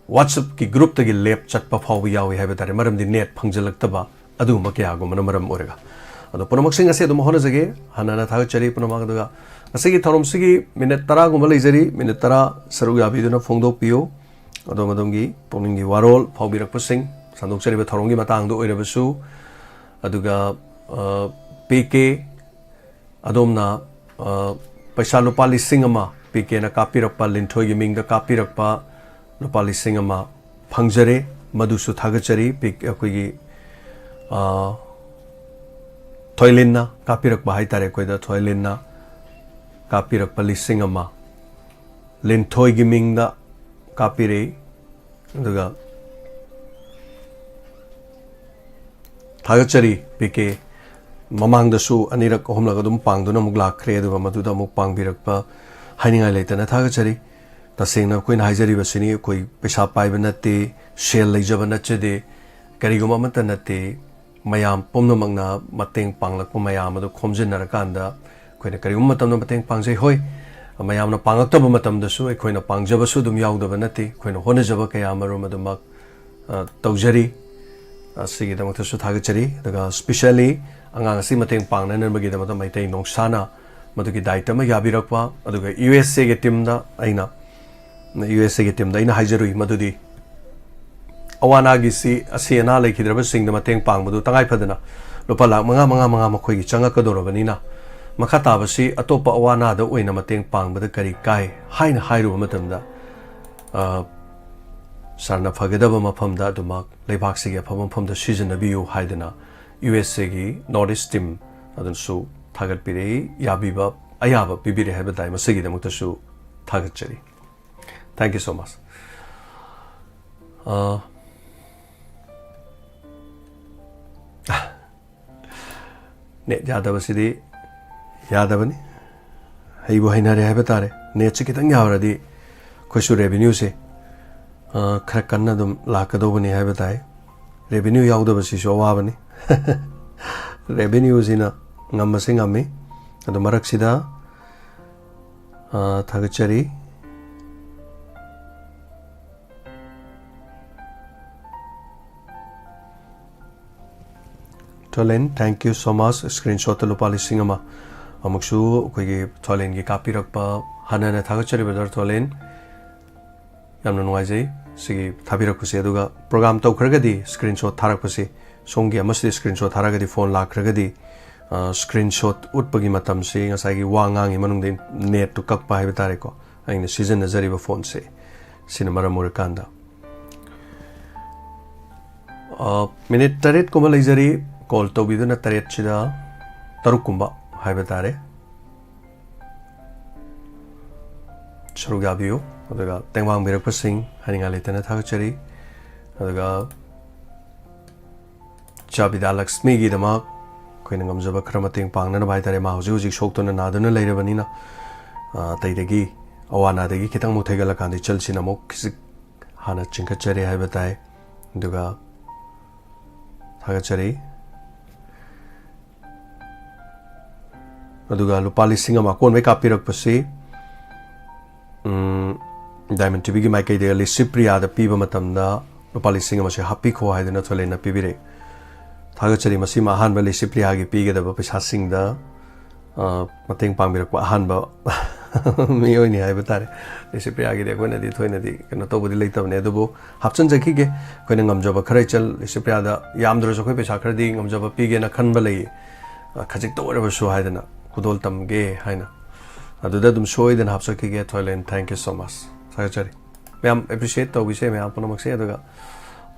WhatsAppꯀꯤ ꯒ꯭ꯔꯨꯞꯇꯒꯤ ꯂꯦꯞ ꯆꯠꯄ ꯐꯥꯎꯕ ꯌꯥꯎꯏ ꯍꯥꯏꯕ ꯇꯥꯔꯦ, ꯃꯔꯝꯗꯤ ꯅꯦꯠ ꯐꯪꯖꯜꯂꯛꯇꯕ ꯑꯗꯨꯒꯨꯝꯕ ꯀꯌꯥꯒꯨꯝꯕꯅ ꯃꯔꯝ ꯑꯣꯏꯔꯒ꯫ ꯑꯗꯣ ꯄꯨꯝꯅꯃꯛꯁꯤꯡ ꯑꯁꯤ ꯑꯗꯨꯝ ꯍꯣꯠꯅꯖꯒꯦ꯫ ꯍꯟꯅ ꯍꯟꯅ ꯊꯥꯒꯠꯆꯔꯤ ꯄꯨꯝꯅꯃꯛ꯫ ꯑꯗꯨꯒ ꯉꯁꯤꯒꯤ ꯊꯧꯔꯝꯁꯤꯒꯤ ꯃꯤꯅꯤꯠ ꯇꯔꯥꯒꯨꯝꯕ ꯂꯩꯖꯔꯤ, ꯃꯤꯅꯤꯠ ꯇꯔꯥ ꯁꯔꯨꯛ ꯌꯥꯕꯤꯗꯨꯅ ꯐꯣꯡꯗꯣꯛꯄꯤꯌꯨ꯫ ꯑꯗꯣꯝ ꯑꯗꯣꯝꯒꯤ ꯄꯨꯛꯅꯤꯡꯒꯤ ꯋꯥꯔꯣꯜ ꯐꯥꯎꯕꯤꯔꯛꯄꯁꯤꯡ, ꯁꯟꯗꯣꯛꯆꯔꯤꯕ ꯊꯧꯔꯝꯒꯤ ꯃꯇꯥꯡꯗ ꯑꯣꯏꯔꯕꯁꯨ, ꯑꯗꯨꯒ, ꯑ, PK, ꯑꯗꯣꯝꯅ, ꯑ, ꯄꯩꯁꯥ ꯂꯨꯄꯥ ꯂꯤꯁꯤꯡ ꯑꯃ PKꯅ ꯀꯥꯞꯄꯤꯔꯛꯄ, ꯂꯤꯟꯊꯣꯏꯒꯤ ꯃꯤꯡꯗ ꯀꯥꯞꯄꯤꯔꯛꯄ ꯂꯨꯄꯥ ꯂꯤꯁꯤꯡ ꯑꯃ ꯐꯪꯖꯔꯦ, ꯃꯗꯨꯁꯨ ꯊꯥꯒꯠꯆꯔꯤ꯫ ꯄꯤ-, ꯑꯩꯈꯣꯏꯒꯤ, ꯑ, ꯊꯣꯏꯂꯤꯟꯅ ꯀꯥꯞꯄꯤꯔꯛꯄ ꯍꯥꯏ ꯇꯥꯔꯦ, ꯑꯩꯈꯣꯏꯗ ꯊꯣꯏꯂꯤꯟꯅ ꯀꯥꯞꯄꯤꯔꯛꯄ ꯂꯤꯁꯤꯡ ꯑꯃ ꯂꯤꯟꯊꯣꯏꯒꯤ ꯃꯤꯡꯗ ꯀꯥꯞꯄꯤꯔꯛꯏ꯫ ꯑꯗꯨꯒ ꯊꯥꯒꯠꯆꯔꯤ, PK꯫ ꯃꯃꯥꯡꯗꯁꯨ ꯑꯅꯤꯔꯛ ꯑꯍꯨꯝꯂꯛ ꯑꯗꯨꯝ ꯄꯥꯡꯗꯨꯅ ꯑꯃꯨꯛ ꯂꯥꯛꯈ꯭ꯔꯦ, ꯑꯗꯨꯒ ꯃꯗꯨꯗ ꯑꯃꯨꯛ ꯄꯥꯡꯕꯤꯔꯛꯄ ꯍꯥꯏꯅꯤꯡꯉꯥꯏ ꯂꯩꯇꯅ ꯊꯥꯒꯠꯆꯔꯤ꯫ ꯇꯁꯦꯡꯅ ꯑꯩꯈꯣꯏꯅ ꯍꯥꯏꯖꯔꯤꯕꯁꯤꯅꯤ, ꯑꯩꯈꯣꯏ ꯄꯩꯁꯥ ꯄꯥꯏꯕ ꯅꯠꯇꯦ, ꯁꯦꯜ ꯂꯩꯖꯕ ꯅꯠꯆꯗꯦ, ꯀꯔꯤꯒꯨꯝꯕ ꯑꯃꯠꯇ ꯅꯠꯇꯦ꯫ ꯃꯌꯥꯝ ꯄꯨꯝꯅꯃꯛꯅ ꯃꯇꯦꯡ ꯄꯥꯡꯂꯛꯄ ꯃꯌꯥꯝ ꯑꯗꯨ ꯈꯣꯝꯖꯤꯟꯅꯔꯀꯥꯟꯗ ꯑꯩꯈꯣꯏꯅ ꯀꯔꯤꯒꯨꯝꯕ ꯃꯇꯝꯗ ꯃꯇꯦꯡ ꯄꯥꯡꯖꯩ꯫ ꯍꯣꯏ, ꯃꯌꯥꯝꯅ ꯄꯥꯡꯂꯛꯇꯕ ꯃꯇꯝꯗꯁꯨ ꯑꯩꯈꯣꯏꯅ ꯄꯥꯡꯖꯕꯁꯨ ꯑꯗꯨꯝ ꯌꯥꯎꯗꯕ ꯅꯠꯇꯦ꯫ ꯑꯩꯈꯣꯏꯅ ꯍꯣꯠꯅꯖꯕ ꯀꯌꯥ ꯑꯃꯔꯣꯝ ꯑꯗꯨꯃꯛ, ꯑ, ꯇꯧꯖꯔꯤ꯫ ꯑꯁꯤꯒꯤꯗꯃꯛꯇꯁꯨ ꯊꯥꯒꯠꯆꯔꯤ꯫ ꯑꯗꯨꯒ specially ꯑꯉꯥꯡ ꯑꯁꯤ ꯃꯇꯦꯡ ꯄꯥꯡꯅꯅꯕꯒꯤꯗꯃꯛꯇ ꯃꯩꯇꯩ ꯅꯣꯡꯁꯥꯅ ꯃꯗꯨꯒꯤ ꯗꯥꯏꯇ ꯑꯃ ꯌꯥꯕꯤꯔꯛꯄ, ꯑꯗꯨꯒ USAꯒꯤ ꯇꯤꯝꯗ ꯑꯩꯅ, USAꯒꯤ ꯇꯤꯝꯗ ꯑꯩꯅ ꯍꯥꯏꯖꯔꯨꯏ ꯃꯗꯨꯗꯤ ꯑꯋꯥ ꯑꯅꯥꯒꯤꯁꯤ, ꯑꯁꯤ ꯑꯅꯥ ꯂꯩꯈꯤꯗ꯭ꯔꯕꯁꯤꯡꯗ ꯃꯇꯦꯡ ꯄꯥꯡꯕꯗꯨ ꯇꯉꯥꯏ ꯐꯗꯅ ꯂꯨꯄꯥ ꯂꯥꯈ ꯃꯉꯥ, ꯃꯉꯥ, ꯃꯉꯥ ꯃꯈꯣꯏꯒꯤ ꯆꯪꯉꯛꯀꯗꯧꯔꯕꯅꯤꯅ, ꯃꯈꯥ ꯇꯥꯕꯁꯤ ꯑꯇꯣꯞꯄ ꯑꯋꯥ ꯑꯅꯥꯗ ꯑꯣꯏꯅ ꯃꯇꯦꯡ ꯄꯥꯡꯕꯗ ꯀꯔꯤ ꯀꯥꯏ ꯍꯥꯏꯅ ꯍꯥꯏꯔꯨꯕ ꯃꯇꯝꯗ, ꯑ, ꯁꯥꯔꯅ ꯐꯒꯗꯕ ꯃꯐꯝꯗ ꯑꯗꯨꯃꯛ ꯂꯩꯕꯥꯛꯁꯤꯒꯤ ꯑꯐꯕ ꯃꯐꯝꯗ ꯁꯤꯖꯤꯟꯅꯕꯤꯌꯨ ꯍꯥꯏꯗꯅ ꯌꯨ ꯑꯦꯁ ꯑꯦꯒꯤ North East Team ꯑꯗꯨꯅꯁꯨ ꯊꯥꯒꯠꯄꯤꯔꯛꯏ, ꯌꯥꯕꯤꯕ ꯑꯌꯥꯕ ꯄꯤꯕꯤꯔꯦ ꯍꯥꯏꯕ ꯇꯥꯏ꯫ ꯃꯁꯤꯒꯤꯗꯃꯛꯇꯁꯨ ꯊꯥꯒꯠꯆꯔꯤ꯫ Thank you so much. ꯑ, ꯅꯦꯠ ꯌꯥꯗꯕꯁꯤꯗꯤ ꯌꯥꯗꯕꯅꯤ꯫ ꯍꯩꯕꯨ ꯍꯩꯅꯔꯦ ꯍꯥꯏꯕ ꯇꯥꯔꯦ꯫ ꯅꯦꯠꯁꯦ ꯈꯤꯇꯪ ꯌꯥꯔꯗꯤ ꯑꯩꯈꯣꯏꯁꯨ ꯔꯦꯚꯤꯅ꯭ꯌꯨꯁꯦ, ꯑ, ꯈꯔ ꯀꯟꯅ ꯑꯗꯨꯝ ꯂꯥꯛꯀꯗꯧꯕꯅꯤ ꯍꯥꯏꯕ ꯇꯥꯏ꯫ ꯔꯦꯚꯤꯅ꯭ꯌꯨ ꯌꯥꯎꯗꯕꯁꯤꯁꯨ ꯑꯋꯥꯕꯅꯤ꯫ ꯔꯦꯚꯤꯅ꯭ꯌꯨꯁꯤꯅ ꯉꯝꯕꯁꯦ ꯉꯝꯃꯤ꯫ ꯑꯗꯣ ꯃꯔꯛꯁꯤꯗ, ꯑ, ꯊꯥꯒꯠꯆꯔꯤ꯫ ꯊꯣꯏꯂꯦꯟ, thank you so much꯫ Screenshot ꯂꯨꯄꯥ ꯂꯤꯁꯤꯡ ꯑꯃ꯫ ꯑꯃꯨꯛꯁꯨ ꯑꯩꯈꯣꯏꯒꯤ ꯊꯣꯏꯂꯦꯟꯒꯤ ꯀꯥꯞꯄꯤꯔꯛꯄ, ꯍꯟꯅ ꯍꯟꯅ ꯊꯥꯒꯠꯆꯔꯤ brother ꯊꯣꯏꯂꯦꯟ꯫ ꯌꯥꯝꯅ ꯅꯨꯡꯉꯥꯏꯖꯩ ꯁꯤꯒꯤ ꯊꯥꯕꯤꯔꯛꯄꯁꯦ꯫ ꯑꯗꯨꯒ program ꯇꯧꯈ꯭ꯔꯒꯗꯤ, screenshot ꯊꯥꯔꯛꯄꯁꯦ, ꯁꯣꯝꯒꯤ ꯑꯃꯁꯤꯗ screenshot ꯊꯥꯔꯒꯗꯤ, phone ꯂꯥꯛꯈ꯭ꯔꯒꯗꯤ, ꯑ, screenshot ꯎꯠꯄꯒꯤ ꯃꯇꯝꯁꯤ ꯉꯁꯥꯏꯒꯤ ꯋꯥ ꯉꯥꯡꯉꯤ ꯃꯅꯨꯡꯗ netꯇꯨ ꯀꯛꯄ ꯍꯥꯏꯕ ꯇꯥꯔꯦꯀꯣ, ꯑꯩꯅ ꯁꯤꯖꯤꯟꯅꯖꯔꯤꯕ phoneꯁꯦ꯫ ꯁꯤꯅ ꯃꯔꯝ ꯑꯣꯏꯔꯀꯥꯟꯗ, ꯑ, minute ꯇꯔꯦꯠ ꯀꯨꯝꯕ ꯂꯩꯖꯔꯤ꯫ Call ꯇꯧꯕꯤꯗꯨꯅ ꯇꯔꯦꯠꯁꯤꯗ ꯇꯔꯨꯛ ꯀꯨꯝꯕ ꯍꯥꯏꯕ ꯇꯥꯔꯦ, ꯁꯔꯨꯛ ꯌꯥꯕꯤꯌꯨ꯫ ꯑꯗꯨꯒ ꯇꯦꯡꯕꯥꯡꯕꯤꯔꯛꯄꯁꯤꯡ ꯍꯥꯏꯅꯤꯡꯉꯥꯏ ꯂꯩꯇꯅ ꯊꯥꯒꯠꯆꯔꯤ꯫ ꯑꯗꯨꯒ ꯏꯆꯥ ꯕꯤꯗ꯭ꯌꯥꯂꯛꯁꯃꯤꯒꯤꯗꯃꯛ ꯑꯩꯈꯣꯏꯅ ꯉꯝꯖꯕ ꯈꯔ ꯃꯇꯦꯡ ꯄꯥꯡꯅꯅꯕ ꯍꯥꯏ ꯇꯥꯔꯦ꯫ ꯃꯥ ꯍꯧꯖꯤꯛ ꯍꯧꯖꯤꯛ ꯁꯣꯛꯇꯨꯅ ꯅꯥꯗꯨꯅ ꯂꯩꯔꯕꯅꯤꯅ, ꯑ, ꯑꯇꯩꯗꯒꯤ, ꯑꯋꯥ ꯑꯅꯥꯗꯒꯤ ꯈꯤꯇꯪ ꯑꯃꯨꯛ ꯊꯩꯒꯠꯂꯀꯥꯟꯗ ꯏꯆꯜꯁꯤꯅ ꯑꯃꯨꯛ ꯈꯤꯖꯤꯛ ꯍꯥꯟꯅ ꯆꯤꯡꯈꯠꯆꯔꯦ ꯍꯥꯏꯕ ꯇꯥꯏ꯫ ꯑꯗꯨꯒ ꯊꯥꯒꯠꯆꯔꯤ꯫ ꯑꯗꯨꯒ ꯂꯨꯄꯥ ꯂꯤꯁꯤꯡ ꯑꯃ ꯑꯀꯣꯟꯕꯩ ꯀꯥꯞꯄꯤꯔꯛꯄꯁꯤ, ꯎꯝ, Diamond ꯇꯤꯚꯤꯒꯤ ꯃꯥꯏꯀꯩꯗ ꯂꯤꯁꯤꯄ꯭ꯔꯤꯌꯥꯗ ꯄꯤꯕ ꯃꯇꯝꯗ ꯂꯨꯄꯥ ꯂꯤꯁꯤꯡ ꯑꯃꯁꯦ ꯍꯥꯞꯄꯤꯈꯣ ꯍꯥꯏꯗꯨꯅ ꯊꯣꯏꯂꯦꯟꯅ ꯄꯤꯕꯤꯔꯛꯏ꯫ ꯊꯥꯒꯠꯆꯔꯤ꯫ ꯃꯁꯤꯃ ꯑꯍꯥꯟꯕ ꯂꯤꯁꯤꯄ꯭ꯔꯤꯌꯥꯒꯤ ꯄꯤꯒꯗꯕ ꯄꯩꯁꯥꯁꯤꯡꯗ, ꯑ, ꯃꯇꯦꯡ ꯄꯥꯡꯕꯤꯔꯛꯄ ꯑꯍꯥꯟꯕ ꯃꯤꯑꯣꯏꯅꯤ ꯍꯥꯏꯕ ꯇꯥꯔꯦ꯫ ꯂꯤꯁꯤꯄ꯭ꯔꯤꯌꯥꯒꯤꯗꯤ ꯑꯩꯈꯣꯏꯅꯗꯤ ꯊꯣꯏꯅꯗꯤ ꯀꯩꯅꯣ ꯇꯧꯕꯗꯤ ꯂꯩꯇꯕꯅꯦ, ꯑꯗꯨꯕꯨ ꯍꯥꯞꯆꯤꯟꯖꯈꯤꯒꯦ꯫ ꯑꯩꯈꯣꯏꯅ ꯉꯝꯖꯕ ꯈꯔ ꯏꯆꯜ ꯂꯤꯁꯤꯄ꯭ꯔꯤꯌꯥꯗ, ꯌꯥꯝꯗ꯭ꯔꯁꯨ ꯑꯩꯈꯣꯏ ꯄꯩꯁꯥ ꯈꯔꯗꯤ ꯉꯝꯖꯕ ꯄꯤꯒꯦꯅ ꯈꯟꯕ ꯂꯩꯌꯦ꯫ ꯑ, ꯈꯖꯤꯛꯇ ꯑꯣꯏꯔꯕꯁꯨ ꯍꯥꯏꯗꯅ꯫ ꯈꯨꯗꯣꯜ ꯇꯝꯒꯦ ꯍꯥꯏꯅ꯫ ꯑꯗꯨꯗ ꯑꯗꯨꯝ ꯁꯣꯏꯗꯅ ꯍꯥꯞꯆꯈꯤꯒꯦ, ꯊꯣꯏꯂꯦꯟ꯫ Thank you so much꯫ ꯊꯥꯒꯠꯆꯔꯤ꯫ ꯃꯌꯥꯝ appreciate ꯇꯧꯕꯤꯁꯦ ꯃꯌꯥꯝ ꯄꯨꯝꯅꯃꯛꯁꯦ꯫ ꯑꯗꯨꯒ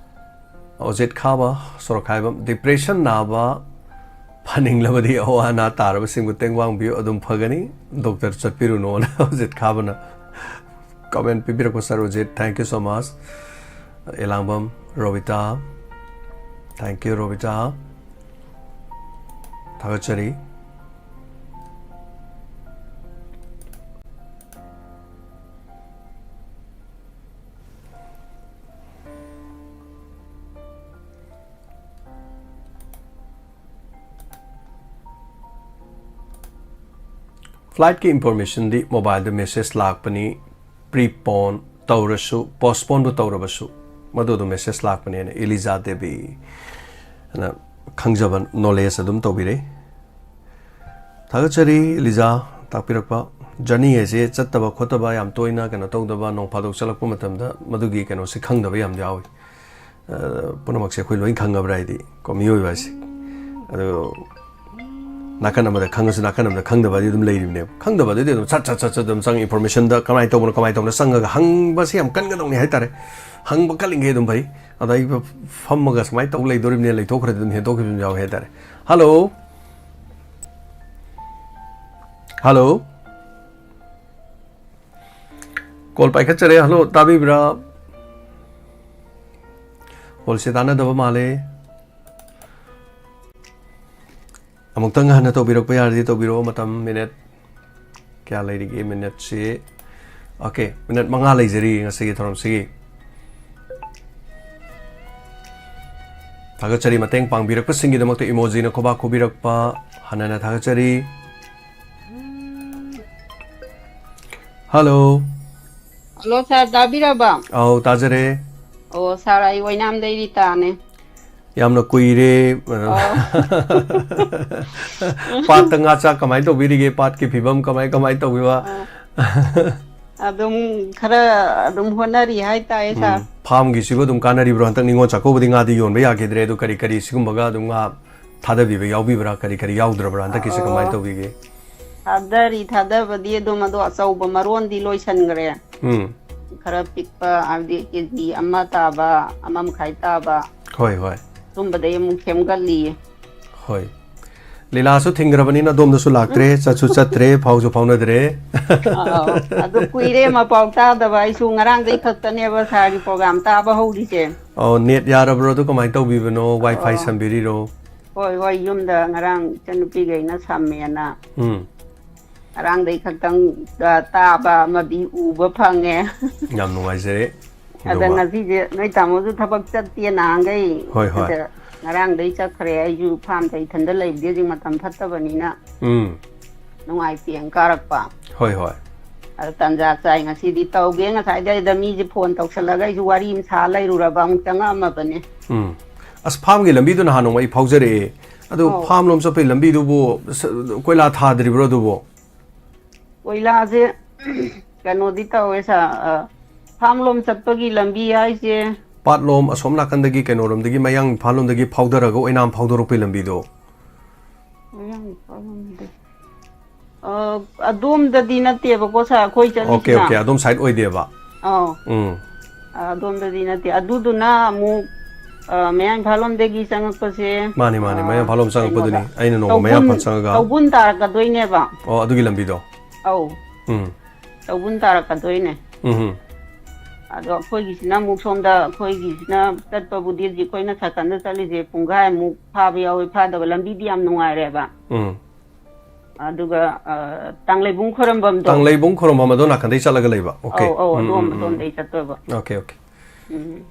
ꯑꯣꯖꯦꯠ ꯈꯥꯕ, ꯁꯣꯔꯣꯛꯈꯥꯏꯕꯝ, depression ꯅꯥꯕ ꯐꯅꯤꯡꯂꯕꯗꯤ ꯑꯋꯥ ꯑꯅꯥ ꯇꯥꯔꯕꯁꯤꯡꯕꯨ ꯇꯦꯡꯕꯥꯡꯕꯤꯌꯨ, ꯑꯗꯨꯝ ꯐꯒꯅꯤ꯫ Doctor ꯆꯠꯄꯤꯔꯨꯅꯣꯅ ꯑꯣꯖꯦꯠ ꯈꯥꯕꯅ comment ꯄꯤꯕꯤꯔꯛꯄ, sir ꯑꯣꯖꯦꯠ, thank you so much꯫ Elangbam Robita, thank you Robita, ꯊꯥꯒꯠꯆꯔꯤ꯫ Flightꯀꯤ informationꯗꯤ mobileꯗ message ꯂꯥꯛꯄꯅꯤ, prepone ꯇꯧꯔꯁꯨ, postponeꯕꯨ ꯇꯧꯔꯕꯁꯨ ꯃꯗꯨ ꯑꯗꯨꯝ message ꯂꯥꯛꯄꯅꯦꯅ ꯏꯂꯤꯖꯥ ꯗꯦꯕꯤ ꯑꯅ ꯈꯪꯖꯕ knowledge ꯑꯗꯨꯝ ꯇꯧꯕꯤꯔꯦ꯫ ꯊꯥꯒꯠꯆꯔꯤ ꯏꯂꯤꯖꯥ ꯇꯥꯛꯄꯤꯔꯛꯄ꯫ Journey ꯍꯥꯏꯁꯦ ꯆꯠꯇꯕ ꯈꯣꯠꯇꯕ ꯌꯥꯝ ꯇꯣꯏꯅ ꯀꯩꯅꯣ ꯇꯧꯗꯕ, ꯅꯣꯡ ꯐꯥꯗꯣꯛ ꯆꯠꯂꯛꯄ ꯃꯇꯝꯗ ꯃꯗꯨꯒꯤ ꯀꯩꯅꯣꯁꯦ ꯈꯪꯗꯕ ꯌꯥꯝ ꯌꯥꯎꯏ꯫ ꯑ, ꯄꯨꯝꯅꯃꯛꯁꯦ ꯑꯩꯈꯣꯏ ꯂꯣꯏ ꯈꯪꯉꯕ꯭ꯔꯥ ꯍꯥꯏꯗꯤ ꯀꯣ, ꯃꯤꯑꯣꯏꯕ ꯍꯥꯏꯁꯦ꯫ ꯑꯗꯣ ꯅꯥꯀꯟ ꯑꯃꯗ ꯈꯪꯉꯁꯨ ꯅꯥꯀꯟ ꯑꯃꯗ ꯈꯪꯗꯕꯗꯤ ꯑꯗꯨꯝ ꯂꯩꯔꯤꯕꯅꯦꯕ꯫ ꯈꯪꯗꯕꯗꯨꯗꯤ ꯑꯗꯨꯝ ꯁꯠ ꯁꯠ ꯁꯠ ꯁꯠ ꯑꯗꯨꯝ ꯆꯪꯉꯤ, informationꯗ ꯀꯃꯥꯏꯅ ꯇꯧꯕꯅꯣ ꯀꯃꯥꯏꯅ ꯇꯧꯕꯅꯣ ꯆꯪꯉꯒ ꯍꯪꯕꯁꯦ ꯌꯥꯝ ꯀꯟꯒꯗꯧꯅꯤ ꯍꯥꯏꯇꯥꯔꯦ꯫ ꯍꯪꯕ ꯀꯜꯂꯤꯉꯩ ꯑꯗꯨꯝ ꯐꯩ꯫ ꯑꯗ ꯑꯩ ꯐꯝꯃꯒ ꯁꯨꯃꯥꯏꯅ ꯇꯧ ꯂꯩꯗꯣꯔꯤꯕꯅꯦ, ꯂꯩꯊꯣꯛꯈ꯭ꯔꯗꯤ ꯑꯗꯨꯝ ꯍꯦꯟꯗꯣꯛꯈꯤꯕ ꯑꯗꯨꯝ ꯌꯥꯎꯋꯦ ꯍꯥꯏꯇꯥꯔꯦ꯫ ꯍꯜꯂꯣ꯫ ꯍꯜꯂꯣ꯫ ꯀꯣꯜ ꯄꯥꯏꯈꯠꯆꯔꯦ꯫ ꯍꯜꯂꯣ, ꯇꯥꯕꯤꯕ꯭ꯔꯥ? ꯀꯣꯜꯁꯦ ꯇꯥꯟꯅꯗꯕ ꯃꯥꯜꯂꯦ꯫ ꯑꯃꯨꯛꯇꯪ ꯍꯟꯅ ꯇꯧꯕꯤꯔꯛꯄ ꯌꯥꯔꯗꯤ ꯇꯧꯕꯤꯔꯛꯑꯣ꯫ ꯃꯇꯝ ꯃꯤꯅꯠ ꯀꯌꯥ ꯂꯩꯔꯤꯒꯦ? ꯃꯤꯅꯠꯁꯤ, okay, ꯃꯤꯅꯠ ꯃꯉꯥ ꯂꯩꯖꯔꯤ ꯉꯁꯤꯒꯤ ꯊꯧꯔꯝꯁꯤꯒꯤ꯫ ꯊꯥꯒꯠꯆꯔꯤ꯫ ꯃꯇꯦꯡ ꯄꯥꯡꯕꯤꯔꯛꯄꯁꯤꯡꯒꯤꯗꯃꯛꯇ emojiꯅ ꯈꯨꯕꯥꯛ ꯈꯨꯕꯤꯔꯛꯄ ꯍꯟꯅ ꯍꯟꯅ ꯊꯥꯒꯠꯆꯔꯤ꯫ ꯍꯜꯂꯣ꯫ Hello, sir, ꯇꯥꯕꯤꯔꯕ? ꯑꯧ, ꯇꯥꯖꯔꯦ꯫ ꯑꯣ, sir, ꯑꯩ ꯑꯣꯏꯅꯥꯝꯗꯩ ꯔꯤꯇꯥꯅꯦ꯫ ꯌꯥꯝꯅ ꯀꯨꯏꯔꯦ꯫ ꯑꯣ꯫ ꯄꯥꯠꯇ ꯉꯥ ꯆꯥꯛ ꯀꯃꯥꯏꯅ ꯇꯧꯕꯤꯔꯤꯒꯦ? ꯄꯥꯠꯀꯤ ꯐꯤꯕꯝ ꯀꯃꯥꯏ, ꯀꯃꯥꯏ ꯇꯧꯕꯤꯕ? ꯑꯣ꯫ ꯑꯗꯨꯝ ꯈꯔ ꯑꯗꯨꯝ ꯍꯣꯠꯅꯔꯤ ꯍꯥꯏꯇꯥꯔꯦ, sir꯫ ꯎꯝ꯫ Farmꯒꯤꯁꯤꯕꯨ ꯑꯗꯨꯝ ꯀꯥꯟꯅꯔꯤꯕ꯭ꯔꯣ? ꯍꯟꯗꯛ ꯅꯤꯉꯣꯜ ꯆꯥꯛꯀꯧꯕꯗꯤ ꯉꯥꯗꯤ ꯌꯣꯟꯕ ꯌꯥꯈꯤꯗ꯭ꯔꯦ, ꯑꯗꯨ ꯀꯔꯤ ꯀꯔꯤ ꯁꯤꯒꯨꯝꯕꯒ ꯑꯗꯨꯝ ꯉꯥ ꯊꯥꯗꯕꯤꯕ ꯌꯥꯎꯕꯤꯕ꯭ꯔꯥ? ꯀꯔꯤ ꯀꯔꯤ ꯌꯥꯎꯗ꯭ꯔꯕ꯭ꯔꯥ? ꯍꯟꯗꯛꯀꯤꯁꯦ ꯀꯃꯥꯏꯅ ꯑꯣ꯫ ꯇꯧꯕꯤꯒꯦ? ꯊꯥꯗꯔꯤ, ꯊꯥꯗꯕꯗꯤ ꯑꯗꯨꯝ, ꯑꯗꯣ ꯑꯆꯧꯕ ꯃꯔꯣꯟꯗꯤ ꯂꯣꯏꯁꯟꯈ꯭ꯔꯦ꯫ ꯎꯝ꯫ ꯈꯔ ꯄꯤꯛꯄ, ꯍꯥꯏꯕꯗꯤ ꯀꯦ ꯖꯤ ꯑꯃ ꯇꯥꯕ, ꯑꯃ ꯃꯈꯥꯏ ꯇꯥꯕ, ꯍꯣꯏ, ꯍꯣꯏ꯫ ꯁꯨꯝꯕꯗꯩ ꯑꯃꯨꯛ ꯁꯦꯝꯒꯠꯂꯤꯌꯦ꯫ ꯍꯣꯏ꯫ ꯂꯤꯂꯥꯁꯨ ꯊꯤꯡꯈ꯭ꯔꯕꯅꯤꯅ ꯑꯗꯣꯝꯗꯁꯨ ꯂꯥꯛꯇ꯭ꯔꯦ, ꯎꯝ꯫ ꯆꯠꯁꯨ ꯆꯠꯇ꯭ꯔꯦ, ꯐꯥꯎꯁꯨ ꯐꯥꯎꯅꯗ꯭ꯔꯦ꯫ ꯑꯧ, ꯑꯗꯨ ꯀꯨꯏꯔꯦ ꯃꯄꯥꯎ ꯇꯥꯗꯕ꯫ ꯑꯩꯁꯨ ꯉꯔꯥꯡꯗꯩ ꯈꯛꯇꯅꯦꯕ ꯁꯥꯔꯒꯤ program ꯇꯥꯕ ꯍꯧꯔꯤꯁꯦ꯫ ꯑꯣ, net ꯌꯥꯔꯕ꯭ꯔꯣ? ꯑꯗꯨ ꯀꯃꯥꯏꯅ ꯇꯧꯕꯤꯕꯅꯣ? WiFi ꯑꯣ꯫ ꯁꯝꯕꯤꯔꯤꯔꯣ? ꯍꯣꯏ, ꯍꯣꯏ, ꯌꯨꯝꯗ ꯉꯔꯥꯡ ꯏꯆꯟꯅꯨꯄꯤꯈꯩꯅ ꯁꯝꯃꯦꯅ꯫ ꯎꯝ꯫ ꯉꯔꯥꯡꯗꯩ ꯈꯛꯇꯪ, ꯑ, ꯇꯥꯕ ꯑꯃꯗꯤ ꯎꯕ ꯐꯪꯉꯦ꯫ ꯌꯥꯝ ꯅꯨꯡꯉꯥꯏꯖꯔꯦ꯫ ꯑꯗ ꯑꯗꯨꯒ ꯉꯁꯤꯁꯦ ꯅꯣꯏ ꯇꯥꯃꯣꯁꯨ ꯊꯕꯛ ꯆꯠꯇꯦ ꯅꯍꯥꯟꯈꯩ꯫ ꯍꯣꯏ, ꯍꯣꯏ꯫ ꯑꯗ ꯉꯔꯥꯡꯗꯩ ꯆꯠꯈ꯭ꯔꯦ꯫ ꯑꯩꯁꯨ farmꯗ ꯏꯊꯟꯗ ꯂꯩꯕꯗꯤ ꯍꯧꯖꯤꯛ ꯃꯇꯝ ꯐꯠꯇꯕꯅꯤꯅ ꯎꯝ꯫ ꯅꯨꯡꯉꯥꯏꯇꯦꯅ ꯀꯥꯔꯛꯄ꯫ ꯍꯣꯏ, ꯍꯣꯏ꯫ ꯑꯗ ꯇꯟꯖꯥ ꯆꯥꯏ ꯉꯁꯤꯗꯤ ꯇꯧꯒꯦ꯫ ꯉꯁꯥꯏꯗꯩꯗ ꯃꯤꯁꯦ phone ꯇꯧꯁꯜꯂꯒ ꯑꯩꯁꯨ ꯋꯥꯔꯤ ꯑꯃ ꯁꯥ ꯂꯩꯔꯨꯔꯕ, ꯑꯃꯨꯛ ꯆꯪꯉꯛꯑꯝꯃꯕꯅꯦ꯫ ꯎꯝ꯫ ꯑꯁ, farmꯒꯤ ꯂꯝꯕꯤꯗꯨ ꯅꯍꯥꯟ ꯅꯣꯡꯃ ꯑꯩ ꯐꯥꯎꯖꯔꯛꯑꯦ꯫ ꯑꯗꯨ ꯑꯧ꯫ Farm ꯂꯣꯝ ꯆꯠꯄꯒꯤ ꯂꯝꯕꯤꯗꯨꯕꯨ ꯁ-, ꯀꯣꯏꯂꯥ ꯊꯥꯗ꯭ꯔꯤꯕ꯭ꯔꯣ ꯑꯗꯨꯕꯨ? ꯀꯣꯏꯂꯥꯁꯦ ꯀꯩꯅꯣꯗꯤ ꯇꯧꯋꯦ ꯁꯥ-, ꯑ, farm ꯂꯣꯝ ꯆꯠꯄꯒꯤ ꯂꯝꯕꯤ ꯍꯥꯏꯁꯦ꯫ ꯄꯥꯠꯂꯣꯝ ꯑꯁꯣꯝ ꯅꯥꯀꯟꯗꯒꯤ ꯀꯩꯅꯣꯔꯣꯝꯗꯒꯤ ꯃꯌꯥꯡ ꯏꯝꯐꯥꯜ ꯂꯣꯝꯗꯒꯤ ꯐꯥꯎꯗꯔꯒ ꯑꯣꯏꯅꯥꯝ ꯐꯥꯎꯗꯣꯔꯛꯄꯒꯤ ꯂꯝꯕꯤꯗꯣ꯫ ꯃꯌꯥꯡ ꯏꯝꯐꯥꯜ ꯂꯣꯝꯗꯒꯤ꯫ ꯑ, ꯑꯗꯣꯝꯗꯗꯤ ꯅꯠꯇꯦꯕꯀꯣ ꯁꯥꯔ, ꯑꯩꯈꯣꯏ OK, ꯆꯠꯂꯤꯁꯤꯅ꯫ OK, ꯑꯗꯣꯝ side ꯑꯣꯏꯗꯦꯕ꯫ ꯑꯧ꯫ ꯎꯝ꯫ ꯑ, ꯑꯗꯣꯝꯗꯗꯤ ꯅꯠꯇꯦ꯫ ꯑꯗꯨꯗꯨꯅ ꯑꯃꯨꯛ, ꯑ, ꯃꯌꯥꯡ ꯏꯝꯐꯥꯜ ꯂꯣꯝꯗꯒꯤ ꯆꯪꯉꯛꯄꯁꯦ, ꯃꯥꯅꯤ, ꯃꯥꯅꯤ, ꯑ, ꯃꯌꯥꯡ ꯏꯝꯐꯥꯜ ꯂꯣꯝ ꯆꯪꯉꯛꯄꯗꯨꯅꯤ꯫ ꯀꯩꯅꯣꯗ, ꯑꯩꯅ ꯅꯣꯡꯃ ꯃꯌꯥꯡ ꯇꯧꯕꯨꯟ, ꯏꯝꯐꯥꯜ ꯆꯪꯉꯒ꯫ ꯇꯧꯕꯨꯟ ꯇꯥꯔꯛꯀꯗꯣꯏꯅꯦꯕ꯫ ꯑꯣ, ꯑꯗꯨꯒꯤ ꯂꯝꯕꯤꯗꯣ? ꯑꯧ꯫ ꯎꯝ꯫ ꯇꯧꯕꯨꯟ ꯇꯥꯔꯛꯀꯗꯣꯏꯅꯦ꯫ ꯎꯝ꯫ ꯑꯗꯣ ꯑꯩꯈꯣꯏꯒꯤꯁꯤꯅ ꯑꯃꯨꯛ ꯁꯣꯝꯗ, ꯑꯩꯈꯣꯏꯒꯤꯁꯤꯅ ꯆꯠꯄꯕꯨꯗꯤ ꯍꯧꯖꯤꯛ ꯑꯩꯈꯣꯏꯅ ꯁꯥꯏꯀꯜꯗ ꯆꯠꯂꯤꯁꯦ ꯄꯨꯡꯈꯥꯏꯃꯨꯛ ꯐꯥꯕ ꯌꯥꯎꯋꯤ, ꯐꯥꯗꯕ꯫ ꯂꯝꯕꯤꯗꯤ ꯌꯥꯝ ꯅꯨꯡꯉꯥꯏꯔꯦꯕ꯫ ꯎꯝ꯫ ꯑꯗꯨꯒ, ꯑ, ꯇꯥꯡꯂꯩꯕꯨꯡ ꯈꯣꯏꯔꯝꯕꯝꯗꯣ꯫ ꯇꯥꯡꯂꯩꯕꯨꯡ ꯈꯣꯏꯔꯝꯕꯝ ꯑꯗꯣꯝ ꯅꯥꯀꯟꯗꯩ ꯆꯠꯂꯒ ꯂꯩꯕ? OK꯫ ꯑꯧ, ꯑꯧ, ꯎꯝ, ꯑꯗꯣꯝ, ꯎꯝ, ꯎꯝ꯫ ꯑꯗꯣꯝꯗꯩ ꯆꯠꯇꯣꯏꯕ꯫ OK, OK꯫ ꯎꯝ꯫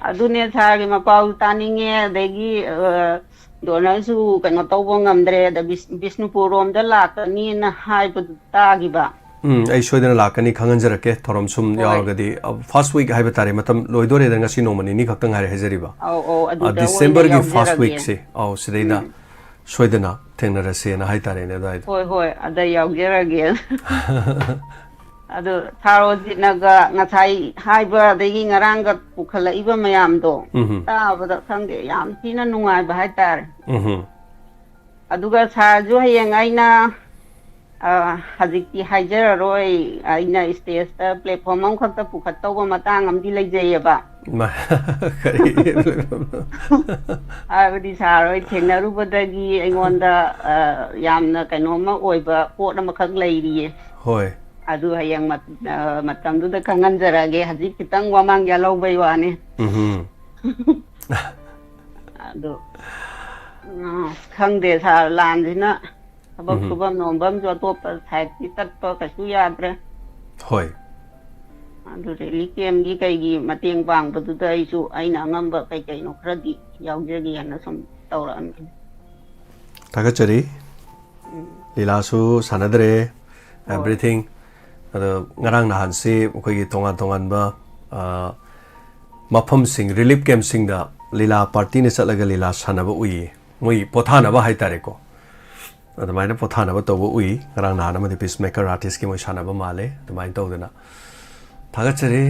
ꯑꯗꯨꯅꯦ ꯁꯥꯔꯒꯤ ꯃꯄꯥꯎꯁꯨ ꯇꯥꯅꯤꯡꯉꯦ, ꯑꯗꯒꯤ, ꯑ, ꯗꯣꯅꯔꯁꯨ ꯀꯩꯅꯣ ꯇꯧꯕ ꯉꯝꯗ꯭ꯔꯦ, ꯑꯗ ꯕꯤꯁ-, ꯕꯤꯁꯅꯨꯄꯨꯔ ꯔꯣꯝꯗ ꯂꯥꯛꯀꯅꯤꯅ ꯍꯥꯏꯕꯗꯨ ꯇꯥꯈꯤꯕ꯫ ꯎꯝ, ꯑꯩ ꯁꯣꯏꯗꯅ ꯂꯥꯛꯀꯅꯤ, ꯈꯪꯍꯟꯖꯔꯛꯀꯦ꯫ ꯊꯧꯔꯝ ꯁꯨꯝ ꯍꯣꯏ꯫ ꯌꯥꯎꯔꯒꯗꯤ, ꯑ, first week ꯍꯥꯏꯕ ꯇꯥꯔꯦ, ꯃꯇꯝ ꯂꯣꯏꯗꯣꯔꯦꯗ, ꯉꯁꯤ ꯅꯣꯡꯃ ꯅꯤꯅꯤ ꯈꯛꯇ ꯉꯥꯏꯔꯦ ꯍꯥꯏꯖꯔꯤꯕ꯫ ꯑꯧ, ꯑꯧ, ꯑ, ꯑꯗꯨꯗ ꯑꯣꯏꯅ Decemberꯒꯤ first ꯌꯥꯎꯖꯔꯒꯦ꯫ Weekꯁꯦ, ꯑꯧ, ꯁꯤꯗꯩꯗ ꯎꯝ꯫ ꯁꯣꯏꯗꯅ ꯊꯦꯡꯅꯔꯁꯦꯅ ꯍꯥꯏꯇꯥꯔꯦꯅꯦ ꯑꯗꯨꯋꯥꯏꯗ꯫ ꯍꯣꯏ, ꯍꯣꯏ, ꯑꯗ ꯌꯥꯎꯖꯔꯒꯦ꯫ ꯑꯗꯣ ꯁꯥꯔ ꯑꯣꯖꯤꯠꯅꯒ ꯉꯁꯥꯏ ꯍꯥꯏꯕ ꯑꯗꯒꯤ ꯉꯔꯥꯡꯒ ꯄꯨꯈꯠꯂꯛꯏꯕ ꯃꯌꯥꯝꯗꯣ ꯎꯝ ꯇꯥꯕꯗ ꯈꯪꯗꯦ, ꯌꯥꯝ ꯊꯤꯅ ꯅꯨꯡꯉꯥꯏꯕ ꯍꯥꯏꯇꯥꯔꯦ꯫ ꯎꯝ ꯑꯗꯨꯒ ꯁꯥꯔꯁꯨ ꯍꯌꯦꯡ ꯑꯩꯅ ꯑ, ꯍꯧꯖꯤꯛꯇꯤ ꯍꯥꯏꯖꯔꯔꯣꯏ, ꯑꯩꯅ ꯁ꯭ꯇꯦꯖꯇ ꯄ꯭ꯂꯦꯠꯐꯣꯝ ꯑꯃꯈꯛꯇ ꯄꯨꯈꯠꯇꯧꯕ ꯃꯇꯥꯡ ꯑꯃꯗꯤ ꯂꯩꯖꯩꯌꯦꯕ꯫ ꯃꯥ- ꯀꯔꯤ? ꯍꯥꯏꯕꯗꯤ ꯁꯥꯔ ꯍꯣꯏ ꯊꯦꯡꯅꯔꯨꯕꯗꯒꯤ ꯑꯩꯉꯣꯟꯗ ꯑ, ꯌꯥꯝꯅ ꯀꯩꯅꯣꯝꯃ ꯑꯣꯏꯕ ꯄꯣꯠ ꯑꯃꯈꯛ ꯂꯩꯔꯤꯌꯦ꯫ ꯍꯣꯏ꯫ ꯑꯗꯨ ꯍꯌꯦꯡ ꯃꯠ- ꯑ, ꯃꯇꯝꯗꯨꯗ ꯈꯪꯍꯟꯖꯔꯛꯑꯒꯦ꯫ ꯍꯧꯖꯤꯛ ꯈꯤꯇꯪ ꯋꯥꯃꯥꯡ ꯌꯥꯜꯍꯧꯕꯩ ꯋꯥꯅꯤ꯫ ꯎꯝ ꯑꯗꯨ ꯑ, ꯈꯪꯗꯦ ꯁꯥꯔ, ꯂꯥꯟꯁꯤꯅ ꯊꯕꯛ ꯎꯝ ꯁꯨꯐꯝ ꯅꯣꯝꯐꯝꯁꯨ ꯑꯇꯣꯞꯄ ꯁꯥꯏꯠꯇꯤ ꯆꯠꯄ ꯀꯩꯁꯨ ꯌꯥꯗ꯭ꯔꯦ꯫ ꯍꯣꯏ꯫ ꯑꯗꯨ ꯔꯤꯂꯤꯐ ꯀꯦꯝꯒꯤ ꯀꯩꯒꯤ ꯃꯇꯦꯡ ꯄꯥꯡꯕꯗꯨꯗ ꯑꯩꯁꯨ ꯑꯩꯅ ꯑꯉꯝꯕ ꯀꯩ ꯀꯩꯅꯣ ꯈꯔꯗꯤ ꯌꯥꯎꯖꯒꯦꯅ ꯁꯨꯝ ꯇꯧꯔꯛꯑꯝꯃꯤꯅꯤ꯫ ꯊꯥꯒꯠꯆꯔꯤ꯫ ꯂꯤꯂꯥꯁꯨ ꯁꯥꯟꯅꯗ꯭ꯔꯦ, ꯍꯣꯏ꯫ ꯑꯦꯚ꯭ꯔꯤꯊꯤꯡ꯫ ꯑꯗꯣ ꯉꯔꯥꯡ ꯅꯍꯥꯟꯁꯤ ꯑꯩꯈꯣꯏꯒꯤ ꯇꯣꯉꯥꯟ ꯇꯣꯉꯥꯟꯕ ꯑ, ꯃꯐꯝꯁꯤꯡ, ꯔꯤꯂꯤꯐ ꯀꯦꯝꯁꯤꯡꯗ ꯂꯤꯂꯥ ꯄꯥꯔꯇꯤꯅ ꯆꯠꯂꯒ ꯂꯤꯂꯥ ꯁꯥꯟꯅꯕ ꯎꯏꯌꯦ, ꯃꯣꯏ ꯄꯣꯊꯥꯅꯕ ꯍꯥꯏꯇꯥꯔꯦꯀꯣ꯫ ꯑꯗꯨꯃꯥꯏꯅ ꯄꯣꯊꯥꯅꯕ ꯇꯧꯕ ꯎꯏ꯫ ꯉꯔꯥꯡ ꯅꯍꯥꯟ ꯑꯃꯗꯤ ꯄꯤꯁ ꯃꯦꯀꯔ ꯑꯥꯔꯇꯤꯁꯀꯤ ꯃꯣꯏ ꯁꯥꯟꯅꯕ ꯃꯥꯜꯂꯦ꯫ ꯑꯗꯨꯃꯥꯏꯅ ꯇꯧꯗꯅ ꯊꯥꯒꯠꯆꯔꯤ꯫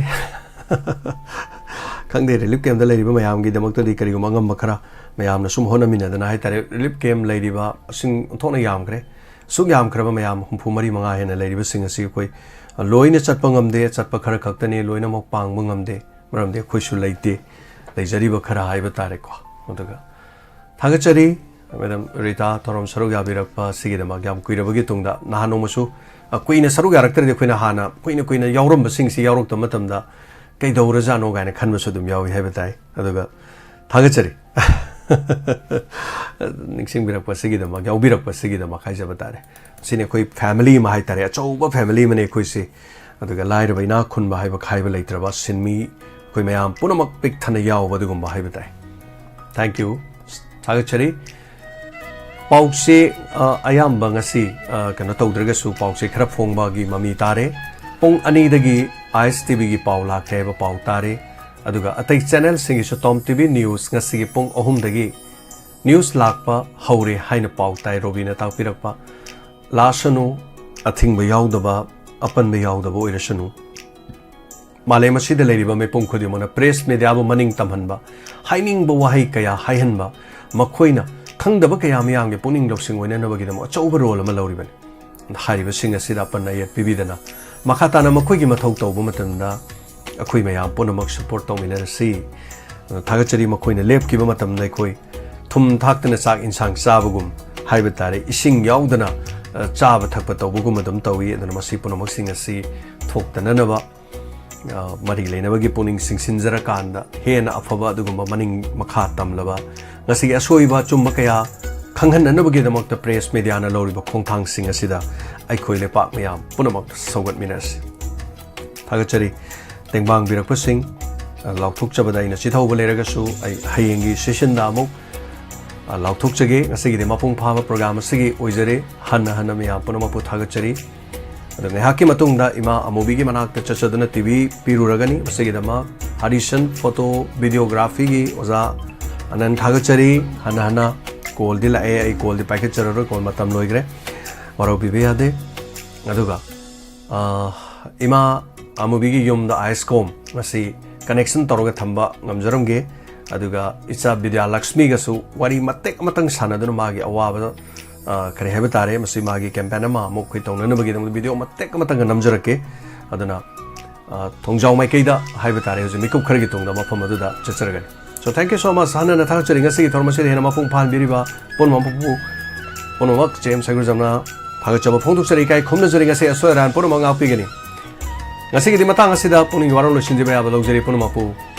ꯈꯪꯗꯦ, ꯔꯤꯂꯤꯐ ꯀꯦꯝꯗ ꯂꯩꯔꯤꯕ ꯃꯌꯥꯝꯒꯤꯗꯃꯛꯇꯗꯤ ꯀꯔꯤꯒꯨꯝꯕ ꯑꯉꯝꯕ ꯈꯔ ꯃꯌꯥꯝꯅ ꯁꯨꯝ ꯍꯣꯠꯅꯃꯤꯟꯅꯗꯅ ꯍꯥꯏꯇꯥꯔꯦ꯫ ꯔꯤꯂꯤꯐ ꯀꯦꯝ ꯂꯩꯔꯤꯕ ꯃꯁꯤꯡ ꯑꯣꯟꯊꯣꯛꯅ ꯌꯥꯝꯈ꯭ꯔꯦ꯫ ꯑꯁꯨꯛ ꯌꯥꯝꯈ꯭ꯔꯕ ꯃꯌꯥꯝ ꯍꯨꯝꯐꯨ ꯃꯔꯤ ꯃꯉꯥ ꯍꯦꯟꯅ ꯂꯩꯔꯤꯕꯁꯤꯡ ꯑꯁꯤ ꯑꯩꯈꯣꯏ ꯂꯣꯏꯅ ꯆꯠꯄ ꯉꯝꯗꯦ, ꯆꯠꯄ ꯈꯔ ꯈꯛꯇꯅꯤ, ꯂꯣꯏꯅꯃꯛ ꯄꯥꯡꯕ ꯉꯝꯗꯦ꯫ ꯃꯔꯝꯗꯤ ꯑꯩꯈꯣꯏꯁꯨ ꯂꯩꯇꯦ, ꯂꯩꯖꯔꯤꯕ ꯈꯔ ꯍꯥꯏꯕ ꯇꯥꯔꯦꯀꯣ꯫ ꯑꯗꯨꯒ ꯊꯥꯒꯠꯆꯔꯤ ꯃꯦꯗꯥꯝ ꯔꯤꯇꯥ ꯊꯧꯔꯝ ꯁꯔꯨꯛ ꯌꯥꯕꯤꯔꯛꯄ ꯑꯁꯤꯒꯤꯗꯃꯛ꯫ ꯌꯥꯝ ꯀꯨꯏꯔꯕꯒꯤ ꯇꯨꯡꯗ, ꯅꯍꯥꯟ ꯅꯣꯡꯃꯁꯨ, ꯑ, ꯀꯨꯏꯅ ꯁꯔꯨꯛ ꯌꯥꯔꯛꯇ꯭ꯔꯗꯤ ꯑꯩꯈꯣꯏꯅ ꯍꯥꯟꯅ ꯀꯨꯏꯅ ꯀꯨꯏꯅ ꯌꯥꯎꯔꯝꯕꯁꯤꯡꯁꯤ ꯌꯥꯎꯔꯛꯇꯕ ꯃꯇꯝꯗ ꯀꯩꯗꯧꯔꯖꯥꯠꯅꯣ ꯀꯥꯏꯅ ꯈꯟꯕꯁꯨ ꯑꯗꯨꯝ ꯌꯥꯎꯏ ꯍꯥꯏꯕ ꯇꯥꯏ꯫ ꯑꯗꯨꯒ ꯊꯥꯒꯠꯆꯔꯤ꯫ ꯅꯤꯡꯁꯤꯡꯕꯤꯔꯛꯄ ꯑꯁꯤꯒꯤꯗꯃꯛ, ꯌꯥꯎꯕꯤꯔꯛꯄ ꯑꯁꯤꯒꯤꯗꯃꯛ ꯍꯥꯏꯖꯕ ꯇꯥꯔꯦ꯫ ꯁꯤꯅꯤ ꯑꯩꯈꯣꯏ ꯐꯦꯃꯤꯂꯤ ꯑꯃ ꯍꯥꯏꯇꯥꯔꯦ, ꯑꯆꯧꯕ ꯐꯦꯃꯤꯂꯤ ꯑꯃꯅꯦ ꯑꯩꯈꯣꯏꯁꯤ꯫ ꯑꯗꯨꯒ ꯂꯥꯏꯔꯕ ꯏꯅꯥꯛ ꯈꯨꯟꯕ ꯍꯥꯏꯕ ꯈꯥꯏꯕ ꯂꯩꯇ꯭ꯔꯕ ꯁꯤꯟꯃꯤ ꯑꯩꯈꯣꯏ ꯃꯌꯥꯝ ꯄꯨꯝꯅꯃꯛ ꯄꯤꯛ ꯊꯟꯅ ꯌꯥꯎꯕ ꯑꯗꯨꯒꯨꯝꯕ ꯍꯥꯏꯕ ꯇꯥꯏ꯫ ꯊꯦꯡꯀ꯭ꯌꯨ꯫ ꯊꯥꯒꯠꯆꯔꯤ꯫ ꯄꯥꯎꯁꯦ, ꯑ, ꯑꯌꯥꯝꯕ ꯉꯁꯤ, ꯑ, ꯀꯩꯅꯣ ꯇꯧꯗ꯭ꯔꯒꯁꯨ ꯄꯥꯎꯁꯦ ꯈꯔ ꯐꯣꯡꯕꯒꯤ ꯃꯃꯤ ꯇꯥꯔꯦ꯫ ꯄꯨꯡ ꯑꯅꯤꯗꯒꯤ ꯑꯥꯏ ꯑꯦꯁ ꯇꯤ ꯚꯤꯒꯤ ꯄꯥꯎ ꯂꯥꯛꯀꯦ ꯍꯥꯏꯕ ꯄꯥꯎ ꯇꯥꯔꯦ꯫ ꯑꯗꯨꯒ ꯑꯇꯩ ꯆꯦꯅꯦꯜꯁꯤꯡꯒꯤꯁꯨ ꯇꯣꯝ ꯇꯤ ꯚꯤ ꯅ꯭ꯌꯨꯁ ꯉꯁꯤꯒꯤ ꯄꯨꯡ ꯑꯍꯨꯝꯗꯒꯤ ꯅ꯭ꯌꯨꯁ ꯂꯥꯛꯄ ꯍꯧꯔꯦ ꯍꯥꯏꯅ ꯄꯥꯎ ꯇꯥꯏ, ꯔꯣꯕꯤꯅ ꯇꯥꯛꯄꯤꯔꯛꯄ꯫ ꯂꯥꯛꯁꯅꯨ, ꯑꯊꯤꯡꯕ ꯌꯥꯎꯗꯕ ꯑꯄꯟꯕ ꯌꯥꯎꯗꯕ ꯑꯣꯏꯔꯁꯅꯨ, ꯃꯥꯂꯦꯝ ꯑꯁꯤꯗ ꯂꯩꯔꯤꯕ ꯃꯤꯄꯨꯝ ꯈꯨꯗꯤꯡꯃꯛꯅ ꯄ꯭ꯔꯦꯁ ꯃꯦꯗꯤꯌꯥꯕꯨ ꯃꯅꯤꯡ ꯇꯝꯍꯟꯕ, ꯍꯥꯏꯅꯤꯡꯕ ꯋꯥꯍꯩ ꯀꯌꯥ ꯍꯥꯏꯍꯟꯕ, ꯃꯈꯣꯏꯅ ꯈꯪꯗꯕ ꯀꯌꯥ ꯃꯤꯌꯥꯝꯒꯤ ꯄꯨꯛꯅꯤꯡ ꯂꯧꯁꯤꯡ ꯑꯣꯏꯅꯅꯕꯒꯤꯗꯃꯛ ꯑꯆꯧꯕ ꯔꯣꯜ ꯑꯃ ꯂꯧꯔꯤꯕꯅꯤ꯫ ꯍꯥꯏꯔꯤꯕꯁꯤꯡ ꯑꯁꯤꯗ ꯑꯄꯟ ꯑꯌꯦꯠ ꯄꯤꯕꯤꯗꯅ ꯃꯈꯥ ꯇꯥꯅ ꯃꯈꯣꯏꯒꯤ ꯃꯊꯧ ꯇꯧꯕ ꯃꯇꯝꯗ ꯑꯩꯈꯣꯏ ꯃꯌꯥꯝ ꯄꯨꯝꯅꯃꯛ ꯁꯄꯣꯔꯠ ꯇꯧꯃꯤꯟꯅꯔꯁꯤ꯫ ꯊꯥꯒꯠꯆꯔꯤ꯫ ꯃꯈꯣꯏꯅ ꯂꯦꯞꯈꯤꯕ ꯃꯇꯝꯗ ꯑꯩꯈꯣꯏ ꯊꯨꯝ ꯊꯥꯛꯇꯅ ꯆꯥꯛ ꯏꯟꯁꯥꯡ ꯆꯥꯕꯒꯨꯝ ꯍꯥꯏꯕ ꯇꯥꯔꯦ, ꯏꯁꯤꯡ ꯌꯥꯎꯗꯅ, ꯑ, ꯆꯥꯕ ꯊꯛꯄ ꯇꯧꯕꯒꯨꯝ ꯑꯗꯨꯝ ꯇꯧꯏ꯫ ꯑꯗꯨꯅ ꯃꯁꯤ ꯄꯨꯝꯅꯃꯛꯁꯤꯡ ꯑꯁꯤ ꯊꯣꯛꯇꯅꯅꯕ, ꯑ, ꯃꯔꯤ ꯂꯩꯅꯕꯒꯤ ꯄꯨꯛꯅꯤꯡ ꯆꯤꯡꯁꯤꯟꯖꯔꯀꯥꯟꯗ ꯍꯦꯟꯅ ꯑꯐꯕ ꯑꯗꯨꯒꯨꯝꯕ ꯃꯅꯤꯡ ꯃꯈꯥ ꯇꯝꯂꯕ, ꯉꯁꯤꯒꯤ ꯑꯁꯣꯏꯕ ꯑꯆꯨꯝꯕ ꯀꯌꯥ ꯈꯪꯍꯟꯅꯅꯕꯒꯤꯗꯃꯛꯇ ꯄ꯭ꯔꯦꯁ ꯃꯦꯗꯤꯌꯥꯅ ꯂꯧꯔꯤꯕ ꯈꯣꯡꯊꯥꯡꯁꯤꯡ ꯑꯁꯤꯗ ꯑꯩꯈꯣꯏ ꯂꯩꯄꯥꯛ ꯃꯌꯥꯝ ꯄꯨꯝꯅꯃꯛ ꯁꯧꯒꯠꯃꯤꯟꯅꯁꯤ꯫ ꯊꯥꯒꯠꯆꯔꯤ꯫ ꯇꯦꯡꯕꯥꯡꯕꯤꯔꯛꯄꯁꯤꯡ, ꯑ, ꯂꯥꯎꯊꯣꯛꯆꯕꯗ ꯑꯩꯅ ꯆꯤꯊꯍꯧꯕ ꯂꯩꯔꯒꯁꯨ ꯑꯩ ꯍꯌꯦꯡꯒꯤ ꯁꯦꯁꯟꯗ ꯑꯃꯨꯛ, ꯑ, ꯂꯥꯎꯊꯣꯛꯆꯒꯦ꯫ ꯉꯁꯤꯒꯤꯗꯤ ꯃꯄꯨꯡ ꯐꯥꯕ ꯄ꯭ꯔꯣꯒ꯭ꯔꯥꯝ ꯑꯁꯤꯒꯤ ꯑꯣꯏꯖꯔꯦ꯫ ꯍꯟꯅ ꯍꯟꯅ ꯃꯌꯥꯝ ꯄꯨꯝꯅꯃꯛꯄꯨ ꯊꯥꯒꯠꯆꯔꯤ꯫ ꯑꯗꯨ ꯉꯥꯏꯍꯥꯛꯀꯤ ꯃꯇꯨꯡꯗ ꯏꯃꯥ ꯑꯃꯨꯕꯤꯒꯤ ꯃꯅꯥꯛꯇ ꯆꯠꯆꯗꯨꯅ ꯇꯤ ꯚꯤ ꯄꯤꯔꯨꯔꯒꯅꯤ꯫ ꯃꯁꯤꯒꯤꯗꯃꯛ ꯍꯔꯤꯁꯟ ꯐꯣꯇꯣ ꯚꯤꯗꯤꯑꯣꯒ꯭ꯔꯥꯐꯤꯒꯤ ꯑꯣꯖꯥ ꯑꯅꯟ ꯊꯥꯒꯠꯆꯔꯤ꯫ ꯍꯟꯅ ꯍꯟꯅ ꯀꯣꯜꯗꯤ ꯂꯥꯛꯑꯦ, ꯑꯩ ꯀꯣꯜꯗꯤ ꯄꯥꯏꯈꯠꯆꯔꯔꯣꯏ, ꯀꯣꯜ ꯃꯇꯝ ꯂꯣꯏꯈ꯭ꯔꯦ, ꯋꯥꯔꯧꯕꯤꯕ ꯌꯥꯗꯦ꯫ ꯑꯗꯨꯒ ꯑ, ꯏꯃꯥ ꯑꯃꯨꯕꯤꯒꯤ ꯌꯨꯝꯗ ꯑꯥꯏꯁ ꯀꯣꯝ ꯃꯁꯤ ꯀꯅꯦꯛꯁꯟ ꯇꯧꯔꯒ ꯊꯝꯕ ꯉꯝꯖꯔꯝꯒꯦ꯫ ꯑꯗꯨꯒ ꯏꯆꯥ ꯕꯤꯗ꯭ꯌꯥ ꯂꯛꯁꯃꯤꯒꯁꯨ ꯋꯥꯔꯤ ꯃꯇꯦꯛ ꯑꯃꯇꯪ ꯁꯥꯟꯅꯗꯨꯅ ꯃꯥꯒꯤ ꯑꯋꯥꯕ, ꯑ, ꯀꯔꯤ ꯍꯥꯏꯕ ꯇꯥꯔꯦ, ꯃꯁꯤ ꯃꯥꯒꯤ ꯀꯦꯝꯄꯦꯟ ꯑꯃ ꯑꯃꯨꯛ ꯑꯩꯈꯣꯏ ꯇꯧꯅꯅꯕꯒꯤꯗꯃꯛꯇ ꯚꯤꯗꯤꯑꯣ ꯃꯇꯦꯛ ꯑꯃꯇꯪꯒ ꯅꯝꯖꯔꯛꯀꯦ꯫ ꯑꯗꯨꯅ, ꯑ, ꯊꯣꯡꯖꯥꯎ ꯃꯥꯏꯀꯩꯗ ꯍꯥꯏꯕ ꯇꯥꯔꯦ, ꯍꯧꯖꯤꯛ ꯃꯤꯀꯨꯞ ꯈꯔꯒꯤ ꯇꯨꯡꯗ ꯃꯐꯝ ꯑꯗꯨꯗ ꯆꯠꯆꯔꯒꯅꯤ꯫ So, thank you so much꯫ ꯍꯟꯅ ꯍꯟꯅ ꯊꯥꯒꯠꯆꯔꯤ꯫ ꯉꯁꯤꯒꯤ ꯊꯧꯔꯝ ꯑꯁꯤꯗ ꯍꯦꯟꯅ ꯃꯄꯨꯡ ꯐꯥꯍꯟꯕꯤꯔꯤꯕ ꯄꯨꯝꯅꯃꯛꯄꯨ, ꯄꯨꯝꯅꯃꯛ ꯖꯦꯝꯁ ꯍꯩꯒ꯭ꯔꯨꯖꯝꯅ ꯊꯥꯒꯠꯆꯕ ꯐꯣꯡꯗꯣꯛꯆꯔꯤ, ꯏꯀꯥꯏ ꯈꯨꯝꯅꯖꯔꯤ꯫ ꯉꯁꯤ ꯑꯁꯣꯏ ꯑꯔꯥꯟ ꯄꯨꯝꯅꯃꯛ ꯉꯥꯛꯄꯤꯒꯅꯤ꯫ ꯉꯁꯤꯒꯤꯗꯤ ꯃꯇꯥꯡ ꯑꯁꯤꯗ ꯄꯨꯛꯅꯤꯡꯒꯤ ꯋꯥꯔꯣꯜ ꯂꯣꯏꯁꯤꯟꯖꯕ ꯌꯥꯕ ꯂꯧꯖꯔꯤ꯫ ꯄꯨꯝꯅꯃꯛꯄꯨ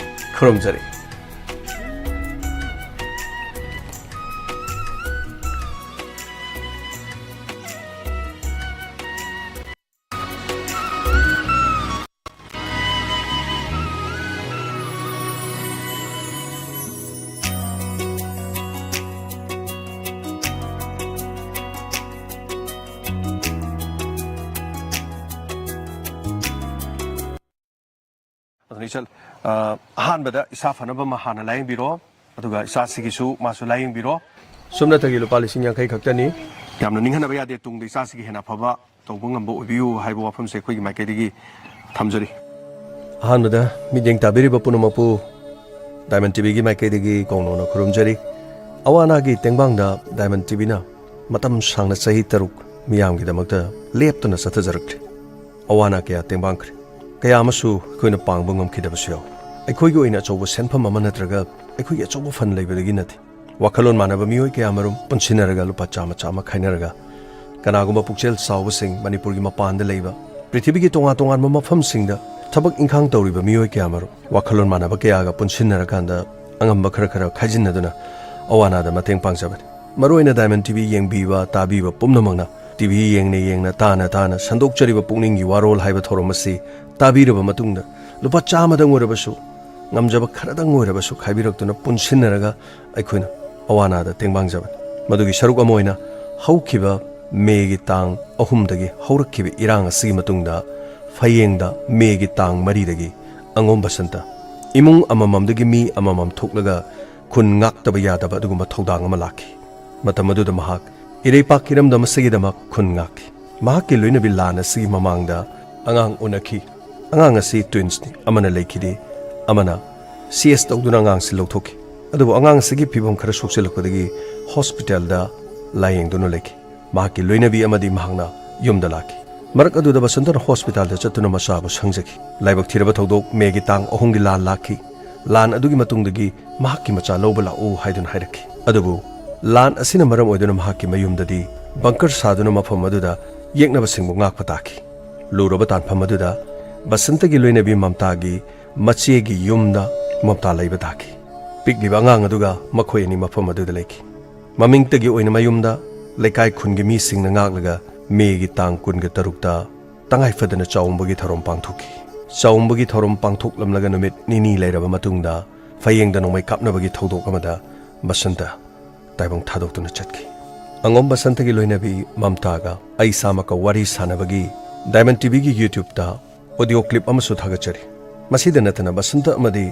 ꯈꯨꯔꯨꯝꯖꯔꯤ꯫ ꯑꯗꯨꯅ ꯏꯆꯜ, ꯑ, ꯑꯍꯥꯟꯕꯗ ꯏꯁꯥ ꯐꯅꯕ ꯑꯃ ꯍꯥꯟꯅ ꯂꯥꯌꯦꯡꯕꯤꯔꯣ, ꯑꯗꯨꯒ ꯏꯆꯥꯁꯤꯒꯤꯁꯨ ꯃꯥꯁꯨ ꯂꯥꯌꯦꯡꯕꯤꯔꯣ꯫ ꯁꯨꯞꯅꯇꯒꯤ ꯂꯨꯄꯥ ꯂꯤꯁꯤꯡ ꯌꯥꯡꯈꯩ ꯈꯛꯇꯅꯤ꯫ ꯌꯥꯝꯅ ꯅꯤꯡꯍꯟꯅꯕ ꯌꯥꯗꯦ꯫ ꯇꯨꯡꯗ ꯏꯆꯥꯁꯤꯒꯤ ꯍꯦꯟꯅ ꯑꯐꯕ ꯇꯧꯕ ꯉꯝꯕ ꯑꯣꯏꯕꯤꯌꯨ ꯍꯥꯏꯕ ꯋꯥꯐꯝꯁꯦ ꯑꯩꯈꯣꯏꯒꯤ ꯃꯥꯏꯀꯩꯗꯒꯤ ꯊꯝꯖꯔꯤ꯫ ꯑꯍꯥꯟꯕꯗ ꯃꯤꯠꯌꯦꯡ ꯇꯥꯕꯤꯔꯤꯕ ꯄꯨꯝꯅꯃꯛꯄꯨ ꯗꯥꯏꯃꯟ ꯇꯤꯚꯤꯒꯤ ꯃꯥꯏꯀꯩꯗꯒꯤ ꯀꯧꯅꯧꯅ ꯈꯨꯔꯨꯝꯖꯔꯤ꯫ ꯑꯋꯥ ꯑꯅꯥꯒꯤ ꯇꯦꯡꯕꯥꯡꯗ ꯗꯥꯏꯃꯟ ꯇꯤꯚꯤꯅ ꯃꯇꯝ ꯁꯥꯡꯅ ꯆꯍꯤ ꯇꯔꯨꯛ ꯃꯤꯌꯥꯝꯒꯤꯗꯃꯛꯇ ꯂꯦꯞꯇꯅ ꯆꯠꯊꯖꯔꯛꯂꯤ꯫ ꯑꯋꯥ ꯑꯅꯥ ꯀꯌꯥ ꯇꯦꯡꯕꯥꯡꯈ꯭ꯔꯦ꯫ ꯀꯌꯥ ꯑꯃꯁꯨ ꯑꯩꯈꯣꯏꯅ ꯄꯥꯡꯕ ꯉꯝꯈꯤꯗꯕꯁꯨ ꯌꯥꯎꯏ꯫ ꯑꯩꯈꯣꯏꯒꯤ ꯑꯣꯏꯅ ꯑꯆꯧꯕ ꯁꯦꯟꯐꯝ ꯑꯃ ꯅꯠꯇ꯭ꯔꯒ ꯑꯩꯈꯣꯏꯒꯤ ꯑꯆꯧꯕ ꯐꯟ ꯂꯩꯕꯗꯒꯤ ꯅꯠꯇꯦ꯫ ꯋꯥꯈꯜꯂꯣꯟ ꯃꯥꯟꯅꯕ ꯃꯤꯑꯣꯏ ꯀꯌꯥꯃꯔꯨꯝ ꯄꯨꯟꯁꯤꯟꯅꯔꯒ ꯂꯨꯄꯥ ꯆꯥꯝꯃ ꯆꯥꯝꯃ ꯈꯥꯏꯅꯔꯒ ꯀꯅꯥꯒꯨꯝꯕ ꯄꯨꯛꯆꯦꯜ ꯆꯥꯎꯕꯁꯤꯡ ꯃꯅꯤꯄꯨꯔꯒꯤ ꯃꯄꯥꯟꯗ ꯂꯩꯕ, ꯄ꯭ꯔꯤꯊꯤꯕꯤꯒꯤ ꯇꯣꯉꯥꯟ ꯇꯣꯉꯥꯟꯕ ꯃꯐꯝꯁꯤꯡꯗ ꯊꯕꯛ ꯏꯪꯈꯥꯡ ꯇꯧꯔꯤꯕ ꯃꯤꯑꯣꯏ ꯀꯌꯥꯃꯔꯨꯝ ꯋꯥꯈꯜꯂꯣꯟ ꯃꯥꯟꯅꯕ ꯀꯌꯥꯒ ꯄꯨꯟꯁꯤꯟꯅꯔꯀꯥꯟꯗ ꯑꯉꯝꯕ ꯈꯔ ꯈꯔ ꯈꯥꯏꯖꯤꯟꯅꯗꯨꯅ ꯑꯋꯥ ꯑꯅꯥꯗ ꯃꯇꯦꯡ ꯄꯥꯡꯖꯕꯅꯤ꯫ ꯃꯔꯨꯑꯣꯏꯅ ꯗꯥꯏꯃꯟ ꯇꯤꯚꯤ ꯌꯦꯡꯕꯤꯕ ꯇꯥꯕꯤꯕ ꯄꯨꯝꯅꯃꯛꯅ ꯇꯤꯚꯤ ꯌꯦꯡꯅ ꯌꯦꯡꯅ ꯇꯥꯅ ꯇꯥꯅ ꯁꯟꯗꯣꯛꯆꯔꯤꯕ ꯄꯨꯛꯅꯤꯡꯒꯤ ꯋꯥꯔꯣꯜ ꯍꯥꯏꯕ ꯊꯧꯔꯝ ꯑꯁꯤ ꯇꯥꯕꯤꯔꯕ ꯃꯇꯨꯡꯗ ꯂꯨꯄꯥ ꯆꯥꯝꯃꯗꯪ ꯑꯣꯏꯔꯕꯁꯨ, ꯉꯝꯖꯕ ꯈꯔꯗꯪ ꯑꯣꯏꯔꯕꯁꯨ ꯈꯥꯏꯕꯤꯔꯛꯇꯨꯅ ꯄꯨꯟꯁꯤꯟꯅꯔꯒ ꯑꯩꯈꯣꯏꯅ ꯑꯋꯥ ꯑꯅꯥꯗ ꯇꯦꯡꯕꯥꯡꯖꯕꯅꯤ꯫ ꯃꯗꯨꯒꯤ ꯁꯔꯨꯛ ꯑꯃ ꯑꯣꯏꯅ ꯍꯧꯈꯤꯕ ꯃꯦꯒꯤ ꯇꯥꯡ ꯑꯍꯨꯝꯗꯒꯤ ꯍꯧꯔꯛꯈꯤꯕ ꯏꯔꯥꯡ ꯑꯁꯤꯒꯤ ꯃꯇꯨꯡꯗ ꯐꯌꯦꯡꯗ ꯃꯦꯒꯤ ꯇꯥꯡ ꯃꯔꯤꯗꯒꯤ ꯑꯉꯣꯝ ꯕꯁꯟꯇ ꯏꯃꯨꯡ ꯑꯃꯃꯝꯗꯒꯤ ꯃꯤ ꯑꯃꯃꯝ ꯊꯣꯛꯂꯒ ꯈꯨꯟ ꯉꯥꯛꯇꯕ ꯌꯥꯗꯕ ꯑꯗꯨꯒꯨꯝꯕ ꯊꯧꯗꯥꯡ ꯑꯃ ꯂꯥꯛꯈꯤ꯫ ꯃꯇꯝ ꯑꯗꯨꯗ ꯃꯍꯥꯛ ꯏꯔꯩꯄꯥꯛ ꯏꯔꯝꯗꯝ ꯑꯁꯤꯒꯤꯗꯃꯛ ꯈꯨꯟ ꯉꯥꯛꯈꯤ꯫ ꯃꯍꯥꯛꯀꯤ ꯂꯣꯏꯅꯕꯤ ꯂꯥꯟ ꯑꯁꯤꯒꯤ ꯃꯃꯥꯡꯗ ꯑꯉꯥꯡ ꯎꯅꯈꯤ꯫ ꯑꯉꯥꯡ ꯑꯁꯤ ꯇ꯭ꯋꯤꯟꯁꯅꯤ꯫ ꯑꯃꯅ ꯂꯩꯈꯤꯗꯦ, ꯑꯃꯅ ꯁꯤ ꯑꯦꯁ ꯇꯧꯗꯨꯅ ꯑꯉꯥꯡꯁꯤ ꯂꯧꯊꯣꯛꯈꯤ꯫ ꯑꯗꯨꯕꯨ ꯑꯉꯥꯡ ꯑꯁꯤꯒꯤ ꯐꯤꯕꯝ ꯈꯔ ꯁꯣꯛꯆꯤꯜꯂꯛꯄꯗꯒꯤ ꯍꯣꯁꯄꯤꯇꯥꯜꯗ ꯂꯥꯌꯦꯡꯗꯨꯅ ꯂꯩꯈꯤ꯫ ꯃꯍꯥꯛꯀꯤ ꯂꯣꯏꯅꯕꯤ ꯑꯃꯗꯤ ꯃꯍꯥꯛꯅ ꯌꯨꯝꯗ ꯂꯥꯛꯈꯤ꯫ ꯃꯔꯛ ꯑꯗꯨꯗ ꯕꯁꯟꯇꯅ ꯍꯣꯁꯄꯤꯇꯥꯜꯗ ꯆꯠꯇꯨꯅ ꯃꯆꯥꯕꯨ ꯁꯪꯖꯈꯤ꯫ ꯂꯥꯏꯕꯛ ꯊꯤꯔꯕ ꯊꯧꯗꯣꯛ ꯃꯦꯒꯤ ꯇꯥꯡ ꯑꯍꯨꯝꯒꯤ ꯂꯥꯟ ꯂꯥꯛꯈꯤ꯫ ꯂꯥꯟ ꯑꯗꯨꯒꯤ ꯃꯇꯨꯡꯗꯒꯤ ꯃꯍꯥꯛꯀꯤ ꯃꯆꯥ ꯂꯧꯕ ꯂꯥꯛꯎ ꯍꯥꯏꯗꯨꯅ ꯍꯥꯏꯔꯛꯈꯤ꯫ ꯑꯗꯨꯕꯨ ꯂꯥꯟ ꯑꯁꯤꯅ ꯃꯔꯝ ꯑꯣꯏꯗꯨꯅ ꯃꯍꯥꯛꯀꯤ ꯃꯌꯨꯝꯗꯗꯤ ꯕꯪꯀꯔ ꯁꯥꯗꯨꯅ ꯃꯐꯝ ꯑꯗꯨꯗ ꯌꯦꯛꯅꯕꯁꯤꯡꯕꯨ ꯉꯥꯛꯄ ꯇꯥꯈꯤ꯫ ꯂꯨꯔꯕ ꯇꯥꯟꯐꯝ ꯑꯗꯨꯗ ꯕꯁꯟꯇꯒꯤ ꯂꯣꯏꯅꯕꯤ ꯃꯝꯇꯥꯒꯤ ꯃꯆꯦꯒꯤ ꯌꯨꯝꯗ ꯃꯝꯇꯥ ꯂꯩꯕ ꯇꯥꯈꯤ꯫ ꯄꯤꯛꯂꯤꯕ ꯑꯉꯥꯡ ꯑꯗꯨꯒ ꯃꯈꯣꯏ ꯑꯅꯤ ꯃꯐꯝ ꯑꯗꯨꯗ ꯂꯩꯈꯤ꯫ ꯃꯃꯤꯡꯇꯒꯤ ꯑꯣꯏꯅ ꯃꯌꯨꯝꯗ ꯂꯩꯀꯥꯏ ꯈꯨꯟꯒꯤ ꯃꯤꯁꯤꯡꯅ ꯉꯥꯛꯂꯒ ꯃꯦꯒꯤ ꯇꯥꯡ ꯀꯨꯟꯒ ꯇꯔꯨꯛꯇ ꯇꯉꯥꯏ ꯐꯗꯅ ꯆꯥꯎꯝꯕꯒꯤ ꯊꯧꯔꯝ ꯄꯥꯡꯊꯣꯛꯈꯤ꯫ ꯆꯥꯎꯝꯕꯒꯤ ꯊꯧꯔꯝ ꯄꯥꯡꯊꯣꯛꯂꯝꯂꯒ ꯅꯨꯃꯤꯠ ꯅꯤꯅꯤ ꯂꯩꯔꯕ ꯃꯇꯨꯡꯗ ꯐꯌꯦꯡꯗ ꯅꯣꯡꯃꯩ ꯀꯥꯞꯅꯕꯒꯤ ꯊꯧꯗꯣꯛ ꯑꯃꯗ ꯕꯁꯟꯇ ꯇꯥꯏꯕꯪ ꯊꯥꯗꯣꯛꯇꯨꯅ ꯆꯠꯈꯤ꯫ ꯑꯉꯣꯝ ꯕꯁꯟꯇꯒꯤ ꯂꯣꯏꯅꯕꯤ ꯃꯝꯇꯥꯒ ꯑꯩ ꯏꯁꯥꯃꯛꯀ ꯋꯥꯔꯤ ꯁꯥꯟꯅꯕꯒꯤ ꯗꯥꯏꯃꯟ ꯇꯤꯚꯤꯒꯤ ꯌꯨꯇ꯭ꯌꯨꯕꯇ ꯑꯣꯗꯤꯑꯣ ꯀ꯭ꯂꯤꯞ ꯑꯃꯁꯨ ꯊꯥꯒꯠꯆꯔꯤ꯫ ꯃꯁꯤꯗ ꯅꯠꯇꯅ ꯕꯁꯟꯇ ꯑꯃꯗꯤ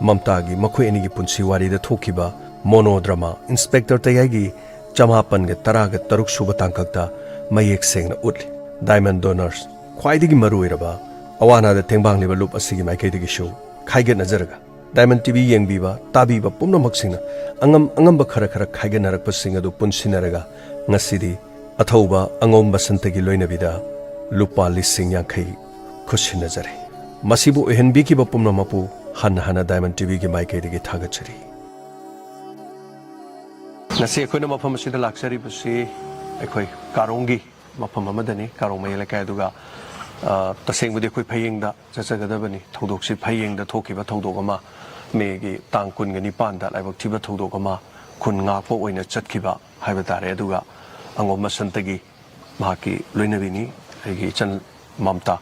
ꯃꯝꯇꯥꯒꯤ ꯃꯈꯣꯏ ꯑꯅꯤꯒꯤ ꯄꯨꯟꯁꯤ ꯋꯥꯔꯤꯗ ꯊꯣꯛꯈꯤꯕ ꯃꯣꯅꯣ ꯗ꯭ꯔꯃꯥ ꯏꯟꯁꯄꯦꯛꯇꯔ ꯇꯌꯥꯏꯒꯤ ꯆꯃꯥꯄꯟꯒ ꯇꯔꯥꯒ ꯇꯔꯨꯛ ꯁꯨꯕ ꯇꯥꯡꯀꯛꯇ ꯃꯌꯦꯛ ꯁꯦꯡꯅ ꯎꯠꯂꯤ꯫ Diamond Donors ꯈ꯭ꯋꯥꯏꯗꯒꯤ ꯃꯔꯨ ꯑꯣꯏꯔꯕ ꯑꯋꯥ ꯑꯅꯥꯗ ꯇꯦꯡꯕꯥꯡꯂꯤꯕ ꯂꯨꯞ ꯑꯁꯤꯒꯤ ꯃꯥꯏꯀꯩꯗꯒꯤꯁꯨ ꯈꯥꯏꯒꯠꯅꯖꯔꯒ, Diamond ꯇꯤꯚꯤ ꯌꯦꯡꯕꯤꯕ, ꯇꯥꯕꯤꯕ ꯄꯨꯝꯅꯃꯛꯁꯤꯡꯅ ꯑꯉꯝ ꯑꯉꯝꯕ ꯈꯔ ꯈꯔ ꯈꯥꯏꯒꯠꯅꯔꯛꯄꯁꯤꯡ ꯑꯗꯨ ꯄꯨꯟꯁꯤꯟꯅꯔꯒ ꯉꯁꯤꯗꯤ ꯑꯊꯧꯕ ꯑꯉꯧ ꯕꯁꯟꯇꯒꯤ ꯂꯣꯏꯅꯕꯤꯗ ꯂꯨꯄꯥ ꯂꯤꯁꯤꯡ ꯌꯥꯡꯈꯩ ꯈꯨꯠꯁꯤꯟꯅꯖꯔꯤ꯫ ꯃꯁꯤꯕꯨ ꯑꯣꯏꯍꯟꯕꯤꯈꯤꯕ ꯄꯨꯝꯅꯃꯛꯄꯨ ꯍꯟꯅ ꯍꯟꯅ Diamond ꯇꯤꯚꯤꯒꯤ ꯃꯥꯏꯀꯩꯗꯒꯤ ꯊꯥꯒꯠꯆꯔꯤ꯫ ꯉꯁꯤ ꯑꯩꯈꯣꯏꯅ ꯃꯐꯝ ꯑꯁꯤꯗ ꯂꯥꯛꯆꯔꯤꯕꯁꯤ ꯑꯩꯈꯣꯏ ꯀꯥꯔꯣꯡꯒꯤ ꯃꯐꯝ ꯑꯃꯗꯅꯤ, ꯀꯥꯔꯣꯡ ꯃꯌꯥꯏ ꯂꯩꯀꯥꯏ꯫ ꯑꯗꯨꯒ, ꯑ, ꯇꯁꯦꯡꯕꯗꯤ ꯑꯩꯈꯣꯏ ꯐꯌꯦꯡꯗ ꯆꯠꯆꯒꯗꯕꯅꯤ꯫ ꯊꯧꯗꯣꯛꯁꯤ ꯐꯌꯦꯡꯗ ꯊꯣꯛꯈꯤꯕ ꯊꯧꯗꯣꯛ ꯑꯃ, ꯃꯦꯒꯤ ꯇꯥꯡ ꯀꯨꯟꯒ ꯅꯤꯄꯥꯟꯗ ꯂꯥꯏꯕꯛ ꯊꯤꯕ ꯊꯧꯗꯣꯛ ꯑꯃ, ꯈꯨꯟ ꯉꯥꯛꯄ ꯑꯣꯏꯅ ꯆꯠꯈꯤꯕ ꯍꯥꯏꯕ ꯇꯥꯔꯦ꯫ ꯑꯗꯨꯒ ꯑꯉꯣꯝ ꯃꯁꯟꯇꯒꯤ ꯃꯍꯥꯛꯀꯤ ꯂꯣꯏꯅꯕꯤꯅꯤ, ꯑꯩꯒꯤ ꯏꯆꯟ ꯃꯝꯇꯥ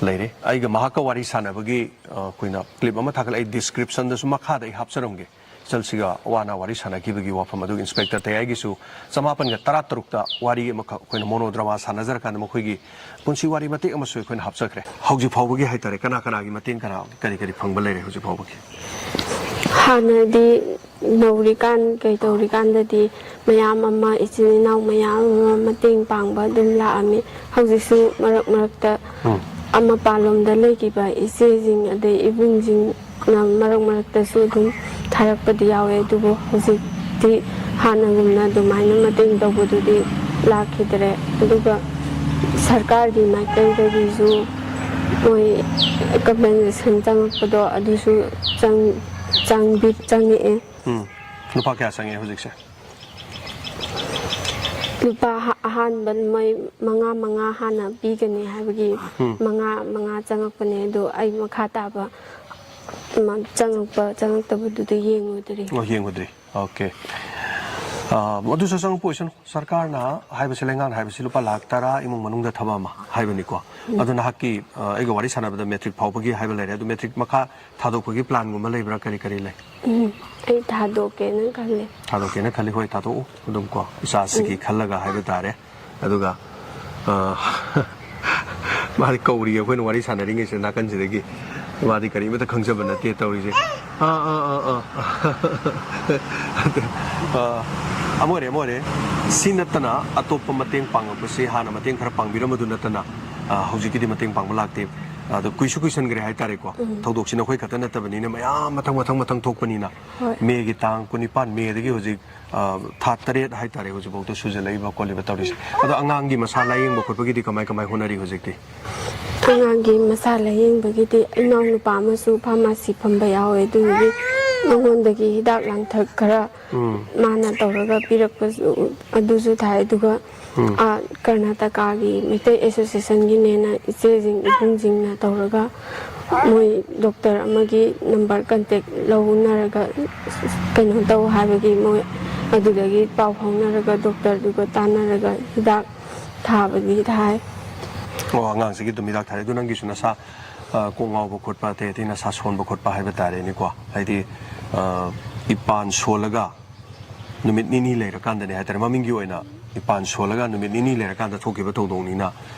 ꯂꯩꯔꯦ꯫ ꯑꯩꯒ ꯃꯍꯥꯛꯀ ꯋꯥꯔꯤ ꯁꯥꯟꯅꯕꯒꯤ, ꯑ, ꯑꯩꯈꯣꯏꯅ clip ꯑꯃ ꯊꯥꯒꯠꯂꯛꯏ, descriptionꯗꯁꯨ ꯃꯈꯥꯗ ꯑꯩ ꯍꯥꯞꯆꯔꯝꯒꯦ꯫ ꯏꯆꯜꯁꯤꯒ ꯑꯋꯥ ꯑꯅꯥ ꯋꯥꯔꯤ ꯁꯥꯟꯅꯈꯤꯕꯒꯤ ꯋꯥꯐꯝ ꯑꯗꯨ ꯏꯟꯁꯄꯦꯛꯇꯔ ꯇꯌꯥꯏꯒꯤꯁꯨ ꯆꯃꯥꯄꯟꯒ ꯇꯔꯥꯇꯔꯨꯛꯇ ꯋꯥꯔꯤ ꯑꯃꯈꯛ ꯑꯩꯈꯣꯏꯅ monodrama ꯁꯥꯟꯅꯖꯔꯀꯥꯟꯗ ꯃꯈꯣꯏꯒꯤ ꯄꯨꯟꯁꯤ ꯋꯥꯔꯤ ꯃꯇꯦꯛ ꯑꯃꯁꯨ ꯑꯩꯈꯣꯏꯅ ꯍꯥꯞꯆꯈ꯭ꯔꯦ꯫ ꯍꯧꯖꯤꯛ ꯐꯥꯎꯕꯒꯤ ꯍꯥꯏꯇꯥꯔꯦ, ꯀꯅꯥ ꯀꯅꯥꯒꯤ ꯃꯇꯦꯡ, ꯀꯅꯥ ꯀꯔꯤ ꯀꯔꯤ ꯐꯪꯕ ꯂꯩꯔꯦ ꯍꯧꯖꯤꯛ ꯐꯥꯎꯕꯒꯤ? ꯍꯥꯟꯅꯗꯤ ꯅꯧꯔꯤꯀꯥꯟ ꯀꯩ ꯇꯧꯔꯤꯀꯥꯟꯗꯗꯤ ꯃꯌꯥꯝ ꯑꯃ, ꯏꯆꯤꯟ ꯏꯅꯥꯎ ꯃꯌꯥꯝ ꯑꯃ ꯃꯇꯦꯡ ꯄꯥꯡꯕ ꯑꯗꯨꯝ ꯂꯥꯛꯑꯝꯃꯤ꯫ ꯍꯧꯖꯤꯛꯁꯨ ꯃꯔꯛ ꯃꯔꯛꯇ ꯎꯝ꯫ ꯃꯄꯥꯟꯂꯣꯝꯗ ꯂꯩꯈꯤꯕ ꯏꯆꯦꯁꯤꯡ ꯑꯗꯩ ꯏꯕꯨꯡꯁꯤꯡꯅ ꯃꯔꯛ ꯃꯔꯛꯇꯁꯨ ꯑꯗꯨꯝ ꯊꯥꯔꯛꯄꯗꯤ ꯌꯥꯎꯋꯦ, ꯑꯗꯨꯕꯨ ꯍꯧꯖꯤꯛꯇꯤ ꯍꯥꯟꯅꯒꯨꯝꯅ ꯑꯗꯨꯃꯥꯏꯅ ꯃꯇꯦꯡ ꯇꯧꯕꯗꯨꯗꯤ ꯂꯥꯛꯈꯤꯗ꯭ꯔꯦ꯫ ꯑꯗꯨꯒ ꯁꯔꯀꯥꯔꯒꯤ ꯃꯥꯏꯀꯩꯗꯒꯤꯁꯨ ꯃꯣꯏ compensation ꯆꯪꯉꯛꯄꯗꯣ ꯑꯗꯨꯁꯨ ꯆꯪ- ꯆꯪꯕꯤ- ꯆꯪꯉꯛꯑꯦ꯫ ꯎꯝ꯫ ꯂꯨꯄꯥ ꯀꯌꯥ ꯆꯪꯉꯦ ꯍꯧꯖꯤꯛꯁꯦ? ꯂꯨꯄꯥ ꯑꯍ- ꯑꯍꯥꯟꯕ ꯃꯣꯏ ꯃꯉꯥ ꯃꯉꯥ ꯍꯥꯟꯅ ꯄꯤꯒꯅꯤ ꯍꯥꯏꯕꯒꯤ ꯎꯝ꯫ ꯃꯉꯥ ꯃꯉꯥ ꯆꯪꯉꯛꯄꯅꯦ, ꯑꯗꯣ ꯑꯩ ꯃꯈꯥ ꯇꯥꯕ ꯃ- ꯆꯪꯉꯛꯄ ꯆꯪꯉꯛꯇꯕꯗꯨꯗꯤ ꯌꯦꯡꯉꯨꯗ꯭ꯔꯤ꯫ ꯑꯣ, ꯌꯦꯡꯉꯨꯗ꯭ꯔꯤ꯫ Okay꯫ ꯑ, ꯑꯗꯨꯁꯨ ꯆꯪꯉꯛꯄ ꯑꯣꯏꯁꯅꯨ꯫ ꯁꯔꯀꯥꯔꯅ ꯍꯥꯏꯕꯁꯤ, ꯂꯩꯉꯥꯛꯅ ꯍꯥꯏꯕꯁꯤ ꯂꯨꯄꯥ ꯂꯥꯈ ꯇꯔꯥ ꯏꯃꯨꯡ ꯃꯅꯨꯡꯗ ꯊꯕꯛ ꯑꯃ ꯍꯥꯏꯕꯅꯤꯀꯣ꯫ ꯑꯗꯣ ꯅꯍꯥꯛꯀꯤ, ꯑ, ꯑꯩꯒ ꯋꯥꯔꯤ ꯁꯥꯟꯅꯕꯗ ꯃꯦꯇ꯭ꯔꯤꯛ ꯐꯥꯎꯕꯒꯤ ꯍꯥꯏꯕ ꯂꯩꯔꯦ꯫ ꯑꯗꯨ ꯃꯦꯇ꯭ꯔꯤꯛ ꯃꯈꯥ ꯊꯥꯗꯣꯛꯄꯒꯤ planꯒꯨꯝꯕ ꯂꯩꯕ꯭ꯔꯥ? ꯀꯔꯤ ꯀꯔꯤ ꯂꯩ? ꯎꯝ, ꯑꯩ ꯊꯥꯗꯣꯛꯀꯦꯅ ꯈꯜꯂꯦ꯫ ꯊꯥꯗꯣꯛꯀꯦꯅ ꯈꯜꯂꯤ꯫ ꯍꯣꯏ, ꯊꯥꯗꯣꯛꯎ꯫ ꯑꯗꯨꯝ ꯀꯣ, ꯏꯆꯥꯁꯤꯒꯤ ꯈꯜꯂꯒ ꯍꯥꯏꯕ ꯇꯥꯔꯦ꯫ ꯑꯗꯨꯒ, ꯑ, ꯃꯥꯗꯤ ꯀꯧꯔꯤ, ꯑꯩꯈꯣꯏꯅ ꯋꯥꯔꯤ ꯁꯥꯟꯅꯔꯤꯉꯩꯁꯤꯗ ꯅꯥꯀꯟꯁꯤꯗꯒꯤ꯫ ꯃꯥꯗꯤ ꯀꯔꯤꯃꯇ ꯈꯪꯖꯕ ꯅꯠꯇꯦ ꯇꯧꯔꯤꯁꯦ꯫ ꯑꯥ, ꯑꯥ, ꯑꯥ, ꯑꯥ꯫ ꯑꯗꯨ, ꯑ, ꯑꯃ ꯑꯣꯏꯔꯦ, ꯑꯃ ꯑꯣꯏꯔꯦ꯫ ꯁꯤ ꯅꯠꯇꯅ ꯑꯇꯣꯞꯄ ꯃꯇꯦꯡ ꯄꯥꯡꯉꯛꯄꯁꯤ, ꯍꯥꯟꯅ ꯃꯇꯦꯡ ꯈꯔ ꯄꯥꯡꯕꯤꯔꯝꯕꯗꯨ ꯅꯠꯇꯅ, ꯑ, ꯍꯧꯖꯤꯛꯀꯤꯗꯤ ꯃꯇꯦꯡ ꯄꯥꯡꯕ ꯂꯥꯛꯇꯦ꯫ ꯑꯗꯣ ꯀꯨꯏꯁꯨ ꯀꯨꯏꯁꯟꯈ꯭ꯔꯦ ꯍꯥꯏꯇꯥꯔꯦꯀꯣ꯫ ꯎꯝ꯫ ꯊꯧꯗꯣꯛꯁꯤ ꯅꯈꯣꯏ ꯈꯛꯇ ꯅꯠꯇꯕꯅꯤꯅ, ꯃꯌꯥꯝ ꯃꯊꯪ, ꯃꯊꯪ, ꯃꯊꯪ ꯊꯣꯛꯄꯅꯤꯅ꯫ ꯍꯣꯏ꯫ ꯃꯦꯒꯤ ꯇꯥꯡ ꯀꯨꯟꯅꯤꯄꯥꯟ, ꯃꯦꯗꯒꯤ ꯍꯧꯖꯤꯛ, ꯑ, ꯊꯥ ꯇꯔꯦꯠ ꯍꯥꯏꯇꯥꯔꯦ, ꯍꯧꯖꯤꯛꯐꯥꯎꯗ ꯁꯨꯖꯜꯂꯛꯏꯕ ꯈꯣꯠꯂꯤꯕ ꯇꯧꯔꯤꯁꯦ꯫ ꯑꯗꯣ ꯑꯉꯥꯡꯒꯤ ꯃꯁꯥ ꯂꯥꯌꯦꯡꯕ ꯈꯣꯠꯄꯒꯤꯗꯤ ꯀꯃꯥꯏ, ꯀꯃꯥꯏ ꯍꯣꯠꯅꯔꯤ ꯍꯧꯖꯤꯛꯇꯤ? ꯑꯉꯥꯡꯒꯤ ꯃꯁꯥ ꯂꯥꯌꯦꯡꯕꯒꯤꯗꯤ ꯏꯅꯥꯎꯅꯨꯄꯥ ꯑꯃꯁꯨ ꯐꯥꯔꯃꯥꯁꯤ ꯐꯝꯕ ꯌꯥꯎꯋꯦ, ꯑꯗꯨꯒꯤ ꯃꯉꯣꯟꯗꯒꯤ ꯍꯤꯗꯥꯛ ꯂꯥꯡꯊꯛ ꯈꯔ ꯎꯝ꯫ ꯃꯥꯅ ꯇꯧꯔꯒ ꯄꯤꯔꯛꯄꯁꯨ, ꯑꯗꯨꯁꯨ ꯊꯥꯏ꯫ ꯑꯗꯨꯒ ꯎꯝ꯫ ꯑꯥ, ꯀꯔꯅꯥꯇꯀꯥꯒꯤ ꯃꯩꯇꯩ ꯑꯦꯁꯣꯁꯤꯌꯦꯁꯟꯒꯤꯅꯦꯅ ꯏꯆꯦꯁꯤꯡ ꯏꯕꯨꯡꯁꯤꯡꯅ ꯇꯧꯔꯒ ꯃꯣꯏ ꯗꯣꯛꯇꯔ ꯑꯃꯒꯤ ꯅꯝꯕꯔ ꯀꯟꯇꯦꯛ ꯂꯧꯅꯔꯒ ꯀꯩꯅꯣ ꯇꯧ ꯍꯥꯏꯕꯒꯤ ꯃꯣꯏ ꯑꯗꯨꯗꯒꯤ ꯄꯥꯎ ꯐꯥꯎꯅꯔꯒ ꯗꯣꯛꯇꯔꯗꯨꯒ ꯇꯥꯟꯅꯔꯒ ꯍꯤꯗꯥꯛ ꯊꯥꯕꯗꯤ ꯊꯥꯏ꯫ ꯑꯣ, ꯑꯉꯥꯡꯁꯤꯒꯤ ꯑꯗꯨꯝ ꯍꯤꯗꯥꯛ ꯊꯥꯔꯦ꯫ ꯑꯗꯨ ꯅꯪꯒꯤꯁꯨ ꯅꯁꯥ, ꯑ, ꯀꯣꯛ ꯉꯥꯎꯕ ꯈꯣꯠꯄ, ꯑꯇꯩ ꯑꯇꯩ ꯅꯁꯥ ꯁꯣꯟꯕ ꯈꯣꯠꯄ ꯍꯥꯏꯕ ꯇꯥꯔꯦꯅꯦꯀꯣ? ꯍꯥꯏꯗꯤ, ꯑ, ꯏꯄꯥꯟ ꯁꯣꯜꯂꯒ ꯅꯨꯃꯤꯠ ꯅꯤꯅꯤ ꯂꯩꯔꯀꯥꯟꯗꯅꯦ ꯍꯥꯏꯇꯥꯔꯦ, ꯃꯃꯤꯡꯒꯤ ꯑꯣꯏꯅ ꯏꯄꯥꯟ ꯁꯣꯜꯂꯒ ꯅꯨꯃꯤꯠ ꯅꯤꯅꯤ ꯂꯩꯔꯀꯥꯟꯗ ꯊꯣꯛꯈꯤꯕ ꯊꯧꯗꯣꯛꯅꯤꯅ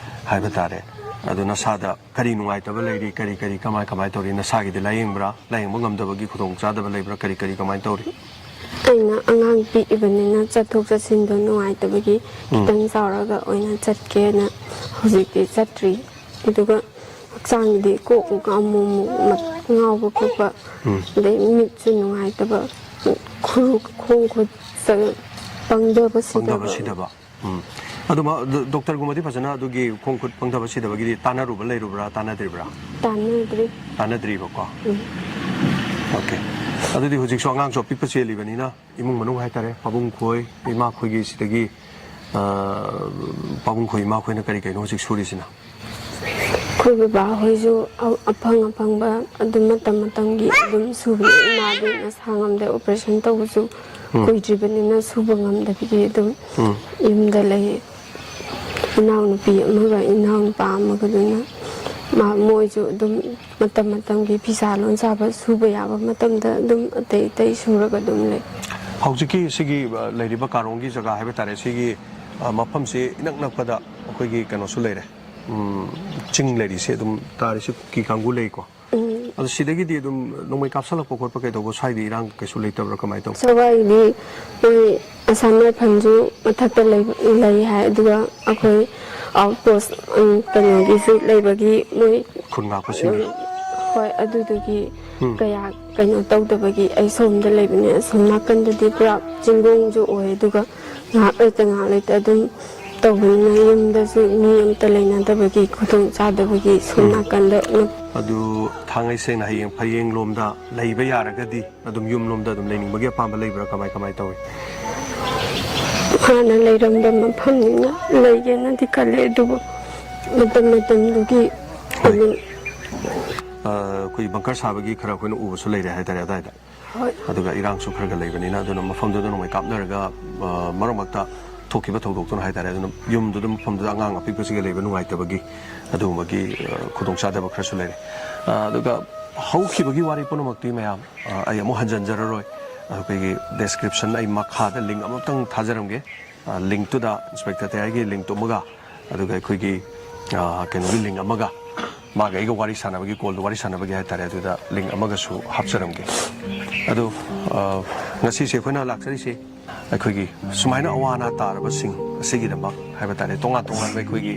ꯍꯥꯏꯕ ꯇꯥꯔꯦ꯫ ꯑꯗꯣ ꯅꯁꯥꯗ ꯀꯔꯤ ꯅꯨꯡꯉꯥꯏꯇꯕ ꯂꯩꯔꯤ? ꯀꯔꯤ, ꯀꯔꯤ, ꯀꯃꯥꯏ, ꯀꯃꯥꯏ ꯇꯧꯔꯤ? ꯅꯁꯥꯒꯤꯗꯤ ꯂꯥꯌꯦꯡꯕ꯭ꯔꯥ? ꯂꯥꯌꯦꯡꯕ ꯉꯝꯗꯕꯒꯤ ꯈꯨꯗꯣꯡꯆꯥꯗꯕ ꯂꯩꯕ꯭ꯔꯥ? ꯀꯔꯤ, ꯀꯔꯤ, ꯀꯃꯥꯏꯅ ꯇꯧꯔꯤ? ꯑꯩꯅ ꯑꯉꯥꯡ ꯄꯤꯛꯏꯕꯅꯤꯅ ꯆꯠꯊꯣꯛ ꯆꯠꯁꯤꯟꯗꯣ ꯅꯨꯡꯉꯥꯏꯇꯕꯒꯤ ꯎꯝ꯫ ꯈꯤꯇꯪ ꯆꯥꯎꯔꯒ ꯑꯣꯏꯅ ꯆꯠꯀꯦꯅ ꯍꯧꯖꯤꯛꯇꯤ ꯆꯠꯇ꯭ꯔꯤ꯫ ꯑꯗꯨꯒ ꯍꯛꯆꯥꯡꯒꯤꯗꯤ ꯀꯣꯛ ꯑꯃꯨꯛ ꯑꯃꯨꯛ ꯉꯥꯎꯕ ꯈꯣꯠꯄ, ꯎꯝ꯫ ꯑꯗꯩ ꯃꯤꯠꯁꯨ ꯅꯨꯡꯉꯥꯏꯇꯕ, ꯈꯨꯔꯨ ꯈꯣꯡ ꯈꯨꯠ ꯄꯪꯊꯕ ꯄꯪꯊꯕ ꯁꯤꯊꯕ꯫ ꯁꯤꯊꯕ꯫ ꯎꯝ꯫ ꯑꯗꯨ ꯃ-, ꯗꯣ-, ꯗꯣꯛꯇꯔꯒꯨꯝꯕꯗꯤ ꯐꯖꯅ ꯑꯗꯨꯒꯤ ꯈꯣꯡ ꯈꯨꯠ ꯄꯪꯊꯕ ꯁꯤꯊꯕꯒꯤꯗꯤ ꯇꯥꯟꯅꯔꯨꯕ ꯂꯩꯔꯨꯕ꯭ꯔꯥ, ꯇꯥꯟꯅꯗ꯭ꯔꯤꯕ꯭ꯔꯥ? ꯇꯥꯟꯅꯗ꯭ꯔꯤ꯫ ꯇꯥꯟꯅꯗ꯭ꯔꯤꯕꯀꯣ? ꯎꯝ꯫ ꯑꯣꯀꯦ꯫ ꯑꯗꯨꯗꯤ ꯍꯧꯖꯤꯛꯁꯨ ꯑꯉꯥꯡꯁꯨ ꯑꯄꯤꯛꯄ ꯆꯦꯜꯂꯤꯕꯅꯤꯅ, ꯏꯃꯨꯡ ꯃꯅꯨꯡ ꯍꯥꯏꯇꯥꯔꯦ, ꯄꯥꯕꯨꯡ ꯈꯣꯏ, ꯏꯃꯥ ꯈꯣꯏꯒꯤ ꯁꯤꯗꯒꯤ, ꯑ, ꯄꯥꯕꯨꯡ ꯈꯣꯏ, ꯏꯃꯥ ꯈꯣꯏꯅ ꯀꯔꯤ ꯀꯩꯅꯣ ꯍꯧꯖꯤꯛ ꯁꯨꯔꯤꯁꯤꯅ? ꯑꯩꯈꯣꯏ ꯕꯕꯥ ꯍꯣꯏꯁꯨ ꯑ-, ꯑꯐꯪ ꯑꯐꯪꯕ ꯑꯗꯨꯝ ꯃꯇꯝ ꯃꯇꯝꯒꯤ ꯑꯗꯨꯝ ꯁꯨꯕꯅꯦ꯫ ꯏꯃꯥꯗꯤ ꯃꯁꯥ ꯉꯝꯗꯦ, ꯑꯣꯄꯔꯦꯁꯟ ꯇꯧꯕꯁꯨ ꯎꯝ꯫ ꯀꯨꯏꯗ꯭ꯔꯤꯕꯅꯤꯅ ꯁꯨꯕ ꯉꯝꯗꯕꯒꯤ ꯑꯗꯨꯝ ꯎꯝ꯫ ꯌꯨꯝꯗ ꯂꯩ꯫ ꯏꯅꯥꯎꯅꯨꯄꯤ ꯑꯃꯒ ꯏꯅꯥꯎꯅꯨꯄꯥ ꯑꯃꯒꯗꯨꯅ ꯃꯥ-, ꯃꯣꯏꯁꯨ ꯑꯗꯨꯝ ꯃꯇꯝ ꯃꯇꯝꯒꯤ ꯐꯤꯁꯥ ꯂꯣꯟꯁꯥꯕ ꯁꯨꯕ ꯌꯥꯕ ꯃꯇꯝꯗ ꯑꯗꯨꯝ ꯑꯇꯩ ꯑꯇꯩ ꯁꯨꯔꯒ ꯑꯗꯨꯝ ꯂꯩ꯫ ꯍꯧꯖꯤꯛꯀꯤ ꯁꯤꯒꯤ, ꯑ, ꯂꯩꯔꯤꯕ ꯀꯥꯔꯣꯡꯒꯤ ꯖꯒꯥ ꯍꯥꯏꯕ ꯇꯥꯔꯦ, ꯁꯤꯒꯤ, ꯑ, ꯃꯐꯝꯁꯤ ꯏꯅꯛ ꯅꯛꯄꯗ ꯑꯩꯈꯣꯏꯒꯤ ꯀꯩꯅꯣꯁꯨ ꯂꯩꯔꯦ, ꯎꯝ, ꯆꯤꯡ ꯂꯩꯔꯤꯁꯦ ꯑꯗꯨꯝ ꯇꯥꯔꯤꯁꯦ ꯀꯨꯀꯤ ꯀꯥꯡꯕꯨ ꯂꯩꯀꯣ? ꯎꯝ, ꯑꯗꯣ ꯁꯤꯗꯒꯤꯗꯤ ꯑꯗꯨꯝ ꯅꯣꯡꯃꯩ ꯀꯥꯞꯁꯜꯂꯛꯄ ꯈꯣꯠꯄ ꯀꯩꯗꯧꯕ ꯁ꯭ꯋꯥꯏꯗꯤ ꯏꯔꯥꯡ ꯀꯩꯁꯨ ꯂꯩꯇꯕ꯭ꯔꯥ, ꯀꯃꯥꯏꯅ ꯇꯧ? ꯁꯋꯥꯏꯗꯤ ꯃꯣꯏ ꯑꯁꯥꯝ ꯔꯥꯏꯐꯜꯁꯨ ꯃꯊꯛꯇ ꯂꯩꯕ- ꯂꯩ ꯍꯥꯏ, ꯑꯗꯨꯒ ꯑꯩꯈꯣꯏ ꯑꯥꯎꯠ ꯄꯣꯁ, ꯎꯝ, ꯀꯩꯅꯣꯒꯤꯁꯨ ꯂꯩꯕꯒꯤ ꯃꯣꯏ ꯈꯨꯟ ꯉꯥꯛꯄꯁꯤꯡꯒꯤ? ꯍꯣꯏ, ꯑꯗꯨꯗꯨꯒꯤ ꯀꯌꯥ ꯀꯩꯅꯣ ꯇꯧꯗꯕꯒꯤ ꯑꯩ ꯁꯣꯝꯗ ꯂꯩꯕꯅꯦ꯫ ꯑꯁꯣꯝ ꯅꯥꯀꯟꯗꯗꯤ ꯄꯨꯔꯥ ꯆꯤꯡꯗꯣꯡꯁꯨ ꯑꯣꯏ, ꯑꯗꯨꯒ ꯉꯥꯏꯍꯥꯛ ꯂꯩꯇ ꯉꯥꯏꯍꯥꯛ ꯂꯩꯇ ꯑꯗꯨꯝ ꯇꯧꯕꯅꯤꯅ ꯌꯨꯝꯗꯁꯨ ꯃꯤ ꯑꯝꯇ ꯂꯩꯅꯗꯕꯒꯤ ꯈꯨꯗꯣꯡ ꯆꯥꯗꯕꯒꯤ ꯁꯣꯝ ꯅꯥꯀꯟꯗ ꯑꯗꯨ ꯊꯥꯡꯉꯩ ꯁꯦꯡꯅ ꯍꯌꯦꯡ ꯐꯌꯦꯡ ꯂꯣꯝꯗ ꯂꯩꯕ ꯌꯥꯔꯒꯗꯤ ꯑꯗꯨꯝ ꯌꯨꯝ ꯂꯣꯝꯗ ꯑꯗꯨꯝ ꯂꯩꯅꯤꯡꯕꯒꯤ ꯑꯄꯥꯝꯕ ꯂꯩꯕ꯭ꯔꯥ, ꯀꯃꯥꯏ ꯀꯃꯥꯏ ꯇꯧꯏ? ꯍꯥꯟꯅ ꯂꯩꯔꯝꯕ ꯃꯐꯝꯅꯤꯅ ꯂꯩꯒꯦꯅꯗꯤ ꯈꯜꯂꯦ, ꯑꯗꯨꯕꯨ ꯃꯇꯝ ꯃꯇꯝꯗꯨꯒꯤ ꯑꯗꯨꯝ ꯑ, ꯑꯩꯈꯣꯏ ꯕꯪꯀꯔ ꯁꯥꯕꯒꯤ ꯈꯔ ꯑꯩꯈꯣꯏꯅ ꯎꯕꯁꯨ ꯂꯩꯔꯦ ꯍꯥꯏꯇꯥꯔꯦ ꯑꯗꯥꯏꯗ꯫ ꯍꯣꯏ꯫ ꯑꯗꯨꯒ ꯏꯔꯥꯡꯁꯨ ꯈꯔ ꯈꯔ ꯂꯩꯕꯅꯤꯅ ꯑꯗꯨꯅ ꯃꯐꯝꯗꯨꯗ ꯅꯣꯡꯃꯩ ꯀꯥꯞꯅꯔꯒ, ꯑ, ꯃꯔꯛ ꯃꯔꯛꯇ ꯊꯣꯛꯈꯤꯕ ꯊꯧꯗꯣꯛꯇꯨꯅ ꯍꯥꯏꯇꯥꯔꯦ꯫ ꯑꯗꯨꯅ ꯌꯨꯝꯗꯨꯗ, ꯃꯐꯝꯗꯨꯗ ꯑꯉꯥꯡ ꯑꯄꯤꯛꯄꯁꯤꯒ ꯂꯩꯕ ꯅꯨꯡꯉꯥꯏꯇꯕꯒꯤ ꯑꯗꯨꯒꯨꯝꯕꯒꯤ, ꯑ, ꯈꯨꯗꯣꯡꯆꯥꯗꯕ ꯈꯔꯁꯨ ꯂꯩꯔꯦ꯫ ꯑ, ꯑꯗꯨꯒ ꯍꯧꯈꯤꯕꯒꯤ ꯋꯥꯔꯤ ꯄꯨꯝꯅꯃꯛꯇꯤ ꯃꯌꯥꯝ, ꯑ, ꯑꯩ ꯑꯃꯨꯛ ꯍꯟꯖꯤꯟꯖꯔꯔꯣꯏ꯫ ꯑꯩꯈꯣꯏꯒꯤ ꯗꯦꯁꯀ꯭ꯔꯤꯞꯁꯟ ꯑꯩ ꯃꯈꯥꯗ ꯂꯤꯡ ꯑꯃꯨꯛꯇꯪ ꯊꯥꯖꯔꯝꯒꯦ꯫ ꯑ, ꯂꯤꯡꯇꯨꯗ, ꯏꯟꯁꯄꯦꯛꯇꯔ ꯇꯌꯥꯏꯒꯤ ꯂꯤꯡꯇꯨ ꯑꯃꯒ, ꯑꯗꯨꯒ ꯑꯩꯈꯣꯏꯒꯤ, ꯑ, ꯀꯩꯅꯣꯒꯤ ꯂꯤꯡ ꯑꯃꯒ, ꯃꯥꯒ ꯑꯩꯒ ꯋꯥꯔꯤ ꯁꯥꯟꯅꯕꯒꯤ, ꯀꯣꯜꯗ ꯋꯥꯔꯤ ꯁꯥꯟꯅꯕꯒꯤ ꯍꯥꯏꯇꯥꯔꯦ, ꯑꯗꯨꯗ ꯂꯤꯡ ꯑꯃꯒꯁꯨ ꯍꯥꯞꯆꯔꯝꯒꯦ꯫ ꯑꯗꯨ, ꯑ, ꯉꯁꯤꯁꯦ ꯑꯩꯈꯣꯏꯅ ꯂꯥꯛꯆꯔꯤꯁꯦ ꯑꯩꯈꯣꯏꯒꯤ ꯁꯨꯃꯥꯏꯅ ꯑꯋꯥ ꯑꯅꯥ ꯇꯥꯔꯕꯁꯤꯡ ꯑꯁꯤꯒꯤꯗꯃꯛ ꯍꯥꯏꯕ ꯇꯥꯔꯦ, ꯇꯣꯉꯥꯟ ꯇꯣꯉꯥꯟꯕ ꯑꯩꯈꯣꯏꯒꯤ,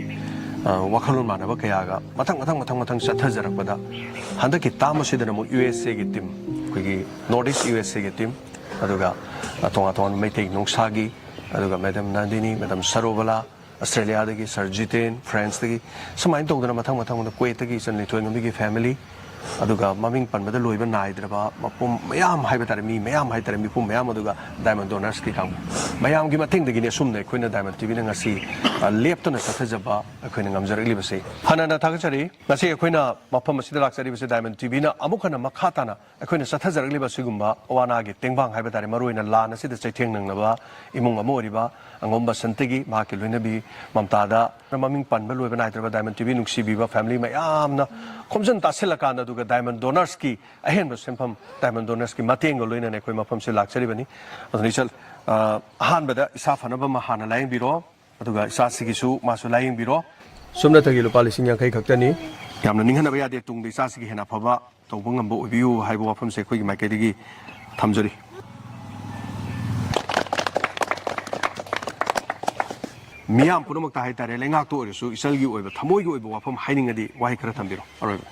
ꯑ, ꯋꯥꯈꯜꯂꯣꯟ ꯃꯥꯟꯅꯕ ꯀꯌꯥꯒ ꯃꯊꯪ ꯃꯊꯪ ꯃꯊꯪ ꯃꯊꯪ ꯆꯠꯊꯖꯔꯛꯄꯗ, ꯍꯟꯗꯛꯀꯤ ꯇꯥꯝ ꯑꯁꯤꯗꯅ ꯑꯃꯨꯛ ꯌꯨ ꯑꯦꯁ ꯑꯦꯒꯤ ꯇꯤꯝ, ꯑꯩꯈꯣꯏꯒꯤ ꯅꯣꯔꯠ ꯏꯁ ꯌꯨ ꯑꯦꯁ ꯑꯦꯒꯤ ꯇꯤꯝ, ꯑꯗꯨꯒ, ꯑ, ꯇꯣꯉꯥꯟ ꯇꯣꯉꯥꯟꯕ ꯃꯩꯇꯩ ꯅꯨꯡꯁꯥꯒꯤ, ꯑꯗꯨꯒ madam Nandini, madam ꯁꯔꯣꯕꯂꯥ, ꯑꯁꯇ꯭ꯔꯦꯂꯤꯌꯥꯗꯒꯤ sir Jiten, ꯐ꯭ꯔꯥꯟꯁꯇꯒꯤ, ꯁꯨꯃꯥꯏꯅ ꯇꯧꯗꯅ ꯃꯊꯪ ꯃꯊꯪ ꯃꯊꯪ, ꯀꯨꯋꯦꯠꯇꯒꯤ ꯏꯆꯟ ꯂꯤꯊꯣꯏꯉꯝꯕꯤꯒꯤ ꯐꯦꯃꯤꯂꯤ, ꯑꯗꯨꯒ ꯃꯃꯤꯡ ꯄꯟꯕꯗ ꯂꯣꯏꯕ ꯅꯥꯏꯗ꯭ꯔꯕ ꯃꯄꯨꯝ ꯃꯌꯥꯝ ꯍꯥꯏꯕ ꯇꯥꯔꯦ, ꯃꯤ ꯃꯌꯥꯝ ꯍꯥꯏ ꯇꯥꯔꯦ, ꯃꯤꯄꯨꯝ ꯃꯌꯥꯝ, ꯑꯗꯨꯒ ꯗꯥꯏꯃꯟ ꯗꯣꯅꯔꯁꯀꯤ ꯀꯥꯡꯕꯨ ꯃꯌꯥꯝꯒꯤ ꯃꯇꯦꯡꯗꯒꯤꯅꯤ ꯑꯁꯨꯝꯅ ꯑꯩꯈꯣꯏꯅ ꯗꯥꯏꯃꯟ ꯇꯤꯚꯤꯅ ꯉꯁꯤ, ꯑ, ꯂꯦꯞꯇꯅ ꯆꯠꯊꯖꯕ ꯑꯩꯈꯣꯏꯅ ꯉꯝꯖꯔꯛꯂꯤꯕꯁꯦ꯫ ꯍꯟꯅ ꯍꯟꯅ ꯊꯥꯒꯠꯆꯔꯤ꯫ ꯉꯁꯤ ꯑꯩꯈꯣꯏꯅ ꯃꯐꯝ ꯑꯁꯤꯗ ꯂꯥꯛꯆꯔꯤꯕꯁꯦ ꯗꯥꯏꯃꯟ ꯇꯤꯚꯤꯅ ꯑꯃꯨꯛ ꯍꯟꯅ ꯃꯈꯥ ꯇꯥꯅ ꯑꯩꯈꯣꯏꯅ ꯆꯠꯊꯖꯔꯛꯂꯤꯕ ꯑꯁꯤꯒꯨꯝꯕ ꯑꯋꯥ ꯑꯅꯥꯒꯤ ꯇꯦꯡꯕꯥꯡ ꯍꯥꯏꯕ ꯇꯥꯔꯦ, ꯃꯔꯨꯑꯣꯏꯅ ꯂꯥꯟ ꯑꯁꯤꯗ ꯆꯩꯊꯦꯡ ꯅꯪꯂꯕ ꯏꯃꯨꯡ ꯑꯃ ꯑꯣꯏꯔꯤꯕ ꯑꯉꯣꯝ ꯕꯁꯟꯇꯒꯤ ꯃꯍꯥꯛꯀꯤ ꯂꯣꯏꯅꯕꯤ ꯃꯝꯇꯥꯗ ꯃꯃꯤꯡ ꯄꯟꯕ ꯂꯣꯏꯕ ꯅꯥꯏꯗ꯭ꯔꯕ ꯗꯥꯏꯃꯟ ꯇꯤꯚꯤ ꯅꯨꯡꯁꯤꯕꯤꯕ ꯐꯦꯃꯤꯂꯤ ꯃꯌꯥꯝꯅ ꯈꯣꯝꯖꯤꯟ ꯇꯥꯁꯤꯜꯂꯀꯥꯟꯗ, ꯑꯗꯨꯒ ꯗꯥꯏꯃꯟ ꯗꯣꯅꯔꯁꯀꯤ ꯑꯍꯦꯟꯕ ꯁꯦꯟꯐꯝ ꯗꯥꯏꯃꯟ ꯗꯣꯅꯔꯁꯀꯤ ꯃꯇꯦꯡꯒ ꯂꯣꯏꯅꯅ ꯑꯩꯈꯣꯏ ꯃꯐꯝꯁꯤ ꯂꯥꯛꯆꯔꯤꯕꯅꯤ꯫ ꯑꯗꯨꯅ ꯏꯆꯜ, ꯑ, ꯑꯍꯥꯟꯕꯗ ꯏꯁꯥ ꯐꯅꯕ ꯑꯃ ꯍꯥꯟꯅ ꯂꯥꯌꯦꯡꯕꯤꯔꯣ, ꯑꯗꯨꯒ ꯏꯆꯥꯁꯤꯒꯤꯁꯨ ꯃꯥꯁꯨ ꯂꯥꯌꯦꯡꯕꯤꯔꯣ꯫ ꯁꯨꯞꯅꯇꯒꯤ ꯂꯨꯄꯥ ꯂꯤꯁꯤꯡ ꯌꯥꯡꯈꯩ ꯈꯛꯇꯅꯤ꯫ ꯌꯥꯝꯅ ꯅꯤꯡꯍꯟꯅꯕ ꯌꯥꯗꯦ꯫ ꯇꯨꯡꯗ ꯏꯆꯥꯁꯤꯒꯤ ꯍꯦꯟꯅ ꯑꯐꯕ ꯇꯧꯕ ꯉꯝꯕ ꯑꯣꯏꯕꯤꯌꯨ ꯍꯥꯏꯕ ꯋꯥꯐꯝꯁꯦ ꯑꯩꯈꯣꯏꯒꯤ ꯃꯥꯏꯀꯩꯗꯒꯤ ꯊꯝꯖꯔꯤ꯫ ꯃꯤꯌꯥꯝ ꯄꯨꯝꯅꯃꯛꯇ ꯍꯥꯏꯇꯥꯔꯦ, ꯂꯩꯉꯥꯛꯇ ꯑꯣꯏꯔꯁꯨ ꯏꯆꯜꯒꯤ ꯑꯣꯏꯕ ꯊꯃꯣꯏꯒꯤ ꯑꯣꯏꯕ ꯋꯥꯐꯝ ꯍꯥꯏꯅꯤꯡꯉꯗꯤ ꯋꯥꯍꯩ ꯈꯔ ꯊꯝꯕꯤꯔꯣ꯫ ꯑꯔꯣꯏꯕ꯫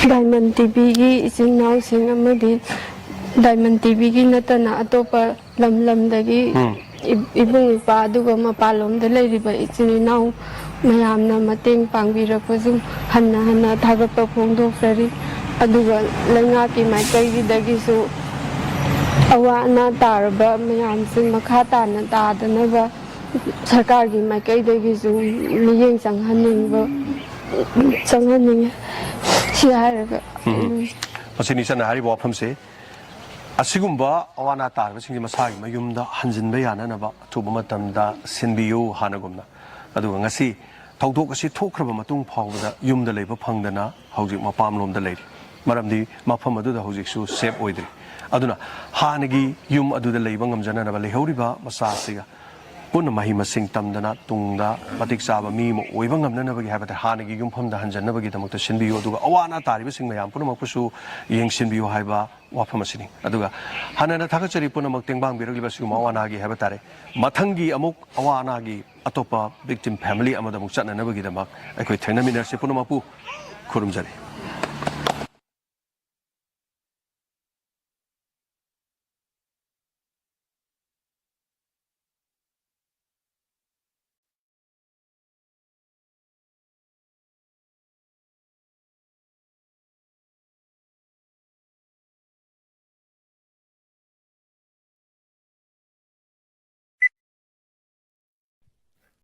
ꯗꯥꯏꯃꯟ ꯇꯤꯚꯤꯒꯤ ꯏꯆꯤꯟ ꯏꯅꯥꯎꯁꯤꯡ ꯑꯃꯗꯤ ꯗꯥꯏꯃꯟ ꯇꯤꯚꯤꯒꯤ ꯅꯠꯇꯅ ꯑꯇꯣꯞꯄ ꯂꯝ ꯂꯝꯗꯒꯤ ꯎꯝ꯫ ꯏ- ꯏꯕꯨꯡ ꯏꯄ꯭ꯋꯥ ꯑꯗꯨꯒ ꯃꯄꯥꯟꯂꯣꯝꯗ ꯂꯩꯔꯤꯕ ꯏꯆꯤꯟ ꯏꯅꯥꯎ ꯃꯌꯥꯝꯅ ꯃꯇꯦꯡ ꯄꯥꯡꯕꯤꯔꯛꯄꯁꯤꯡ ꯍꯟꯅ ꯍꯟꯅ ꯊꯥꯒꯠꯄ ꯐꯣꯡꯗꯣꯛꯆꯔꯤ꯫ ꯑꯗꯨꯒ ꯂꯩꯉꯥꯛꯀꯤ ꯃꯥꯏꯀꯩꯒꯤꯗꯒꯤꯁꯨ ꯑꯋꯥ ꯑꯅꯥ ꯇꯥꯔꯕ ꯃꯌꯥꯝꯁꯤꯡ ꯃꯈꯥ ꯇꯥꯅ ꯇꯥꯗꯅꯕ ꯁꯔꯀꯥꯔꯒꯤ ꯃꯥꯏꯀꯩꯗꯒꯤꯁꯨ ꯃꯤꯠꯌꯦꯡ ꯆꯪꯍꯟꯅꯤꯡꯕ ꯆꯪꯍꯟꯅꯤꯡꯉꯤ꯫ ꯁꯤ ꯍꯥꯏꯔꯒ ꯎꯝ꯫ ꯃꯁꯤꯅꯤ ꯏꯆꯟꯅ ꯍꯥꯏꯔꯤꯕ ꯋꯥꯐꯝꯁꯦ꯫ ꯑꯁꯤꯒꯨꯝꯕ ꯑꯋꯥ ꯑꯅꯥ ꯇꯥꯔꯕꯁꯤꯡꯁꯤ ꯃꯁꯥꯒꯤ ꯃꯌꯨꯝꯗ ꯍꯟꯖꯤꯟꯕ ꯌꯥꯅꯅꯕ ꯑꯊꯨꯕ ꯃꯇꯝꯗ ꯁꯤꯟꯕꯤꯌꯨ ꯍꯥꯟꯅꯒꯨꯝꯅ꯫ ꯑꯗꯨꯒ ꯉꯁꯤ ꯊꯧꯗꯣꯛ ꯑꯁꯤ ꯊꯣꯛꯈ꯭ꯔꯕ ꯃꯇꯨꯡ ꯐꯥꯎꯕꯗ ꯌꯨꯝꯗ ꯂꯩꯕ ꯐꯪꯗꯅ ꯍꯧꯖꯤꯛ ꯃꯄꯥꯝꯂꯣꯝꯗ ꯂꯩꯔꯤ꯫ ꯃꯔꯝꯗꯤ ꯃꯐꯝ ꯑꯗꯨꯗ ꯍꯧꯖꯤꯛꯁꯨ ꯁꯦꯐ ꯑꯣꯏꯗ꯭ꯔꯤ꯫ ꯑꯗꯨꯅ ꯍꯥꯟꯅꯒꯤ ꯌꯨꯝ ꯑꯗꯨꯗ ꯂꯩꯕ ꯉꯝꯖꯅꯅꯕ ꯂꯩꯍꯧꯔꯤꯕ ꯃꯆꯥꯁꯤꯒ ꯄꯨꯟꯅ ꯃꯍꯩ ꯃꯁꯤꯡ ꯇꯝꯗꯅ ꯇꯨꯡꯗ ꯃꯇꯤꯛ ꯆꯥꯕ ꯃꯤ ꯑꯃ ꯑꯣꯏꯕ ꯉꯝꯅꯅꯕꯒꯤ ꯍꯥꯏꯕ ꯇꯥꯔꯦ, ꯍꯥꯟꯅꯒꯤ ꯌꯨꯝꯐꯝꯗ ꯍꯟꯖꯟꯅꯕꯒꯤꯗꯃꯛꯇ ꯁꯤꯟꯕꯤꯌꯨ꯫ ꯑꯗꯨꯒ ꯑꯋꯥ ꯑꯅꯥ ꯇꯥꯔꯤꯕꯁꯤꯡ ꯃꯌꯥꯝ ꯄꯨꯝꯅꯃꯛꯄꯨꯁꯨ ꯌꯦꯡꯁꯤꯟꯕꯤꯌꯨ ꯍꯥꯏꯕ ꯋꯥꯐꯝ ꯑꯁꯤꯅꯤ꯫ ꯑꯗꯨꯒ ꯍꯟꯅ ꯍꯟꯅ ꯊꯥꯒꯠꯆꯔꯤ ꯄꯨꯝꯅꯃꯛ ꯇꯦꯡꯕꯥꯡꯕꯤꯔꯛꯂꯤꯕ ꯑꯁꯤꯒꯨꯝꯕ ꯑꯋꯥ ꯑꯅꯥꯒꯤ ꯍꯥꯏꯕ ꯇꯥꯔꯦ꯫ ꯃꯊꯪꯒꯤ ꯑꯃꯨꯛ ꯑꯋꯥ ꯑꯅꯥꯒꯤ ꯑꯇꯣꯞꯄ ꯚꯤꯛꯇꯤꯝ ꯐꯦꯃꯤꯂꯤ ꯑꯃꯗ ꯑꯃꯨꯛ ꯆꯠꯅꯅꯕꯒꯤꯗꯃꯛ ꯑꯩꯈꯣꯏ ꯊꯦꯡꯅꯃꯤꯟꯅꯔꯁꯤ꯫ ꯄꯨꯝꯅꯃꯛꯄꯨ ꯈꯨꯔꯨꯝꯖꯔꯤ꯫